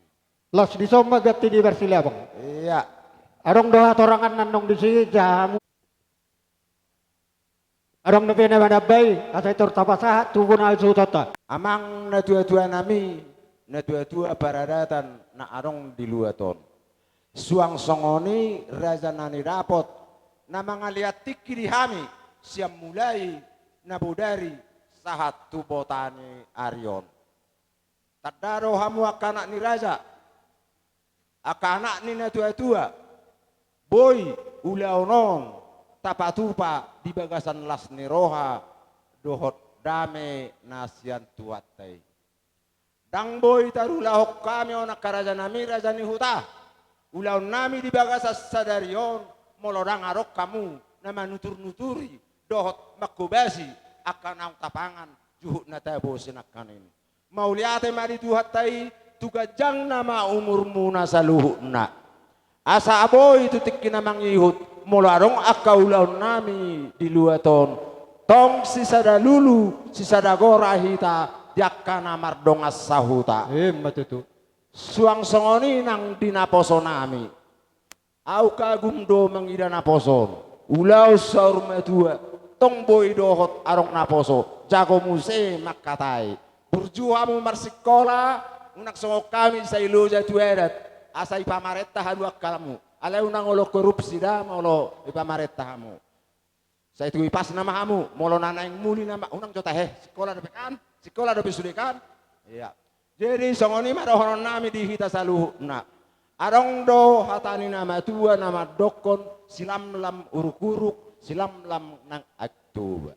Las dison ma ganti ni parsilabang. Iya. Adong do hatorangan na adong disi, jahamu. Adong dope na manambai, asa i tor tapasahat tu bona suhutonta. Amang natua-tua nami, natua-tua paradatan na adong di luat on. Suang songon i raja na nidapot, na mangalean tingki di hami, sian mulai na bodari sahat tu bota ni ari on. Tanda do hamu angka anak ni raja, angka anak ni natua-tua, boi ulaon on tapatupa di bagasan las ni roha dohot dame na sian Tuhanta i. Ndang boi tarulahon hami on angka raja nami, raja ni huta, ulaon nami di bagasan sadari on, molo ndang adong hamu na manutur-nuturi dohot manghobasi angka naung tapangan juhut na tabo sinangkaning. Mauliate ma di Tuhanta i, tu ganjangna ma umurmuna saluhutna. Asa boi tu tingki na mangihut, molo adong angka ulaon nami di luat on, tong sisada lulu, sisada gora hita di angka na mardongan sahuta. Emma tutu. Suang songon i nang di naposo nami. Ahu kagum do mangida naposo on. Ulaon saur matua, tong boi dohot adong naposo, jago muse mangkatai. Burju hamu marsingkola, unang songon hami sai loja tu adat, asa ipamarenta hamu angka hamu. Alai unang olo korupsi da molo ipamarenta hamu. Sai tu ipasna ma hamu, molo na naeng muli nama, unang jo tahe, singkola dope kan, singkola dope sude kan. Iya. Jadi songon i ma dohonon nami di hita saluhutna. Adong do hata ni na matua na mandokkon, silamlam uruk-uruk, silamlam nang aek Toba.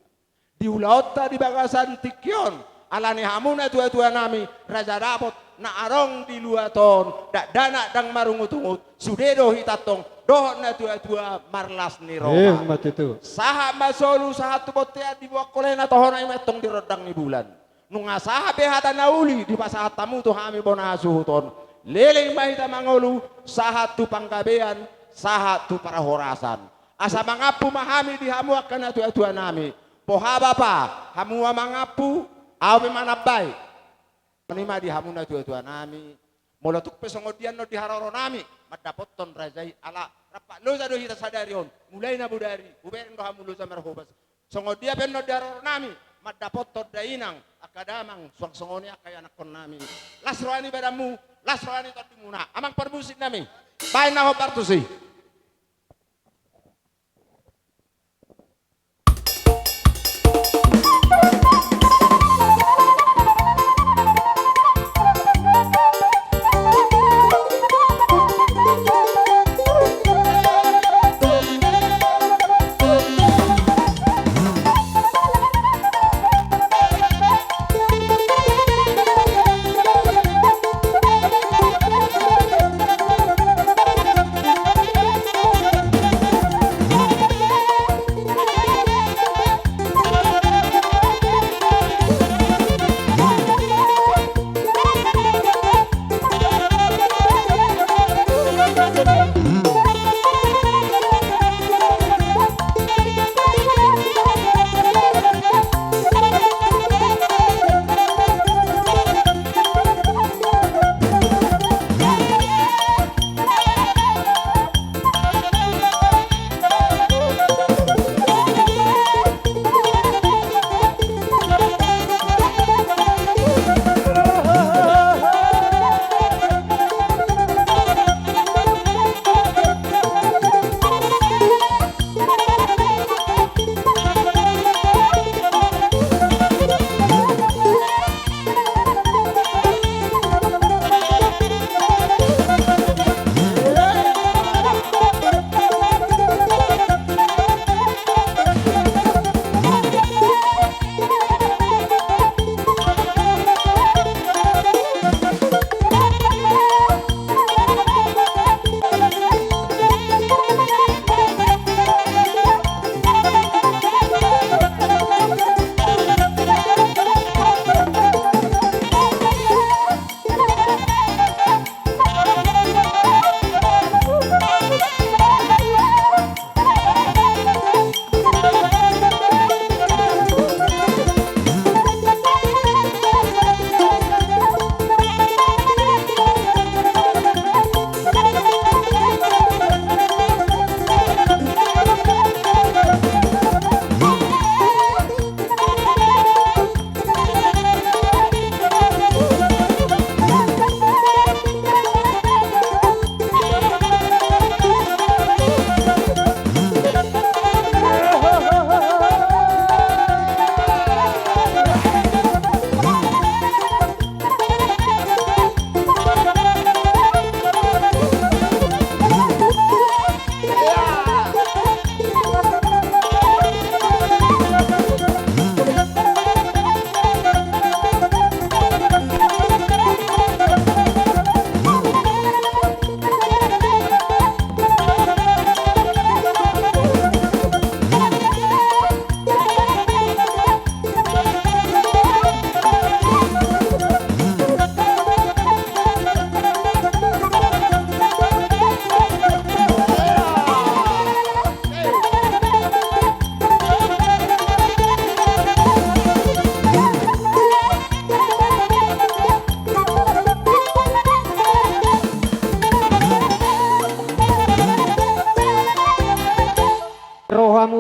Di ulaonta di bagasan tingki on, ala ni hamu natua-tua nami, raja dapot, na adong di luat on, dakdanak ndang marungut-ungut, sude do hita antong dohot natua-tua marlas ni roha. Emma tutu. Sahat ma solu, sahat tu bontean, diboan holena tohona i ma antong di rondang ni bulan. Nunga sahat be hata na uli dipasahat hamu tu hami bona suhut on, leleng ma hita mangolu, sahat tu panggabean, sahat tu parhorasan. Asa mangampu ma hami di hamu angka natua-tua nami. Boha bapa, hamu ma mangampu, ahu pe manambai. Songon i ma di hamu natua-tua nami. Molo tung pe songon dia annon di haroro nami mandapothon raja i, ala rampak loja do hita sadari on. Mulai na bodari hubereng do hamu loja marhobas. Songon dia pe annon di haroro nami mandapothon dainang, angka damang, suang songon i angka ianakhon nami. Las roha ni badanmu, las roha ni tondimuna. Amang parmusik nami, baen na hombar tusi.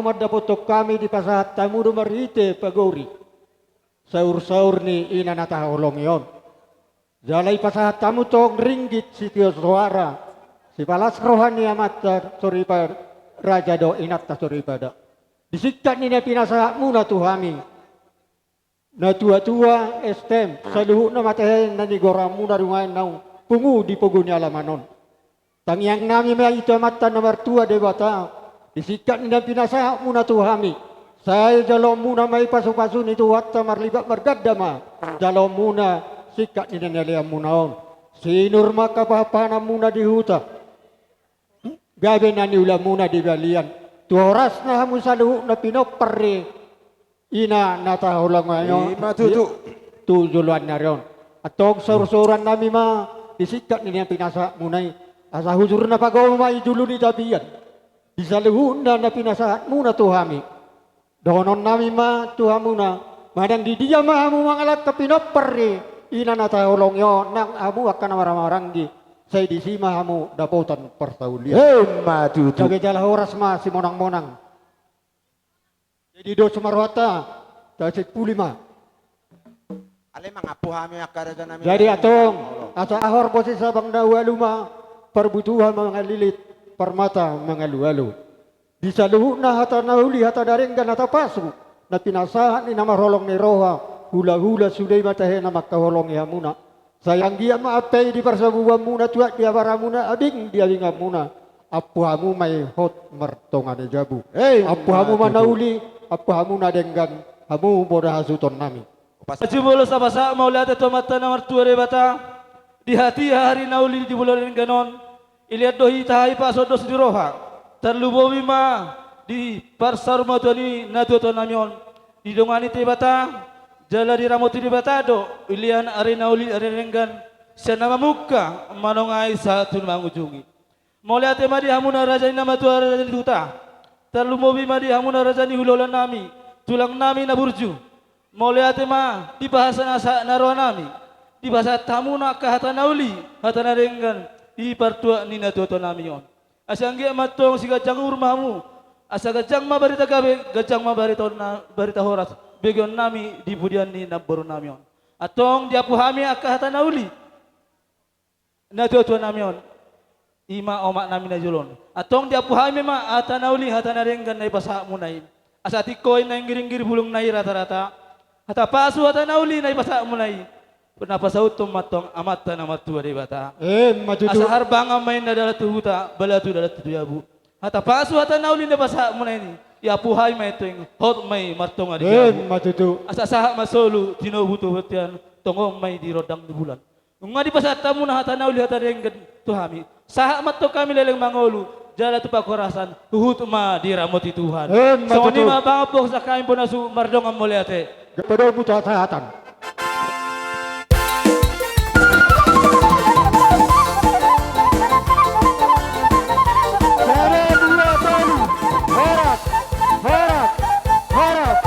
mandapothon hami dipasahat hamu do marhite pagori saur-saur ni ina na taholongi on. Jala dipasahat hamu tong ringgit sitio soara, sipalas roha ni amanta soripada, raja dohot inanta soripada. Di singkat ni na pinasahatmuna tu hami, natua-tua, S T M, saluhutna ma tahe na nigorahonmuna, dungan naung pungu di pogu ni alaman on. Tangiang nami ma i tu Amanta na martua Debata, di singkat ni na pinasahatmuna tu hami, sai jaloonmuna ma i pasu-pasu ni Tuhanta, marlipat marganda ma jaloonmuna singkat ni na nialeanmuna on. Sinur ma angka pahanpahananmuna di huta, gabe na niulamuna di balian. Tu horasna hamu saluhutna pinompar ni ina na taholongi on. I ma tutu. Tu joloan ni ari on. Antong saur-sauran nami ma di singkat ni na pinasahatmuna i, asa hujur na pagogo ma i julu ni tapian di saluhutna na pinasahatmuna tu hami. Dohonon nami ma tu hamuna, manang di dia ma hamu mangalangka pinompar ni ina na taholongi on, nang hamu angka na marhahamaranggi, sai disi ma hamu dapotan parsaulian. I ma tutu. Gabe jala horas ma simonang-monang. Jadi dos ma rohanta, tasimpuli ma. Alai mangampu hami angka raja nami. Jadi antong, asa ahor bosi sabang na ualu ma, parbutuhan mangalilit, parmata mangalu-alu. Di saluhutna hata na uli, hata na denggan, hata pasu na pinasahat ni na marholong ni roha, hula-hula sude ma tahe na mangkaholongi hamuna. Sai anggiat ma ampe i di parsabubuanmuna, tuat di abaramuna, abing di abinganmuna. Ampu hamu ma i hot martonga ni jabu. Ampu hamu ma na uli, ampu hamu na denggan, hamu bona hasuhuton nami. Pasu molo sapasahat mauliate tu Amanta na martua Debata, di hatiha ari na uli di bulan denggan on, dilehon do hita hahipason dos ni roha, tarlumobi ma di parsaurmatuaon ni natua-tua nami on, didongani Debata, jala diramoti Debata do, dilehon ari na uli ari na denggan, sian na mamungka manongai sahat tu na mangujungi. Mauliate ma di hamuna raja ni na matua, raja ni huta, tarlumobi ma di hamuna raja ni hulahula nami, tulang nami na burju. Mauliate ma di pasahat na sahat ni roha nami, dipasahat hamuna angka hata na uli, hata na denggan, di partuat ni natua-tua nami on. Asa anggiat ma antong siganjang umur ma hamu, asa ganjang ma barita gabe, ganjang ma barita on na, barita horas, begeon nami di pudian ni namboru nami on. Antong diampu hami angka hata na uli, natua-tua nami on, i ma omak nami na jolo on. Antong diampu hami ma hata na uli, hata na denggan na dipasahatmuna i. Asa tingko i na inggir-inggir, bulung na i rata-rata. Hata pasu, hata na uli na dipasahatmuna i, na pasauthon ma antong Amanta na martua Debata. Emma tutu. Asa harbangan ma i na dalan tu huta, bala tu dalan tu jabu. Hata pasu, hata na uli na dipasahatmuna i, diampu hami ma i antong, hot ma i martonga di jabu. Emma tutu. Asa sahat ma solu, tinobu tu bontean, tongon ma i di rondang ni bulan. Nunga dipasahat hamuna hata na uli, hata denggan tu hami, sahat ma antong hami leleng mangolu, jala tu parhorasan, huhut ma diramoti Tuhan. Emma tutu. Songon i ma, Amang, bohasa hami bona suhut mardongan mauliate. Gabe do mutu hasahatan. Sada, dua, tolu. Horas, horas, horas.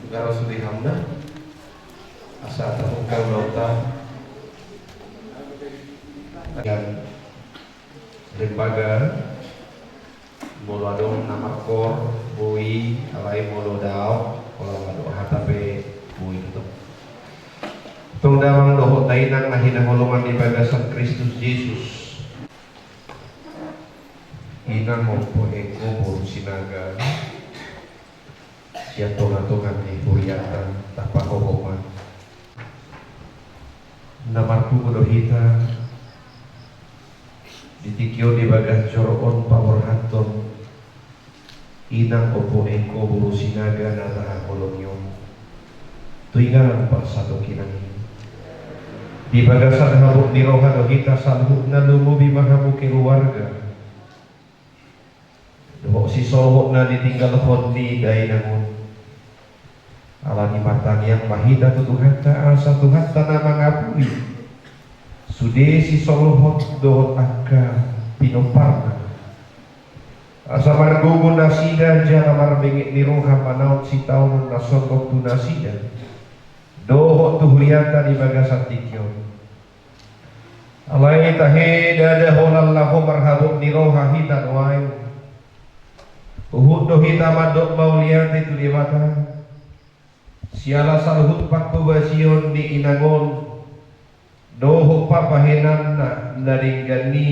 Garos di hamna asa terbuka ulauta. Dan lembaga molo adong na markor boi, alai molo daong pola mado hata pe boi tutu. Tong damang dohot dainang na hinaholongan di bagasan Kristus Jesus. Inang Ompu Eko boru Sinaga, sian tongatonga ni huriata tapahohom ma. Na marpungu do hita di tingki on di bagas joro on paborhathon Inang Ompu Eko boru Sinaga na tahaholongi on tu inganan parsatongkinan i. Di bagasan habot ni roha do hita saluhutna, lumobi ma hamu keluarga dohot sisolhot na ditinggalhon ni dainang on. Alani martangiang ma hita tu Tuhanta asa Tuhanta na mangapuli sude sisolhot dohot angka pinomparna, asa margogo nasida jala marbenget ni roha manaon sitaonon na sondok tu nasida dohot tu huriata di bagasan tingki on. Alai tahe ndada holan laho marhabot ni roha hita nuaeng. Huhut do hita mandok mauliate tu Debata siala saluhut panghobasion ni inang on dohot pambahenanna na denggan i,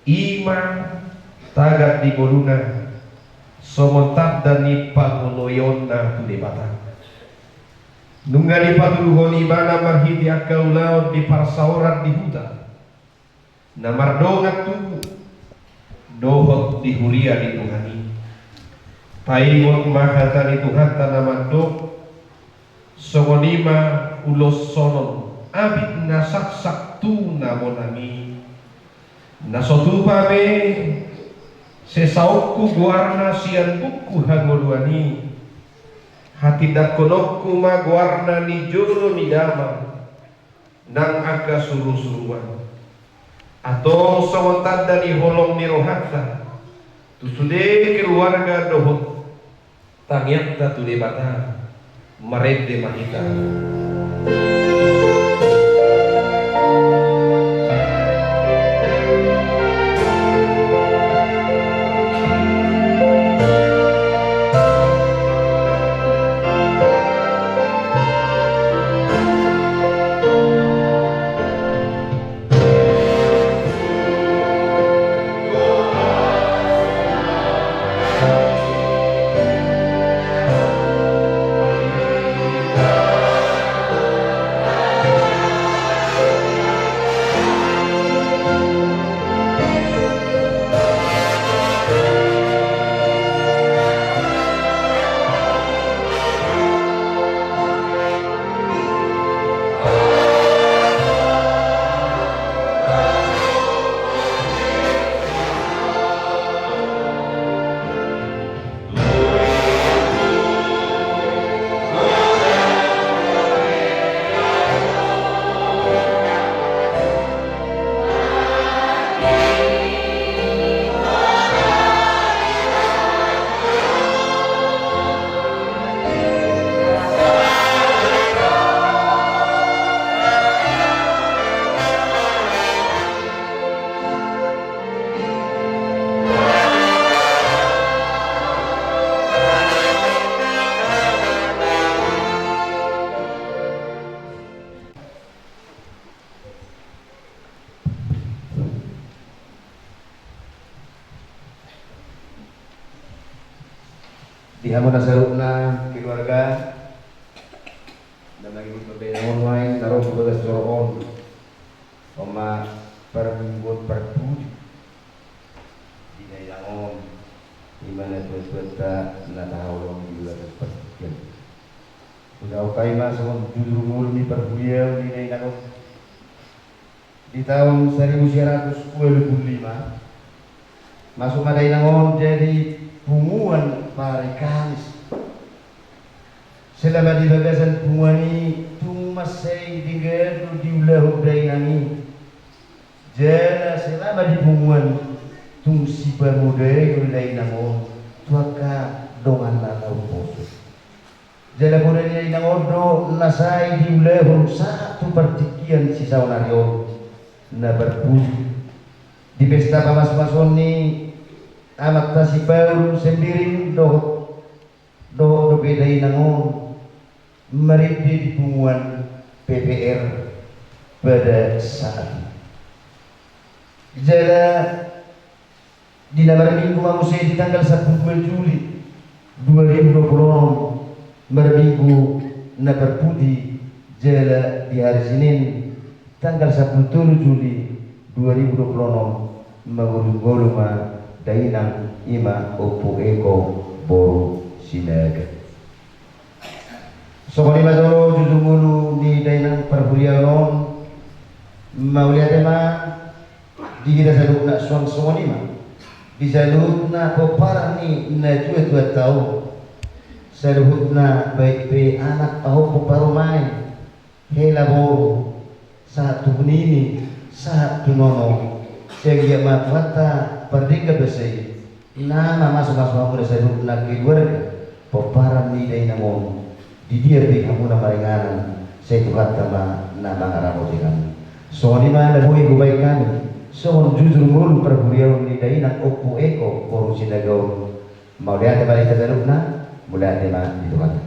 i ma tagan di ngoluna songon tanda ni pangoloionna tu Debata. Nunga dipatuduhon ibana marhite angka ulaon di parsaoran di huta na mardongan tubu dohot di huria ni Tuhan i. Taingot ma hata ni Tuhanta na mandok, songon i ma uloshonon abit na saksak tu na monang i. Na so tupa be sesaonku goarna sian buku hangoluan i, hatindangkononku ma goarna ni jolo ni damang nang angka surusuruan. Antong songon tanda ni holong ni rohanta tu sude keluarga dohot tangiangta tu Debata, marende ma hita. Di hamu na saluhutna keluarga na mangihut pambahenan on nuaeng na ro tu bagas joro on. On ma parmingguon parpudi di dainang on, i ma natuatuanta na tahaholongi di bagasan partingkian. Hujaha hami ma songon jujur ngolu ni parhuriaon ni dainang on. Di taon saribu sia ratus ualu pulu lima, masuk ma dainang on jadi punguan Pare Kamis. Selama di bagasan punguan i tung mansai denggan do diulahon dainang i. Jala selama di punguan tung sipamudaon do dainang on tu angka donganna na umposo. Jala poda ni dainang on do na sai diulahon sahat tu partingkian sisaonari on na parpudi. Di pesta pamasumasuon ni amanta si Paul Sembiring dohot, dohot dope dainang on marende di punguan P P R pada saat i. Jala di na marminggu ma muse di tanggal sampulu dua Juli dua ribu dua puluh onom, marminggu na parpudi, jala di hari Senin tanggal sampulu tolu Juli dua ribu dua puluh onom, mangolu-ngolu ma dainang, i ma Ompu Eko boru Sinaga. Songon i ma jolo jujur ngolu ni dainang parhuria on. Mauliate ma di hita saluhutna. Suang songon i ma di saluhutna pomparan ni natuatuanta on, saluhutna, baik pe anak pahompu parumaen, hela boru, sahat tu nini, sahat tu nono, sai anggiat ma Tuhanta pardenggan basa i na mamasumasu hamuna saluhutna keluarga pomparan ni dainang on. Di dia pe hamuna maringanan, sai Tuhanta ma na mangaramoti hamu. Songon i ma na boi hubaen hami songon jujur ngolu parhuriaon ni dainang Ompu Eko boru Sinaga on. Mauliate ma di hita saluhutna. Mauliate ma di Tuhanta.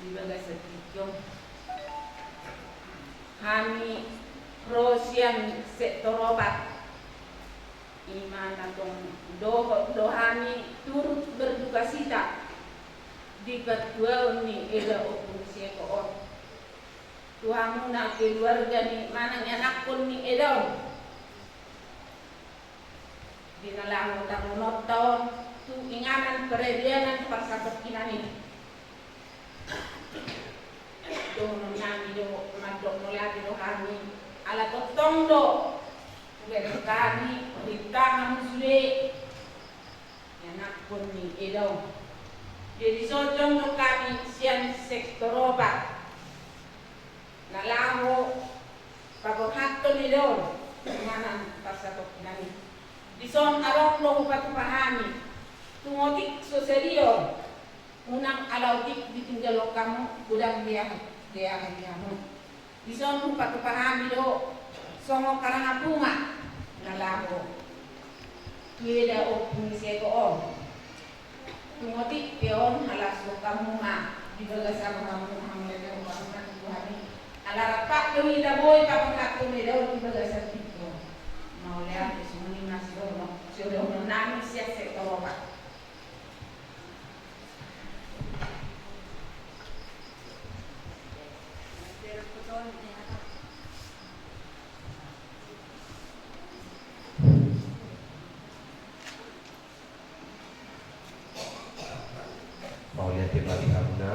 Di bagasan tingki on, hami ro sian sektor opat, i ma na tong dohot do hami turut berdukacita di partuaon ni eda Ompung Seko on tu hamuna keluarga ni manang anakkon ni eda on. Di na laho tangononta on tu inganan paradianan parsatongkinan i, dohonon nami do mandok mauliate do hami, ala tongtong do hubereng hami rintangan sude ni anakkon ni eda on. Jadi dison jongjong do hami sian sektor opat na laho paborhathon eda on tu inganan parsatongkinan i. Dison adong do hupatupa hami, tung otik so sadia on, unang ala otik ditinggalhon hamu godang di aha, di aha di hamu. Dison hupatupa hami do songon harangan bunga na laho tu eda Ompung Seko on. Tung otik pe on, ala suang hamu ma di bagasan hamu, hamu eda Ompung Seko on, ala rap do hita boi paborhathon eda on di bagasan tingki on. Mauliate, songon i ma sidohonon, sidohonon nami sian sektor opat. Mauliate ma di hamuna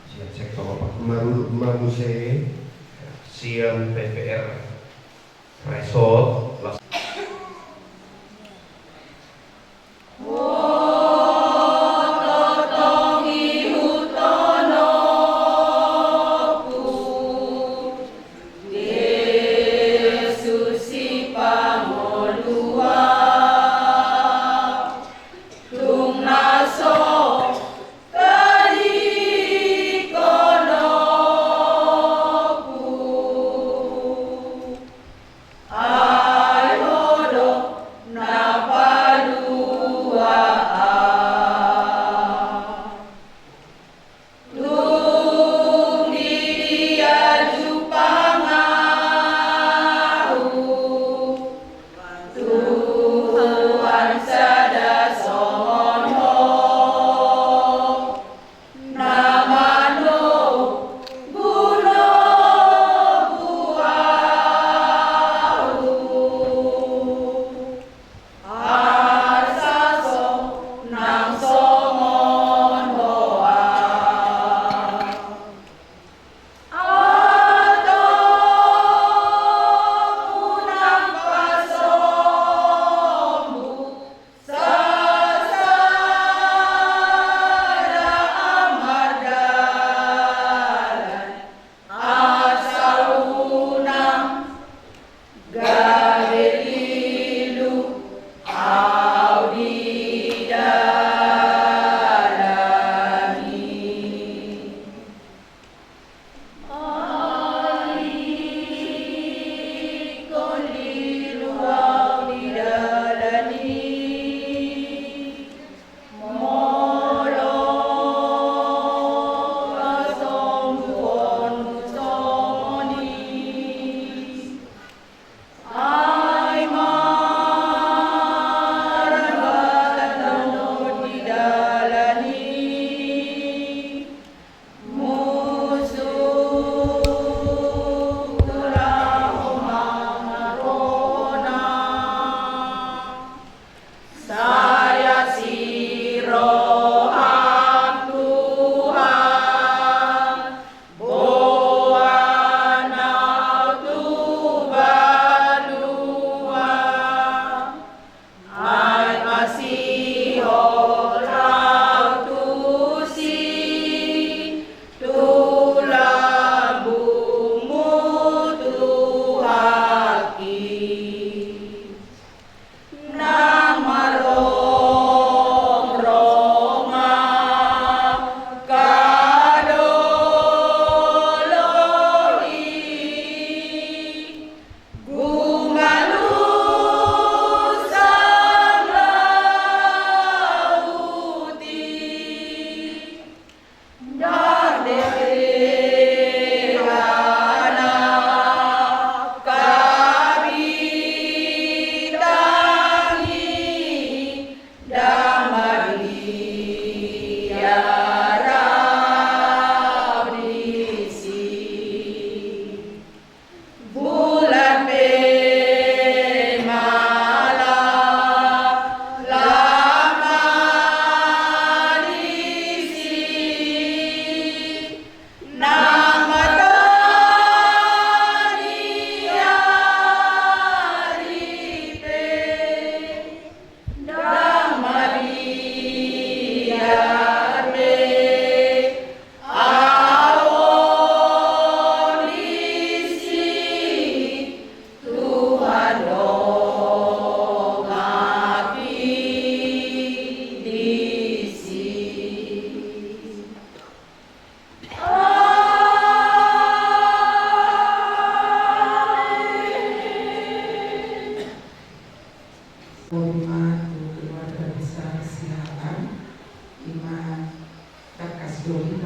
sian sektor opat, marurut ma muse sian P P R Resort.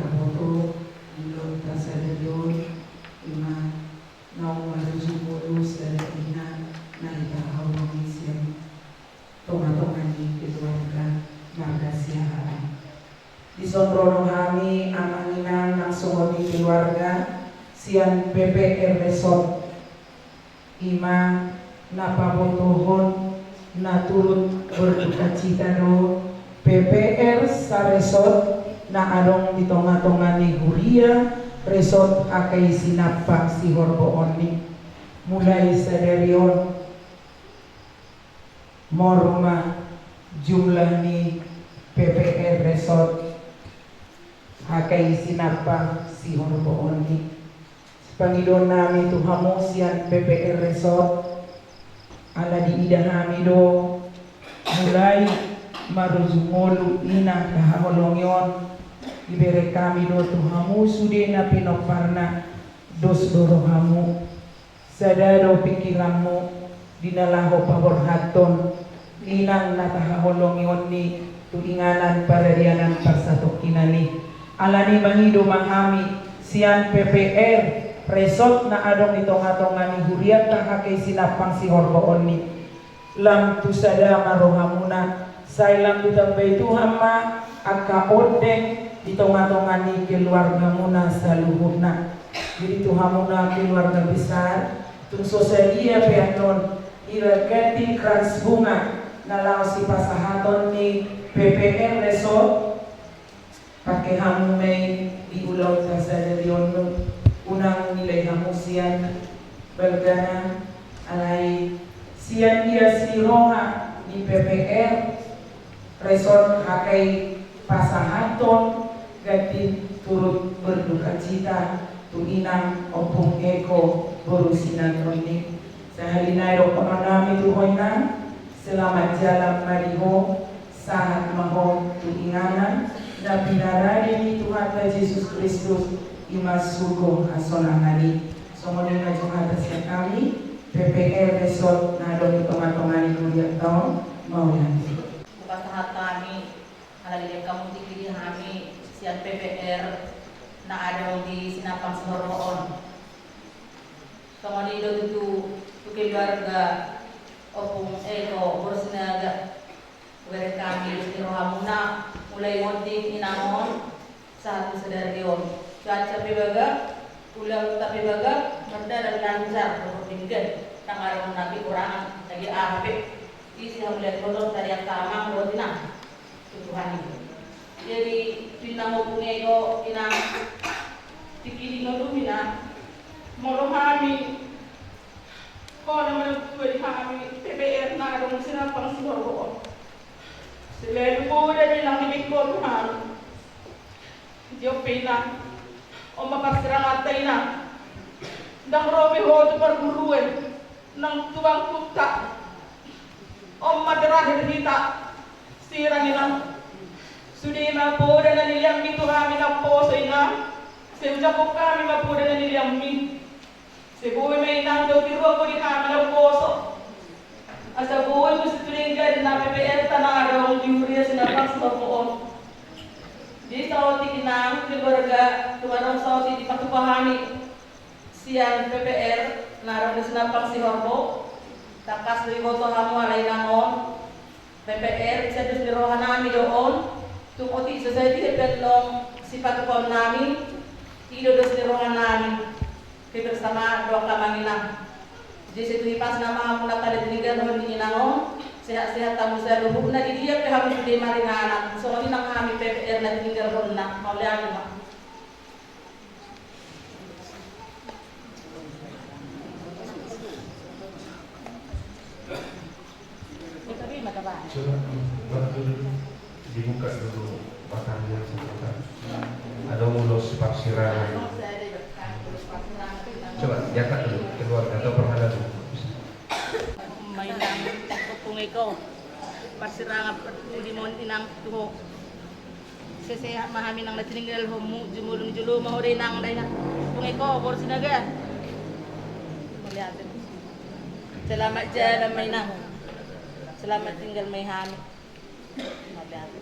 Taboto di ulaonta sadari on, ima naung marujung ngolu sada ina na hita haholongi sian tongatonga ni keluarga marga Siahaan. Dison ro do hami amang inang nang songon i keluarga sian P P R Resort. Ima na pabotohon na turut berdukacita do P P R Saresort na adong di tongatonga ni huria Resort H K I Sinampang Sihorbo on i. Mulai sadari on, molo ma jumlah ni P P R Resort H K I Sinampang Sihorbo on i. Sipangidoon nami tu hamu sian P P R Resort, ala diida hami do mulai marujung ngolu ina na haholongi on, dibereng hami do tu hamu sude na pinomparna, dos do rohamu, sada do pingkiranmu di na laho paborhathon inang na tahaholongi on i tu inganan paradianan parsatongkinan i. Alani i mangido ma hami sian P P R Resort na adong di tongatonga ni hurianta H K I Sinampang Sihorbo on i. Lam tu sada ma rohamuna, sai lam ditambai Tuhan ma angka ondeng di tongatonga ni keluargamuna saluhutna. Jadi tu hamuna keluarga besar, tung so sadia pe annon, ira ganti krans bunga na laho sipasahaton ni P P R Resort, pake hamu ma i di ulaonta sadari on, unang nilai hamu sian balgana, alai sian ias ni roha ni P P R Resort H K I pasahathon ganti turut berdukacita tu inang Ompung Eko boru Sinandon i. Sahali nai dohonon nami tu ho inang, selamat jalan ma di ho, sahat ma ho tu inganan na pinarade ni Tuhanta Jesus Kristus, ima surgo hasonangan i. Songon i ma jumhata sian hami P P R Resort na adong di tongatonga ni hurianta on, mauliate. Hupasahat hami, ala dilean hamu tingki di hami sian P P R na adong di Sinampang Sihorbo on. Songon i do tutu tu keluarga Ompung Eko boru Sinaga. Hubereng hami dos ni rohamuna, mulai monding inang on sahat tu sadari on. Cuaca pe bagak, ulaonta pe bagak, mardalan lancar dohot denggan, ndang adong na kekurangan, lagi aha pe. Isi hamuliateon on tariak amang dohot inang tu Tuhan i. Jadi tu inang Ompung Eko, inang, tingki di ngolumi, inang, molo hami, ho na manang tua di hami P P R na adong di Sinampang Sihorbo on, selalu poda do inang dibaen ho tu hami. Jop pe inang, on ma parsiranganta inang. Ndang ro be ho tu parguruan nang tu bangkunta. On ma terakhir hita sirang inang. Sude ma poda na nileanmi tu hami na poso inang. Sai hujangkon hami ma poda na nileanmi. Sai boi ma inang dao tiruan ho di hami na poso. Asa boi muse tu dengganna P P R ta na adong di huria Sinampang Sihorbo on. Di saotik inang keluarga, tung adong saotik dipatupa hami sian P P R na adong di Sinampang Sihorbo. Tangkas do diboto hamu ala inang on. P P R, sian dos ni roha nami do on, tung otik so sadia pe annon sipatupaon nami, i do dos ni roha nami. Kebersamaan do angka amang inang. Jadi sai tu hipasna ma hamu na tininggalhon ni inang on, sehat-sehat hamu saluhutna di dia pe hamu sude maringanan, songon i nang hami P P R na tininggalhonna, mauliate ma. Coba, waktu dibuka dulu batangnya sebentar. Ada ulos parsirangan. Coba diangkat dulu, keluarga atau perhala dulu. Mainan, Ompung Eko. Parsirangan, di mon inang tu ho. Sehat-sehat ma hami nang na tininggalhonmu, jumolo ni jolo ma ho da inang da inang. Ompung Eko boru Sinaga. Mauliate. Selamat jalan ma inang. Selamat tinggal ma i hami. Mauliate.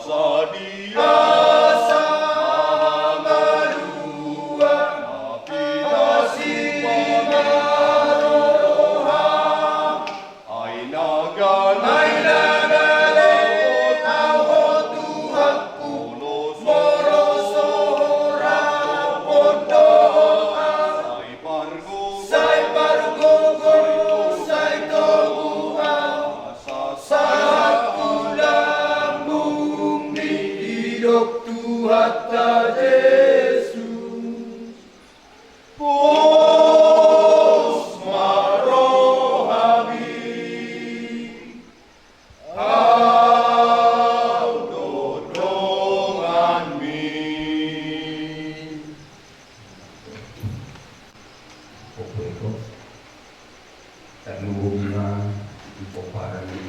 Sadia asa malua na pinasi ma roham. Ai na ganup, ai na ganup, Tuhanku, molo so Ho rap dohot au, sai pargogo, sai pargogo, sai togu au. Sahat tu lambungmi, didok Tuhanta Jesus. Pos ma rohami, au do donganmi. Oke, kok. Tarlumobi ma di pomparan ni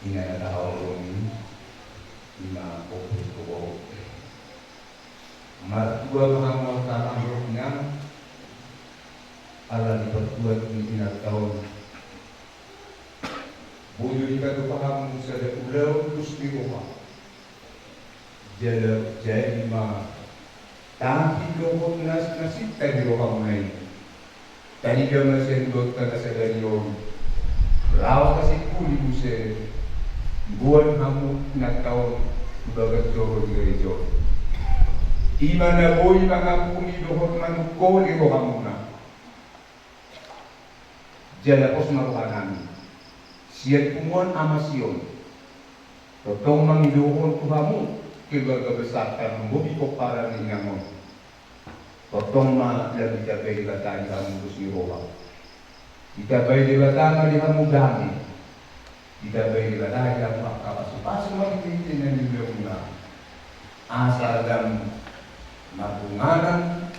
ina na tahaholongi, ima ompung tu boru. Martua ma hamu angka amang dohot inang, ala ni partuat ni inanta on. Boi do dipatupa hamu sada ulaon dos ni roha. Jala jadi ma tahi dohot nas na sinta di rohamuna i. Tarida ma sian dohononta na sadari on, laos tasimpuli muse, boan hamu inanta on tu bagas joro ni gareja on. Ima na boi mangapuli dohot manungkoli rohamuna. Jala pos ma rohanami sian punguan Ama Sion. Tongtong mangidohon tu hamu keluarga besar tarlumobi pomparan ni inang on. Tongtong ma lam ditambai Debata di hamu dos ni roha. Ditambai Debata ma di hamu dame. Ditambai Debata di hamu angka pasupasu marhitehite na niulamuna. Asa lam mardonganan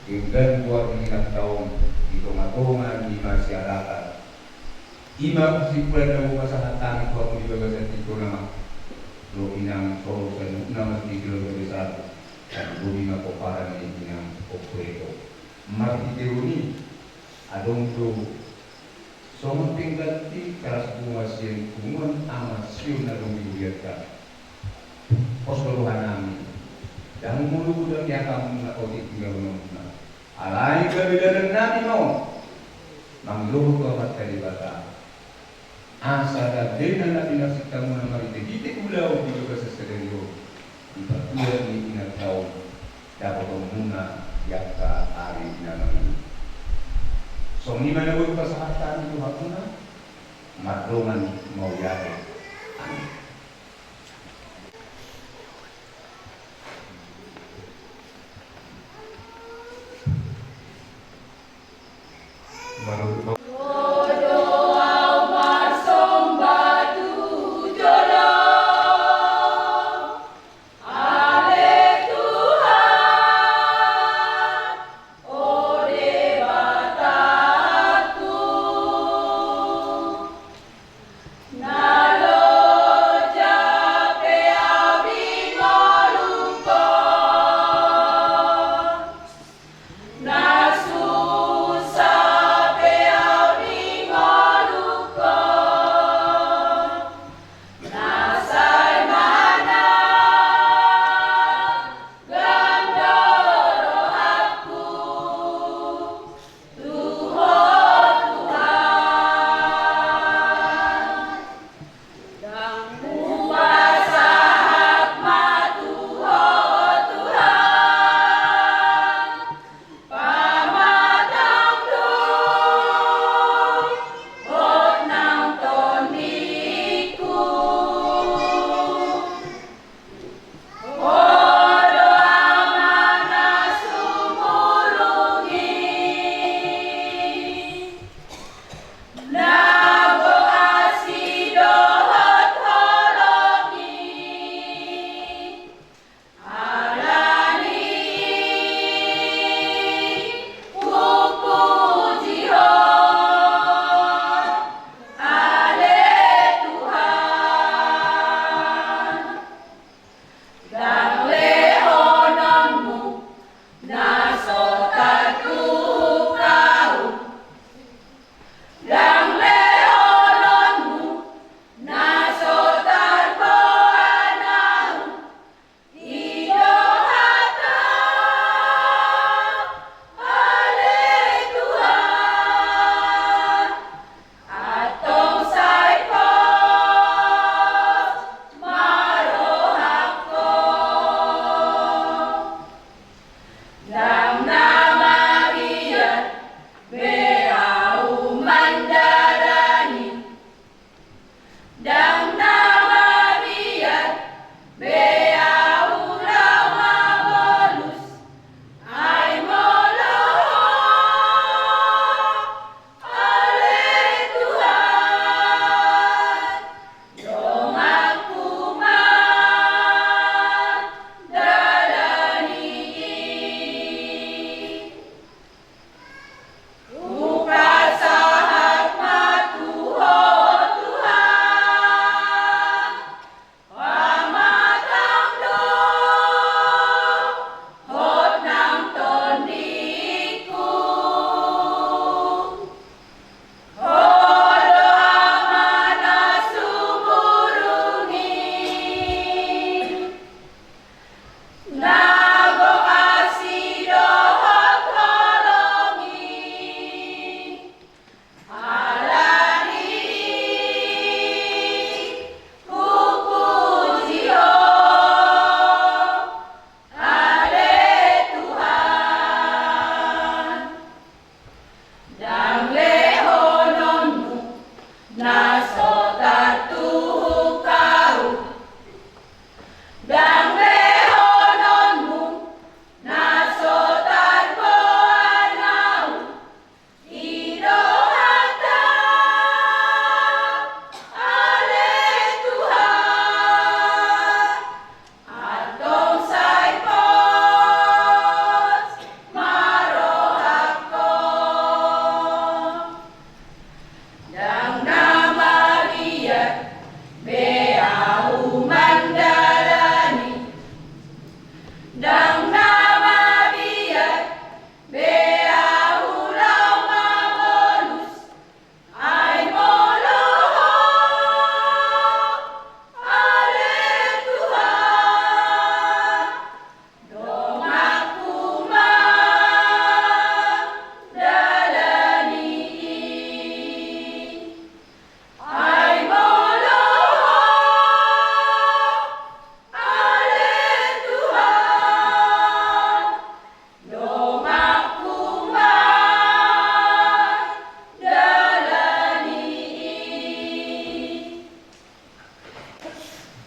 denggan goar ni inanta on di tongatonga ni masyarakat. Ima kesimpulan na boi pasahat hami tu hamu di bagasan tingki on, Amang dohot Inang, songon saluhutna ma di keluarga besar. Tarlumobi ma pomparan ni inang on, Amang. Marhite on i, adong do songon pengganti teras bunga sian punguan Ama Sion na adong di hurianta. Pos do rohanami, ndang molo godang di angka muna otik di ngolungamuna. Alai gabe dalannami ma on mangidohon tu Amanta Debata, asa dambena na pinarsintamuna marhitehite ulaon di bagasan sadari on, di partuat ni inanta on, dapotonmuna di angka ari na mangihut. Songon i ma na boi pasahat hami tu hamuna. Mardongan mauliate. Amin.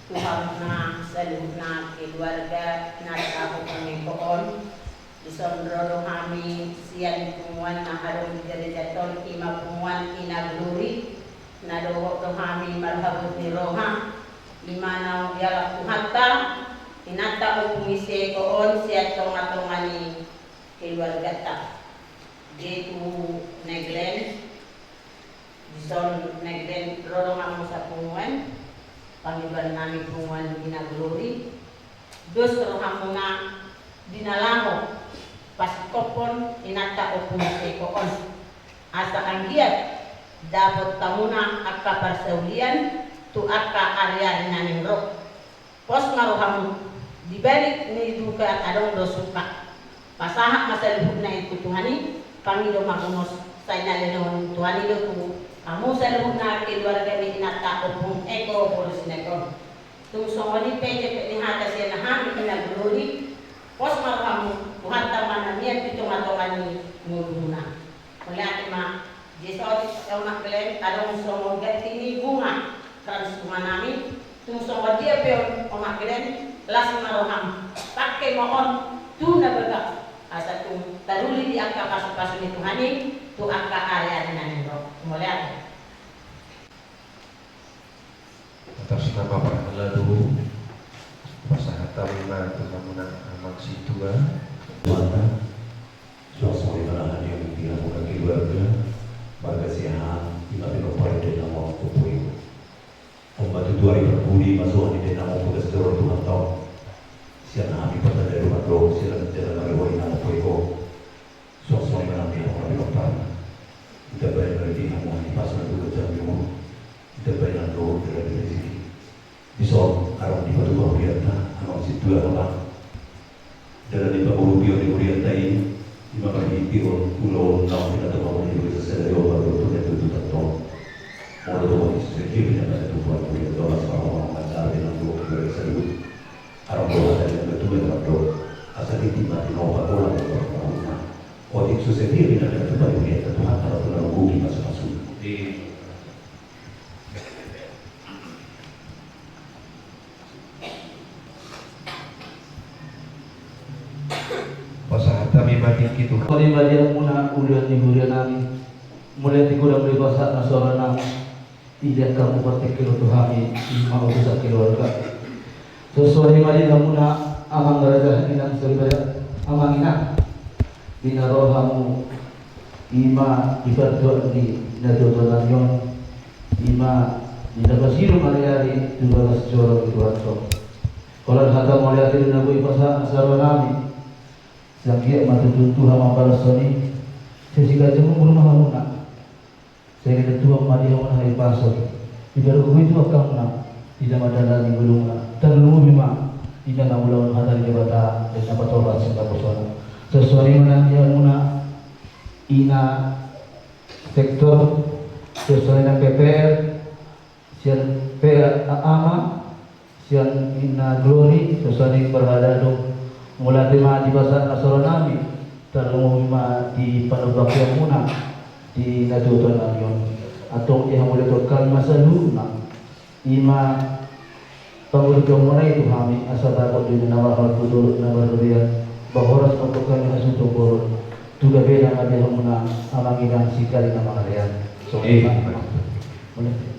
Tu hamuna saluhutna keluarga na di ahu pangeko on. Dison ro do hami sian punguan na adong di Debata on, i ma punguan Ina Glory. Na dohot do hami marhabot ni roha, i ma naung dialap Tuhanta inanta ompung i seko on sian tongatonga ni keluarganta. Dia tu Neglen, dison Neglen ro do hamu sapunguan, pangidoan nami punguan Ina Glory. Dos rohamuna di na laho pasingkophon inanta ompung i seko on, asa anggiat dapot hamuna angka parsaulian tu angka ariari na naeng ro. Pos ma rohamu, di balik ni duka adong do suka. Pasahat ma saluhutna i tu Tuhan i, pangido ma unos, sai na lehon Tuhan i do tu hamu saluhutna keluarga ni inanta ompung Eko boru Sinek on. Tung songon i pe jempek ni hata sian hami Ina Glory, pos ma rohamu, Tuhanta ma na mian di tongatonga ni ngolumuna. Mauliate ma. Dison, Omak Glenn, adong songon ganti ni bunga, transbunga nami. Tung songon dia pe on, Omak Glenn, las ma roham, pangke ma on tu na bagak, asa tung taruli di angka pasupasu ni Tuhan i tu angka ariari na naeng ro. Mauliate. Atas nama parhalado, pasahat hami ma tu hamuna amang sintua. Mana, suang songon i ma na hadirin di hamuna keluarga, marga Siahaan, i ma pinompar ni dainang on Ompu Eko. On ma tutu ari parpudi, ma suang ni dainang on bagas joro Tuhanta on. Sian hami parhalado mandok, sian jala marga dainang Ompu Eko. Suang songon i ma nang di hamu na pinompar. Ditambai ma di hamu hahipason tu ganjang ni umur. Ditambai nang dohot dalan ni rezeki. Dison adong dipatupa hurianta, amang sintua, amang. Dalan ni pangurupion ni hurianta i, i ma marhite on ulaon naung pinatumpa muna di bagasan sadari on mardohot tu na tutu tangtong. Molo tung so sadia pinangan tumpuan hurianta on, asa amang manjalo di na tutu hurianta saluhut. Adong do hata ni natua-tua na mandok, asa tintin ma tinopa, holan ma parpahuna. Otik so sadia pinangan tumpuan hurianta, Tuhanta ma tu na manggohi pasupasu. Pasahat hami ma tingki tu. Songon i ma di hamuna ulaon ni huria nami. Mauliate godang do dipasahat na saoran nami. Idia hamu partingkian tu hami, i ma utusan keluarga. Songon i ma di hamuna amang raja, inang soripada, amang inang. Di na ro hamu, i ma di partuat ni natuatua nami on, i ma di na pasidung ariari tu bagas joro ni Tuhanta on. Holan hata mauliate do na boi pasahat na saoran nami. Sai anggiat ma tutu Tuhan mambalas songon i. Sai siganjang umur ma hamuna. Sai anggiat Tuhan ma di hamuna hahipason. Dipargogoi Tuhan hamuna di na mandalani ngolumuna. Tarlumobi ma di na ulaon hata ni Debata, di na patorang sian naposona. Songon i ma nang di hamuna ina sektor, songon i nang P P R, sian P A, ama, sian ina Glory, songon i parhalado. Mauliate ma dipasahat na saoran nami, tarlumobi ma di panumbakianmuna di natuatua nami on. Antong dihamuliathon hami ma saluhutna, i ma pangurupion muna i tu hami, asa dapot do i na marhalto, na marrobean, ba horas ma antong hami hasuhuton borhat, tu gabena ma di hamuna amang inang singkali na mangalean. Songon i ma. Mauliate.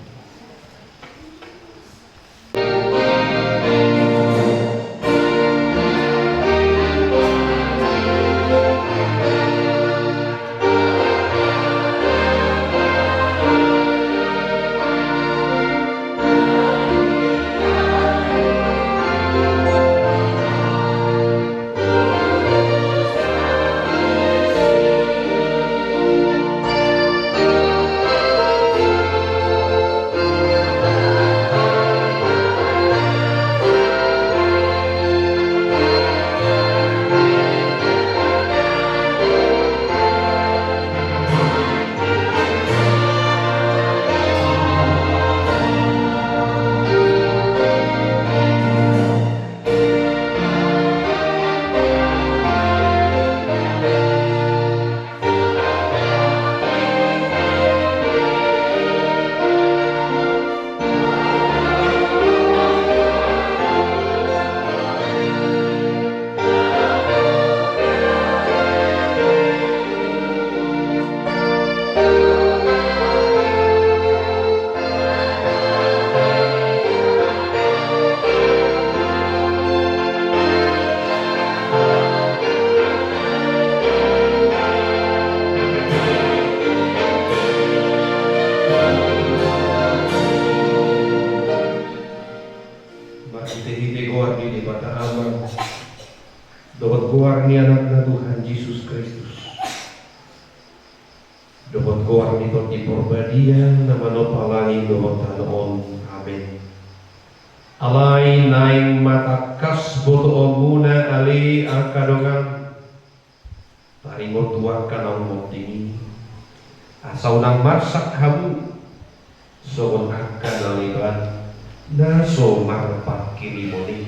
Marhite goar ni Debata Ama dohot goar ni Anakna Tuhan Jesus Kristus dohot goar ni Tondi Parbadia na manompa langit dohot tano on. Amen. Alai naeng ma tangkas botoonmuna ale angka dongan, taringot tu angka na ummonting i, asa unang marsak hamu songon angka na leban na so marpangkirimon i.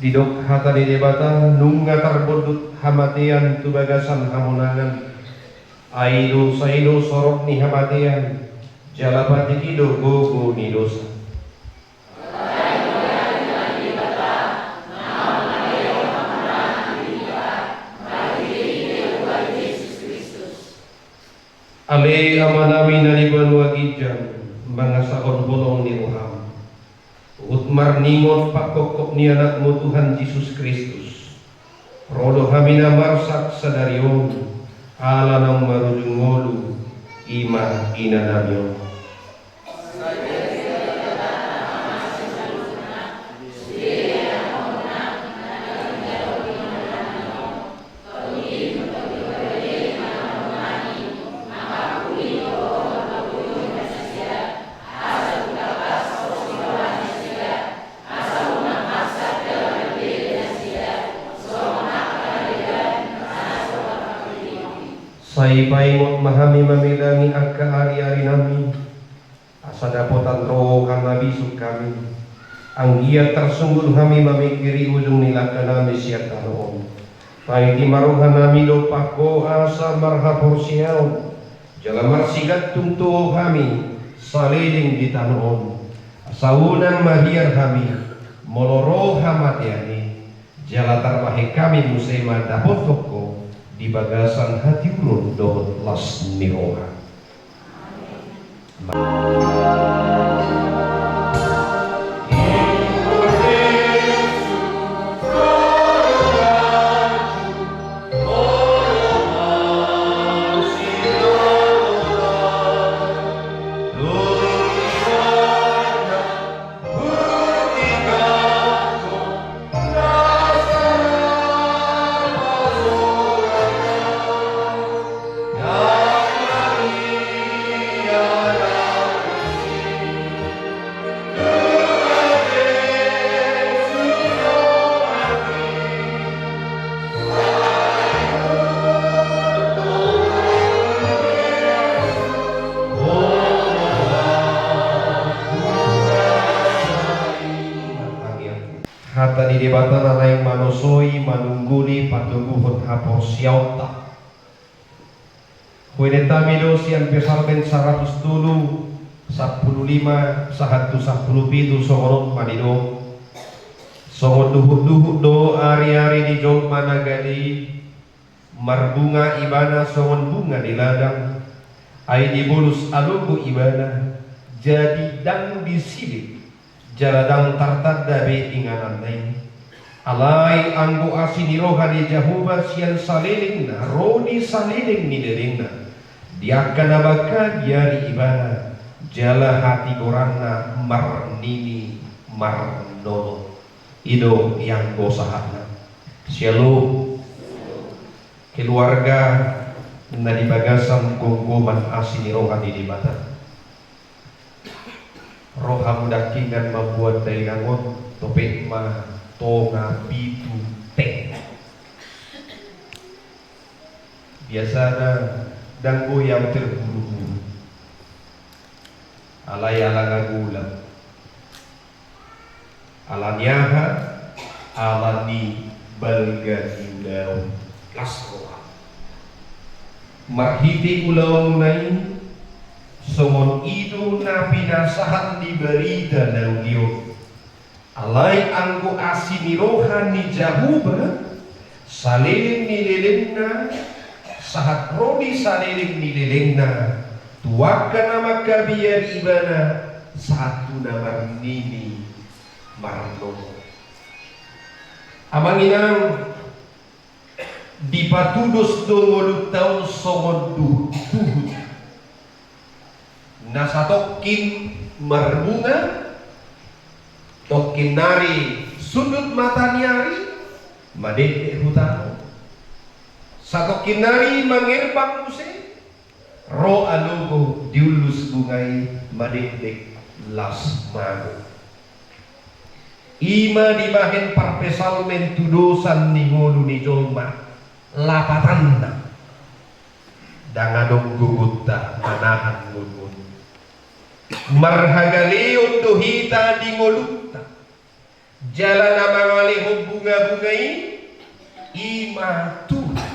Didok hata ni Debata, nunga tarbondut hamatean tu bagasan hamonangan. Ai dosa i do sorot ni hamatean, jala patik i do gogo ni dosa. Ale Amanami na di banua ginjang, mangasahon holong ni roham, huhut marningot pangkophop ni Anakmu Tuhan Jesus Kristus, ro do hami na marsak sadari on, ala naung marujung ngolu, i ma inanami on. Sai paingot ma hami mamilangi angka ariarinami, asa dapotan roha na bisuk hami, anggiat tarsunggul hami mamingkiri ujung ni langkanami sian tano on. Taiti ma rohanami dompak Ho asa marhaporseaon, jala marsigantung tu Ho hami saleleng di tano on. Asa unang mabiar hami, molo ro hamatean i, jala tarbahen hami muse mandapothon Ho di bagasan hatiuron dohot las ni roha. Hata ni Debata na naeng manosoi, manungguli, patoguhon haporseaonta. Huenetami do sian Psalmen saratus tolu, sampulu lima sahat tu sampulu pitu, songon on ma didok: Songon duhutduhut do ariari ni jolma na gale i, marbunga ibana songon bunga ni ladang, ai dibolus alumbu ibana, jadi ndang disilip, jala ndang tartanda be ingananna i. Alai anggo asi ni roha ni Jahowa sian salelengna ro di saleleng ni lelengna, di angka na mangkabiari ibana, jala hatigoranna marnini marnono. I do ianggo sahatna. Syalom. Keluarga na di bagasan gomgoman asi ni roha ni Debata. Ro hamu nangkiningan mamboan dainang on, topet ma tonga pitu teng. Biasana ndang boi au terburu-buru. Alai ala nga golap. Ala ni aha? Ala ni balga ni ulaon. Las roha. Marhite ulaonmuna i, songon i do na pinasahat ni barita na uli on. Alai anggo asi ni roha ni Jahowa, saleleng ni lelengna, sahat ro di saleleng ni lelengna, tu angka na mangkabiari ibana, sahat tu na marnini marnono. Amang inang, dipatudos do ngolunta on songon du-, duhut. Na satongkin marbunga, tongkin nari sundut mata ni ari, madekdek hutano. Satongkin nari mangerbang muse, ro alogo diullus bunga i madekdek las mago. I ma dibahen parpsalmen tudosan ni ngolu ni jolma, lapatanna. Ndang adong gogonta manahan ngolu on. Marhagaleon do hita di ngolunta. Jala na mangalehon bunga-bunga i, i ma Tuhan.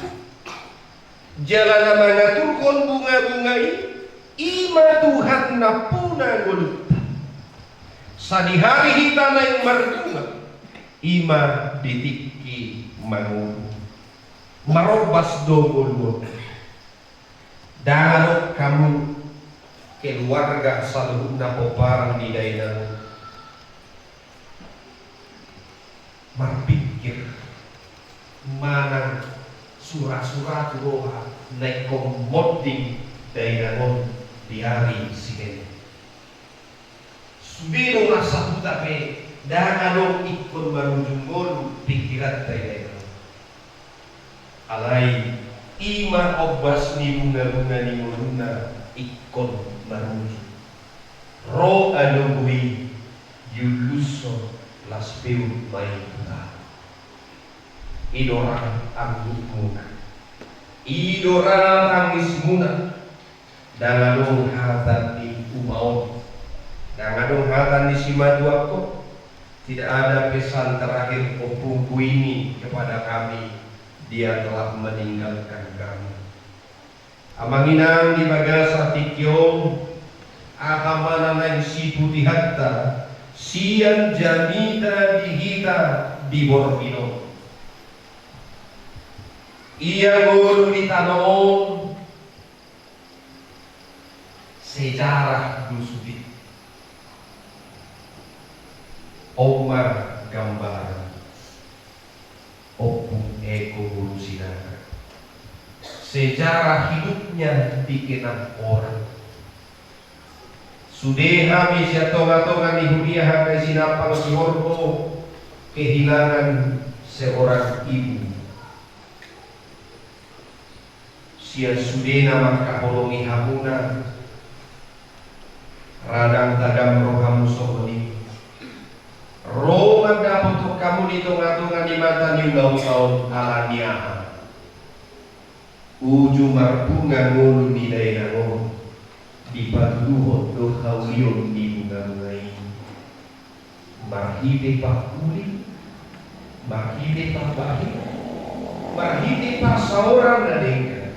Jala na mangaturhon bunga-bunga i, i ma Tuhan nampuna ngolunta. Sadihari hita naeng marbunga, i ma di tingki mangolu. Marorbas do ngolu on. Ndang adong hamu keluarga saluhutna pomparan ni dainang on marpingkir manang sura-sura tu roha na ingkon monding dainang on di ari Senin. Sude do na sahuta pe ndang adong ingkon marujung ngolu pingkiranta i dainang on. Alai i ma ombas ni bunga-bunga ni ngoluna ingkon marujung. Ro alogo i diullushon las peut ma i tu tano. I do ra anggukmuna. I do ra tangismuna. Ndang adong hata ni uma on. Ndang adong hata ni simatuangkon. Tidak ada pesan terakhir ompungku ini kepada kami. Dia telah meninggalkan kami. Amang inang, di bagasan tingki on, aha ma na naeng siputihonta sian jamita di hita di borngin on? Ia ngolu di tano on, sejarah do sude. On ma gambaran Ompung Eko boru Sinaga. Sejarah hidupnya dikenang orang. Sude hami sian tonga-tonga ni huria H K I Sinampang Sihorbo kehilangan seorang ibu. Sian sude na mangkaholongi hamuna, ra ndang tagam rohamu songon i. Ro mandapothon hamu di tonga-tonga ni mata ni ulaonta on, ala ni aha? Uju marbunga ngolu ni dainang on, dipatuduhon do haulion ni bunga-bunga i. Marhite pangkuli, marhite pambahen, marhite parsaoran na denggan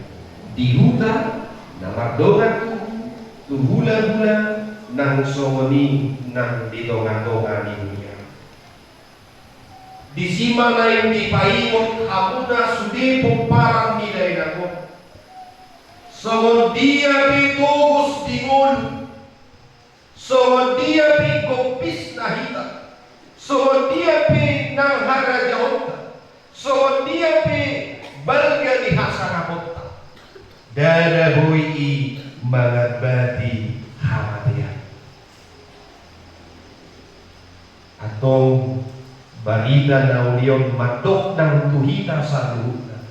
di huta na mardongan tubu tu hula-hula nang songon i nang di tonga-tonga ni huria. Disi ma naeng dipaingot hamuna sude pomparan ni dainang on. Songon dia pe togos di ngolu, songon dia pe gompisna hita, songon dia pe nang harajahonta, songon dia pe balga ni hasaraponta, ndada boi i mangambati hamatean. Antong barita na uli on mandok nang tu hita saluhutna,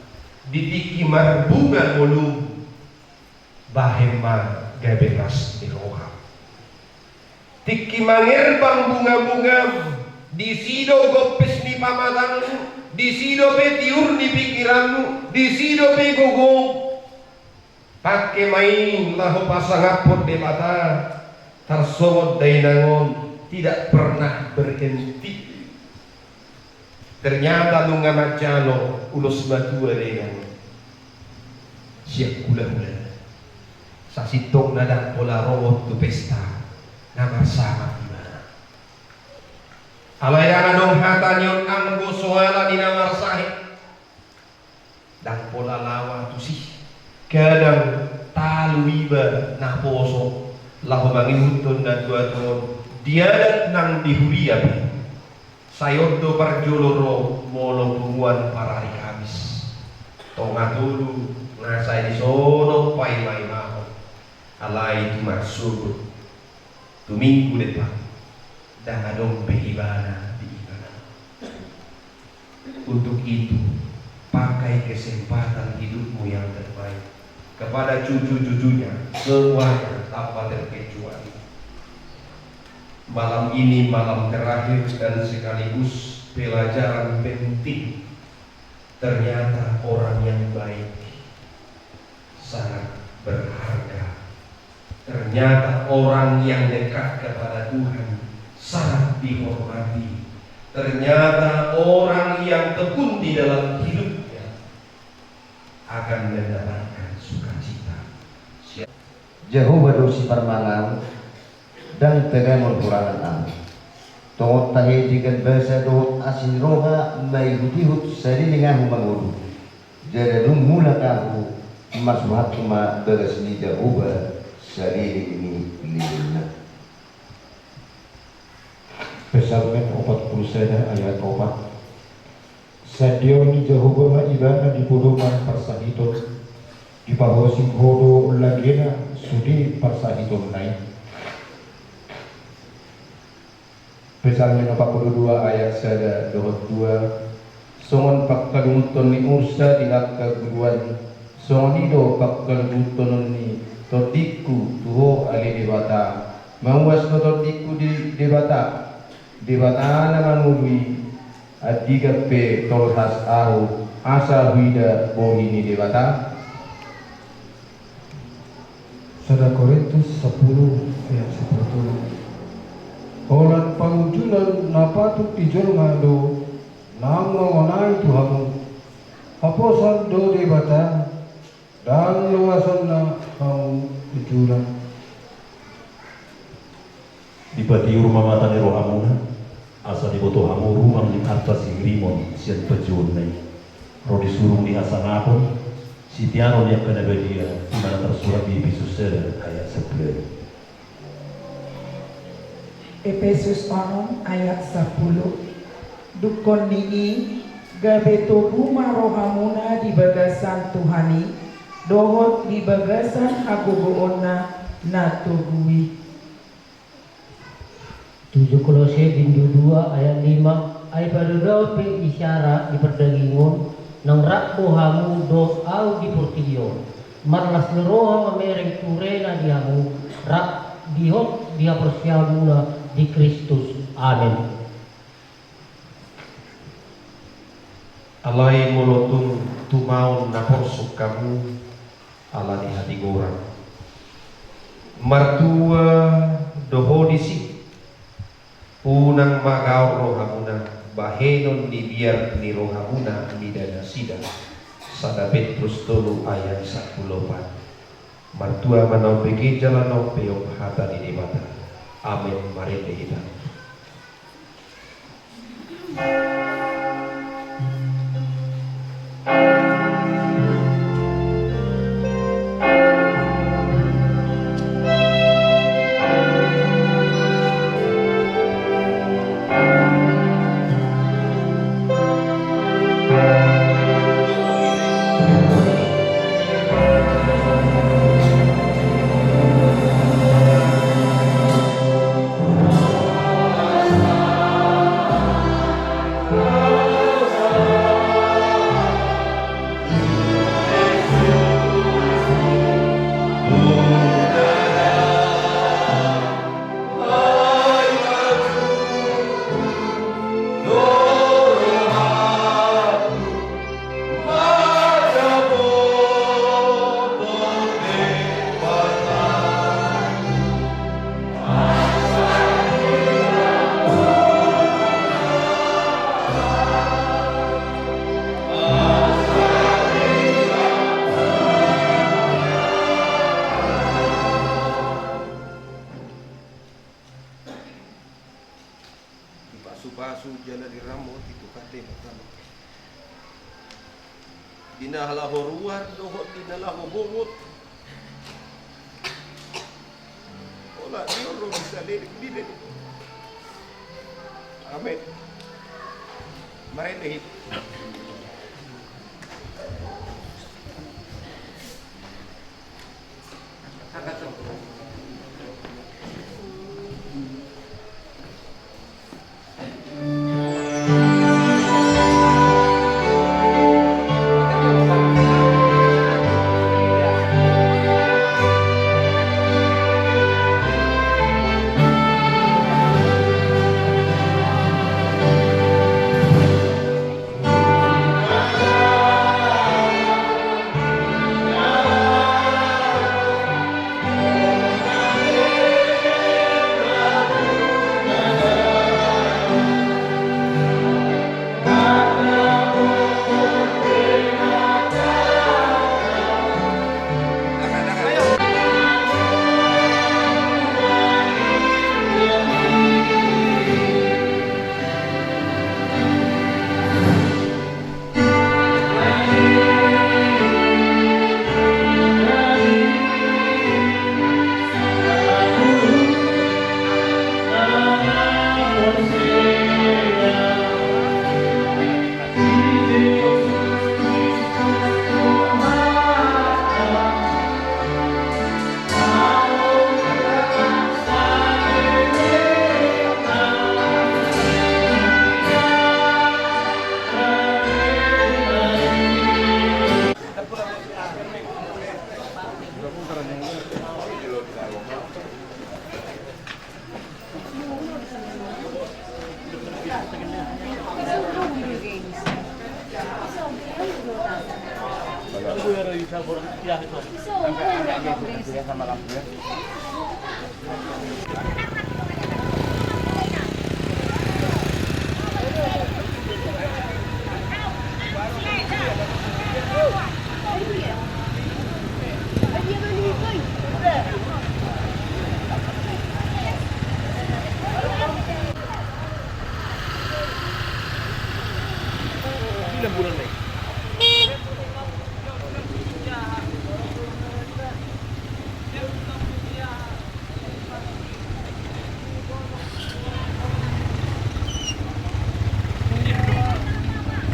di tingki marbunga ngolum, bahen ma gabe las ni roha. Tingki mangerbang bunga-bungam, disi do gompis ni pamatangmu, disi dope tiur ni pingkiranmu, disi dope gogom. Pangke ma i laho pasangaphon Debata, tarsongon dainang on tidak pernah berhenti. Ternyata nunga manjalo ulos matua dainang on. Sian hula-hula. Sasintongna ndang pola ro on tu pesta na marsangap ibana. Alai ndang adong hata ni on anggo so ala ni na marsae. Ndang pola lawa tusi. Kadang talu iba na poso laho mangihuthon na tuatua on di adat nang di huria pe. Sai on do parjolo ro molo punguan parari Kamis. Tonga tolu nga sai disonop paimaimahon. Alai tu marsogot, tu minggu depan, ndang adong be ibana di ibana. Untuk itu, pakai kesempatan hidupmu yang terbaik kepada cucu-cucunya, semuanya tanpa terkecuali. Malam ini malam terakhir dan sekaligus pelajaran penting. Ternyata orang yang baik sangat berharga. Ternyata orang yang dekat kepada Tuhan sangat dihormati. Ternyata orang yang tekun di dalam hidupnya akan mendapatkan sukacita. Jahowa do siparmangan, ndang tagamon hurangan ahu. Tongon tahe denggan basa dohot asi ni roha maihutihut saleleng ahu mangolu. Jala dung mulak ahu, marsuhat ma bagas ni Jahowa saleleng ni lelengna. Psalmen opat pulu sada ayat opat. Sandion ni Jahowa ma ibana di podoman parsahiton, dipahosing Ho do lagena sude parsahitonna i. Psalmen opat pulu dua ayat sada dohot dua. Songon pangkalunguthon ni ursa di angka guluan, songon i do pangkalunguthon ni tondingku tu Ho ale Debata. Mauas do tondingku di Debata. Debata na mangolu i, andigan pe tolhas ahu asa huida bohi ni Debata. Sada Korintus sampulu ayat sampulu tolu. Holan pangunjunan na patut di jolma do naung mangonai tu hamu. Haposan do Debata, ndang loasonna hamu tu jula. Dipatiur ma mata ni rohamuna, asa diboto hamu rumang ni arta sihirimon sian pajouonna i. Ro di surung ni hasangapon, sitianon ni angka na badia, i ma na tarsurat di Epesus sada ayat sampulu. Epesus onom ayat sampulu. Dungkon ni i, gabe togu ma rohamuna di bagasan Tuhan i, dohot di bagasan hagogoonna na togu i. Tuju Kolose bindu dua ayat lima. Ai pado do pe isara di pardagingon, naung rap do hamu dohot ahu di portibi on. Marlas ni roha mamereng tu rena di hamu, rap dihot di haporseaonmuna di Kristus. Amen. Alai molo tung tumaon na porsuk hamu ala ni hatigoran, martua do ho disi. Unang magaor rohamuna bahenon ni biar ni rohamuna mida nasida. Sada Petrus tolu ayat sampulu opat. Martua ma naung bege jala naung peop hata ni Debata. Amen. Marende hita. Di na laho ruar dohot di na laho bongot. Olat ni on ro bisa leleng di leleng. Amen. Marende hita.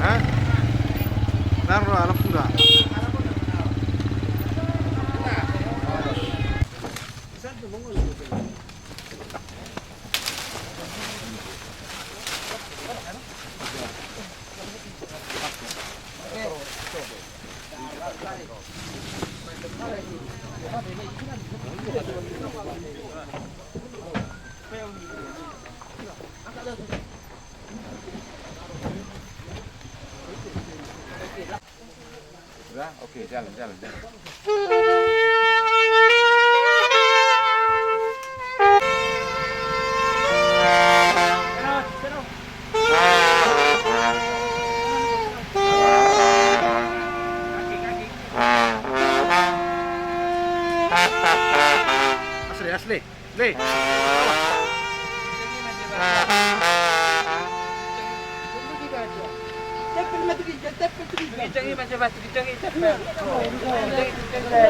Hah? Nang ro anak muda. Sudah? Oke, jalan, jalan, jalan. Asli, asli. Nih.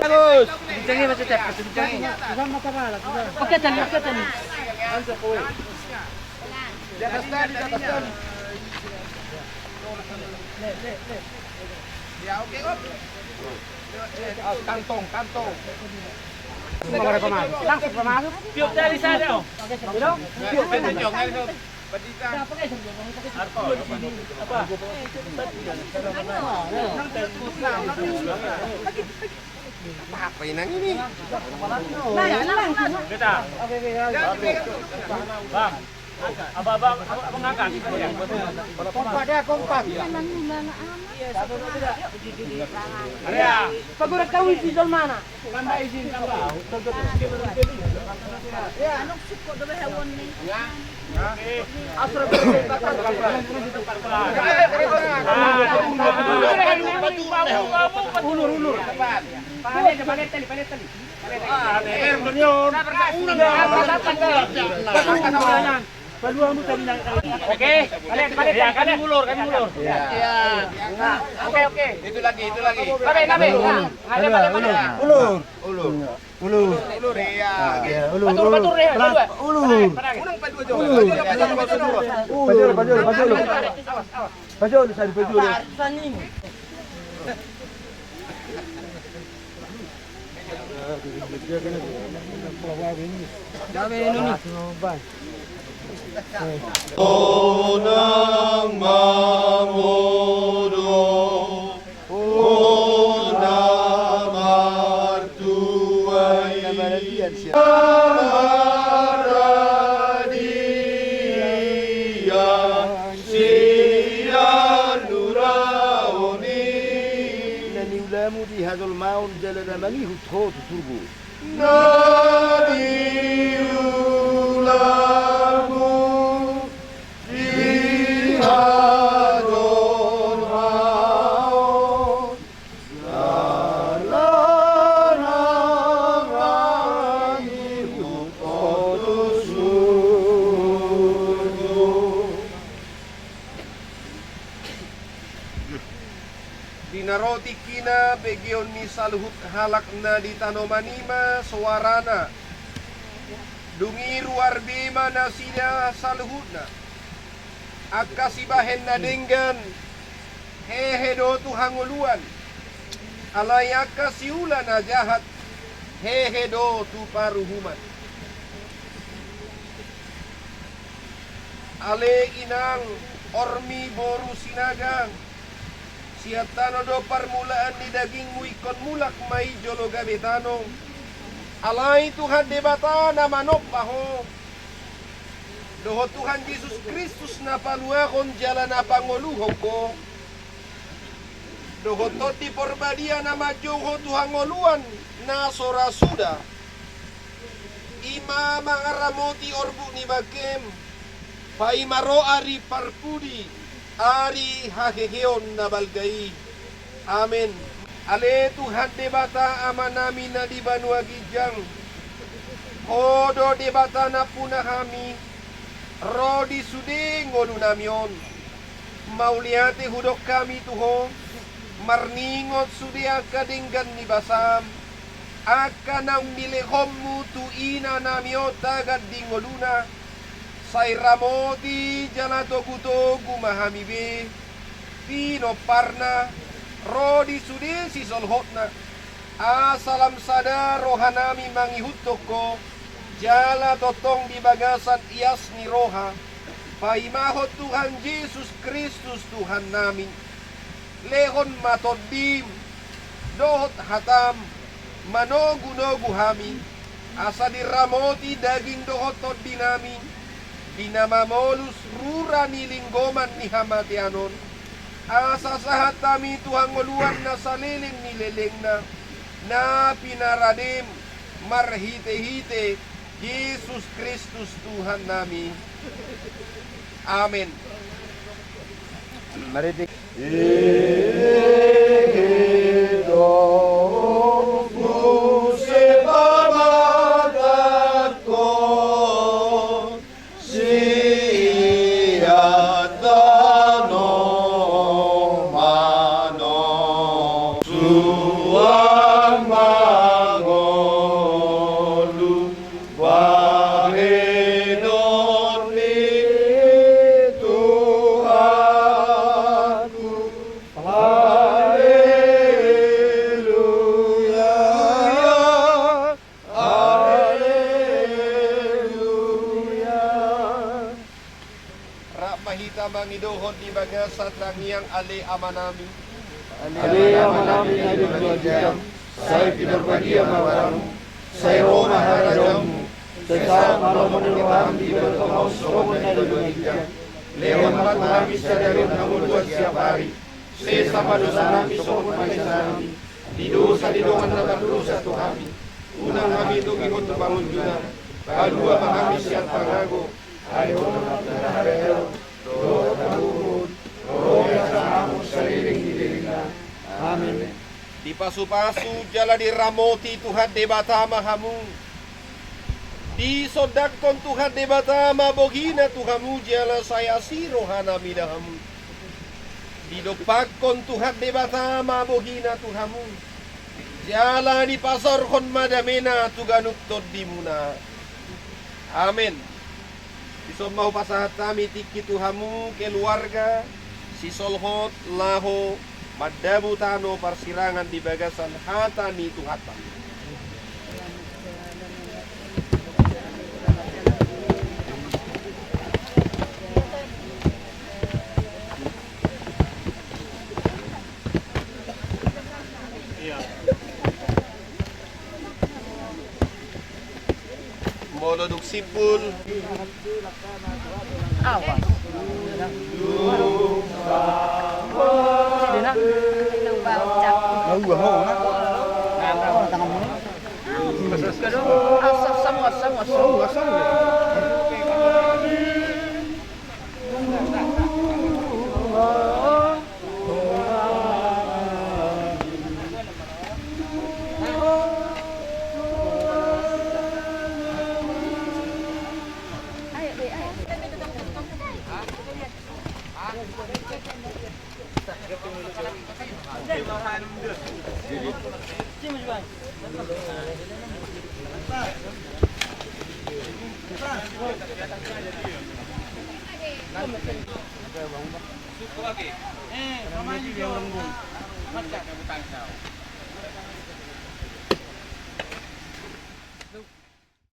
Bagus. Oke, tadi, oke, tadi. Di atas tali, di atas tali. Ya, oke, oke. Ah, kantong, kantong. Langsung pemasuk. Tiup tali sada, Om. Tiup tali. Apa? Apa inang ini? Beta. Bang. Abang, abang, abang angkat. Kompak dia, kompak. Area. Pagurat kau isi jolmana. Tambah isi, tambah. Ya, anu suko do be hewon ni. Ya. Asal. Ulur, ulur. Pakai tali, pakai tali. Ah, leher, Junior. Pakai tali. Oke, kalian, kalian, kami mundur, kami mundur. Ya. Oke, oke. Itu lagi, itu lagi. Ulur, ulur. Ulur. Ulur, iya. Ulur, ulur. Ulur. Ulur. Ulur. Ulur. Pajol, pajol, pajol. Pajol, sari pajol. Unang mamodom, unang martuai, maradian sian ulamu di hajolmaon jala na mangihut ho tu surgo. Na di ulamu di hajolmaon jala na mangihut ho tu surgo. Di na ro tingkina, begeon ni saluhut halak na di tanoman i ma soarana. Dung i ruar be ma nasida saluhutna. Angka sibahen na denggan, hehe do tu hangoluan. Alai angka siula na jahat, hehe do tu paruhuman. Ale inang, ormi boru Sinaga, sian tano do parmulaan ni dagingmu, ingkon mulak ma i jolo gabe tano. Alai Tuhan Debata na manompa ho, dohot Tuhan Jesus Kristus na paluahon jala na pangoluhon ho, dohot Tondi Porbadia na manjou ho tu hangoluan na so ra suda, i ma mangaramoti orbuk ni bangkem, paima ro ari parpudi, ari haheheon na balga i. Amen. Ale Tuhan Debata Amanami na di banua ginjang, Ho do Debata nampuna hami, ro di sude ngolunami on. Mauliate hudok hami tu Ho, marningot sude angka denggan ni basaM, angka naung nilehonMu tu inanami on tagan di ngoluna. Sai ramoti jala togutogu ma hami be pinomparna, ro di sude sisolhotna. Asa lam sada rohanami mangihuthon Ho, jala tongtong di bagasan ias ni roha, paimahon Tuhan Jesus Kristus Tuhannami. Lehon ma TondiM dohot hataM manogunogu hami, asa diramoti daging dohot tondinami, di na mamolus rura ni linggoman ni hamatean on, asa sahat hami tu hangoluan na saleleng ni lelengna, na pinaradeM marhitehite Jesus Kristus Tuhannami. Amen. Mari di- Hehe do muse pamatangkon sian tanoman on, suang mangolu bahenon ni Tuhanku. Haleluya. Haleluya. Rap ma hita mangidohon di bagasan tangiang, Ale Amanami. Ale Amanami na di banua ginjang, sai pinarbadia ma goarMu, sai ro ma harajaonMu, sai saut ma lomo ni rohaM di banua tonga on songon na di banua ginjang. Lehon ma tu hami sadari on hangoluan siapari. Sesa ma dosanami songon na sesa hami di dosa ni dongan na mardosa tu hami. Unang hami togihon tu pangunjunan, palua ma hami sian pangago. Ai Ho do nampuna harajaon dohot hagogoon, ro jala hangoluan saleleng ni lelengna. Amen. Dipasupasu jala diramoti Tuhan Debata ma hamu. Disondangkon Tuhan Debata ma bohina tu hamu jala sai asi rohana mida hamu. Didompakkon Tuhan Debata ma bohina tu hamu. Jala dipasaorhon ma damena tu ganup tondimuna. Amen. Dison ma hupasahat hami tingki tu hamu keluarga, sisolhot laho mandabu tano parsirangan di bagasan hata ni Tuhanta. Molo dung simpul. Awas. Awas, awas, awas, awas.